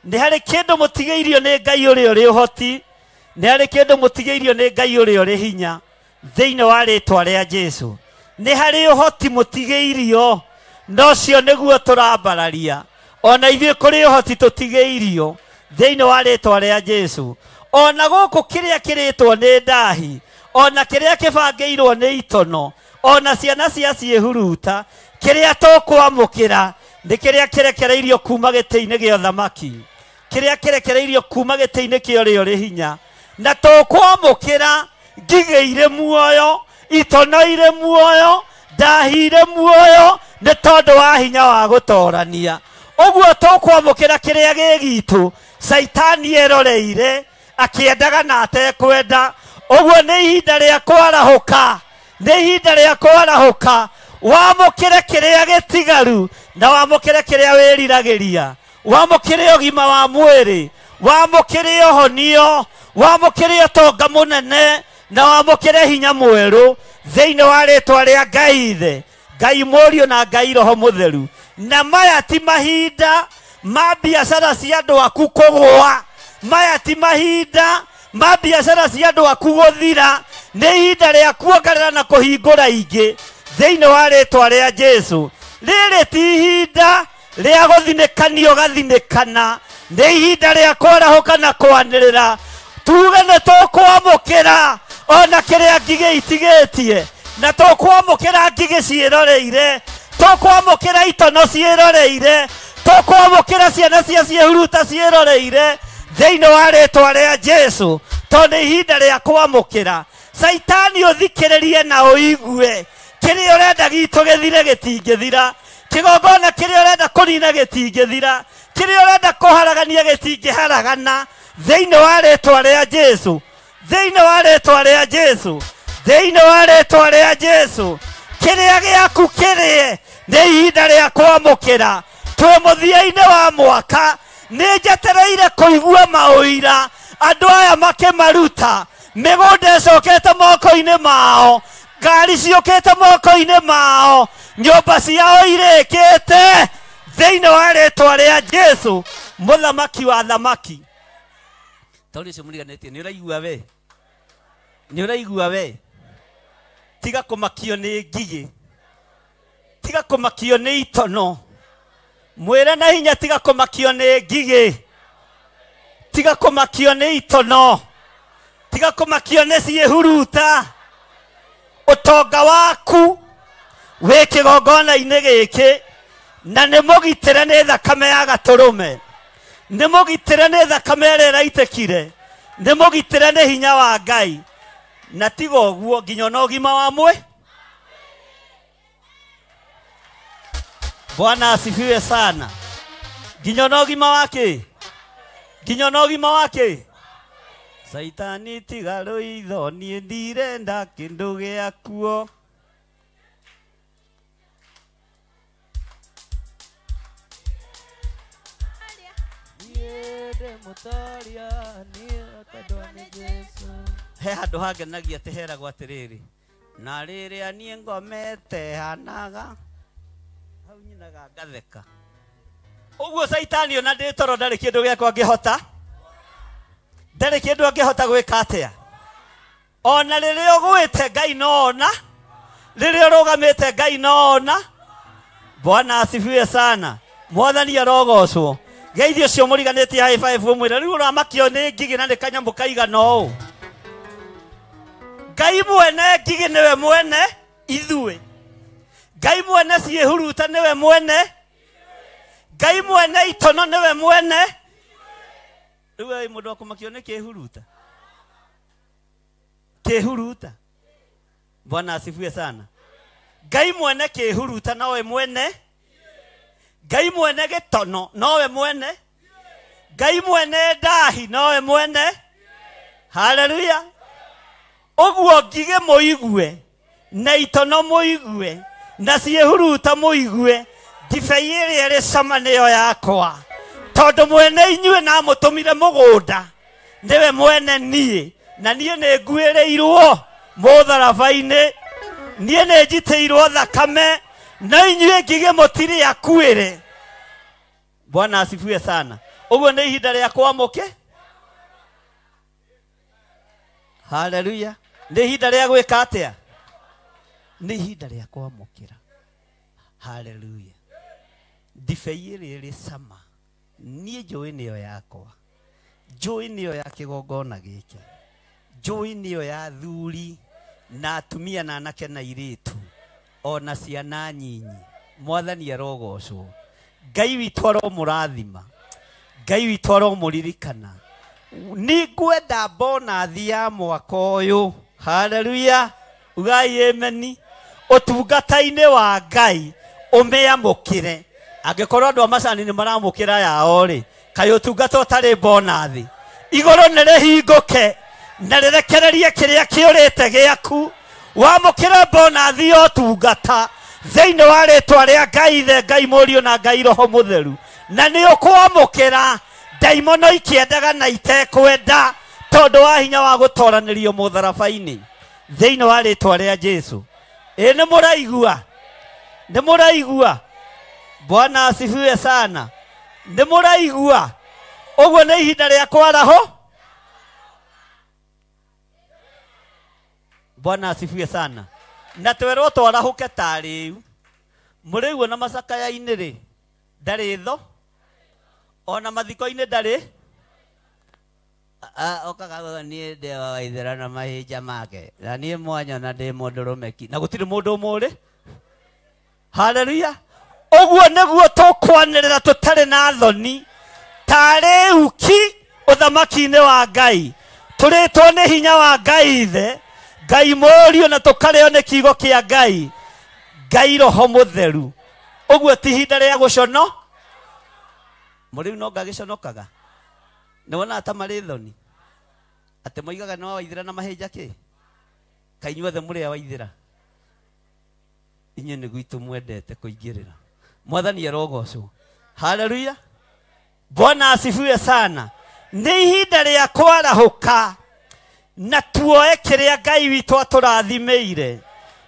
Nĩ harĩ kĩndũ mũtigĩirio nĩ Ngai ũrĩa ũrĩ ũhoti. Nĩ harĩ kĩndũ mũtigĩirio nĩ Ngai ũrĩa ũrĩ hinya. Thĩinĩ wa rĩtwa rĩa Jesũ. Nĩ harĩ ũhoti mũtigĩirio. No cio nĩguo tũrambararia. Ona ithuĩ kũrĩ ũhoti tũtigĩirio. Thĩinĩ wa rĩtwa rĩa Jesũ. Ona gũkũ kĩrĩa kĩrĩtwo nĩ ndahi, ona kĩrĩa kĩbangĩirwo nĩ itono, ona ciana cia ciĩhuruta, kĩrĩa tũkwamũkĩra nĩ kĩrĩa kĩrekereirio kuma gĩtĩ-inĩ gĩa ũthamaki, kĩrĩa kĩrekereirio kuma gĩtĩ-inĩ kĩa ũrĩa ũrĩ hinya. Na tũkwamũkĩra ngigĩ irĩ muoyo, itono irĩ muoyo, ndahi irĩ muoyo, nĩ tondũ wa hinya wa gũtorania. Ũguo tũkwamũkĩra kĩrĩa gĩ gitũ Caitani eroreire akĩendaga na atekwenda. Ũguo nĩ ihinda rĩa kwarahũka, nĩ ihinda rĩa kwarahũka. Wamũkĩre kĩrĩa gĩtigaru na wamũkĩre kĩrĩa wĩriragĩria. Wamũkĩre ũgima wa mwĩrĩ, wamũkĩre ũhonio, wamũkĩre ũtonga mũnene na wamũkĩre hinya mwerũ. Thĩinĩ wa rĩtwa rĩa Ngai Ithe, Ngai Mũriũ na Ngai Roho Mũtheru. Na maya ti mahinda ma biacara cia andũ aku kũgũa, maya ti mahinda ma biacara cia andũ aku gũthira. Nĩ ihinda rĩa kuongerera na kũhingũra ingĩ. Thĩinĩ wa rĩtwa rĩa Jesũ. Rĩrĩ ti ihinda rĩa gũthinĩkanio gathinĩkana, nĩ ihinda rĩa kwarahũka na kwanĩrĩra. Tuge nĩ tũkwamũkĩra ona kĩrĩa ngigĩ itigĩtie, na tũkwamũkĩra ngigĩ ciĩroreire, tũkwamũkĩra itono ciĩroreire, tũkwamũkĩra ciana cia ciĩhuruta ciĩroreire. Thĩinĩ wa rĩtwa rĩa Jesũ, tondũ nĩ ihinda rĩa kwamũkĩra. Caitani ũthikĩrĩrie na ũigue kĩrĩa ũrenda gitũ gĩthire gĩtingĩthira, Kĩgongona kĩrĩa ũrenda kũnina gĩtingĩthira, kĩrĩa ũrenda kũharagania gĩtingĩharagana. Thĩinĩ wa rĩtwa rĩa Jesu, thĩinĩ wa rĩtwa rĩa Jesu, thĩinĩ wa rĩtwa rĩa Jesu, kĩrĩa gĩaku kĩrĩe nĩ ihinda rĩa kwamũkĩra. Twĩ mũthia-inĩ wa mwaka, nĩ njetereire kũigua maũira andũ aya makĩmaruta. Mĩgũnda ĩcokete moko-inĩ mao, ngari ciũkĩte moko-inĩ mao, nyũmba ciao irĩkĩte thĩinĩ wa rĩtwa rĩa Jesu, mũthamaki wa thamaki. Tondũ ũcio mũriganĩtie, nĩ ũraigua we? Nĩ ũraigua we? Tiga kũmakio nĩ ngigĩ, tiga kũmakio nĩ itono. Mwĩre na hinya, tiga kũmakio nĩ ngigĩ, tiga kũmakio nĩ itono, tiga kũmakio nĩ ciĩhuruta. Ũtonga waku wĩ kĩgongona-inĩ gĩkĩ, na nĩ mũgitĩre nĩ thakame ya gatũrũme, nĩ mũgitĩre nĩ thakame ĩrĩa ĩraitĩkire, nĩ mũgitĩre nĩ hinya wa Ngai. Na tiga ũguo nginya ona ũgima wa mwĩ. Bwana asifiwe sana. Nginya ona ũgima wa kĩ? Nginya ona ũgima wa kĩ? Saitani tiga rũitho, niĩ ndirenda kĩndũ gĩakuo. He handũ hangenagia atĩ heragwo atĩrĩrĩ, na rĩrĩa niĩ ngomete hanaga hau nyinaga ngatheka. Ũguo Saitani ona ndĩ toro ndarĩ kĩndũ gĩakwa angĩhota, ndarĩ kĩndũ angĩhota gwĩka atĩa. Ona rĩrĩa ũgwĩte Ngai no ona, rĩrĩa ũrũgamĩte Ngai no ona. Bwana asifiwe sana. Mwathani arogocwo. Geithio ũcio mũriganĩtie high five ũmwĩre rĩu ũramakio nĩ ngigĩ na nĩ kanyamũ kaigana ũũ. Ngai mwene ngigĩ nĩwe mwene ithuĩ, Ngai mwene ciĩhuruta nĩwe mwene, Ngai mwene itono nĩwe mwene. Rĩu ĩ mũndũ akũmakio nĩ kĩhuruta, kĩhuruta. Bwana asifiwe sana. Ngai mwene kĩhuruta nowe mwene, Ngai mwene gĩtono nowe mwene, Ngai mwene ndahi nowe mwene. Haleluya. Ũguo ngigĩ mũigue, na itono mũigue, na ciĩhuruta mũigue, ndibei ĩrĩa ĩrĩ cama nĩyo yakwa, tondũ mwene inyuĩ na mũtũmire mũgũnda nĩwe mwene niĩ, na niĩ nĩ nguĩrĩirwo mũtharaba-inĩ, niĩ nĩ njitĩirwo thakame, na inyuĩ ngigĩ mũtirĩ akuĩre. Bwana asifiwe sana. Ũguo nĩ ihinda rĩa kwamũke. Haleluya. Nĩ ihinda rĩa gwĩka atĩa? Nĩ ihinda rĩa kwamũkĩra. Haleluya. Ndibei ĩrĩa ĩrĩ cama niĩ njũĩ nĩyo yakwa, njũĩ nĩyo ya kĩgongona gĩkĩ, njũĩ nĩyo ya thuri na atumia na anake na airĩtu ona ciana nyinyi. Mwathani arogocwo. Ngai witũ aromũrathima, Ngai witũ aromũririkana. Nĩ ngwenda bonathi ya mwaka ũyũ. Haleluya. Ugai ameni. Ũtungata-inĩ wa Ngai ũmĩamũkĩre. Angĩkorwo andũ a macani nĩ maramũkĩra yao rĩ, kaĩ ũtungata ũtarĩ bonathi. Igũrũ nĩ rĩhingũke na rĩrekererie kĩrĩa kĩũrĩte gĩaku. Wamũkĩre bonathi ya ũtungata thĩinĩ wa rĩtwa rĩa Ngai Ithe, Ngai Mũriũ na Ngai Roho Mũtheru. Na nĩ ũkwamũkĩra ndaimono ikĩendaga na itekwenda, tondũ wa hinya wa gũtoranĩrio mũtharaba-inĩ thĩinĩ wa rĩtwa rĩa Jesu. Ĩ nĩ mũraigua? Nĩ mũraigua? Bwana asifiwe sana. Nĩ mũraigua? Ũguo nĩ ihinda rĩa kwaraho. Bwana asifiwe sana. Na twerwo twarahũke ta rĩu. Mũrĩguo na macakaya-inĩ rĩ, ndarĩ tho, ona mathiko-inĩ ndarĩ. Okaga niĩ ndĩ wa Waithera na mahĩnja make, na niĩ mwanyona ndĩ mũndũrũme ki, na gũtirĩ mũndũ ũmũrĩ. Haleluya. Ũguo nĩguo tũkwanĩrĩra tũtarĩ na thoni, tarĩ uki ũthamaki-inĩ wa Ngai. Tũrĩtwo nĩ hinya wa Ngai Ithe, Ngai Mũriũ, na tũkarĩo nĩ kiugo kĩa Ngai, Ngai Roho Mũtheru. Ũguo ti ihinda rĩa gũcono. Mũrĩu no ngagĩconokaga. Nĩ wonaga ta marĩ thoni. Atĩ moigaga nĩ wawaithĩra na mahĩnja kĩ? Kaĩ inyuothe mũrĩ a waithĩra? Inyuĩ nĩ gwitũ mwendete kũingĩrĩra. Mwathani arogocwo. Haleluya. Bwana asifiwe sana. Nĩ ihinda rĩa kwarahũka na tuoe kĩrĩa Ngai witũ atũrathimĩire.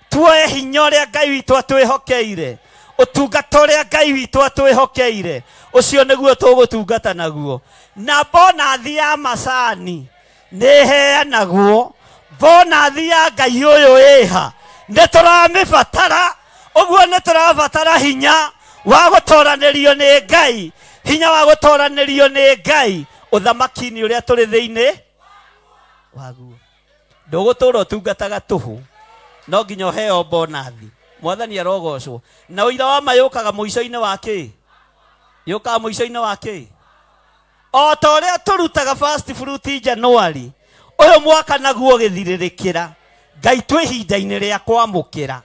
Tuoe hinya ũrĩa Ngai witũ atwĩhokeire. Ũtungata ũrĩa Ngai witũ atwĩhokeire. Ũcio nĩguo tũgũtungata naguo. Na bonathi ya macani nĩ ĩheanagwo. Bonathi ya Ngai ũyũ ĩha. Nĩ tũramĩbatara. Ũguo nĩ tũrabatara hinya wa gũtoranĩrio nĩ Ngai. Hinya wa gũtoranĩrio nĩ Ngai ũthamaki-inĩ ũrĩa tũrĩ thĩinĩ waguo. Ndũgũtũra ũtungataga tũhũ, no nginya ũheo bonathi. Mwathani arogocwo. Na ũira wa ma yũkaga mũico-inĩ wa kĩ? Yũkaga mũico-inĩ wa kĩ? O ta ũrĩa tũrutaga first fruit January, ũyũ mwaka naguo ũgĩthirĩrĩkĩra. Ngai twĩ ihinda-inĩ rĩa kwamũkĩra.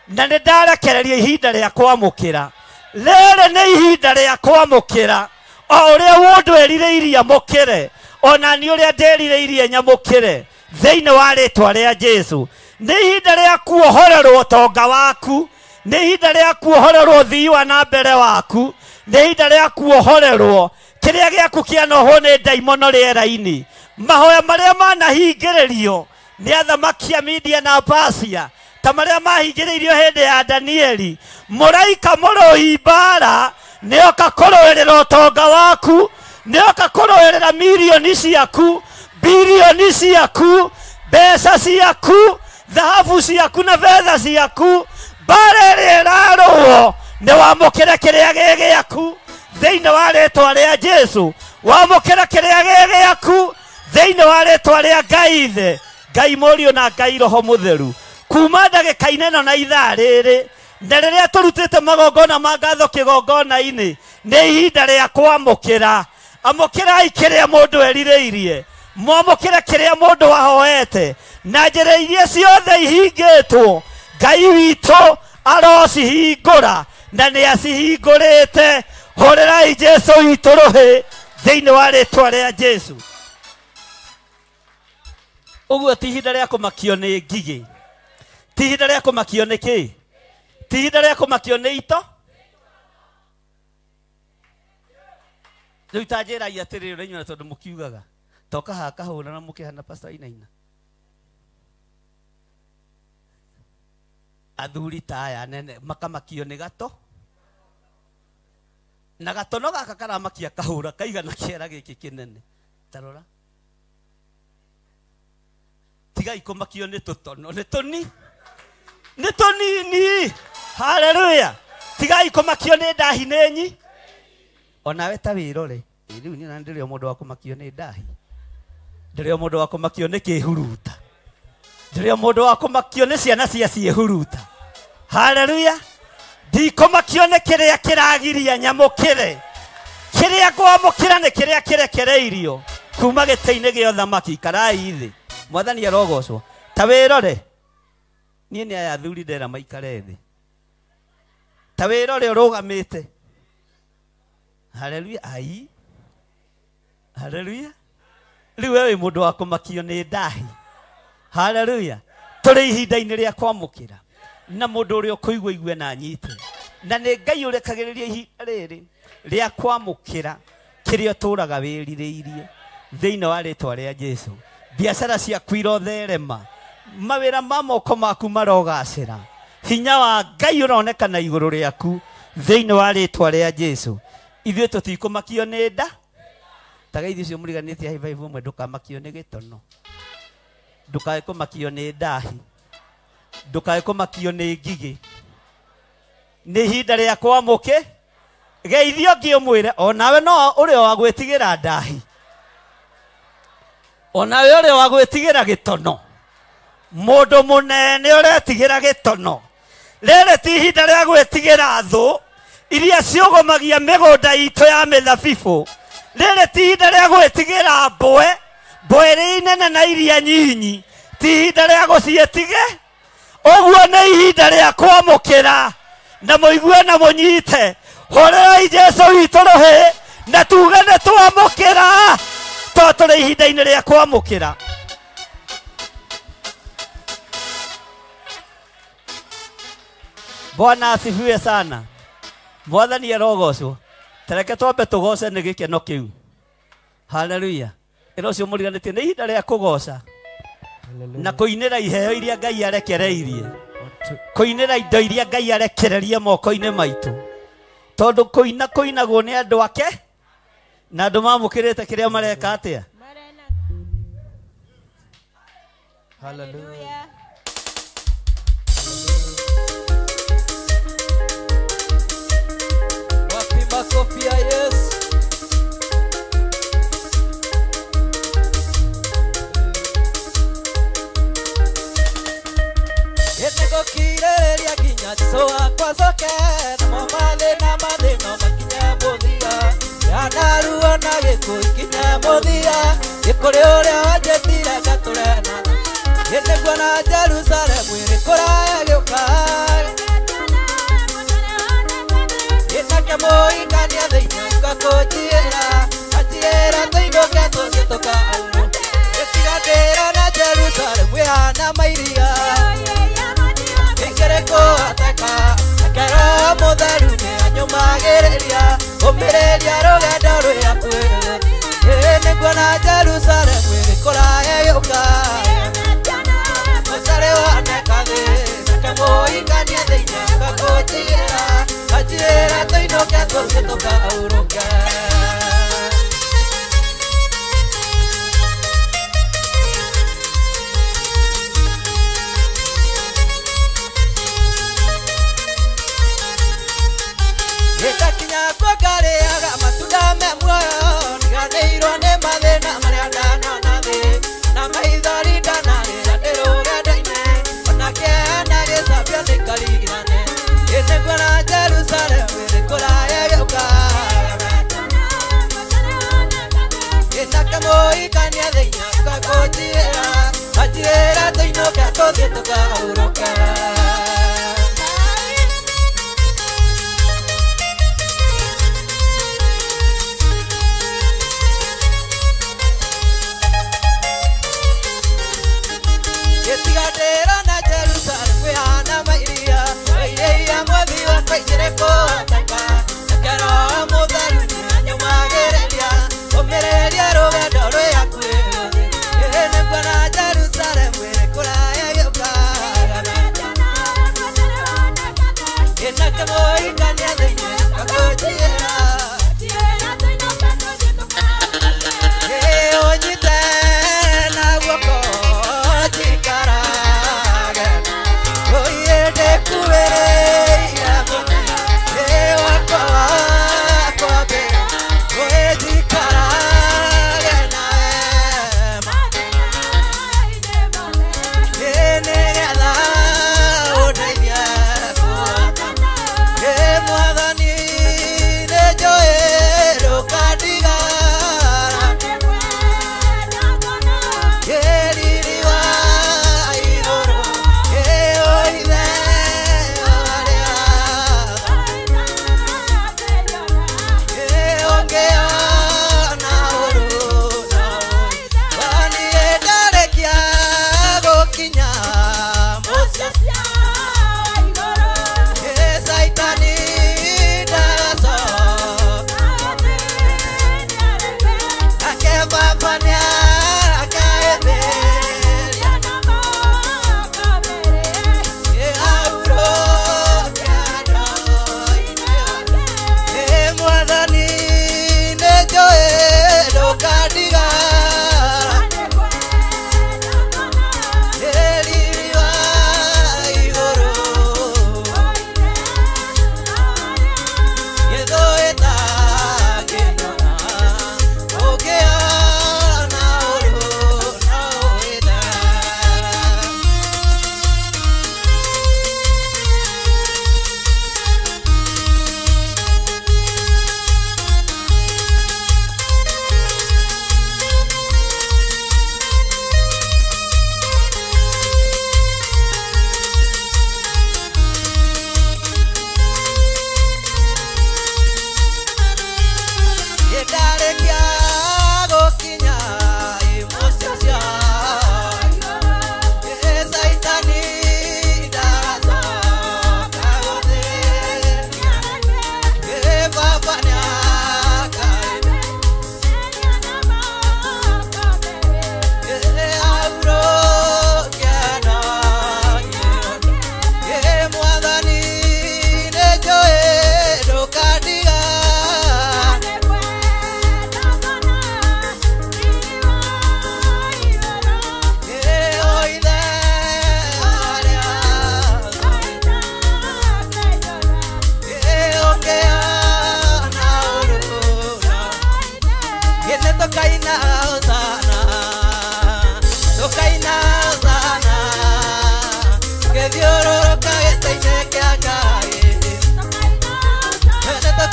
Na nĩ ndarekereria ihinda rĩa kwamũkĩra. Rĩrĩ nĩ ihinda rĩa kwamũkĩra. O ũrĩa mũndũ erirĩirie amũkĩre, ona niĩ ũrĩa ndĩrirĩirie nyamũkĩre thĩinĩ wa rĩtwa rĩa Jesũ. Nĩ ihinda rĩa kuohorerwo ũtonga waku, nĩ ihinda rĩa kuohorerwo ũthii wa na mbere waku, nĩ ihinda rĩa kuohorerwo kĩrĩa gĩaku kĩanohwo nĩ ndaimono rĩera-inĩ. Mahoya marĩa manahingĩrĩrio nĩ athamaki a Media na Persia, ta marĩa mahingĩrĩirio hĩndĩ ya Danieli, mũraika mũrũi mbara nĩoka kũrũĩrĩra ũtonga waku, nĩoka kũrũĩrĩra mirioni ciaku, bilioni ciaku, mbeca ciaku, thahabu ciaku na betha ciaku. Mbara ĩrĩa ĩrarũo nĩ wamũkĩre kĩrĩa gĩ gĩaku thĩinĩ wa rĩtwa rĩa Jesũ. Wamũkĩre kĩrĩa gĩ gĩaku thĩinĩ wa rĩtwa rĩa Ngai Ithe, Ngai Mũriũ na Ngai Roho Mũtheru. Kuma ndagĩka-inĩ ĩno na ithaa rĩrĩ, na rĩrĩa tũrutĩte magongona ma ngatho kĩgongona-inĩ, nĩ ihinda rĩa kwamũkĩra. Amũkĩrai kĩrĩa mũndũ erirĩirie, mwamũkĩre kĩrĩa mũndũ ahoete, na njĩra iria ciothe ihingĩtwo Ngai witũ arocihingũra, na nĩ acihingũrĩte. Hũrĩrai Jesũ witũ rũhĩ thĩinĩ wa rĩtwa rĩa Jesũ. Ũguo ti ihinda rĩa kũmakio nĩ ngigĩ, ti ihinda rĩa kũmakio nĩ kĩ, ti ihinda rĩa kũmakio nĩ ito. Rĩu ta njĩrai atĩrĩrĩ, ũrĩa inyuĩ tondũ mũkiugaga toka haha kahũra na mũkĩhana pastor Wainaina. Athuri ta aya nene makamakio nĩ gato, na gatono gaka karamakia kahũra kaigana kĩara gĩkĩ kĩnene. Tarora, tigai kũmakio nĩ tũtono, nĩ tũni, nĩ tũnini. Haleluya. Tigai kũmakio nĩ ndahi nĩ nyi. Onawe ta wĩrore, rĩu niĩ na ndĩrĩ o mũndũ wa kũmakio nĩ ndahi, ndĩrĩ o mũndũ wa kũmakio nĩ kĩhuruta, ndĩrĩ o mũndũ wa kũmakio nĩ ciana cia ciĩhuruta. Haleluya. Ndikũmakio nĩ kĩrĩa kĩragiria nyamũkĩre. Kĩrĩa ngwamũkĩra nĩ kĩrĩa kĩrekereirio kuma gĩtĩ-inĩ gĩa ũthamaki. Ikarai thĩ. Mwathani arogocwo. Ta wĩrore, niĩ nĩ aya athuri ndera maikare thĩ. Ta wĩrore ũrũgamĩte. Haleluya. Ai. Haleluya. Rĩu we wĩ mũndũ wa kũmakio nĩ ndahi. Haleluya. Tũrĩ ihinda-inĩ rĩa kwamũkĩra, na mũndũ ũrĩa ũkũigua igue na anyite. Na nĩ Ngai ũrekagĩrĩria ihinda rĩrĩ rĩa kwamũkĩra kĩrĩa ũtũraga wĩrirĩirie thĩinĩ wa rĩtwa rĩa Jesũ. Biacara ciaku irotherema, mawĩra ma moko maku marogacĩra, hinya wa Ngai ũronekana igũrũ rĩaku thĩinĩ wa rĩtwa rĩa Jesũ. Ithuĩ tũtikũmakio nĩ nda. Ta geithio ũcio mũriganĩtie haibaibu ũmwe, ndũkamakio nĩ gĩtono, ndũkae kũmakio nĩ ndahi, ndũkae kũmakio nĩ ngigĩ. Nĩ ihinda rĩa kwamũkĩ. Geithio ũngĩ ũmwĩre onawe no ũrĩa wa gwĩtigĩra ndahi, onawe ũrĩa wa gwĩtigĩra gĩtono. Mũndũ mũnene ũretigĩra gĩtono. Rĩrĩ ti ihinda rĩa gwĩtigĩra thũ iria ciũgũmagia mĩgũnda itũ ya mĩthabibũ. Rĩrĩ ti ihinda rĩa gwĩtigĩra mbwe, mbwe iria nene na iria nyinyi. Ti ihinda rĩa gũciĩtige. Ũguo nĩ ihinda rĩa kwamũkĩra. Na mũigue na mũnyite. Hũrĩrai Jesũ witũ rũhĩ na tuge nĩ twamũkĩra, tondũ tũrĩ ihinda-inĩ rĩa kwamũkĩra. Bwana asifiwe sana. Mwathani arogocwo. Tareke twambe tũgoce nĩ gĩkeno kĩu. Haleluya. Ĩra ũcio mũriganĩtie nĩ ihinda rĩa kũgoca na kũinĩra iheo iria Ngai arekereirie, kũinĩra indo iria Ngai arekererie moko-inĩ maitũ, tondũ kũina kũinagwo nĩ andũ ake na andũ mamũkĩrĩte kĩrĩa mareka atĩa. Hallelujah. Wapi makofi ya Yesu? Nĩngũkirĩrĩria nginya Jesũ wakwa acoke, namo mathĩna mathĩna makinye mũthia, yanaruo na gĩkuũ ikinye mũthia, nĩ kũrĩ ũrĩa wanjĩtire ngatũre na thayũ. Nĩnguona Jerusalemu ĩrĩ kũraya gĩũka, nake mũhikania thĩinĩ ũka kũnjiyĩra, anjiyĩra tũinũke tũthiĩ tũkaurũke. Gĩtiga ndĩrona Jerusalemu ĩhana mairia, kũhateka akero mũtheru nĩ anyũmagĩrĩria, ũmĩrĩria rũgendo rwĩ hakuhĩ. Nĩnguona Jerusalemu ĩrĩ kũraya ĩgĩũka, mũcarĩ woneka thĩ, nake mũhikania thĩinĩ ũka kũnjiyĩra, anjiyĩra tũinũke tũthiĩ tũkaurũke. Gĩtakinya kuo ngarĩaga matunda me muoyo, ndiganĩirwo nĩ mathĩna marĩa ndanona thĩ, na maithori ndanarĩra ndĩ rũgendo-inĩ, ona kĩeha na gĩcambio nĩngarirane. Nĩnguona Jerusalemu ĩrĩ kũraya ĩgĩũka, nake mũhikania thĩinĩ ũka kũnjiyĩra, anjiyĩra tũinũke tũthiĩ tũkahurũke. Gĩtiga ndĩrona Jerusalemu ĩhana mairia, mairia mwathi wakwa ingĩrĩ kũhataka, nake Roho mũtheru nĩ anyũmagĩrĩria, ũmĩrĩria rũgendo rwĩ hakuhĩ. Nĩnguona Jerusalemu ĩrĩ kũraya ĩgĩũka,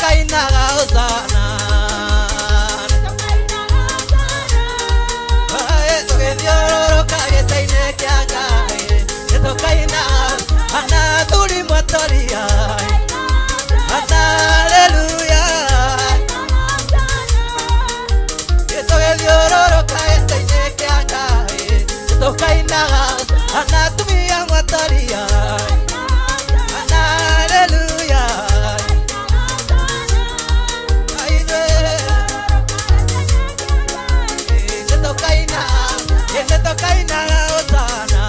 Nĩtũkainaga hosana. Tũgĩthiũrũrũka gĩtĩ-inĩ kĩa Ngai, nĩtũkainaga ana athuri mwatoria, ana haleluya. Tũgĩthiũrũrũka gĩtĩ-inĩ kĩa Ngai, nĩtũkainaga ana atumia mwatoria, ana haleluya. Nĩtũkainaga hosana.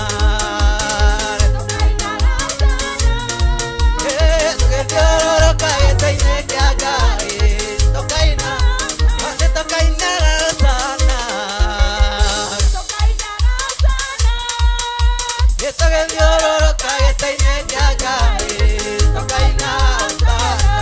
Tũgĩthiũrũrũka gĩtĩ-inĩ kĩa Ngai, nĩtũkainaga hosana. Tũgĩthiũrũrũka gĩtĩ-inĩ kĩa Ngai, tũkaina hosana.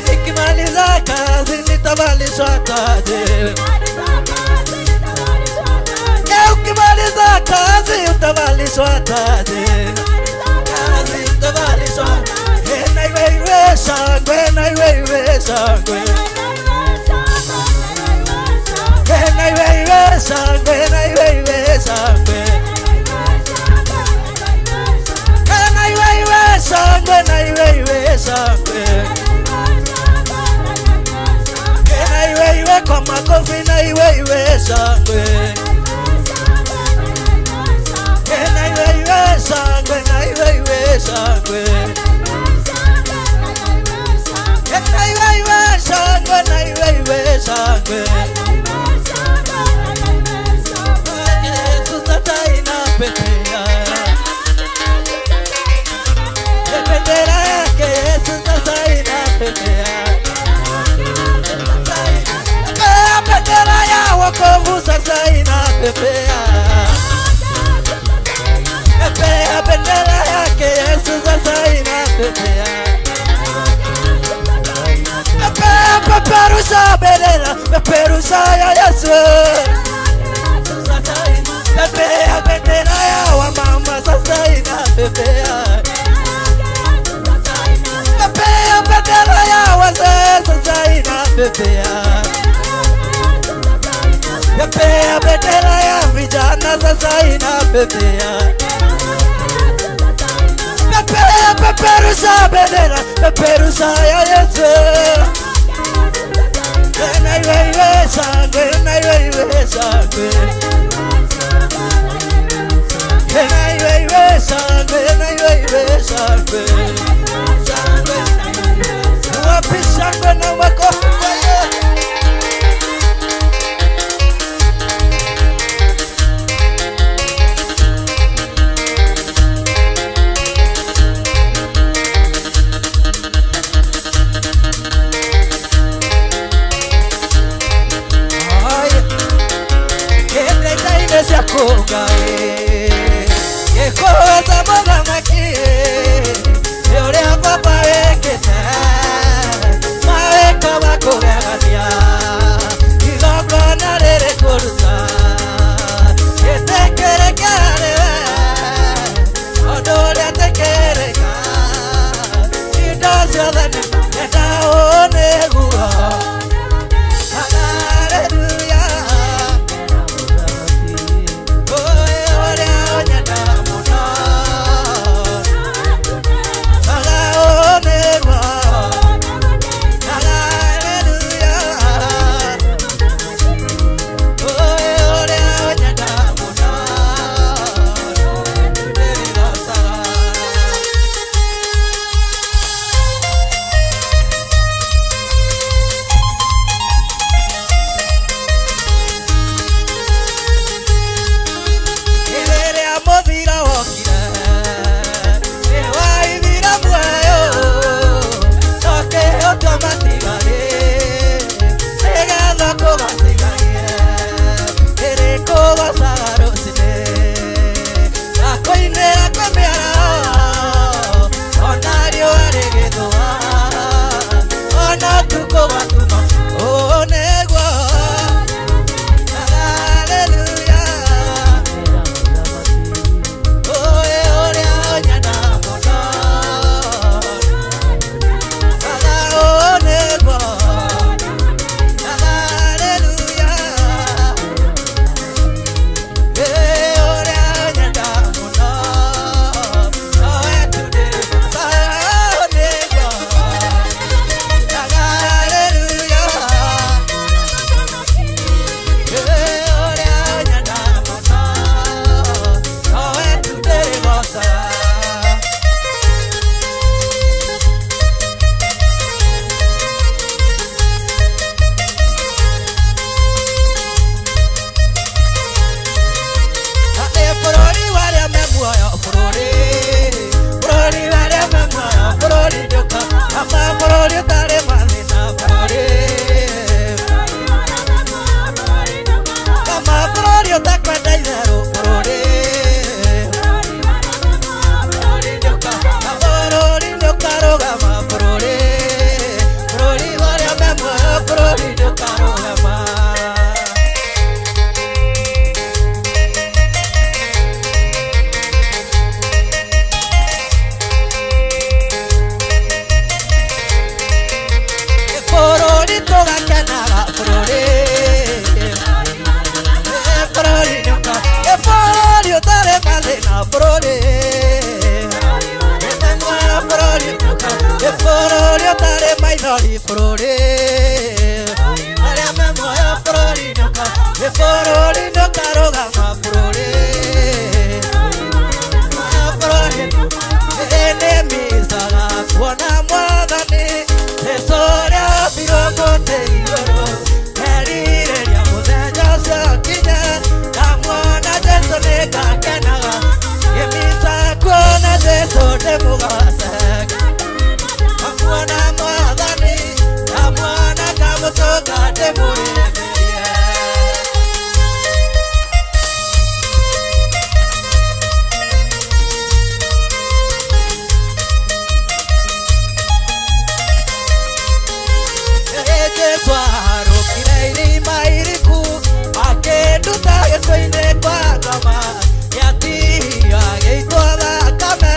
Nikimaliza kazi nitavalishwa taji. Ukimaliza kazi utavalishwa taji. Kazi utavalishwa. Na iwe iwe shangwe, na iwe iwe shangwe. Na iwe iwe shangwe, na iwe iwe shangwe. Na iwe iwe shangwe, na iwe iwe shangwe. Na iwe iwe kwa makofi, na iwe iwe shangwe. Na iwe iwe shangwe, na iwe iwe shangwe. Na iwe iwe shangwe, na iwe iwe shangwe. Yesu sasa inapepea. Bendera yake Yesu sasa inapepea. Bendera ya wokovu sasa inapepea. Pepea bendera yake Yesu sasa inapepea. Pepea peperusha bendera, peperusha ya Yesu. Pepea bendera ya wamama sasa inapepea. Pepea bendera ya wazee sasa inapepea. Pepea bendera ya vijana sasa inapepea. Pepea peperusha bendera, peperusha ya Yesu. Na iwe iwe shangwe, na iwe iwe shangwe. Na iwe iwe shangwe, na iwe iwe shangwe. Shangwe. nĩ ciaku Ngai Gĩkũhoca mũthamaki nĩ ũrĩa baba wĩkĩte mawĩko ma kũgegania igongona rĩrĩ kũruta gĩtĩkĩrĩke harĩ we ũndũ ũrĩa tĩkĩrĩka indo ciothe nĩ nyenda ũũ nĩguo Hallelujah ũrĩa ũnyenda mũno ũũ nĩguo Hallelujah ũrĩa ũnyenda mũno ndĩrĩgocaga. Rĩrĩa mũthira wokire nĩwaithira muoyo tũkĩũtua matigari nĩgetha kũgacithagie ĩrĩkũgocaga rũcinĩ na kũinĩra kwĩ mĩaraho ona riũa rĩgĩthũa ona ũtukũ gwatuma ũũ nĩguo Hallelujah ũrĩa ũnyenda mũno ũũ nĩguo Hallelujah ũrĩa ũnyenda mũno nowe tu ndĩrĩgocaga ũũ nĩguo Hallelujah ũrĩa ũnyenda mũno nowe tu ndĩrĩgocaga. Nĩ bũrũri wa arĩa me muoyo bũrũri bũrũri wa arĩa me muoyo bũrũri ndũka ama bũrũri ũtarĩ mathĩna bũrũri ama bũrũri ũtakwenda itherũ bũrũri bũrũri ndũkarũgama bũrũri bũrũri wa arĩa me muoyo bũrũri ndũkarũgama. Bũrũri tũgakenaga bũrũri bũrũri nĩũka bũrũri ũtarĩ mathĩna bũrũri bũrũri nĩũka bũrũri ũtarĩ maithori bũrũri arĩa me muoyo bũrũri nĩũka bũrũri ndũkarũgama bũrũri bũrũri nĩmicaga kuona mwathani Jesũ ũrĩa wombirwo mũtĩ igũrũ erirĩria mũthenya ũcio ũkinye ndamuona Jesũ nĩngakenaga ngĩmica kuona Jesũ ndĩmũgoce ndamuona mwathani ndamuona ngamũtũnga ndĩmũhĩmbĩrie. Jesũ arũkire irima iriku akĩnduta gĩko-inĩ kwa ngoma gĩatihio agĩitwo thakame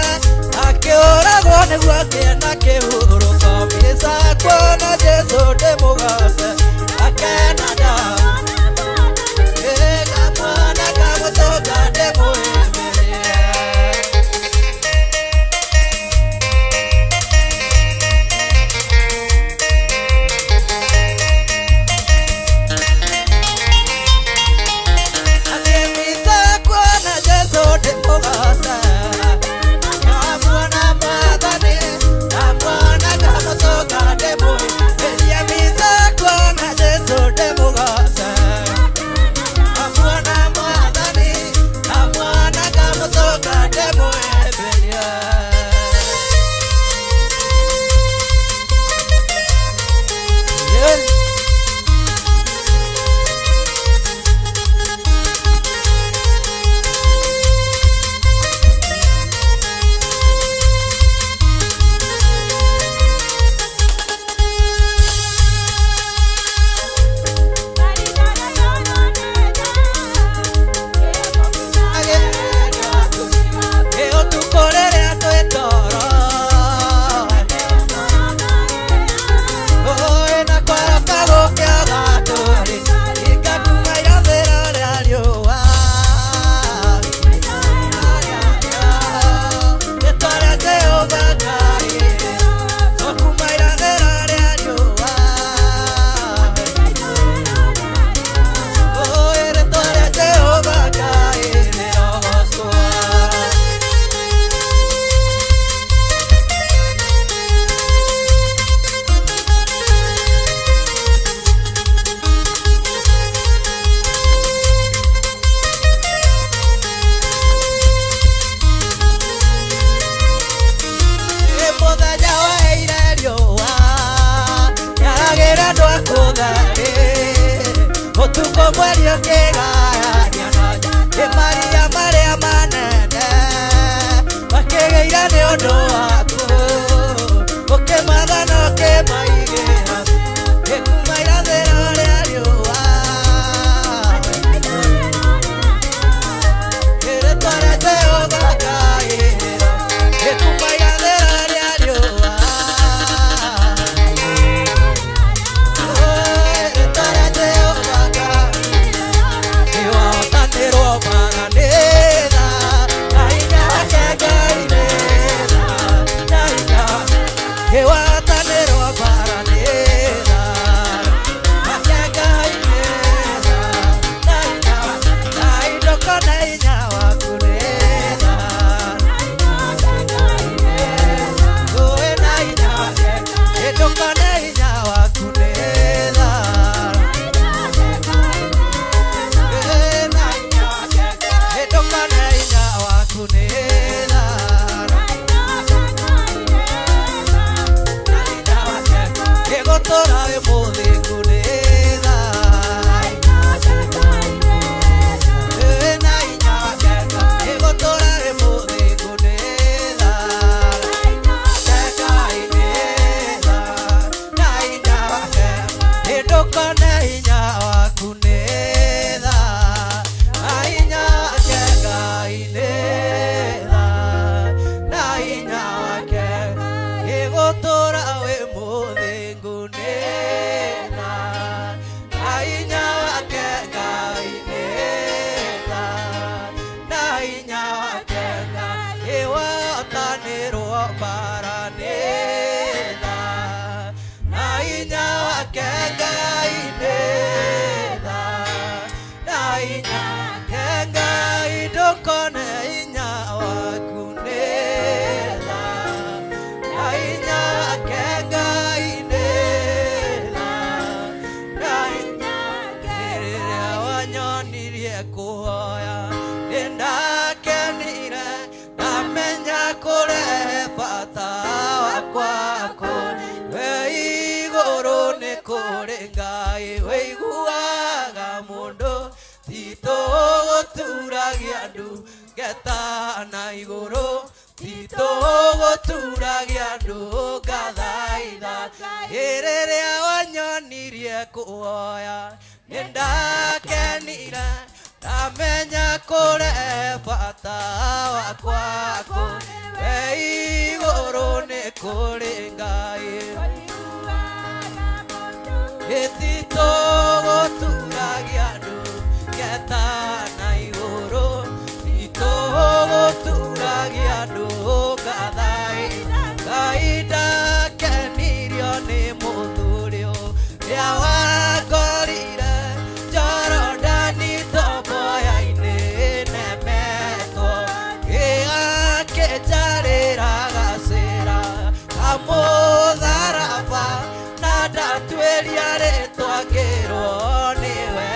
akĩũragwo nĩguo ngĩe na kĩhurũko mbica kuona Jesũ ndĩmũgoce akena ndamu ngamwona ngamũtũnga ndĩmũhĩmbĩrie. Ngĩmica kuona Jesũ ndĩmũgoce ndamuona mwathani ndamuona ngamũtũnga ndĩmũhĩmbĩrie mbica kuona Mweri ũkĩgayania na nĩ maria marĩa manene makĩgĩire nĩ ũndũ waku ũkĩmatha na ũkĩmaigĩra ĩkuma irathĩro rĩa riũa ĩrĩtwa rĩa Jehova Ngai ĩkuma irathĩro rĩa riũa ĩrĩtwa rĩa Jehova Ngai nĩwahotanĩrwo maranĩra na hinya wake Ngai nĩtha na hinya nĩwahotanĩrwo maranĩra wake Ngai nĩtha na hinya Ngai ndũkone hinya waku nĩtha Ũĩ na hinya wake ndũkone hinya waku nĩtha ndũkone hinya waku nĩtha ĩgũtũra wĩ mũthingu nĩtha na hinya wake ĩgũtũra wĩ mũthingu nĩtha Ngai nĩtha na hinya wake ndũkone hinya waku nĩtha na hinya wake Ngai nĩtha na hinya wake ĩgũtũra wĩ mũthingu nĩtha na hinya wake Ngai nĩtha na hinya wake Ngai ĩwatanĩrwo mbara nĩtha na hinya wake Ngai nĩtha na hinya wake Ngai ndũkone hinya waku nĩtha na hinya wake Ngai nĩtha na hinya rĩrĩa wanyonirie kũhoya nĩndakenire ndamenya kũrehe bata wakwa kũrĩ we igũrũ nĩ kũrĩ Ngai wĩiguaga mũndũ titũ gũturagia ndu ngeta na igũrũ titũ gũturagia ndu ngathaitha rĩrĩa wanyonirie kũhoya nĩndakenire ndamenya kũrehe bata wakwa kũrĩ we igũrũ nĩ kũrĩ Ngai Gĩtitũ gũturagia andũ ngeta na igũrũ titũ gũturagia andũ ngathaitha Ngai ndakenirio nĩ mũthuri ũrĩa wangorire Jorodani tomboya-inĩ nemetwo gĩakĩnjarĩra gacĩra kamũtharaba na ndatuĩria rĩtwa ngĩrwo nĩwe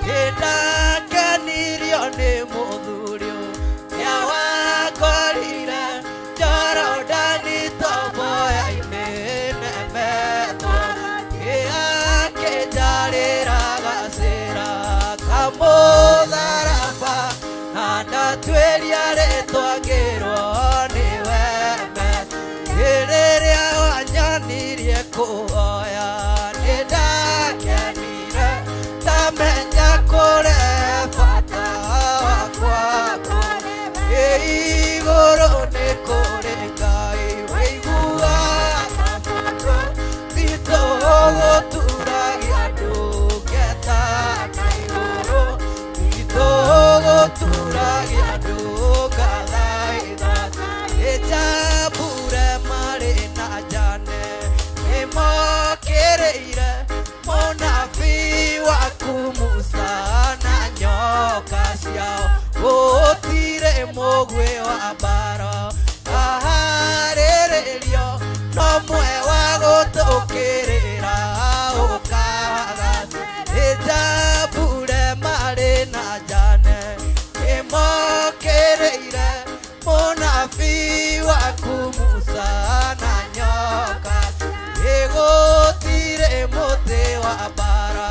Nĩndakenirio nĩ mũthuri ũrĩa wangorire Jorodani tomboya-inĩ nemetwo gĩakĩnjarĩra gacĩra kamũtharaba na ndatuĩria rĩtwa ngĩrwo nĩwe rĩrĩa wanyonirie kũhoya nĩndakenire ndamenya kũrehe bata wakwa kũrĩ igũrũ nĩ kũrĩ Ngai wĩiguaga mũndũ titũ gũturagia andũ ngeta na igũrũ titũ gũturagia andũ ngathaitha ĩjambure marĩ na njane nĩmokĩrĩire mũnabii waku Musa na nyoka ciao gũtirĩ mũguĩ wa mbara aharĩrĩrio no mwe wa gũtũkĩrĩra ũkaga ĩjambure marĩ na njane nĩmokĩrĩire mũnabii waku Musa na nyoka ĩgũtirĩ mũtĩ wa mbara.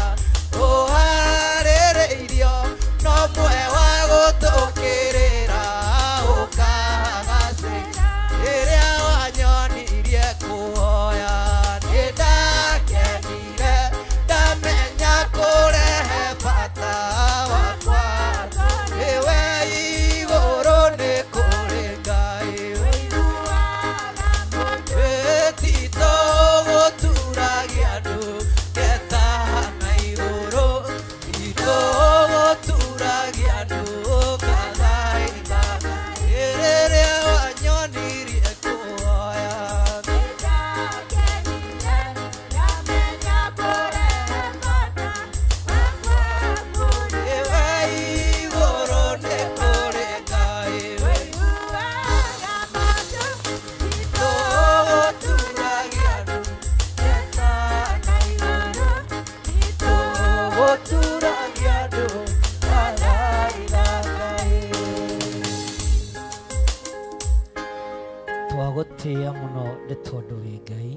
Twagũtĩĩa mũno nĩ tondũ wĩ Ngai,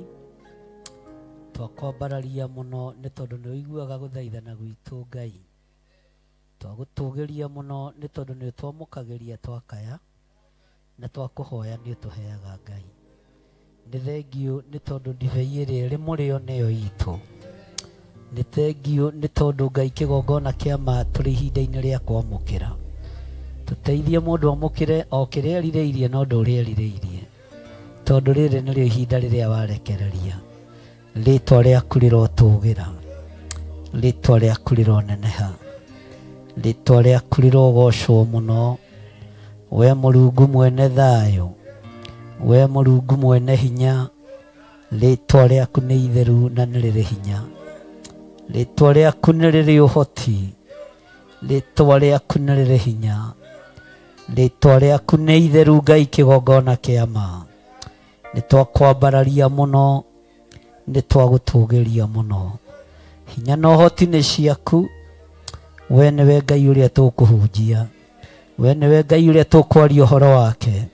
twakwambararia mũno nĩ tondũ nĩ ũiguaga gũthaithana gwitũ Ngai, twagũtũgĩria mũno nĩ tondũ nĩ ũtwamũkagĩria twakaya na twakũhoya nĩ ũtũheaga Ngai. Nĩ thengiũ nĩ tondũ ndibei ĩrĩa ĩrĩ mũrĩo nĩyo itũ. Nĩ thengiũ nĩ tondũ Ngai kĩgongona kĩa ma tũrĩ ihinda-inĩ rĩa kwamũkĩra. Tũteithie mũndũ amũkĩre o kĩrĩa erirĩirie na ũndũ ũrĩa erirĩirie, tondũ rĩrĩ nĩrĩo ihinda rĩrĩa warekereria. Rĩtwa rĩaku rĩrotũgĩra, rĩtwa rĩaku rĩroneneha, rĩtwa rĩaku rĩrogocwo mũno. We Mũrungu mwene thayũ, we Mũrungu mwene hinya, rĩtwa rĩaku nĩ itheru na nĩ rĩrĩ hinya, rĩtwa rĩaku nĩ rĩrĩ ũhoti, rĩtwa rĩaku nĩ rĩrĩ hinya, rĩtwa rĩaku nĩ itheru Ngai kĩgongona kĩa ma. Nĩ twakwambararia mũno, nĩ twagũtũgĩria mũno. Hinya na ũhoti nĩ ciaku. We nĩwe Ngai ũrĩa tũkũhunjia, we nĩwe Ngai ũrĩa tũkwaria ũhoro wake.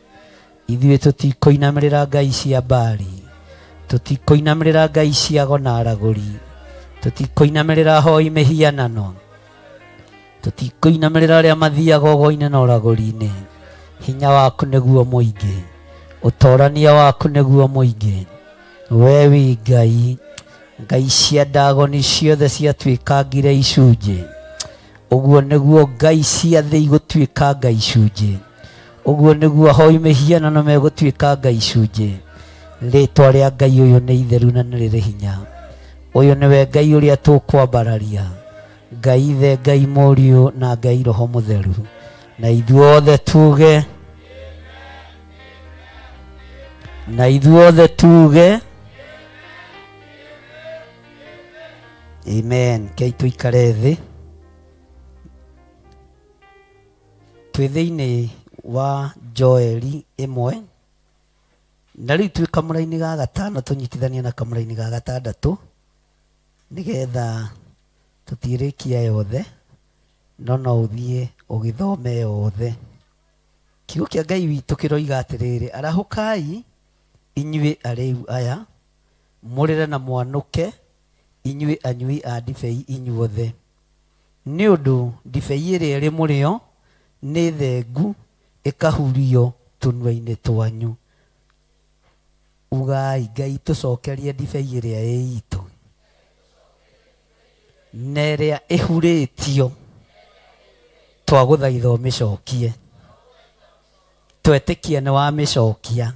Ithuĩ tũtikũinamĩrĩra ngai cia Baali, tũtikũinamĩrĩra ngai cia gonaragũri, tũtikũinamĩrĩra hoi mĩhianano, tũtikũinamĩrĩra arĩa mathiaga ũgo-inĩ na ũragũri-inĩ. Hinya waku nĩguo mũingĩ, ũtorania waku nĩguo mũingĩ. We wĩ Ngai. Ngai cia Ndagoni ciothe ciatuĩkangire icunjĩ, ũguo nĩguo ngai cia thĩ igũtuĩkanga icunjĩ, ũguo nĩguo ahoi mĩhianano megũtuĩkanga icunjĩ. Rĩtwa rĩa Ngai ũyũ nĩ itheru na nĩ rĩrĩ hinya. Ũyũ nĩwe Ngai ũrĩa tũkwambararia, Ngai Ithe, Ngai Mũriũ na Ngai Roho Mũtheru. Na ithuothe tuge, na ithuothe tuge amen. Kei tũikare thĩ. Twĩ thĩinĩ wa Joeli 1 na rĩu twĩ kamũra-inĩ ga gatano, tũnyitithanie na kamũra-inĩ ga gatandatũ nĩgetha tũtirĩkia yothe, no no ũthiĩ ũgĩthome yothe. Kiugo kĩa Ngai witũ kĩroiga atĩrĩrĩ, arahũkai inyuĩ arĩu aya, mũrĩre na mwanũke inyuĩ anyui a ndibei inyuothe, nĩ ũndũ ndibei ĩrĩa ĩrĩ mũrĩo nĩ thengu ĩkahurio tũnua-inĩ twanyu. Ugai Ngai tũcokerie ndibei ĩrĩa ĩ itũ na ĩrĩa ĩhurĩtio, twagũthaitha ũmĩcokie. Twetĩkia nĩ wamĩcokia.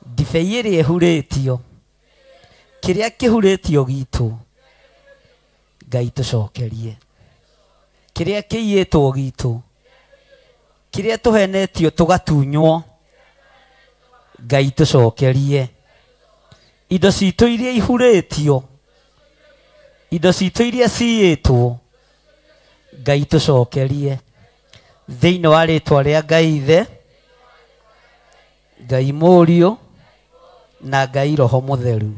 Ndibei ĩrĩa ĩhurĩtio, kĩrĩa kĩhurĩtio gitũ, Ngai tũcokerie. Kĩrĩa kĩiyĩtwo gitũ, kĩrĩa tũhenetio tũgatunywo, Ngai tũcokerie. Indo citũ iria ihurĩtio, indo citũ iria ciyĩtwo, Ngai tũcokerie. Thĩinĩ wa rĩtwa rĩa Ngai Ithe, Ngai Mũriũ na Ngai Roho Mũtheru,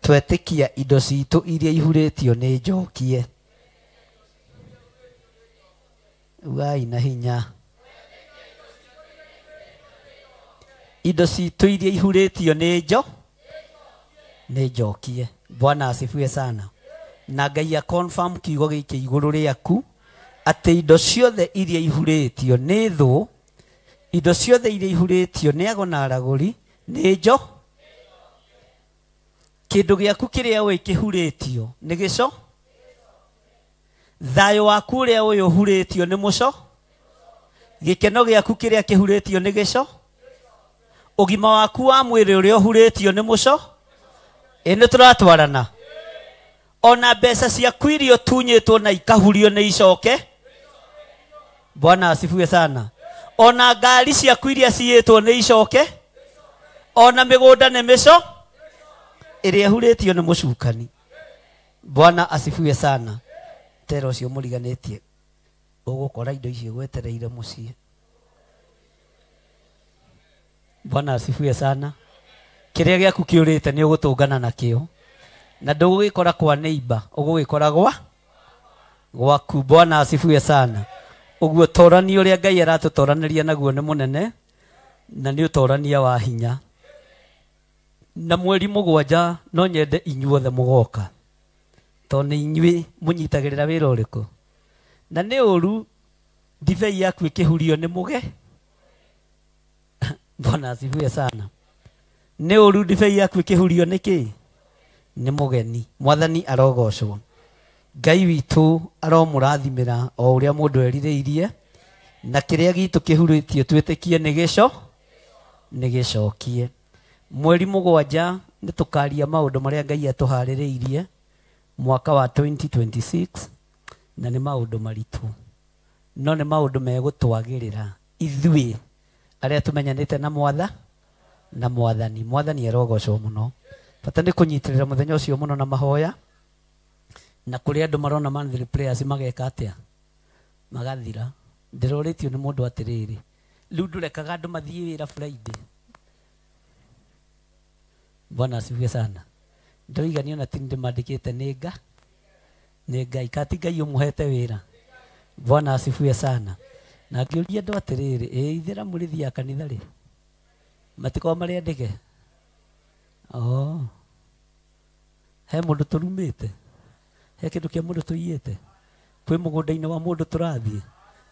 twetĩkia indo citũ iria ihurĩtio nĩ njokie. Ugai na hinya. Indo citũ iria ihurĩtio nĩ njo nĩ njokie. Bwana asifiwe sana. Na Ngai a confirm kiugo gĩkĩ igũrũ rĩaku atĩ indo ciothe iria ihurĩtio nĩ thũ, indo ciothe iria ihurĩtio nĩ ago na aragũri nĩ njo. Kĩndũ gĩaku kĩrĩa ũĩ kĩhurĩtio nĩ gĩco, thayũ waku ũrĩa ũyũ ũhurĩtio nĩ mũco, gĩkeno gĩaku kĩrĩa kĩhurĩtio nĩ gĩco, ũgima waku wa mwĩrĩ ũrĩa ũhurĩtio nĩ mũco. Ĩ nĩ tũratwarana. Ona mbeca ciaku iria ũtunyĩtwo na ikahurio nĩ icoke. Bwana asifiwe sana. Ona ngari ciaku iria ciyĩtwo nĩ icoke, ona mĩgũnda nĩ mĩco ĩrĩa ĩhurĩtio nĩ mũcukani. Bwana asifiwe sana. Tera ũcio mũriganĩtie ũgũkora indo icio gwetereire mũciĩ. Bwana asifiwe sana. Kĩrĩa gĩaku kĩũrĩte nĩ ũgũtũngana nakĩo, na ndũgũgĩkora kwa neighbor, ũgũgĩkora gwaku. Bwana asifiwe sana. Ũguo torani ũrĩa Ngai aratũtoranĩria naguo nĩ mũnene. Na nĩ ũtorania wa hinya. Na mweri 7 no nyende inyuothe mũgoka. Tondũ nĩ inyuĩ mũnyitagĩrĩra wĩra ũrĩkũ. Na nĩ ũru ndibei yaku ĩkĩhurio nĩ mũge. Bwana asifiwe sana. Nĩ ũru ndibei yaku ĩkĩhurio nĩ kĩ? Nĩ mũgeni. Mwathani arogocwo. Ngai witũ aromũrathimĩra o ũrĩa mũndũ erirĩirie, na kĩrĩa gitũ kĩhurĩtio twĩtĩkie nĩ gĩco nĩ gĩcokie. Mweri 7 nĩ tũkaria maũndũ marĩa Ngai atũharĩrĩirie mwaka wa 2026, na nĩ maũndũ maritũ, no nĩ maũndũ megũtwagĩrĩra ithuĩ arĩa tũmenyanĩte na mwatha na mwathani. Mwathani arogocwo mũno. Bata nĩ kũnyitĩrĩra mũthenya ũcio mũno na mahoya, na kũrĩ andũ marona monthly prayers mageka atĩa? Magathira. Ndĩrorĩtio nĩ mũndũ atĩrĩrĩ, rĩu ndũrekaga andũ mathiĩ wĩra Friday. Bwana asifiwe sana. Ndoiga niĩ ona ti ndĩmandĩkĩte nĩ nga nĩ Ngai kati Ngai ũmũhete wĩra. Bwana asifiwe sana. Na ngĩũria andũ atĩrĩrĩ, ĩ ithĩra mũrĩthiaga kanitha rĩ? Matikoragwo marĩ andĩke? Oh. He mũndũ tũrumĩte? He kĩndũ kĩa mũndũ tũiyĩte? Kwĩ mũgũnda-inĩ wa mũndũ tũrathiĩ?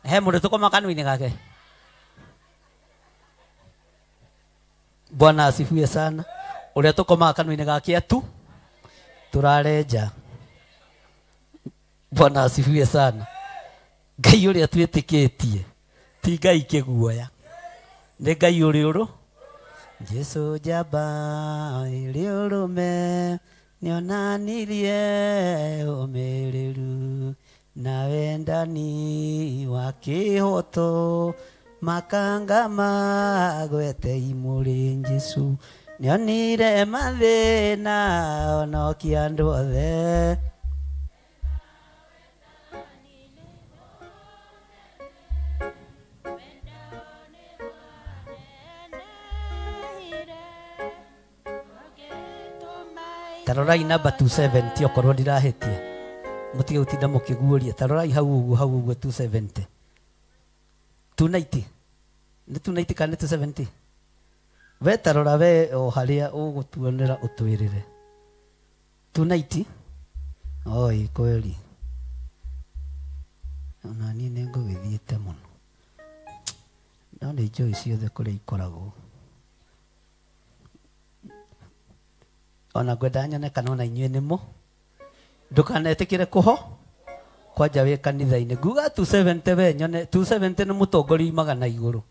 He mũndũ tũkoma kanua-inĩ gake? Bwana asifiwe sana. Ũrĩa tũkomaga kanua-inĩ gake atu tũrarenja. Bwana asifiwe sana. Ngai ũrĩa twĩtĩkĩtie ti Ngai kĩguoya, nĩ Ngai ũrĩ ũrũ. Jesu njamba ĩrĩ ũrũme nĩonanirie ũmĩrĩru na wendani wa kĩhoto, makanga magwete imũrĩ. Jesu nĩonire mathĩna onokia andũ othe. Tarorai namba 270 okorwo ndirahĩtia, mũtige gũtinda mũkĩguũria. Tarorai hau ũguo, hau ũguo 270 290 nĩ 290 kana nĩ 270? We tarora we o harĩa ũgũtuonera ũtwĩrĩre. 290 oi kweli, ona niĩ nĩ ngũgĩthiĩte mũno, no nĩ njũĩ ciothe kũrĩa ikoragwo. Ona ngwenda nyone kana ona inyuĩ nĩmo. Ndũkanetĩkĩre kũho kwanja wĩ kanitha-inĩ. Nguga 270 we nyone 270 nĩ mũtongoria magana igũrũ.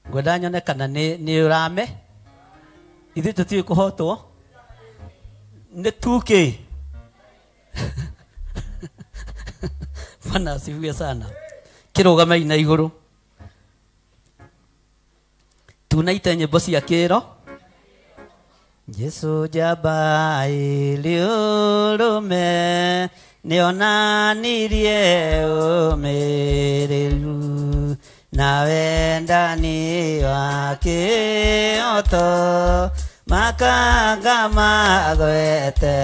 Ngwenda nyone kana nĩ ũrame. Ithuĩ tũtiũĩ kũhotwo nĩ 2K. Bwana asifiwe sana. Kĩrũgamei na igũrũ. Tunaite nyĩmbo cia kĩro. Jesu njamba ĩrĩ ũrũme nĩonanirie ũmĩrĩru na wendani wa kĩhoto, makanga magwete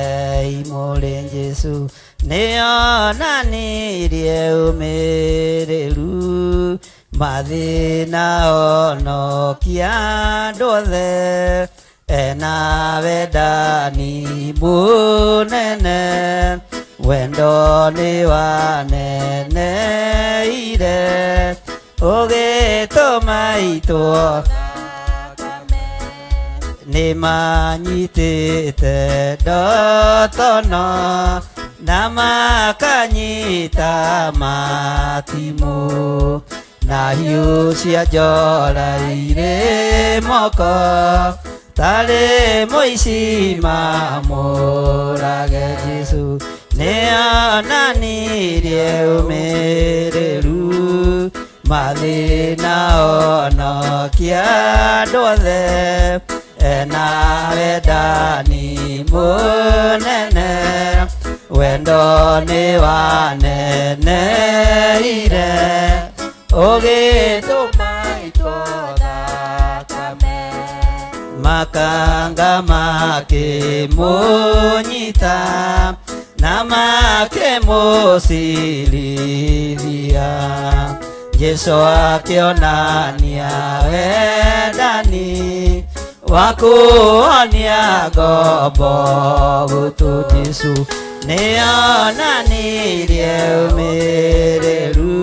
imũrĩ. Jesu nĩonanirie ũmĩrĩru, mathĩna onokia andũ othe, ena wendani mũnene, wendo nĩ waneneire ũgĩtũma itwo nĩ manyitĩte ndotono na makanyita matimũ, na hiũ cia njora irĩ moko tarĩ mũici mamũrage. Jesu nĩonanirie ũmĩrĩru, mathĩna onokia andũ othe, ena wendani mũnene, wendo nĩ waneneire ũgĩtũma itwo thakame. Makanga makĩmũnyita na makĩmũcirithia. Jesu akĩonania wendani wa kuonia ngombo gũtũ. Jesu nĩonanirie ũmĩrĩru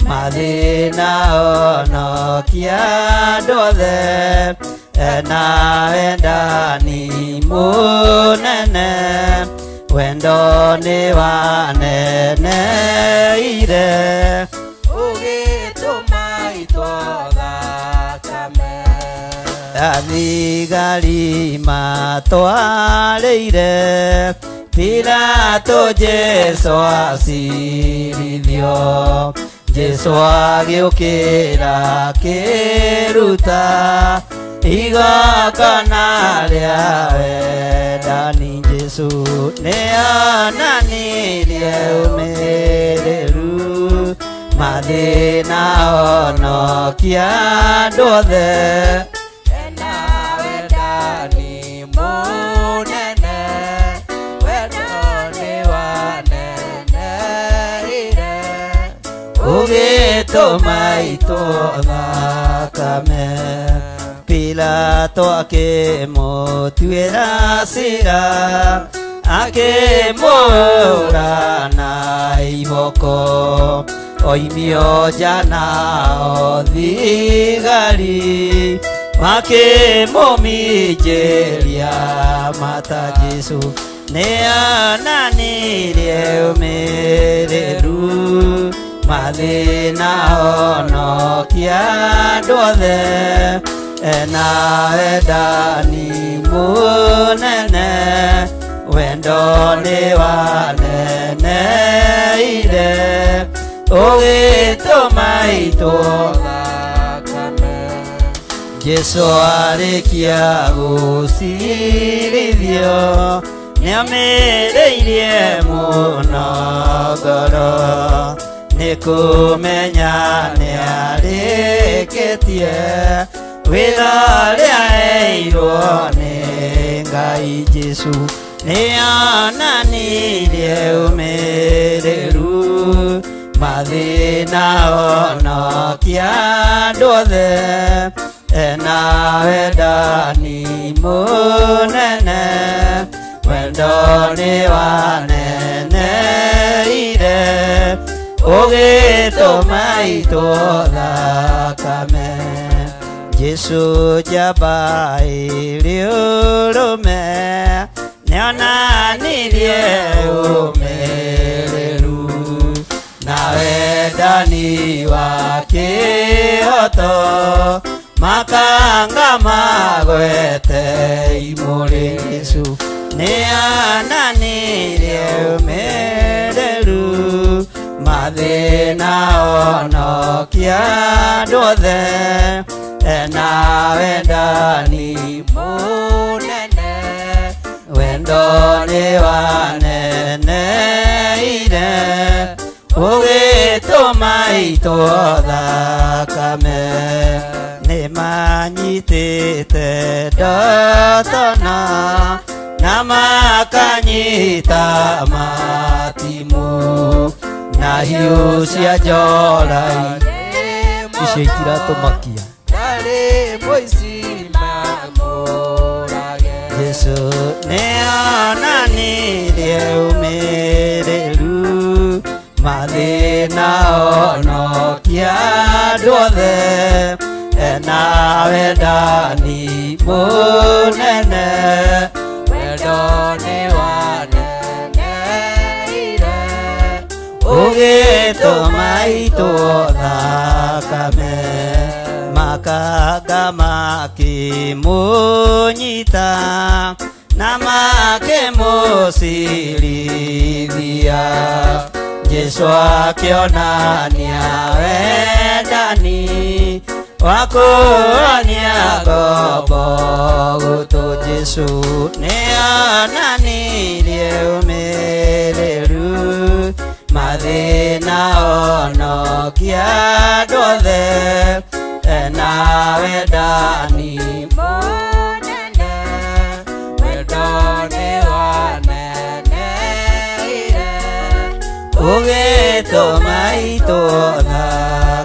mathĩna honokia andũ othe ena wendani mũnene wendo nĩ waneneire ũgĩtũma itwo thakame. Athigari matwarĩire Pilato Jesu acirithio. Jesu agĩũkĩra akĩruta igongona rĩa wendani. Jesu nĩonanirie ũmĩrĩru mathĩna honokia andũ othe ena wendani mũnene wendo nĩ waneneire ũgĩtũma itwo thakame. Pilato akĩmũtuĩra ciira akĩmũhũra na iboko oimio nja nao thigari makĩmũminjĩria mata. Jesu nĩonanirie ũmĩrĩru mathĩna honokia andũ othe ena wendani mũnene wendo nĩ waneneire ũgĩtũma itwo thakame. Jesu arĩkia gũcirithio nĩomĩrĩirie mũno ngoro nĩ kũmenya nĩarĩkĩtie wĩra ũrĩa heirwo nĩ Ngai. Jesu nĩonanirie ũmĩrĩru mathĩna honokia andũ othe ena wendani mũnene wendo nĩ waneneire ũgĩtũma itwo thakame. Jesu njamba ĩrĩ ũrũme nĩonanirie ũmĩrĩru na wendani wa kĩhoto makanga magwete imũrĩ. Jesu nĩonanirie ũmĩrĩru mathĩna honokia andũ othe ena wendani mũnene wendo nĩ waneneire ũgĩtũma itwo thakame. Nĩmanyitĩte ndotona na makanyita matimũ na hiũ cia njora icio itiratũmakia. Ndarĩ mũici mamũrage. Jesu nĩonanirie ũmĩrĩru mathĩna honokia andũ othe ena wendani mũnene wendo nĩ waneneire ũgĩtũma itwo thakame. Makanga makĩmũnyita na makĩmũcirithia. Jesu akĩonania wendani wa kuonia ngombo gũtũ. Jesu nĩonanirie ũmĩrĩru mathĩna honokia andũ othe ena wendani mũnene wendo nĩ waneneire ũgĩtũma itwo thakame.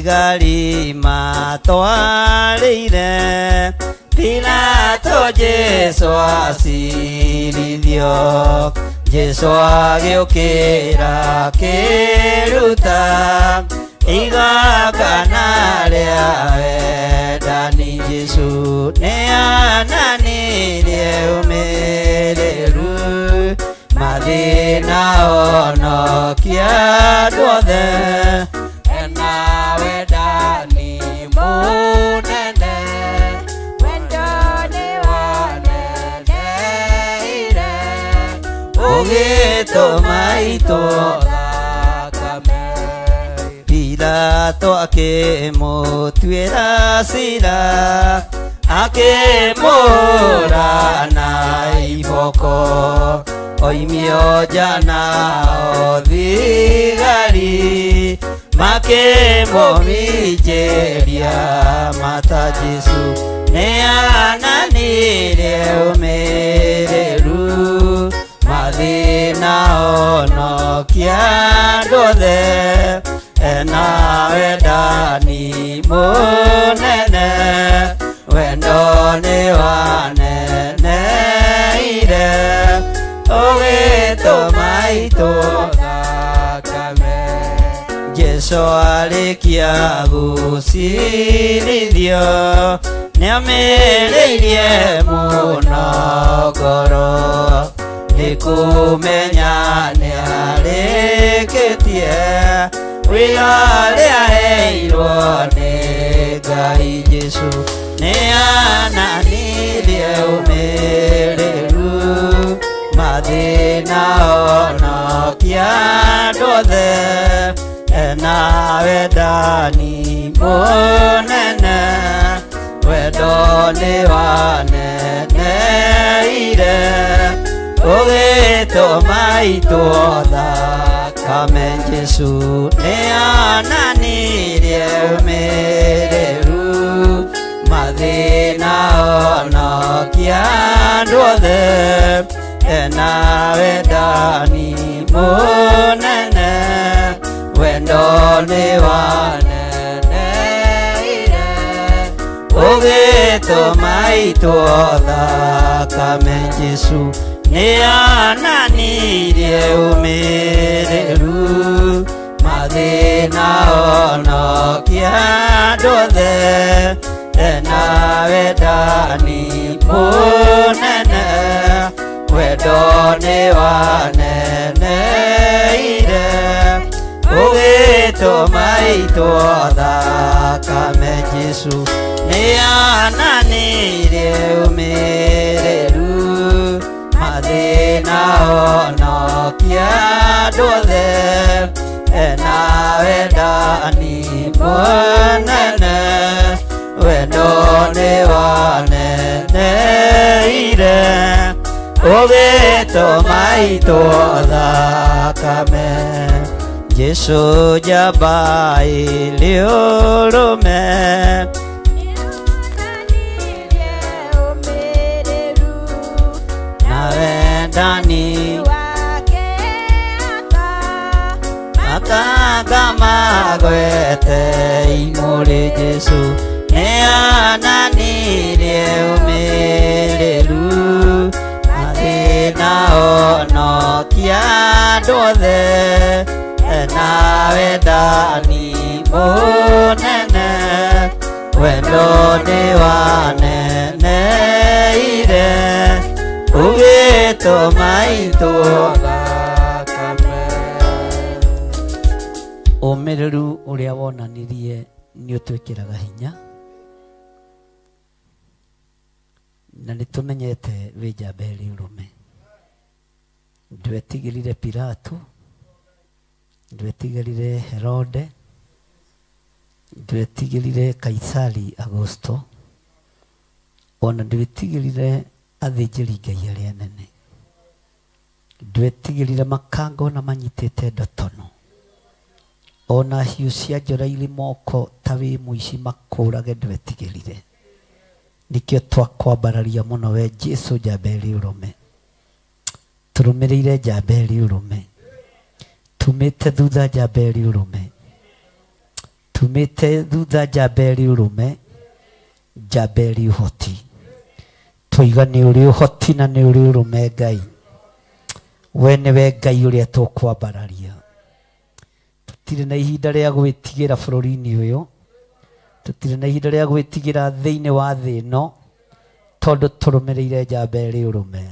Thigari matwarĩire Pilato Jesu acirithio. Jesu agĩũkĩra akĩruta igongona rĩa wendani. Jesu nĩonanirie ũmĩrĩru mathĩna honokia andũ othe. Ena wendani mũnene, wendo nĩwaneneire, ũgĩtũma itwo thakame. Pilato akĩmũtuĩra cira, akĩmũhũra na iboko, oimio nja nao thigari makĩmũminjĩria mata. Jesu nĩonanirie ũmĩrĩru mathĩna honokia andũ othe. Ena wendani mũnene, wendo nĩwaneneire, ũgĩtũma itwo thakame. Jesu arĩkia gũcirithio nĩomĩrĩirie mũno ngoro, nĩ kũmenya nĩarĩkĩtie wĩra ũrĩa aheirwo nĩ Ngai. Jesu nĩonanirie ũmĩrĩru mathĩna honokia andũ othe. Ena wendani mũnene, wendo nĩwaneneire, ũgĩtũma itwo thakame. Jesu nĩonanirie ũmĩrĩru mathĩna honokia andũ othe. Ena wendani mũnene, wendo nĩwaneneire, ũgĩtũma itwo thakame. Jesu nĩonanirie ũmĩrĩru mathĩna honokia andũ othe. Ena wendani mũnene, wendo nĩwaneneire, ũgĩtũma itwo thakame. Jesu nĩonanirie ũmĩrĩru mathĩna honokia andũ othe. Ena wendani mũnene, wendo nĩwaneneire, ũgĩtũma itwo thakame. Jesu njamba ĩrĩ ũrũme, na wendani makanga magwete imũrĩ. Jesu nĩonanirie ũmĩrĩru mathĩna honokia andũ othe. Ena wendani mũnene, wendo nĩwaneneire, ũgĩtũma itwo thakame. Ũmĩrĩru ũrĩa wonanirie nĩ ũtwĩkĩraga hinya, na nĩ tũmenyete wĩ njamba ĩrĩ ũrũme. Ndwetigĩrire Pilato, ndwetigĩrire Herode, ndwetigĩrire Kaisari Augusto, ona ndwetigĩrire athĩnjĩri Ngai arĩa anene, ndwetigĩrire makanga ona manyitĩte ndotono, ona hiũ cia njora irĩ moko ta wĩ mũici makũrage, ndwetigĩrire. Nĩkĩo twakwambararia mũno we Jesu njamba ĩrĩ ũrũme. Tũrũmĩrĩire njamba ĩrĩ ũrũme, tumĩte thutha njamba ĩrĩ ũrũme. Tumĩte thutha njamba ĩrĩ ũrũme, njamba ĩrĩ ũhoti. Twoiga nĩ ũrĩ ũhoti na nĩ ũrĩ ũrũme Ngai. We nĩwe Ngai ũrĩa tũkwambararia. Tũtirĩ na ihinda rĩa gwĩtigĩra bũrũri-inĩ ũyũ, tũtirĩ na ihinda rĩa gwĩtigĩra thĩinĩ wa thĩ ĩno, tondũ tũrũmĩrĩire njamba ĩrĩ ũrũme.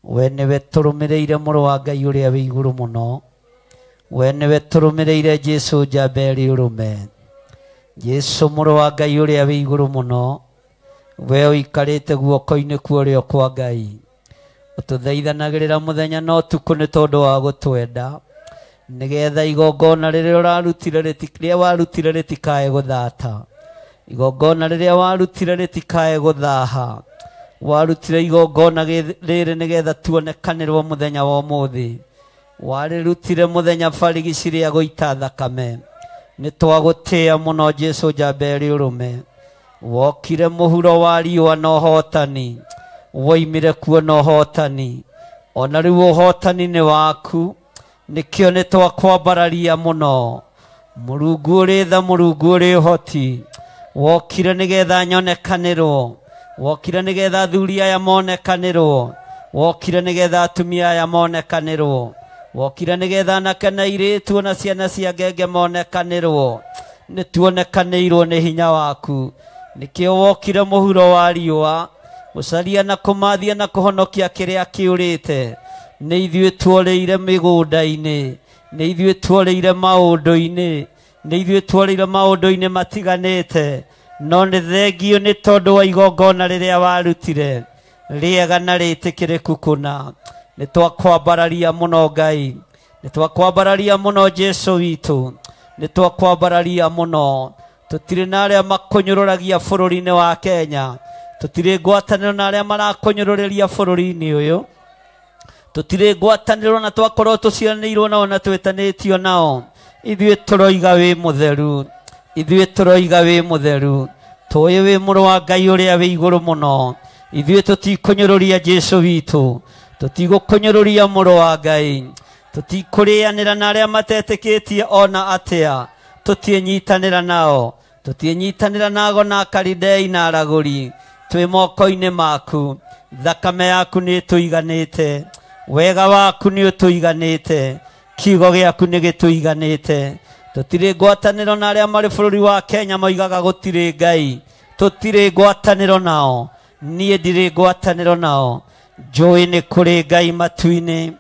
We nĩwe tũrũmĩrĩire mũrũ wa Ngai ũrĩa wĩ igũrũ mũno. We nĩwe tũrũmĩrĩire Jesũ njamba ĩrĩ ũrũme. Jesũ mũrũ wa Ngai ũrĩa wĩ igũrũ mũno, we ũikarĩte guoko-inĩ kwa ũrĩo kwa Ngai, ũtũthaithanagĩrĩra mũthenya na ũtukũ nĩ tondũ wa gũtwenda, nĩgetha igongona rĩrĩa ũrarutire rĩrĩa warutire rĩtikae gũthata, igongona rĩrĩa warutire rĩtikae gũthaha. Warutire igongona rĩrĩ nĩgetha tuonekanĩrwo mũthenya wa ũmũthĩ. Warĩrutire mũthenya barigici rĩa gũita thakame. Nĩ twagũtĩĩa mũno Jesũ njamba ĩrĩ ũrũme. Wokire mũhuro wa riũa na ũhotani, woimire kuo na ũhotani. Ona rĩu ũhotani nĩ waku, nĩkĩo nĩ twakwambararia mũno. Mũrungu ũrĩ tha, Mũrungu ũrĩ ũhoti. Wokire nĩgetha nyonekanĩrwo, wokire nĩgetha athuri aya monekanĩrwo, wokire nĩgetha atumia aya monekanĩrwo, wokire nĩgetha anake na airĩtu na ciana cia ngenge monekanĩrwo. Nĩ tuonekanĩirwo nĩ hinya waku, nĩkĩo wokire mũhuro wa riũa gũcaria na kũmathia na kũhonokia kĩrĩa kĩũrĩte. Nĩ ithuĩ tuorĩire mĩgũnda-inĩ, nĩ ithuĩ tuorĩire maũndũ-inĩ, nĩ ithuĩ tuorĩire maũndũ-inĩ matiganĩte, no nĩ thengio nĩ tondũ wa igongona rĩrĩa warutire rĩega na rĩtĩkĩrĩku kũna. Nĩ twakwambararia mũno Ngai, nĩ twakwambararia mũno Jesũ witũ, nĩ twakwambararia mũno. Tũtirĩ na arĩa makũnyũrũragia bũrũri-inĩ wa Kenya, tũtirĩ ngwatanĩro na arĩa marakũnyũrũrĩria bũrũri-inĩ ũyũ, tũtirĩ ngwatanĩro na twakorwo tũciaranĩirwo nao na twĩtanĩtio nao. Ithuĩ tũroiga wĩ mũtheru, ithuĩ tũroiga wĩ mũtheru, tũĩ wĩ mũrũ wa Ngai ũrĩa wĩ igũrũ mũno. Ithuĩ tũtikũnyũrũria Jesũ witũ, tũtigũkũnyũrũria mũrũ wa Ngai, tũtikũrĩanĩra na arĩa matetĩkĩtie ona atĩa, tũtiĩnyitanĩra nao, tũtiĩnyitanĩra nago na Akaridei na aragũri. Twĩ moko-inĩ maku, thakame yaku nĩ ĩtũiganĩte, wega waku nĩ ũtũiganĩte, kiugo gĩaku nĩ gĩtũiganĩte. Tũtirĩ ngwatanĩro na arĩa marĩ bũrũri wa Kenya moigaga gũtirĩ Ngai, tũtirĩ ngwatanĩro nao, niĩ ndirĩ ngwatanĩro nao. Njũĩ nĩ kũrĩ Ngai matu-inĩ,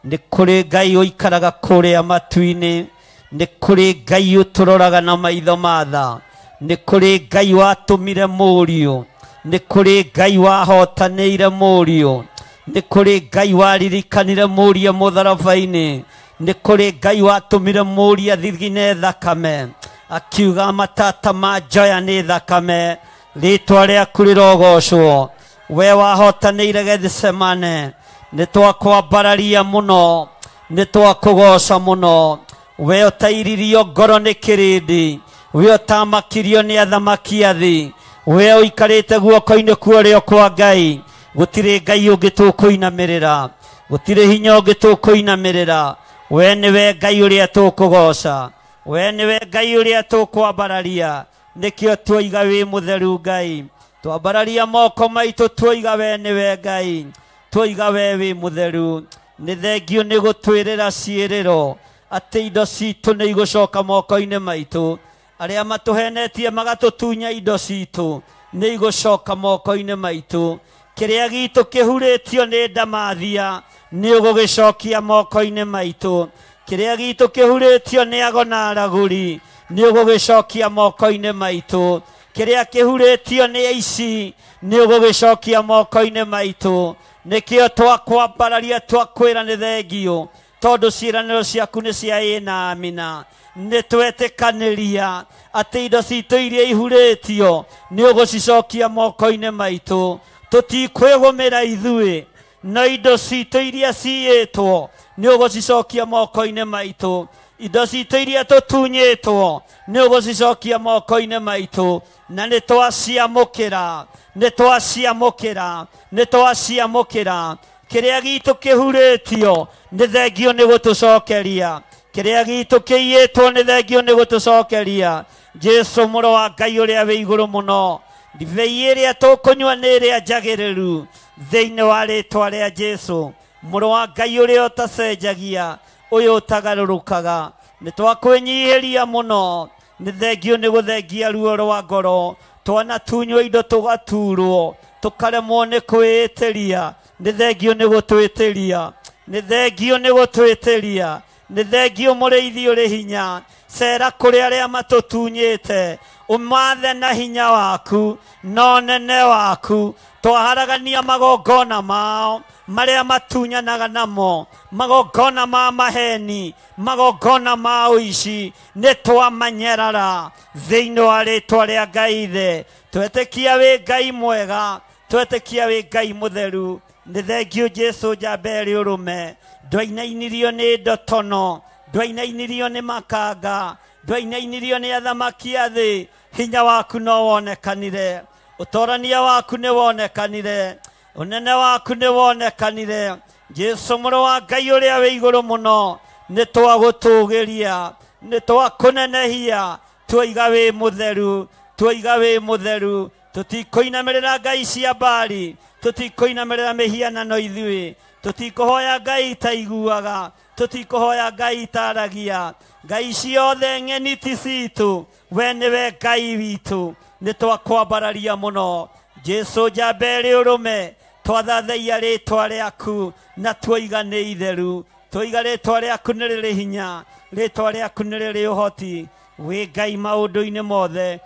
nĩ kũrĩ Ngai ũikaraga kũrĩa matu-inĩ, nĩ kũrĩ Ngai ũtũroraga na maitho ma tha, nĩ kũrĩ Ngai watũmire mũriũ, nĩ kũrĩ Ngai wahotanĩire mũriũ, nĩ kũrĩ Ngai waririkanire mũriũ mũtharaba-inĩ, nĩ kũrĩ Ngai watũmire mũriũ athithine thakame, akiuga matata ma njoya nĩ thakame. Rĩtwa rĩaku rĩrogocwo, we wahotanĩire Gethsemane. Nĩ twakwambararia mũno, nĩ twakũgoca mũno. We ũtairirio ngoro nĩ kĩrĩndĩ, we ũtamakirio nĩ athamaki a thĩ, we ũikarĩte guoko-inĩ kwa ũrĩo kwa Ngai. Gũtirĩ Ngai ũngĩ tũkũinamĩrĩra, gũtirĩ hinya ũngĩ tũkũinamĩrĩra. We nĩwe Ngai ũrĩa tũkũgoca, we nĩwe Ngai ũrĩa tũkwambararia. Nĩkĩo tuoiga wĩ mũtheru Ngai, twambararia moko maitũ tuoiga we nĩwe Ngai, tuoiga we wĩ mũtheru. Nĩ thengio nĩ gũtwĩrĩra ciĩrĩro atĩ indo citũ nĩ igũcoka moko-inĩ maitũ. Arĩa matũhenetie magatũtunya indo citũ nĩ igũcoka moko-inĩ maitũ. Kĩrĩa gitũ kĩhurĩtio nĩ ndamathia nĩ ũgũgĩcokia moko-inĩ maitũ. Kĩrĩa gitũ kĩhurĩtio nĩ ago na aragũri nĩ ũgũgĩcokia moko-inĩ maitũ. Kĩrĩa kĩhurĩtio nĩ aici nĩ ũgũgĩcokia moko-inĩ maitũ. Nĩkĩo twakwambararia twakwĩra nĩ thengio, tondũ ciĩranĩro ciaku nĩ cia ĩĩ na amina. Nĩ twetĩkanĩria atĩ indo citũ iria ihurĩtio nĩ ũgũcicokia moko-inĩ maitũ. Tũtikwĩgũmĩra ithuĩ, no indo citũ iria ciiyĩtwo nĩ ũgũcicokia moko-inĩ maitũ. Indo citũ iria tũtunyĩtwo nĩ ũgũcicokia moko-inĩ maitũ. Na nĩ twaciamũkĩra, nĩ twaciamũkĩra, nĩ twaciamũkĩra. Kĩrĩa gitũ kĩhurĩtio nĩ thengio nĩ gũtũcokeria. Kĩrĩa gitũ kĩiyĩtwo nĩ thengio nĩ gũtũcokeria. Jesu mũrũ wa Ngai ũrĩa wĩ igũrũ mũno, ndibei ĩrĩa tũkũnyua nĩ ĩrĩa njagĩrĩru thĩinĩ wa rĩtwa rĩa Jesu mũrũ wa Ngai ũrĩa ũtacenjagia, ũyũ ũtagarũrũkaga. Nĩ twakwĩnyihĩria mũno, nĩ thengio nĩ gũthengia ruo rwa ngoro. Twanatunywo indo tũgaturwo, tũkaremwo nĩ kwĩĩtĩria. Nĩ thengio nĩ gũtwĩtĩria, nĩ thengio nĩ gũtwĩtĩria, nĩ thengio mũrĩithi ũrĩ hinya. Cera kũrĩ arĩa matũtunyĩte, ũmathe na hinya waku na ũnene waku. Twaharagania magongona mao marĩa matunyanaga namo, magongona ma maheni, magongona ma ũici, nĩ twamanyerara thĩinĩ wa rĩtwa rĩa Ngai Ithe. Twetĩkia wĩ Ngai mwega, twetĩkia wĩ Ngai mũtheru. Nĩ thengio Jesu njamba ĩrĩ ũrũme. Ndwainainirio nĩ ndotono, ndwainainirio nĩ makanga, ndwainainirio nĩ athamaki a thĩ. Hinya waku no wonekanire, ũtorania waku nĩ wonekanire, ũnene waku nĩ wonekanire. Jesu mũrũ wa Ngai ũrĩa wĩ igũrũ mũno, nĩ twagũtũgĩria, nĩ twakũnenehia. Tuoiga wĩ mũtheru, tuoiga wĩ mũtheru. Tũtikũinamĩrĩra ngai cia Baali, tũtikũinamĩrĩra mĩhianano ithuĩ, tũtikũhoya ngai itaiguaga, tũtikũhoya ngai itaragia. Ngai ciothe ng'eni ti citũ, we nĩwe Ngai witũ. Nĩ twakwambararia mũno Jesu njamba ĩrĩ ũrũme. Twathathaia rĩtwa rĩaku na tuoiga nĩ itheru. Tuoiga rĩtwa rĩaku nĩ rĩrĩ hinya, rĩtwa rĩaku nĩ rĩrĩ ũhoti. Wĩ Ngai maũndũ-inĩ mothe,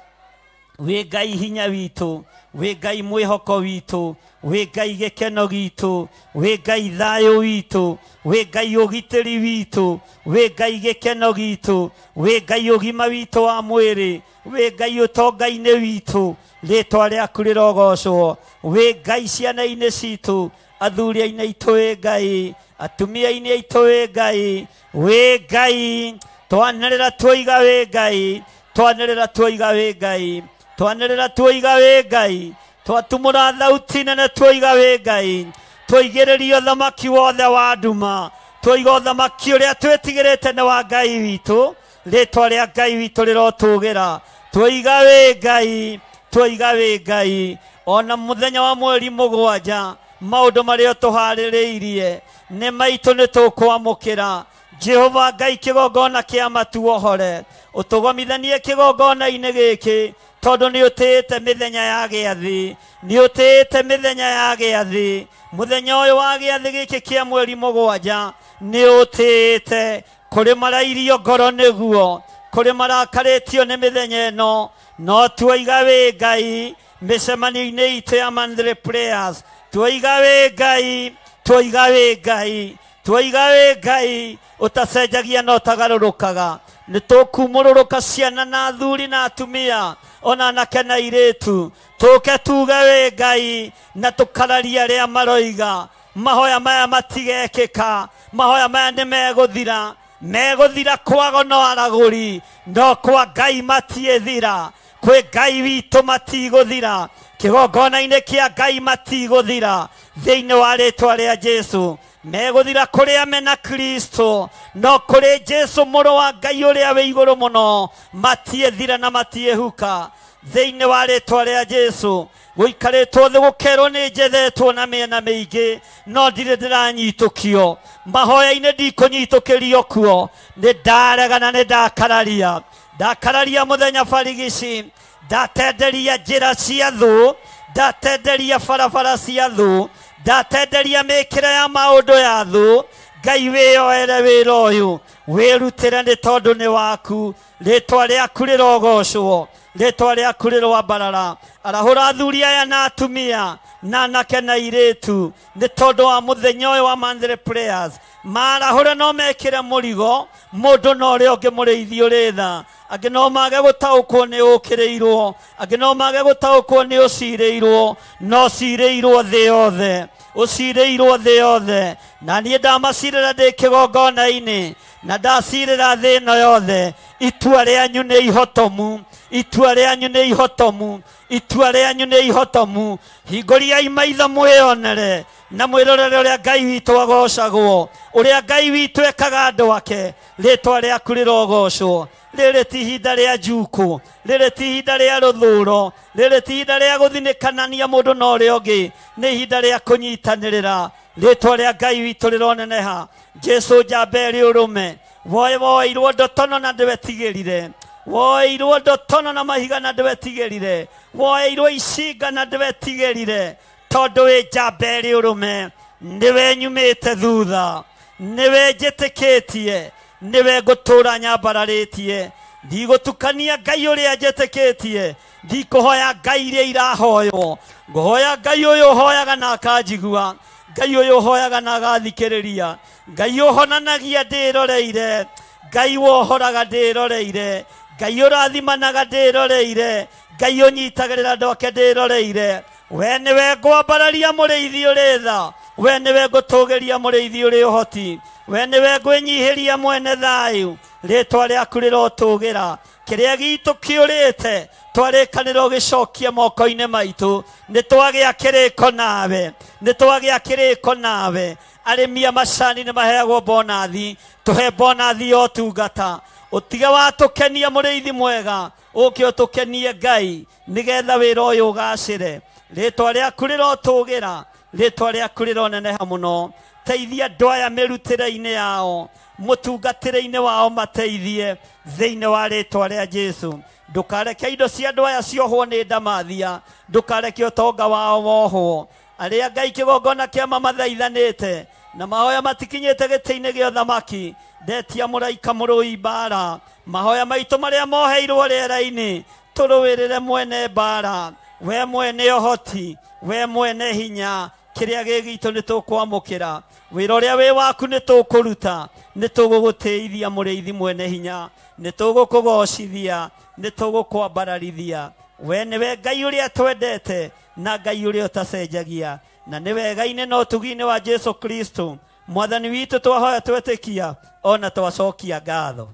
wĩ Ngai hinya witũ, wĩ Ngai mwĩhoko witũ, wĩ Ngai gĩkeno gitũ, wĩ Ngai thayũ witũ, wĩ Ngai ũgitĩri witũ, wĩ Ngai gĩkeno gitũ, wĩ Ngai ũgima witũ wa mwĩrĩ, wĩ Ngai ũtonga-inĩ witũ. Rĩtwa rĩaku rĩrogocwo. Wĩ Ngai ciana-inĩ citũ, athuri-inĩ aitũ wĩ Ngai, atumia-inĩ aitũ wĩ Ngai, wĩ Ngai. Twanĩrĩra tuoiga wĩ Ngai, twanĩrĩra tuoiga wĩ Ngai, twanĩrĩra tuoiga wĩ Ngai. Twatumũra thauti nene tuoiga wĩ Ngai. Twaigĩrĩria ũthamaki wothe wa nduma, twoiga ũthamaki ũrĩa twĩtigĩrĩte nĩ wa Ngai witũ. Rĩtwa rĩa Ngai witũ rĩrotũgĩra. Twoiga wĩ Ngai, twoiga wĩ Ngai. Ona mũthenya wa mweri mũgwanja, maũndũ marĩa tũharĩrĩirie nĩ maitũ nĩ tũkwamũkĩra. Jehova Ngai kĩgongona kĩa matuohore, ũtũgomithanie kĩgongona-inĩ gĩkĩ, tondũ nĩ ũtĩĩte mĩthenya ya gĩathĩ, nĩ ũtĩĩte mĩthenya ya gĩathĩ. Mũthenya ũyũ wa gĩathĩ gĩkĩ kĩa mweri mũgwanja nĩ ũtĩĩte. Kũrĩ marairio ngoro nĩguo, kũrĩ marakarĩtio nĩ mĩthenya ĩno, no tuoiga wĩ Ngai mĩcemanio-inĩ itũ ya monthly prayers. Tuoiga wĩ Ngai, tuoiga wĩ Ngai, tuoiga wĩ Ngai ũtacenjagia na ũtagarũrũkaga. Nĩ tũkumũrũrũka ciana na athuri na atumia ona anake na airĩtu, tũke tuge wĩ Ngai na tũkararie arĩa maroiga mahoya maya matigekĩka, mahoya maya nĩ megũthira. Megũthira kwago no aragũri, no kwa Ngai matiĩthira. Kwĩ Ngai witũ matigũthira, kĩgongona-inĩ kĩa Ngai matigũthira. Thĩinĩ wa rĩtwa rĩa Jesu megũthira kũrĩa mena Kristo, no kũrĩ Jesu mũrũ wa Ngai ũrĩa wĩ igũrũ mũno matiĩthira na matiĩhuka. Thĩinĩ wa rĩtwa rĩa Jesu gũikarĩtwo thĩ gũkerwo nĩ njethetwo na mĩena mĩingĩ, no ndirĩ ndĩranyitũkio. Mahoya-inĩ ndikũnyitũkĩrio kuo, nĩ ndaregana, nĩ ndakararia. Ndakararia mũthenya barigici, ndatenderia njĩra cia thũ, ndatenderia barabara cia thũ, ndatenderia mĩkĩre ya maũndũ ya thũ. Ngai wĩyoere wĩra ũyũ, wĩrutĩre nĩ tondũ nĩ waku. Rĩtwa rĩaku rĩrogocwo, rĩtwa rĩaku rĩroambarara. Arahũra athuri aya na atumia na anake na airĩtu nĩ tondũ wa mũthenya ũyũ wa monthly prayers. Marahũre no mekĩre mũrigo mũndũ na ũrĩa ũngĩ mũrĩithi ũrĩ tha. Angĩ no mage gũtaũkwo nĩ ũkĩrĩirwo, angĩ no mage gũtaũkwo nĩ ũcirĩirwo, no ũcirĩirwo thĩ yothe, ũcirĩirwo thĩ yothe. Na niĩ ndamacirĩra ndĩ kĩgongona-inĩ, na ndacirĩra thĩ ĩno yothe. Itua rĩanyu nĩ ihotomu, itua rĩanyu nĩ ihotomu, itua rĩanyu nĩ ihotomu. Hingũriai maitho mwĩonere Na mwĩrorere ũrĩa Ngai witũ agocagwo, ũrĩa Ngai witũ ekaga andũ ake. Rĩtwa rĩaku rĩrogocwo. Rĩrĩ ti ihinda rĩa njukũ, rĩrĩ ti ihinda rĩa rũthũro, rĩrĩ ti ihinda rĩa gũthinĩkanania mũndũ na ũrĩa ũngĩ, nĩ ihinda rĩa kũnyitanĩrĩra. Rĩtwa rĩa Ngai witũ rĩroneneha. Jesu njamba ĩrĩ ũrũme, woeirwo ndotono na ndwetigĩrire, woeirwo ndotono na mahiga na ndwetigĩrire, woeirwo icinga na ndwetigĩrire, tondũ wĩ njamba ĩrĩ ũrũme. Nĩwe nyumĩte thutha, nĩwe njĩtĩkĩtie, nĩwe ngũtũra nyambararĩtie. Ndigũtukania Ngai ũrĩa njĩtĩkĩtie, ndikũhoya Ngai iria irahoywo, ngũhoya Ngai ũyũ ũhoyaga na akanjigua, Ngai ũyũ ũhoyaga na agathikĩrĩria, Ngai ũhonanagia ndĩroreire, Ngai wohoraga ndĩroreire, Ngai ũrathimanaga ndĩroreire, Ngai ũnyitagĩrĩra andũ ake ndĩroreire. We nĩwe ngwambararia mũrĩithi ũrĩ tha, we nĩwe ngũtũgĩria mũrĩithi ũrĩ ũhoti, we nĩwe ngwĩnyihĩria mwene thayũ. Rĩtwa rĩaku rĩrotũgĩra. Kĩrĩa gitũ kĩũrĩte twarĩkanĩra ũgĩcokia moko-inĩ maitũ. Nĩ twagĩa kĩrĩko nawe, nĩ twagĩa kĩrĩko nawe. Arĩmi a macani nĩ maheagwo bonathi, tũhe bonathi ya ũtungata. Ũtige watũkenia mũrĩithi mwega, ũke ũtũkenie Ngai, nĩgetha wĩra ũyũ ũgacĩre. Rĩtwa rĩaku rĩrotũgĩra, rĩtwa rĩaku rĩroneneha mũno. Teithia andũ aya mĩrutĩre-inĩ yao, mũtungatĩre-inĩ wao, mateithie thĩinĩ wa rĩtwa rĩa Jesu. Ndũkareke indo cia andũ aya ciohwo nĩ ndamathia, ndũkareke ũtonga wao wohwo. Arĩa Ngai kĩgongona kĩa mamathaithanĩte na mahoya matikinyĩte gĩtĩ-inĩ gĩa ũthamaki, ndetia mũraika mũrũi mbara. Mahoya maitũ marĩa moheirwo rĩera-inĩ, tũrũĩrĩre mwene mbara, we mwene ũhoti, we mwene hinya. Kĩrĩa gĩ gitũ nĩ tũkwamũkĩra, wĩra ũrĩa wĩ waku nĩ tũkũruta, nĩ tũgũgũtĩithia mũrĩithi mwene hinya, nĩ tũgũkũgocithia, nĩ tũgũkwambararithia. We nĩwe Ngai ũrĩa twendete na Ngai ũrĩa ũtacenjagia, na nĩ wega-inĩ na ũtugi-inĩ wa Jesu Kristo mwathani witũ twahoya twetĩkia ona twacokia ngatho.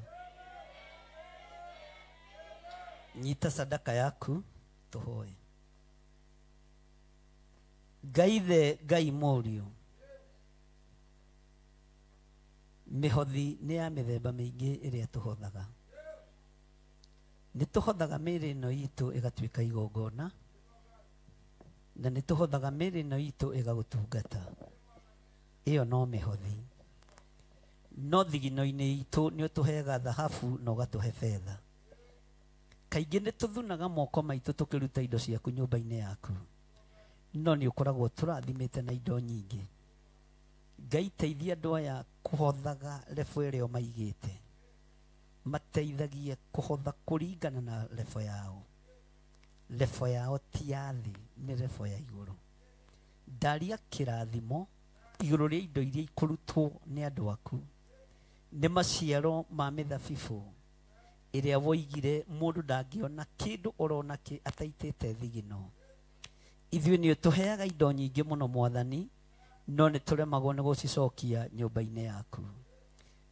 Nyita sadaka yaku tũhoe. Ngai the Ngai mũriũ, mĩhothi nĩ ya mĩthemba mĩingĩ ĩrĩa tũhothaga. Nĩ tũhothaga mĩĩrĩ ĩno itũ ĩgatuĩka igongona, na nĩ tũhothaga mĩĩrĩ ĩno itũ ĩgagũtungata. Ĩyo no mĩhothi. No thigino-inĩ itũ nĩ ũtũheaga thahabu na ũgatũhe betha. Kaingĩ nĩ tũthunaga moko maitũ tũkĩruta indo ciaku nyũmba-inĩ yaku, no nĩ ũkoragwo tũrathimĩte na indo nyingĩ. Ngai teithia andũ aya kũhothaga lebo ĩrĩa maigĩte, mateithagie kũhotha kũringana na lebo yao. Lebo yao ti ya thĩ, nĩ lebo ya igũrũ. Ndaria kĩrathimo igũrũ rĩa indo iria ikũrutwo nĩ andũ aku. Nĩ maciaro ma mĩthabibũ ĩrĩa woigire mũndũ ndangĩona kĩndũ orona kĩ ataitĩte thigino. Ithuĩ nĩ ũtũheaga indo nyingĩ mũno mwathani, no nĩ tũremagwo nĩ gũcicokia nyũmba-inĩ yaku.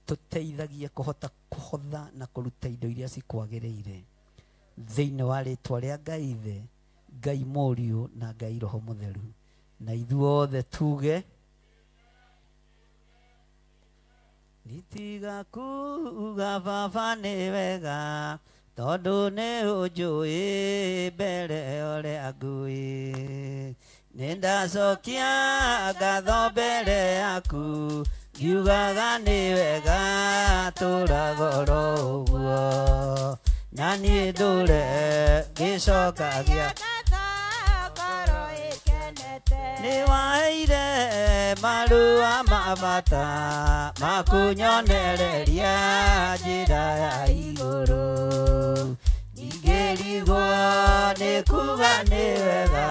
Tũteithagie kũhota kũhotha na kũruta indo iria cikwagĩrĩire. Thĩinĩ wa rĩtwa rĩa Ngai Ithe, Ngai Mũriũ na Ngai Roho Mũtheru. Na ithuothe tuge nitiga kuga baba nĩ wega, tondũ nĩ ũnjũĩ mbere ũrĩa ngũĩ. Nĩndacokia ngatho mbere yaku, ngiugaga nĩ wega tũraga oro ũguo. Na niĩ ndũre ngĩcokagia nĩ waheire marũa ma bata makunyonereria njĩra ya igũrũ. Ndingĩrigwo nĩ kuga nĩ wega,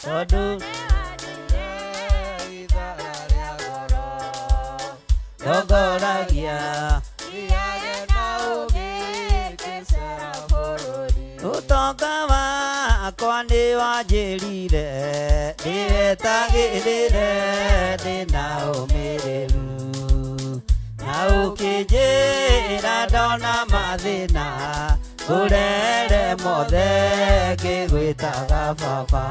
tondũ ndongoragia ũtonga wakwa nĩ wanjĩrire ndĩwetagĩrĩre ndĩna ũmĩrĩru. Na ũkĩnjĩra ndona mathĩna ngũrere mothe ngĩgwĩtaga baba,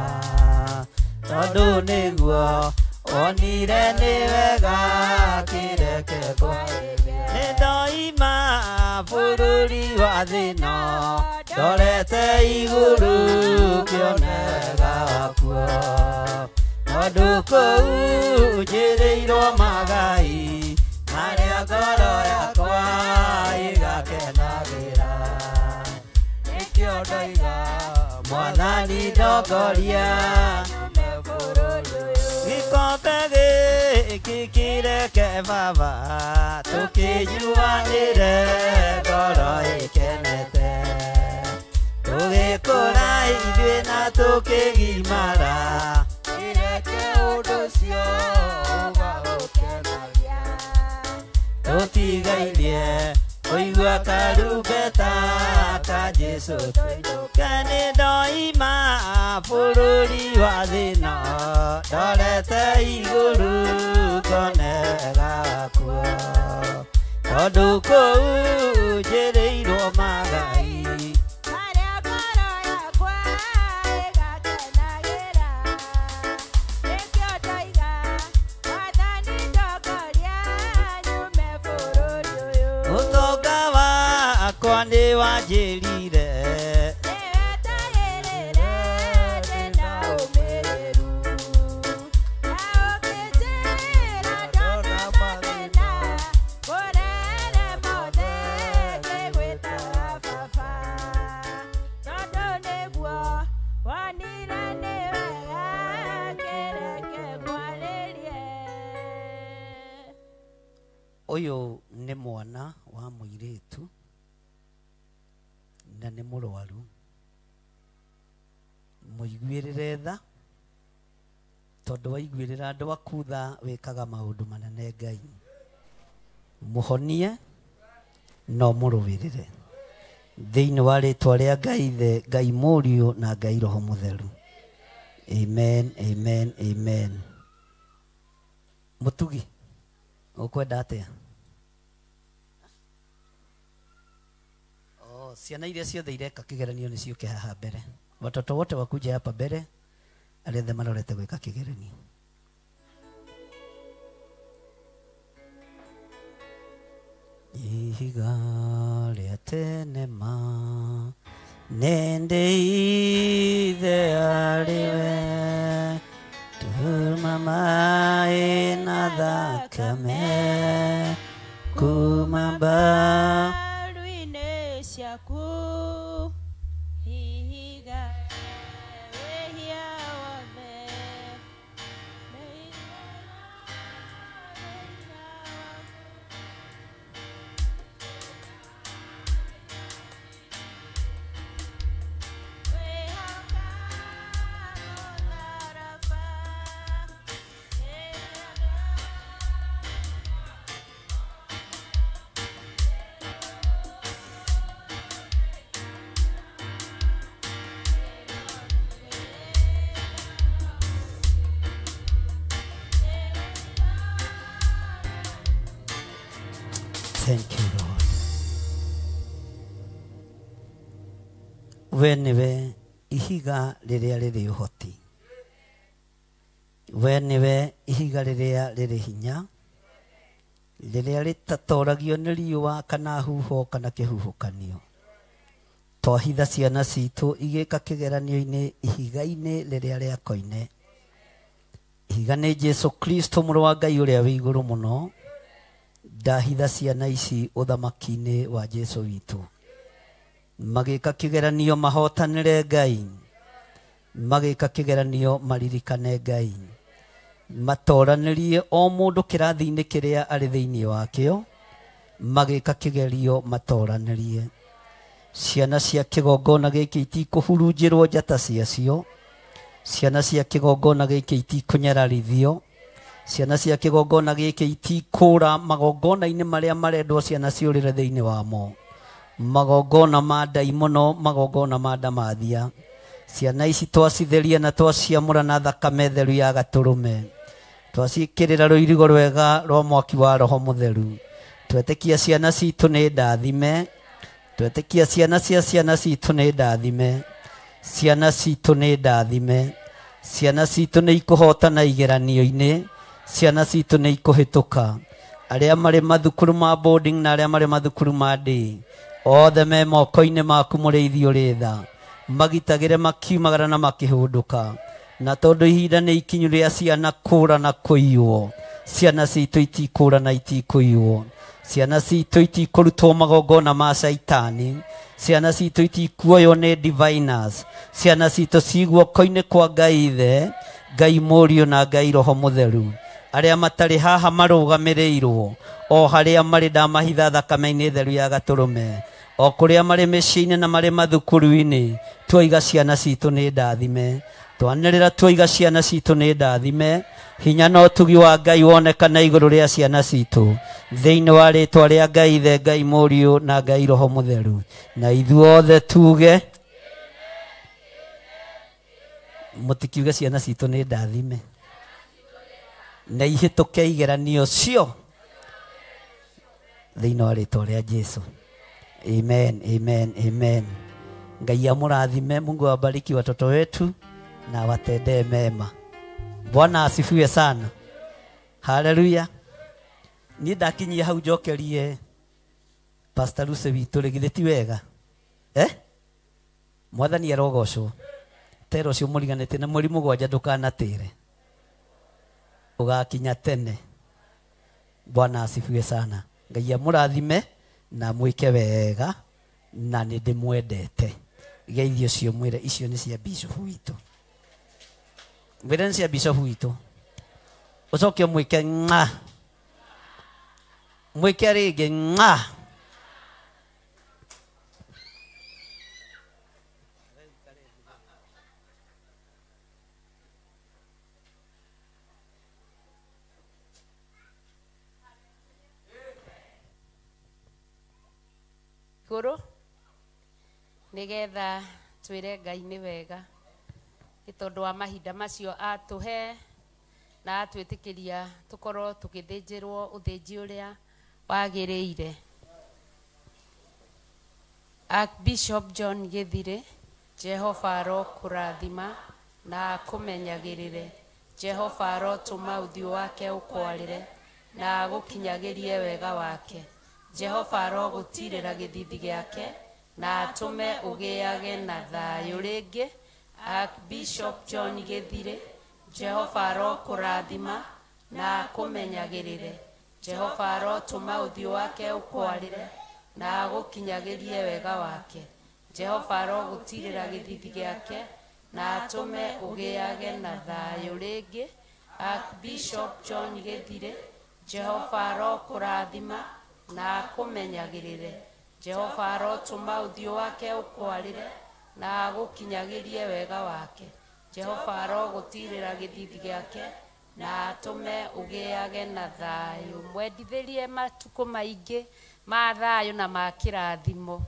tondũ nĩguo Onire nĩ wega kĩreke ngwarĩrie. Nĩ ndoima bũrũri wa thĩna, ndorete igũrũ ngĩone wega wakuo. Tondũ kũu njĩrĩirwo magai marĩa ngoro yakwa ĩgakenagĩra. Nĩkĩo ndoiga Mwathani ndongoria gĩkombe gĩkĩ kĩreke baba tũkĩnyuanĩre ngoro ĩkenete. Tũgĩkũra ithuĩ na tũkĩgimara kĩreke ũndũ ũcio ũgagũkenagia. Tũtigairie kũigua karumbeta ka Jesũ tũinũke. Nĩ ndoima bũrũri wa thĩna, ndorete igũrũ ngone wega wakuo. Tondũ kũu njĩrĩirwo magai marĩa ngoro yakwa ĩgakenagĩra. Nĩkĩo ndoiga Mwathani ndongoria nyume bũrũri ũyũ. Ũtonga wakwa nĩ wanjĩrire Nĩwetagĩrĩre ndĩna ũmĩrĩru, na ũkĩnjĩra ndona mathĩna, ngũrere mothe ngĩgwĩtaga baba. Tondũ nĩguo wonire nĩ wega kĩreke ngwarĩrie. Ũyũ nĩ mwana wa mũirĩtu na nĩ mũrwaru. Mũiguĩrĩre tha, tondũ waiguĩrĩra andũ aku tha wĩkaga maũndũ manene Ngai. Mũhonie no mũrũĩrĩre thĩinĩ wa rĩtwa rĩa Ngai Ithe, Ngai Mũriũ na Ngai Roho Mũtheru. Amen, amen, amen. Mũtugi, ũkwenda atĩa? Oh, ciana iria ciothe ireka kĩgeranio nĩ ciũke haha mbere. Watoto wote wakuje hapa mbere, arĩa othe marorete gwĩka kĩgeranio. Ihiga rĩa tene ma nĩndĩithe arĩ we, turuma maĩ na thakame kuma Mbaru-inĩ ciaku ihiga wĩhia wothe. Thank you, Lord. We nĩwe ihiga rĩrĩa rĩrĩ ũhoti. We nĩwe ihiga rĩrĩa rĩrĩ hinya, rĩrĩa rĩtatoragio nĩ riũa kana huho kana kĩhuhũkanio. Twahitha ciana citũ igĩka kĩgeranio-inĩ ihiga-inĩ rĩrĩa rĩa koine. Ihiga nĩ Jesu Kristo mũrũ wa Ngai ũrĩa wĩ igũrũ mũno. Ndahitha ciana ici ũthamaki-inĩ wa Jesu witũ. Magĩka kĩgeranio mahotanĩre Ngai, magĩka kĩgeranio maririkane Ngai, matoranĩrie o mũndũ kĩrathi-inĩ kĩrĩa arĩ thĩinĩ wakĩo, magĩka kĩgerio matoranĩrie. Ciana cia kĩgongona gĩkĩ itikũhurunjĩrwo njata ciacio, ciana cia kĩgongona gĩkĩ itikũnyararithio, ciana cia kĩgongona gĩkĩ itikũra magongona-inĩ marĩa marendwo ciana ciũrĩre thĩinĩ wamo. Magongona ma ndaimono, magongona ma ndamathia. Ciana ici twacitheria na twaciamũra na thakame theru ya gatũrũme, twaciĩkĩrĩra rũirigo rwega rwa mwaki wa Roho Mũtheru. Twetĩkia ciana citũ nĩ ndathime, twetĩkia ciana cia ciana citũ nĩ ndathime, ciana citũ nĩ ndathime, ciana citũ nĩ ikũhotana igeranio-inĩ, Ciana citũ nĩ ikũhĩtũka. Arĩa marĩ mathukuru ma boarding na arĩa marĩ mathukuru ma day, othe me moko-inĩ maku mũrĩithi ũrĩ tha. Magitagĩre makiumagara na makĩhũndũka. Na tondũ ihinda nĩ ikinyu rĩa ciana kũra na kũiywo, ciana citũ itikũra na itikũiywo. Ciana citũ itikũrutwo magongona ma caitani. Ciana citũ itikuoywo nĩ diviners. Ciana citũ ci guoko-inĩ kwa Ngai Ithe, Ngai Mũriũ na Ngai Roho Mũtheru. Arĩa matarĩ haha marũgamĩrĩirwo o harĩa marĩ ndamahitha thakame-inĩ theru ya gatũrũme. O kũrĩa marĩ mĩciĩ-inĩ na marĩ mathukuru-inĩ, tuoiga ciana citũ nĩ ndathime. Twanĩrĩra tuoiga ciana citũ nĩ ndathime. Hinya na ũtugi wa Ngai wonekane igũrũ rĩa ciana citũ. Thĩinĩ wa rĩtwa rĩa Ngai Ithe, Ngai Mũriũ na Ngai Roho Mũtheru. Na ithuothe tuge, mũtikiuge ciana citũ nĩ ndathime. Na ihĩtũke igeranio cio thĩinĩ wa rĩtwa rĩa Jesu. Amen, amen, amen. Ngai amũrathime. Mungu awabariki watoto wetu na awatendee mema. Bwana asifiwe sana. Haleluya. Niĩ ndakinyia hau njokerie Pastor Lucy witũ rĩ, githĩ ti wega? Mwathani arogocwo. Tera ũcio mũriganĩtie na mweri 7 ndũkanatĩre. Ũgakinya tene. Bwana asifiwe sana. Ngai amũrathime na mwĩke wega na nĩ ndĩmwendete. Geithio ũcio mwĩre icio nĩ cia bishop witũ. Mwĩre nĩ cia bishop witũ. Ũcoke ũmwĩke ng'a. Mwĩke rĩngĩ ng'a. Igũrũ nĩgetha twĩre Ngai nĩ wega nĩ tondũ wa mahinda macio atũhe na atwĩtĩkĩria tũkorwo tũgĩthĩnjĩrwo ũthĩnji ũrĩa wagĩrĩire. Archbishop John Gĩthirĩ, Jehova arokũrathima na akũmenyagĩrĩre. Jehova arotũma ũthiũ wake ũkwarĩre na agũkinyagĩrie wega wake. Jehova arogũtirĩra gĩthithi gĩake na atũme ũgĩage na thayũ rĩngĩ. Archbishop John Gĩthirĩ, Jehova arokũrathima na akũmenyagĩrĩre. Jehova arotũma ũthiũ wake ũkwarĩre na agũkinyagĩrie wega wake. Jehova arogũtirĩra gĩthithi gĩake na atũme ũgĩage na thayũ rĩngĩ. Archbishop John Gĩthirĩ, Jehova arokũrathima na akũmenyagĩrĩre. Jehova arotũma ũthiũ wake ũkwarĩre na agũkinyagĩrie wega wake. Jehova arogũtirĩra gĩthithi gĩake na atũme ũgĩage na thayũ. Mwendithĩrie matukũ maingĩ ma thayũ na ma kĩrathimo.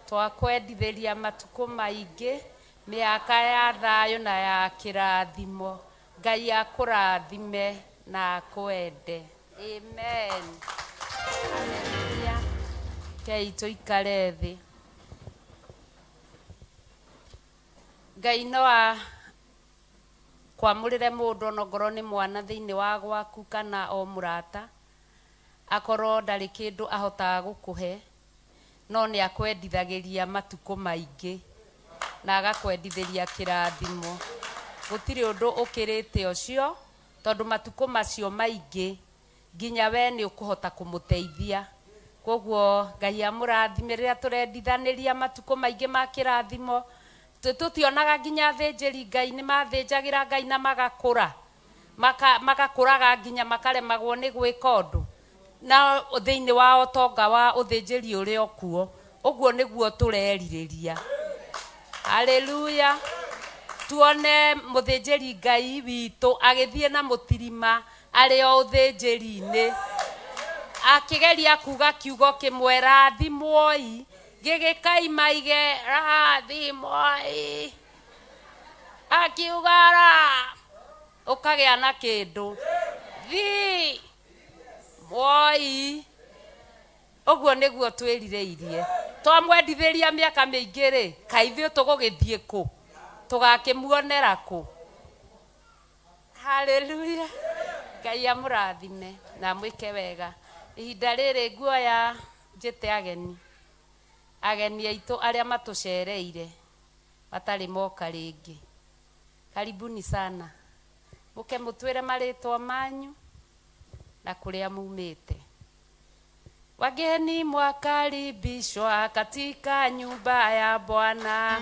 Twakwendithĩria matukũ maingĩ, mĩaka ya thayũ na ya kĩrathimo. Ngai akũrathime na akwende. Amen. Hallelujah. Kei tũikare thĩ. Ngai no a kwamũrĩre mũndũ onongorwo nĩ mwana thĩinĩ wa gwaku kana o mũrata, akorwo ndarĩ kĩndũ ahotaga gũkũhe, no nĩ akwendithagĩria matukũ maingĩ na agakwendithĩria kĩrathimo. Gũtirĩ ũndũ ũkĩrĩte ũcio, tondũ matukũ macio maingĩ nginya we nĩ ũkũhota kũmũteithia. Koguo Ngai amũrathime rĩrĩa tũrendithanĩria matukũ maingĩ ma kĩrathimo. Tũtionaga nginya athĩnjĩri Ngai nĩ mathĩnjagĩra Ngai na magakũra, magakũraga nginya makaremagwo nĩ gwĩka ũndũ na thĩinĩ wa ũtonga wa ũthĩnjĩri ũrĩa ũkuo. Ũguo nĩguo tũrerirĩria. Haleluya. Tuone mũthĩnjĩri Ngai witũ agĩthiĩ na mũtirima arĩ o ũthĩnjĩri-inĩ, akĩgeria kuga kiugo kĩmwe, rathimwoi, gĩgĩkaima ige rathimwoi, akiuga ra, ũkagĩa na kĩndũ thi mwoi. Ũguo nĩguo twĩrirĩirie. Twamwendithĩria mĩaka mĩingĩ rĩ, kaĩ ithuĩ tũgũgĩthiĩ kũ? Tũgakĩmuonera kũ? Haleluya. Ngai amũrathime na amwĩke wega. Ihinda rĩrĩ nguoya njĩte ageni, ageni aitũ arĩa matũcereire matarĩ moka rĩngĩ. Karibuni sana. Mũke mũtwĩre marĩtwa manyu na kũrĩa mumĩte. Wageni mwakaribishwa katika nyumba ya Bwana.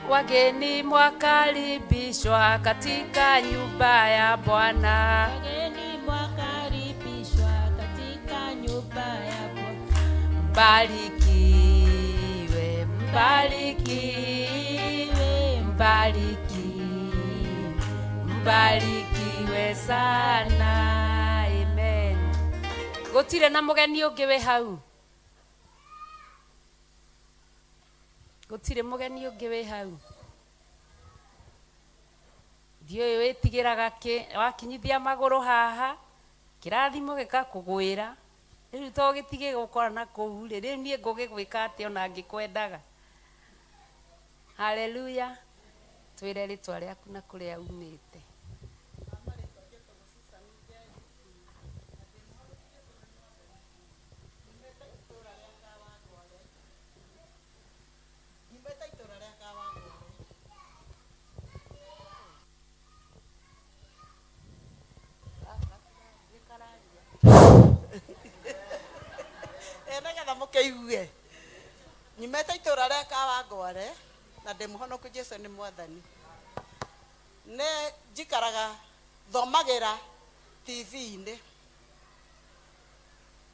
Wageni mwakaribishwa katika nyumba ya Bwana. Wageni mwakaribishwa katika nyumba ya Bwana. Mbarikiwe, mbarikiwe, mbarikiwe, mbarikiwe sana. Amen. Gutire na mugeni ungi wi hau. Gutire mugeni ungi wi hau. Ndiũĩ wĩtigĩraga kĩ wakinyithia magũrũ haha kĩrathimo gĩkakũgwĩra rĩu to gĩtige gũkora na kũu rĩ rĩu niĩ ngũgĩgwĩka atĩa ona ngĩkwendaga. Haleluya. Twĩre rĩtwa rĩaku na kũrĩa umĩte. Nĩgetha mũkĩigue nyumĩte itũra rĩa Kawangware na ndĩ mũhonoku Jesũ nĩ mwathani. Nĩ njikaraga thomagĩra TV-inĩ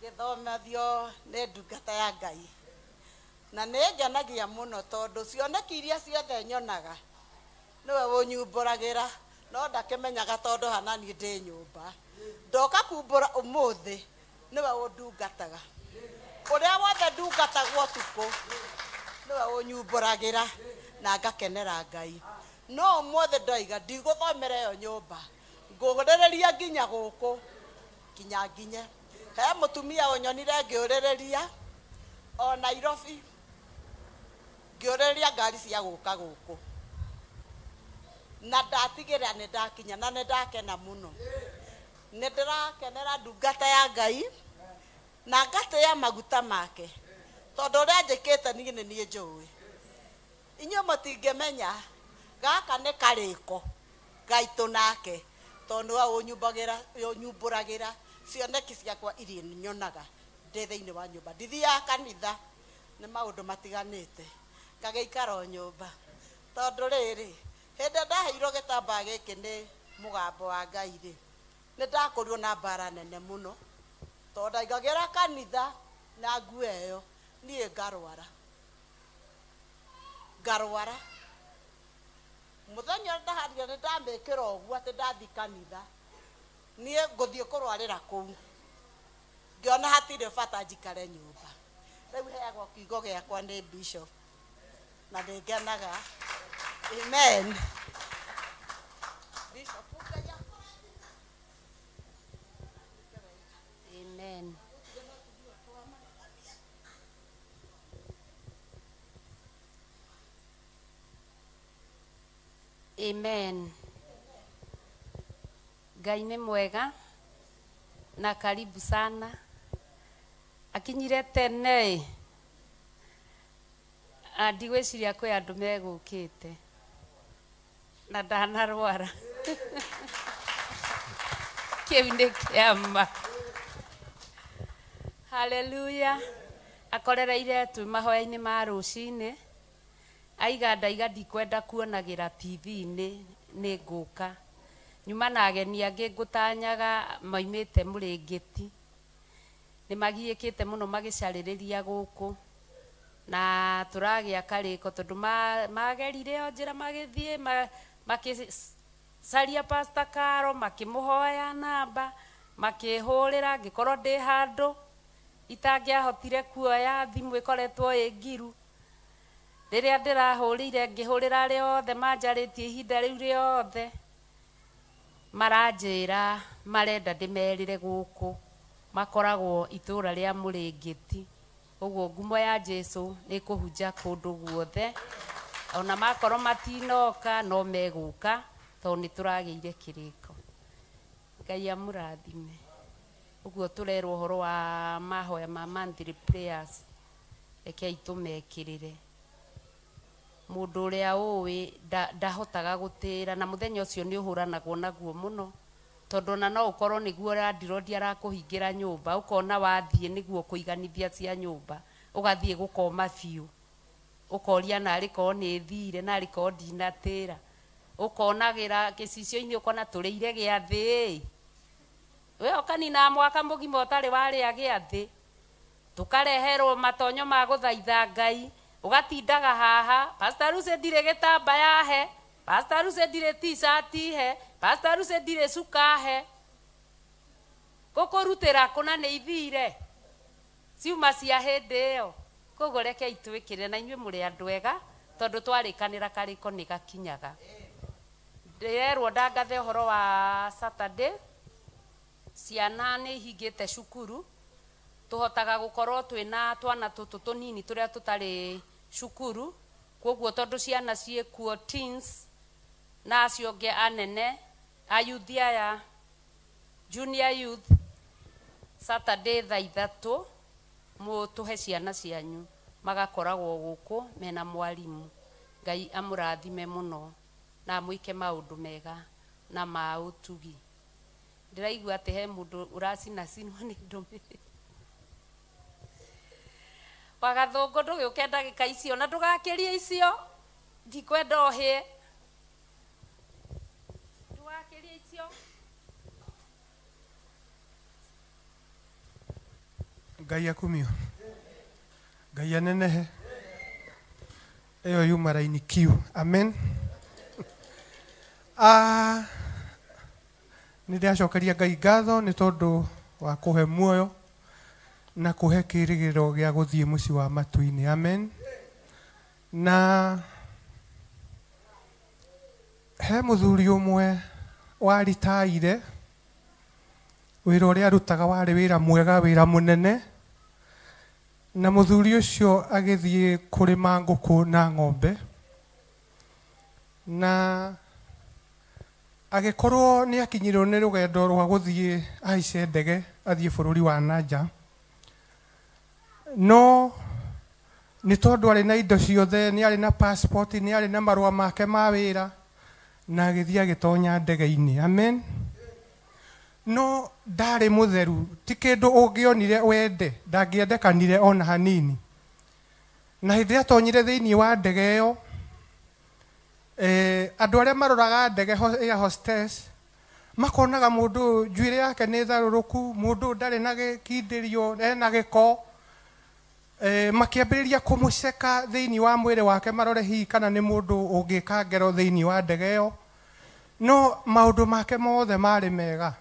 ngĩthomithio nĩ ndungata ya Ngai na nĩ ngenagia mũno tondũ cioneki iria ciothe nyonaga nĩwe ũnyumbũragĩra no ndakĩmenyaga tondũ hana niĩ ndĩ nyũmba ndoka kumbũra ũmũthĩ nĩwe ũndungataga ũrĩa wothe ndungatagwo ũtukũ nĩwe ũnyumbũragĩra na ngakenera Ngai. No ũmũthĩ ndoiga ndigũthomera ĩyo nyũmba ngũrĩrĩria nginya gũkũ nginya nginye. He mũtumia ũnyonire ngĩũrĩrĩria o Nairobi ngĩũrĩrĩria ngari cia gũka gũkũ na ndatigĩrĩra nĩ ndakinya na nĩ ndakena mũno. Nĩ ndĩrakenera ndungata ya Ngai na ngatĩa maguta make tondũ ũrĩa njĩkĩte niĩ nĩ niĩ njũĩ. Inyuĩ mũtingĩmenya gaka nĩ karĩko gaitũ nake tondũ nĩwe ũnyumbũragĩra cioneki ciakwa iria nyonaga ndĩ thĩinĩ wa nyũmba. Ndithiaga kanitha nĩ maũndũ matiganĩte ngagĩikara o nyũmba tondũ rĩrĩ hĩndĩ ndaheirwo gĩtambaya gĩkĩ nĩ mũgambo wa Ngai rĩ nĩ ndakorirwo na mbara nene mũno tondũ ndaingagĩra kanitha na nguo ĩyo niĩ ngarwara ngarwara. Mũthenya ũrĩa ndaharire nĩ ndamĩkĩra ũguo atĩ ndathiĩ kanitha niĩ ngũthiĩ kũrwarĩra kũu ngĩona hatirĩ bata njikare nyũmba. Rĩu heagwo kiugo gĩakwa nĩ bishop na nĩ ngenaga. Amen. Bishop. Amen. Amen. Ngai nĩ mwega na karibu sana. Akinyire tene ndigwĩciria kwĩ andũ megũkĩte na ndanarwara. Kĩu nĩ kĩama. Haleluya. Akorereire twĩ mahoya-inĩ ma rũcinĩ aiga ndaiga ndikwenda kuonagĩra TV-inĩ nĩ ngũka nyuma na ageni angĩ ngũtanyaga maumĩte Mũrĩngĩti nĩ magiĩkĩte mũno magĩcarĩrĩria gũkũ na tũragĩa karĩko tondũ magerire o njĩra magĩthiĩ makĩcaria Pastor Karo makĩmũhoya namba makĩhũrĩra ngĩkorwo ndĩ handũ itangĩahotire kuoya thimũ ĩkoretwo ĩ ngiru. Rĩrĩa ndĩrahũrĩire ngĩhũrĩra arĩa othe manjarĩtie ihinda rĩu rĩothe maranjĩra marenda ndĩmerĩre gũkũ makoragwo itũra rĩa Mũrĩngĩti. Ũguo ngumo ya Jesũ nĩ kũhunja kũndũ guothe Ona makorwo matinoka no megũka tondũ nĩ tũragĩire kĩrĩko. Ngai amũrathime. Ũguo tũrerwo ũhoro wa mahoya ma monthly prayers, rekei tũmekĩrĩre. Mũndũ ũrĩa ũĩ ndahotaga gũtĩra, na mũthenya ũcio nĩ ũhũranagwo naguo mũno, tondũ ona no ũkorwo nĩguo landlord arakũhingĩra nyũmba, ũkona wathiĩ nĩguo kũiganithia cia nyũmba, ũgathiĩ gũkoma biũ, ũkoria narĩ korwo nĩ thire, narĩ korwo ndinatĩra, ũkonagĩra gĩcicio-inĩ ũkona tũrĩire gĩathĩ, we ũkanina mwaka mũgima ũtarĩ warĩa gĩathĩ, tũkareherwo matonyo ma gũthaitha Ngai, ũgatindaga haha, Pastor Lucy ndirĩ gĩtambaya he, Pastor Lucy ndirĩ t-shirt he, Pastor Lucy ndirĩ cuka he, gũkũrutĩra kũna nĩ ithire ciuma cia hĩndĩ ĩyo. Koguo rekei twĩkĩre, na inyuĩ mũrĩ andũ ega, tondũ twarĩkanĩra karĩko nĩ gakinyaga. Ndĩrerwo ndangathe ũhoro wa Saturday, ciana nĩ ihingĩte cukuru, tũhotaga gũkorwo twĩna twana tũtũ tũnini tũrĩa tũtarĩ cukuru, koguo tondũ ciana ciĩkuo teens na acio angĩ anene, ayuthi aya junior youth, Saturday thaa 3 mũtũhe ciana cianyu magakoragwo gũkũ mena mwarimũ. Ngai amũrathime mũno na amwĩke maũndũ mega na ma ũtugi. Ndĩraigua atĩ he mũndũ ũracinacinwo nĩ ndũmĩrĩri. Wagathũngũ ndũgĩũke ndagĩka icio na ndũgakĩrie icio, ndikwenda ũhĩe, ndũgakĩrie icio. Ngai akumio, Ngai anenehe. Ĩyo yuma raini kiu. Amen. Nĩ ndĩracokeria Ngai ngatho nĩ tondũ wa kũhe muoyo na kũhe kĩĩrĩgĩrĩro gĩa gũthiĩ mũciĩ wa matu-inĩ. Amen. Na he mũthuri ũmwe waritaire, wĩra ũrĩa arutaga warĩ wĩra mwega, wĩra mũnene, na mũthuri ũcio agĩthiĩ kũrĩma ngũkũ na ng'ombe, na agĩkorwo nĩ akinyirwo nĩ rũgendo rwa gũthiĩ ahaice ndege athiĩ bũrũri wa nanja. No nĩ tondũ arĩ na indo ciothe, nĩ arĩ na passport, nĩ arĩ na marũa make ma wĩra, na agĩthiĩ agĩtonya ndege-inĩ. Amen. No ndarĩ mũtheru, ti kĩndũ ũngĩonire wende, ndangĩendekanire ona hanini. Na hĩndĩ ĩrĩa atonyire thĩinĩ wa ndege ĩyo, andũ arĩa maroraga ndege air hostess makonaga mũndũ njuĩrĩ yake nĩ tharũrũku, mũndũ ndarĩ na gĩkindĩrio, ena gĩko. Makĩambĩrĩria kũmũceka thĩinĩ wa mwĩrĩ wake, marore hihi kana nĩ mũndũ ũngĩka ngero thĩinĩ wa ndege ĩyo. No maũndũ make mothe marĩ mega.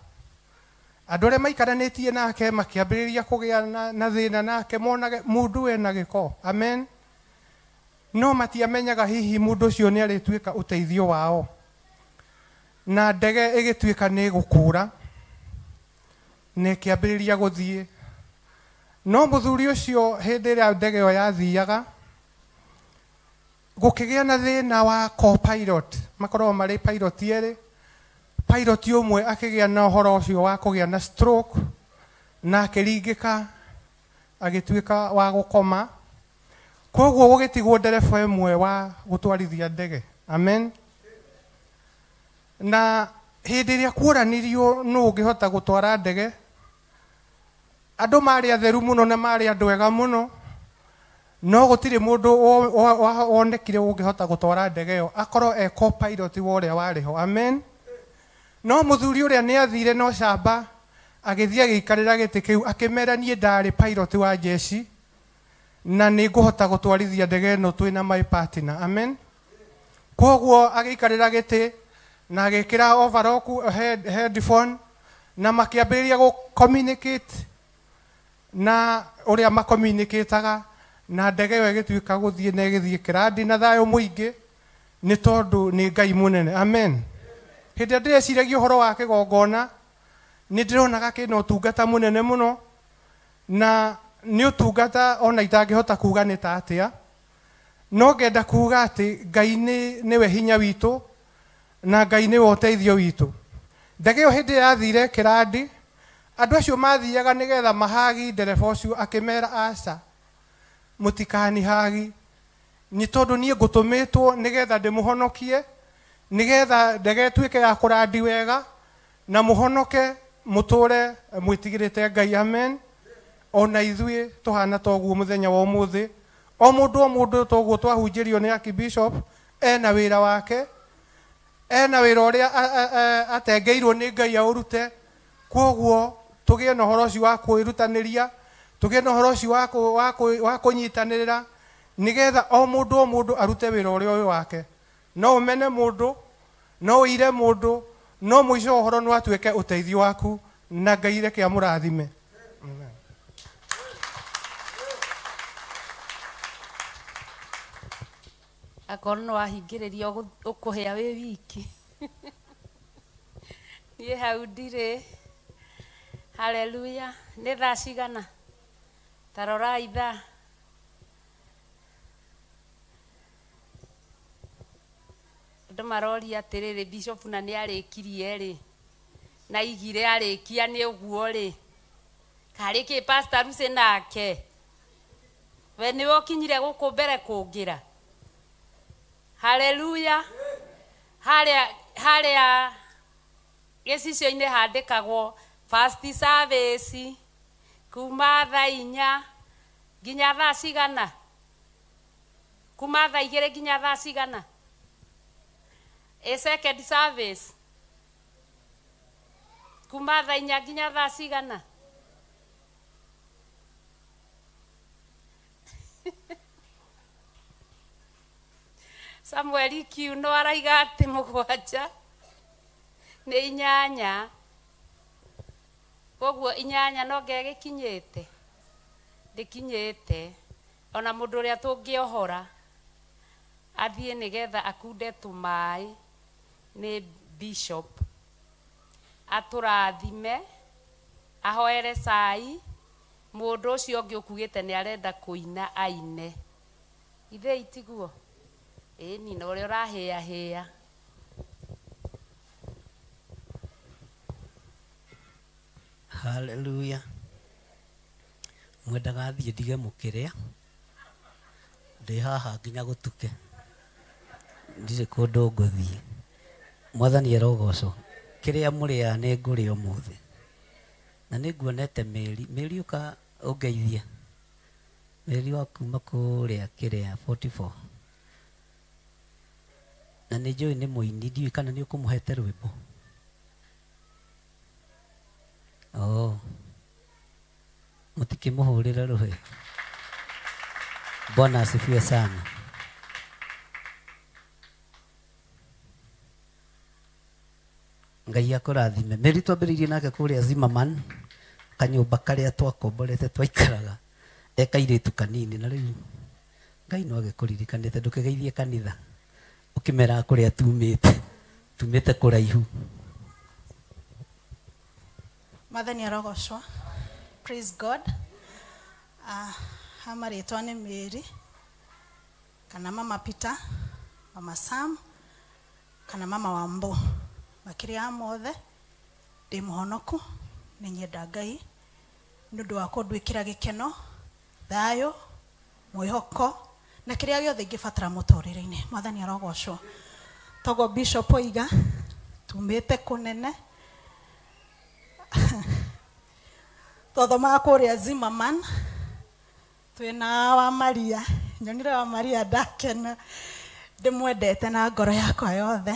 Andũ arĩa maikaranĩtie nake makĩambĩrĩria kũgĩa na thĩna nake, monage mũndũ ena gĩko. Amen. No matiamenyaga hihi mũndũ ũcio nĩ arĩtuĩka ũteithio wao. Na ndege ĩgĩtuĩka nĩ gũkũra, na ĩkĩambĩrĩria gũthiĩ. No mũthuri ũcio hĩndĩ ĩrĩa ndege ĩyo yathiaga, gũkĩgĩa na thĩna wa co-pilot, makoragwo marĩ pilot erĩ. Pilot ũmwe akĩgĩa na ũhoro ũcio wa kũgĩa na stroke, na akĩringĩka agĩtuĩka wa gũkoma. Koguo gũgĩtigwo ndereba ĩmwe wa gũtwarithia ndege. Amen. Na hĩndĩ ĩrĩa kuoranirio nũ ũngĩhota gũtwara ndege, andũ marĩ atheru mũno na marĩ andũ ega mũno, no gũtirĩ mũndũ wonekire ũngĩhota gũtwara ndege ĩyo akorwo e co-pilot wa ũrĩa warĩ ho. Amen. No mũthuri ũrĩa nĩ athire no camba, agĩthiĩ agĩikarĩra gĩtĩ kĩu, akĩmera niĩ ndarĩ pilot wa jeshi na nĩ ngũhota gũtwarithia ndege ĩno twĩna my partner. Amen. Koguo agĩikarĩra gĩtĩ na agĩkĩra overlock headphone, na makĩambĩrĩria gũ communicate na ũrĩa makomunicataga, na ndege ĩyo ĩgĩtuĩka gũthiĩ na ĩgĩthiĩ kĩrandi na thayũ mũingĩ, nĩ tondũ nĩ Ngai mũnene. Amen. Hĩndĩ ĩrĩa ndĩreciragia ũhoro wa kĩgongona, nĩ ndĩronaga kĩna ũtungata mũnene mũno, na nĩ ũtungata ona itangĩhota kuga nĩ ta atĩa. No ngenda kuga atĩ Ngai nĩwe hinya witũ na Ngai nĩwe ũteithio witũ. Ndege ĩyo hĩndĩ yathire kĩrandi, andũ acio mathiaga nĩgetha mahagi ndereba ũcio akĩmera aca, mũtikanihagi, nĩ tondũ niĩ ngũtũmĩtwo nĩgetha ndĩmũhonokie, nĩgetha ndege ĩtuĩke ya kũrandi wega na mũhonoke mũtũre mwĩtigĩrĩte Ngai. Amen. Ona ithuĩ tũhana toguo mũthenya wa ũmũthĩ, o mũndũ toguo twahunjĩrio nĩ Archbishop ena wĩra wake, ena wĩra ũrĩa atengeirwo nĩ Ngai aũrute. Kwoguo tũgĩe na ũhoro ũcio wa kwĩrutanĩria, tũgĩe na ũhoro ũcio wa kũnyitanĩrĩra, nĩgetha o mũndũ arute wĩra ũrĩa ũyũ wake. No ũmene mũndũ, no ũire mũndũ, no mũico wa ũhoro no atuĩke ũteithio waku, na Ngai reke amũrathime. Akorwo no wahingĩrĩria ũkũhĩa wĩ wiki. Niĩ hau ndirĩ. Haleluya. Nĩ thaa cigana? Ta rorai thaa. Andũ maroria atĩrĩrĩ, bishop na nĩ arĩkirie rĩ, na igire arĩkia nĩ ũguo rĩ, karĩ kĩ Pastor Lucy nake we nĩwe ũkinyire gũkũ mbere kũngĩra. Haleluya. Harĩa gĩcicio-inĩ handĩkagwo first service kuma thaa 4 nginya thaa cigana? Kuma thaa 2 nginya thaa cigana? A second service kuma thaa 4 nginya thaa cigana? Samuel Kiuno araiga atĩ 7 nĩ 8, koguo 8 no ngegĩkinyĩte, ndĩkinyĩte. Ona mũndũ ũrĩa tũngĩohora athiĩ nĩgetha akunde tũmaĩ nĩ bishop, atũrathime, ahoere cai. Mũndũ ũcio ũngĩ ũkugĩte nĩ arenda kũina aine, ithe itiguo? Ĩni, na ũrĩa ũrahĩahĩa. Haleluya. Mwendaga thiĩ ndige mũkĩrĩa, ndĩ haha nginya gũtuke, ndirĩ kũndũ ngũthiĩ. Mwathani arogocwo. Kĩrĩa mũrĩaga nĩ ngũrĩa ũmũthĩ, na nĩ nguonete Mary. Mary ũka ũngeithie. Mary wa kuma kũrĩa kĩrĩa 44, na nĩ njũĩ nĩ mũini, ndiũĩ kana nĩ ũkũmũhete rwĩmbo. Oh, mũtikĩmũhũrĩre rũhĩ. Bwana asifiwe sana. Ngai akũrathime. Mary twambĩrĩirie nake kũrĩa Zimmerman, kanyũmba karĩa twakomborete twaikaraga e kairĩtu kanini, na rĩu Ngai no agĩkũririkanĩte. Ndũkĩgeithie kanitha ũkĩmeraga kũrĩa tumĩte kũraihu. Mwathani arogocwo. Praise God. Ha marĩtwa nĩ Mary kana Mama Peter, Mama Sam kana Mama Wambo. Makĩria ya mothe ndĩ mũhonoku, nĩ nyenda Ngai nĩ ũndũ wa kũnduĩkĩra gĩkeno, thayũ, mwĩhoko na kĩrĩa gĩothe ingĩbatara mũtũrĩre-inĩ. Mwathani arogocwo. Toguo Bishop oiga tumĩte kũnene, twathomaga kũrĩa Zimmerman twĩna wa Maria. Nyonire wa Maria ndakena, ndĩmwendete na ngoro yakwa yothe,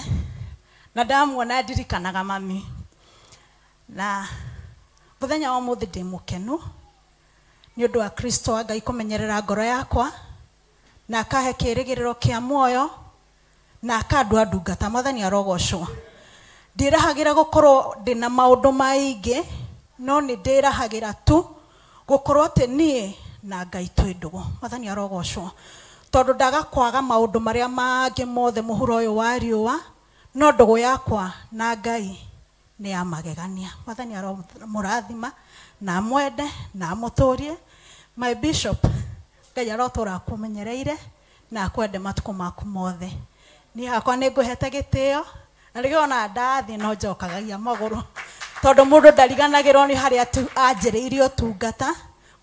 na ndamuona ndirikanaga mami. Na mũthenya wa ũmũthĩ ndĩ mũkenu nĩ ũndũ wa Kristo wa Ngai kũmenyerera ngoro yakwa na akahe kĩĩrĩgĩrĩro kĩa muoyo na akandua ndungata. Mwathani arogocwo. Ndĩrahagĩra gũkorwo ndĩna maũndũ maingĩ, no nĩ ndĩrahagĩra tu gũkorwo atĩ niĩ na Ngai twĩ ndũgũ. Mwathani arogocwo. Tondũ ndaga kwaga maũndũ marĩa mangĩ mothe mũhuro ũyũ wa riũa, no ndũgũ yakwa na Ngai nĩ ya magegania. Mwathani aromũrathima na amwende na amũtũrie. My bishop, Ngai arotũra akũmenyereire Na akwende matukũ maku mothe. Niĩ hakwa nĩ ngũhete gĩtĩo na rĩrĩa ona ndathiĩ no njokagagia magũrũ tondũ mũndũ ndariganagĩrwo nĩ harĩa anjĩrĩirie ũtungata,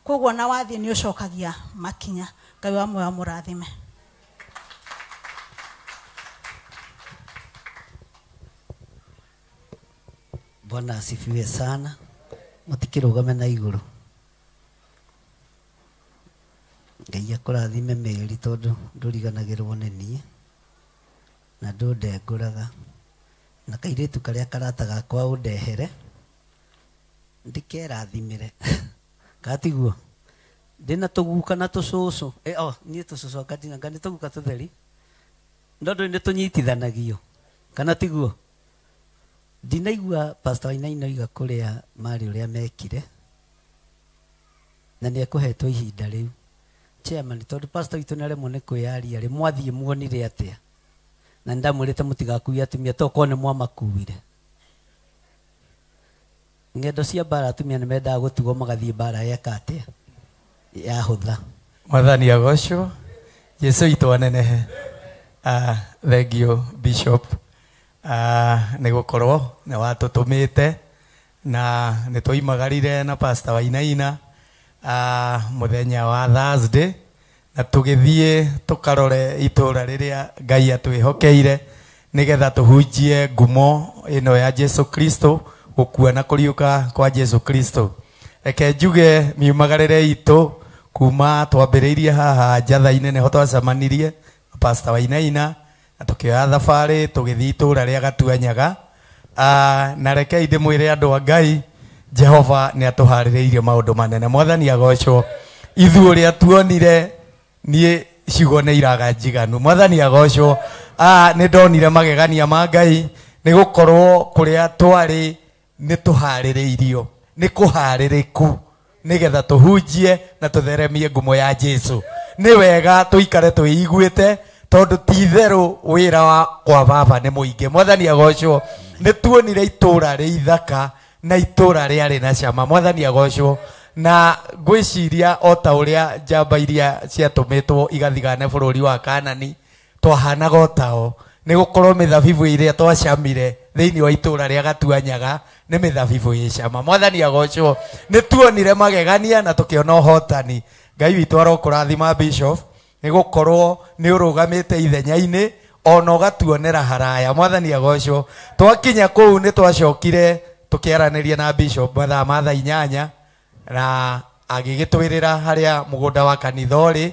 koguo na wathiĩ nĩ ũcokagia makinya. Ngai wa muoyo amũrathime. Bwana asifiwe sana. Mutikirugame na iguru. Ngai akũrathime Mary tondu ndũriganagĩrwo nĩ niĩ na ndũndengũraga na kairĩtu karĩa karata gakwa ũndehere ndikerathimĩre katiguo ndĩna tũguka na tũcũcũ niĩ tũcũcũ anga ndina anga nĩ tũguka tũtheri no ndũĩ nĩ tũnyitithanagio kana tiguo. Ndinaigua Pastor Wainaina oiga kũrĩa marĩ ũrĩa mekire na nĩ ekũhetwo ihinda rĩu. Chairman, tondũ pastor witũ nĩ aremwo nĩ kwĩyaria rĩ, mwathiĩ muonire atĩa? Na nĩndamwĩrĩte mũtigakue atumia tokorwo nĩ mwamakuire. Ng'endo cia mbara atumia nĩ mendaga gũtigwo magathiĩ mbara yeka atĩa? Yahũtha. Mwathani agocwo, Jesu witũ anenehe. Thank you Bishop, nĩ gũkorwo nĩ watũtũmĩte na nĩ twoimagarire na Pastor Wainaina mũthenya wa Thursday na tũgĩthiĩ tũkarore itũra rĩrĩa Ngai atwĩhokeire nĩgetha tũhunjie ngumo ĩno ya Jesu Kristo, gũkua na kũriũka kwa Jesu Kristo. Reke njuge miumagarĩre itũ kuma twambĩrĩirie haha njatha-inĩ nĩho twacemanirie na Pastor Wainaina na tũkĩoya thabarĩ tũgĩthiĩ itũra rĩa Gatuanyaga. Na rekei ndĩmwĩre andũ a Ngai, Jehova nĩ atũharĩrĩirie maũndũ manene. Mwathani agocwo. Ithuĩ ũrĩa tuonire niĩ ciugo nĩ iraga njiganu. Mwathani agocwo. Nĩ ndonire magegania ma Ngai nĩ gũkorwo kũrĩa twarĩ nĩ tũharĩrĩirio, nĩ kũharĩrĩku nĩgetha tũhunjie na tũtheremie ngumo ya Jesu. Nĩ wega tũikare twĩiguĩte tondũ ti itherũ wĩra wa kwa baba nĩ mũingĩ. Mwathani agocwo. Nĩ tuonire itũra rĩ ithaka na itũra rĩarĩ na cama. Mwathani agocwo. Na ngwĩciria o ta ũrĩa njamba iria ciatũmĩtwo igathigane bũrũri wa Kanani twahanaga o tao, nĩ gũkorwo mĩthabibũ ĩrĩa twacamire thĩinĩ wa itũra rĩa Gatuanyaga nĩ mĩthabibũ ĩ cama. Mwathani agocwo. Nĩ tuonire magegania na tũkĩona ũhotani. Ngai witũ arokũrathima Bishop nĩ gũkorwo nĩ ũrũgamĩte ithenya-inĩ ona ũgatuonera haraya. Mwathani agocwo. Twakinya kũu nĩ twacokire tũkĩaranĩria na Bishop mathaa ma thaa 8 na agĩgĩtwĩrĩra harĩa mũgũnda wa kanitha ũrĩ.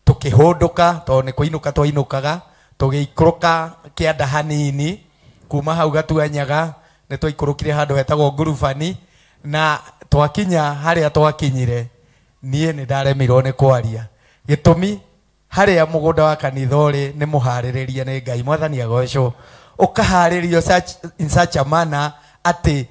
Tũkĩhũndũka tondũ nĩ kũinũka twainũkaga, tũgĩikũrũka kĩanda hanini kuma hau Gatuanyaga nĩ twaikũrũkire handũ hetagwo Ngurubani na twakinya harĩa twakinyire niĩ nĩ ndaremirwo nĩ kwaria. Gĩtũmi harĩa mũgũnda wa kanitha ũrĩ nĩ mũharĩrĩrie nĩ Ngai. Mwathani agocwo. Ũkaharĩrio in such a manner atĩ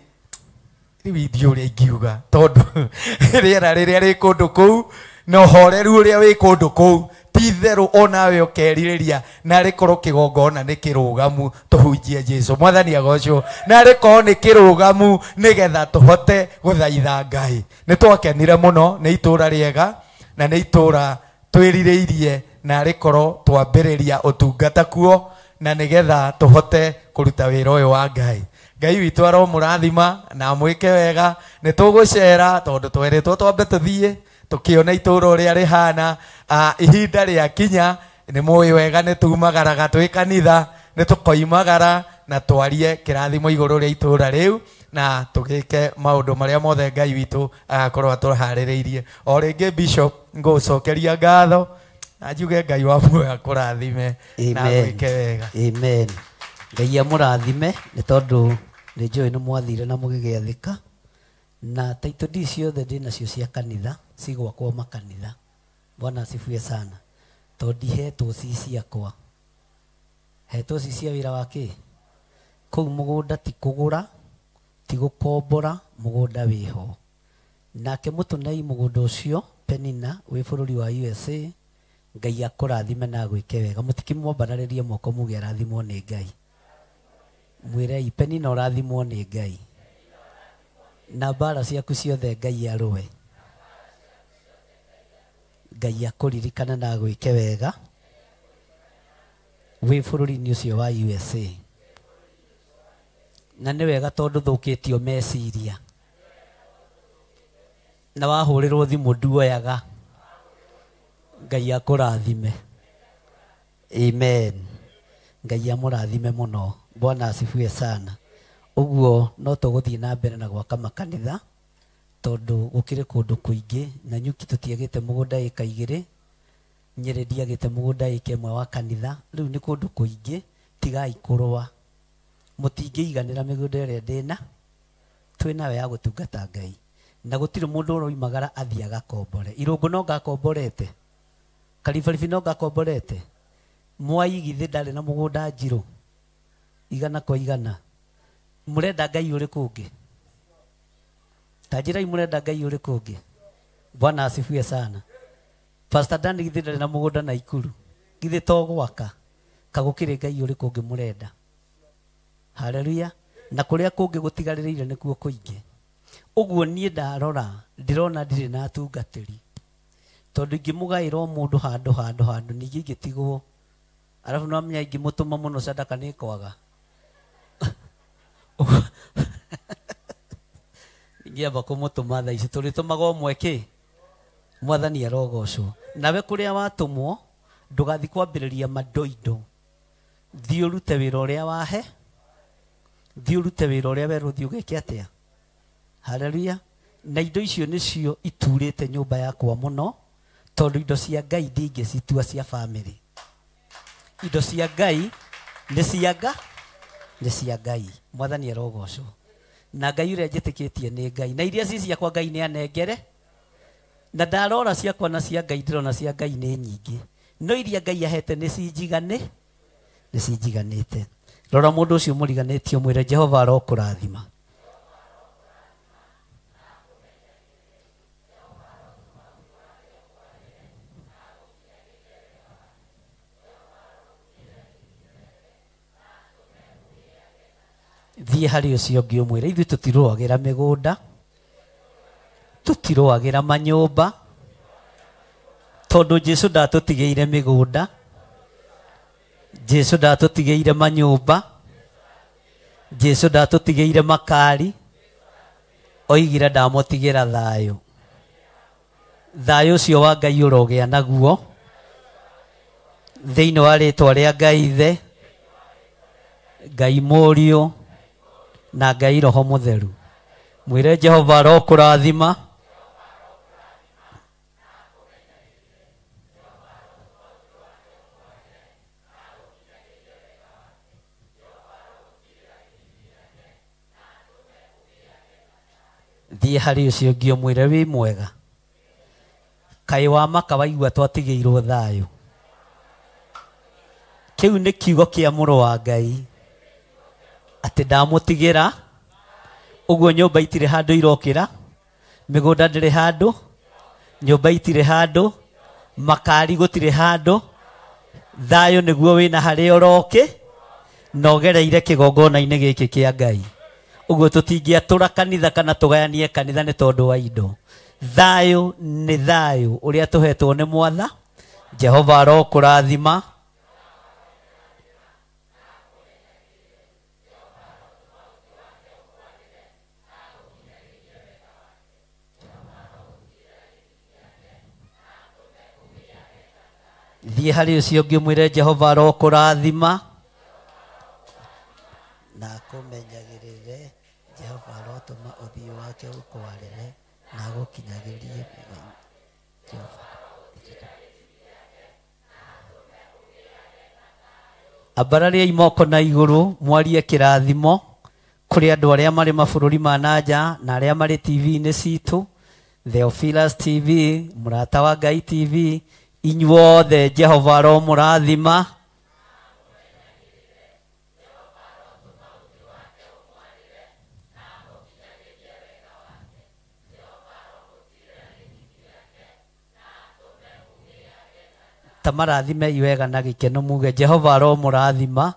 rĩu ithuĩ ũrĩa ingiuga tondũ rĩera rĩrĩa rĩ kũndũ kũu na ũhoreru ũrĩa wĩ kũndũ kũu ti itherũ onawe ũkerirĩria na rĩkorwo kĩgongona nĩ kĩrũgamu tũhunjie Jesu. Mwathani agocwo. Na rĩkorwo nĩ kĩrũgamu nĩgetha tũhote gũthaitha Ngai. Nĩ twakenire mũno, nĩ itũra rĩega na nĩ itũra twĩrirĩirie na rĩkorwo twambĩrĩria ũtungata kuo na nĩgetha tũhote kũruta wĩra ũyũ wa Ngai. Ngai witũ aromũrathima na amwĩke wega. Nĩ tũgũcera tondũ twerĩtwo twambe tũthiĩ tũkĩona itũra ũrĩa rĩhana. Ihinda rĩakinya nĩ mũĩ wega nĩ tumagaraga twĩ kanitha, nĩ tũkoimagara na twarie kĩrathimo igũrũ rĩa itũra rĩu na tũgĩke maũndũ marĩa mothe Ngai witũ agakorwo atũharĩrĩirie. O rĩngĩ Bishop, ngũcokeria ngatho na njuge Ngai wa muoyo akũrathime na agwĩke wega. Amen. Ngai amũrathime nĩ tondũ nĩ njũĩ nĩ mwathire na mũgĩgĩathĩka na title deed ciothe ndĩ nacio cia kanitha cigwakwo makanitha. Bwana asifiwe sana. Tondũ ndihetwo ci ciakwa, hetwo ci cia wĩra wa kĩ kũu mũgũnda ti kũgũra ti gũkombora, mũgũnda wĩho. Nake mũtũnei mũgũnda ũcio Penina wĩ bũrũri wa USA. Ngai akũrathime na agwĩke wega. Mũtikĩmwambararĩrie moko muge arathimwo nĩ Ngai. Mwĩrei Penina ũrathimwo nĩ Ngai na mbara ciaku ciothe Ngai arũe. Ngai akũririkane na agwĩke wega. Wĩ bũrũri-inĩ ũcio wa USA. Na nĩ wega tondũ thũkĩtio meciria. Na wahũrĩrwo thimũ nduoyaga. Ngai akũrathime. Amen. Ngai amũrathime mũno. Bwana asifiwe sana. Ũguo no tũgũthiĩ na mbere na gwaka makanitha tondũ gũkĩrĩ kũndũ kũingĩ na Nyuki tũtiagĩte mũgũnda ĩka 2, Nyĩrĩ ndiagĩte mũgũnda ĩka 1 wa kanitha. Rĩu nĩ kũndũ kũingĩ, tigai kũrũa. Mũtingĩiganĩra mĩgũnda ĩrĩa ndĩna, twĩnayo ya gũtungata Ngai. Na gũtirĩ mũndũ ũroimagara athiĩ agakombore. Irũngũ no ngakomborete, Karibaribi no ngakomborete, Mwai githĩ ndarĩ na mũgũnda Njirũ 100 kwa 100. Mũrenda Ngai ũrĩkũ ũngĩ? Ta njĩrai mũrenda Ngai ũrĩkũ ũngĩ? Bwana asifiwe sana. Pastor Dan githĩ ndarĩ na mũgũnda Naikuru, githĩ to gwaka? Kagũkĩrĩ Ngai ũrĩkũ ũngĩ mũrenda? Haleluya. Na kũrĩa kũngĩ gũtigarĩrĩire nĩkuo kũingĩ. Ũguo niĩ ndarora ndĩrona ndirĩ na atungatĩri, tondũ ingĩmũgaĩra o mũndũ handũ handũ handũ ningĩ ingĩtigwo, arabu no amenya ingĩmũtũma mũno sadaka nĩ kwaga. Ingĩamba kũmũtũma thaa ici tũrĩtũmaga ũmwe kĩ? Mwathani arogocwo. Nawe kũrĩa watũmwo ndũgathiĩ kwambĩrĩria mandoindo, thiĩ ũrute wĩra ũrĩa wahe, thiĩ ũrute wĩra ũrĩa werwo thiĩ ũgeke atĩa. Haleluya. Na indo icio nĩcio iturĩte nyũmba yakwa mũno, tondũ indo cia Ngai ndingĩcitua cia family. Indo cia Ngai nĩ cia Nga, nĩ cia Ngai. Mwathani arogocwo. Na Ngai ũrĩa njĩtĩkĩtie nĩ Ngai. Na iria ci ciakwa Ngai nĩ anengere. Na ndarora ciakwa na cia Ngai ndĩrona cia Ngai nĩ nyingĩ, no iria Ngai ahete nĩ cinjigane, nĩ cinjiganĩte. Rora mũndũ ũcio mũriganĩtie ũmwĩre Jehova arokũrathima. Thiĩ harĩ ũcio ũngĩ ũmwĩre ithuĩ tũtirũagĩra mĩgũnda, tũtirũagĩra manyũmba, tondũ Jesũ ndatũtigĩire mĩgũnda, Jesũ ndatũtigĩire manyũmba, Jesũ ndatũtigĩire makari, oigire ndamũtigĩra thayũ. Thayũ ũcio wa Ngai ũrogĩa naguo thĩinĩ wa rĩtwa rĩa Ngai Ithe, Ngai Mũriũ na Ngai Roho Mũtheru. Mwĩre Jehova arokũrathima. Thiĩ harĩ ũcio ũngĩ ũmwĩre wĩ mwega. Kaĩ wa maka waigua twatigĩirwo thayũ. Kĩu nĩ kiugo kĩa mũrũ wa Ngai atĩ ndamũtigĩra. Ũguo nyũmba itirĩ handũ irokĩra, mĩgũnda ndĩrĩ handũ, nyũmba itirĩ handũ, makari gũtirĩ handũ. Thayũ nĩguo wĩna harĩa ũrokĩ na ũgereire kĩgongona-inĩ gĩkĩ kĩa Ngai. Ũguo tũtingĩatũra kanitha kana tũgayanie kanitha nĩ tondũ wa indo. Thayũ nĩ thayũ ũrĩa tũhetwo nĩ Mwatha. Jehova arokũrathima. Thiĩ harĩ ũcio ũngĩ ũmwĩre Jehova arokũrathima na akũmenyagĩrĩre. Jehova arotũma ũthiũ wake ũkwarĩre na agũkinyagĩrie mĩthenya. Jehova. Ambarariai moko na igũrũ mwarie kĩrathimo kũrĩ andũ arĩa marĩ mabũrũri ma na nja na arĩa marĩ TV-inĩ citũ, Theophilus TV, Mũrata wa Ngai TV, inyuothe Jehova aromũrathima. Ta marathime wega na gĩkeno muge Jehova aromũrathima.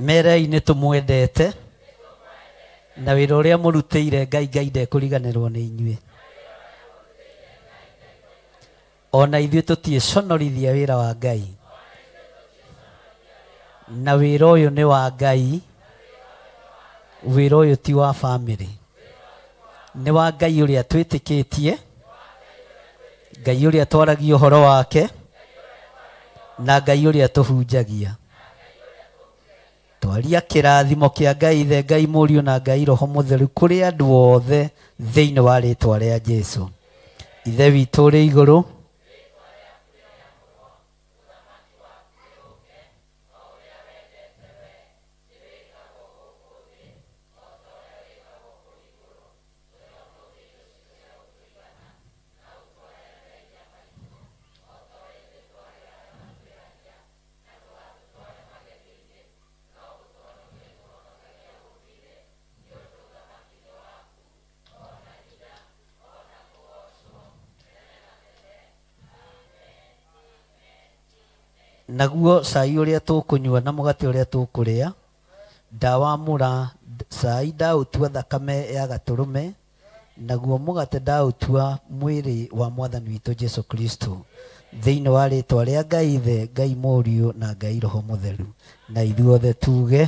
Merei nĩ tũmwendete na wĩra ũrĩa mũrutĩire Ngai, Ngai ndekũriganĩrwo nĩ inyuĩ. Ona ithuĩ tũtiĩconorithia wĩra wa Ngai, na wĩra ũyũ nĩ wa Ngai, wĩra ũyũ ti wa family, nĩ wa Ngai ũrĩa twĩtĩkĩtie, Ngai ũrĩa twaragia ũhoro wake, na Ngai ũrĩa tũhunjagia. Twaria kĩrathimo kĩa Ngai Ithe, Ngai Mũriũ na Ngai Roho Mũtheru kũrĩ andũ othe thĩinĩ wa rĩtwa rĩa Jesũ. Ithe witũ ũrĩ igũrũ, naguo cai ũrĩa tũkũnyua na mũgate ũrĩa tũkũrĩa, ndawamũra cai ndaũtua thakame ya gatũrũme, naguo mũgate ndaũtua mwĩrĩ wa Mwathani witũ Jesũ Kristo, thĩinĩ wa rĩtwa rĩa Ngai Ithe, Ngai Mũriũ na Ngai Roho Mũtheru. Na ithuothe tuge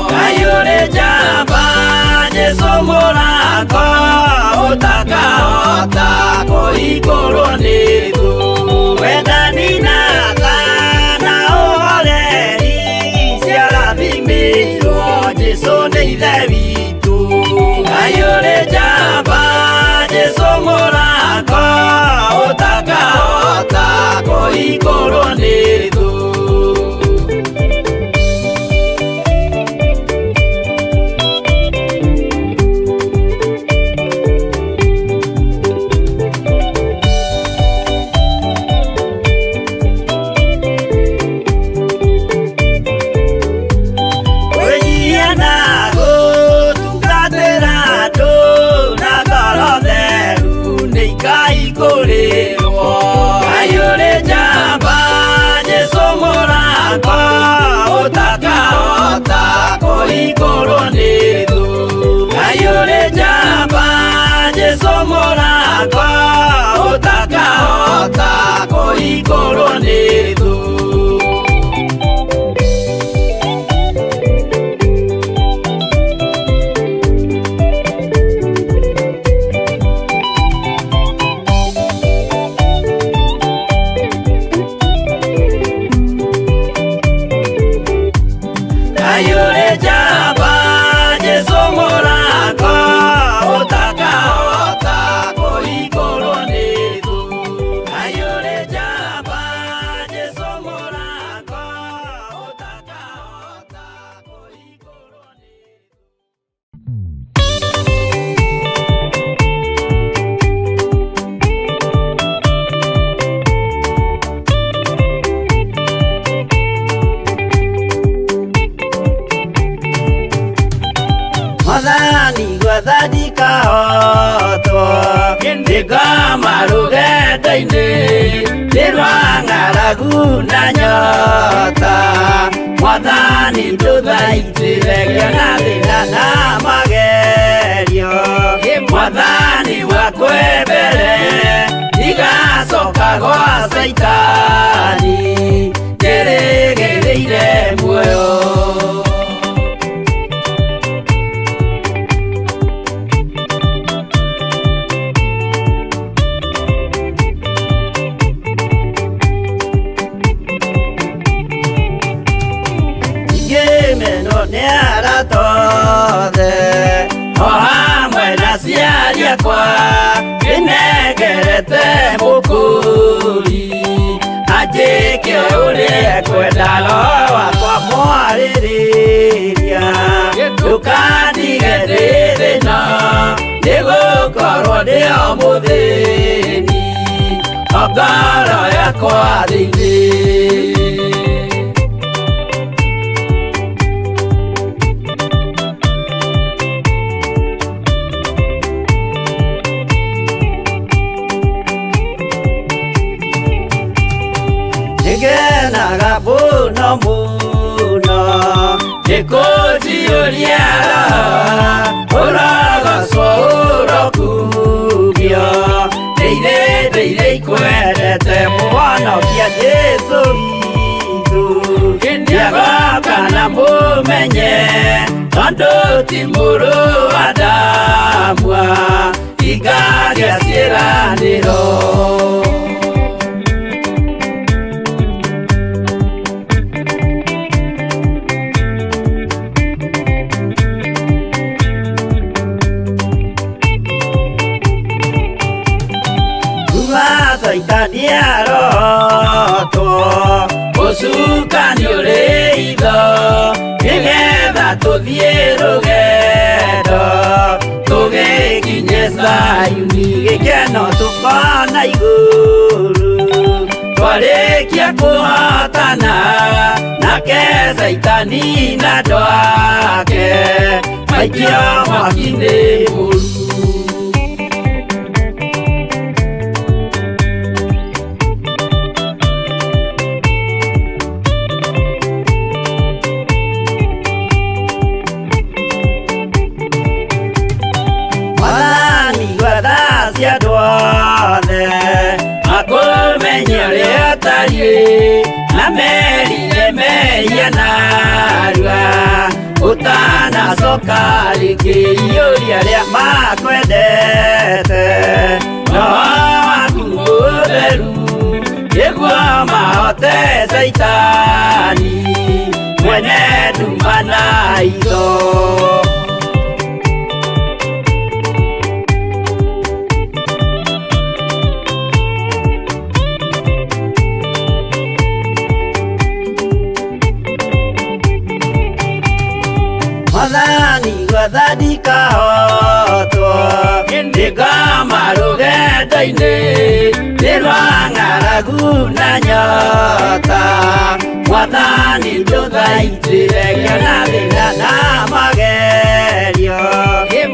Kayure jamba Jesu murako. Utakahota kũhingũrwo nĩ thũ. Wendani na tha na ũhoreri ciarathimĩirwo Jesũ nĩ Ithe witũ. Ngai ũrĩ njamba Jesũ mũrango utakahota kũhingũrwo nĩ thũ. Utakahota kũhingũrwo nĩ thũ. Ngai ũrĩ njamba Jesũ mũrango utakahota kũhingũrwo nĩ thũ. Ng'aragu na nyota Mwathani ndũthaitĩre ngĩona thĩna na magerio. Mwathani wakwe mbere ndigacoka gwa Caitani njĩrĩgĩrĩire muoyo. O hamwe na aciari akwa nĩnengerete mũkũri anjĩke ũrĩa ekwenda roho wakwa mwarĩrĩria. Ndũkandige ndĩ thĩna nĩgũkorwo ndĩ o mũthĩni o ngoro yakwa thĩinĩ. Nĩngenaga mũno mũno nĩkũnjiyũria roho ũrogocwo ũrokumio. Ndĩire ndĩire ikwendete mũhonokia Jesũ witũ. Nĩagoka na mũmenye tondũ ti mũrũ wa Adamu hingagia ciĩranĩro. Caitani arotwo ũcukani ũrĩ itho nĩgetha tũthiĩ rũgendo tũgĩkinye Zayuni gĩkeno tũkona igũrũ. Twarĩkia kũhotana nake Caitani na andũ ake maikio mwaki-inĩ mũru. Akũmenye ũrĩa ũtariĩ na merire mehia narua ũtanacoka rĩngĩ iyũria arĩa makwendete. Saitani mwene nduma na itho. Mwathani gwathani kahotwo nĩngoma rũgendo-inĩ nĩ rwa ng'aragu na nyota. Mwathani ndũthaitĩre ngĩona thĩna na magerio.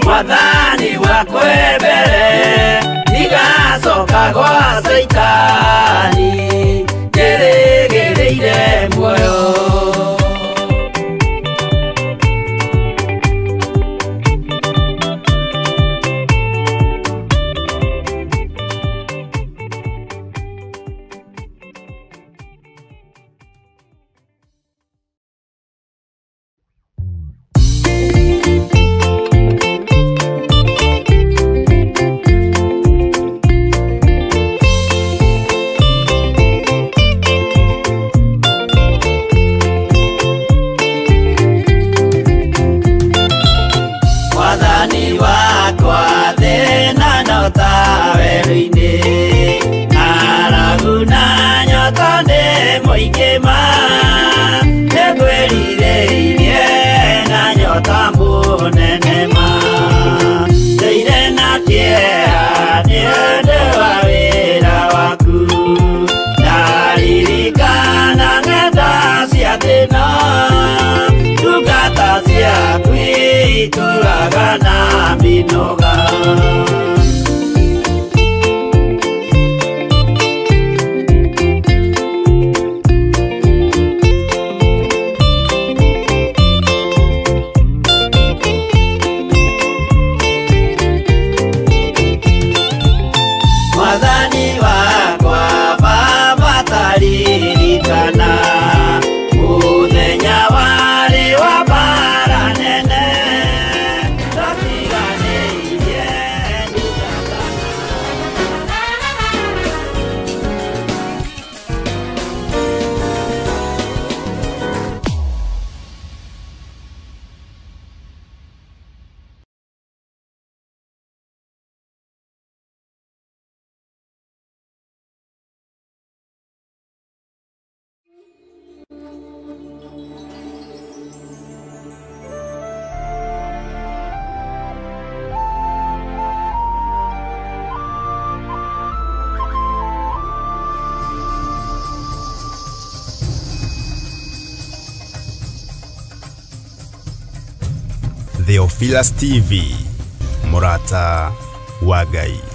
Mwathani wakwe mbere ndigacoka gwa Saitani njĩrĩgĩrĩire muoyo. Theophilus TV, Murata wa Ngai.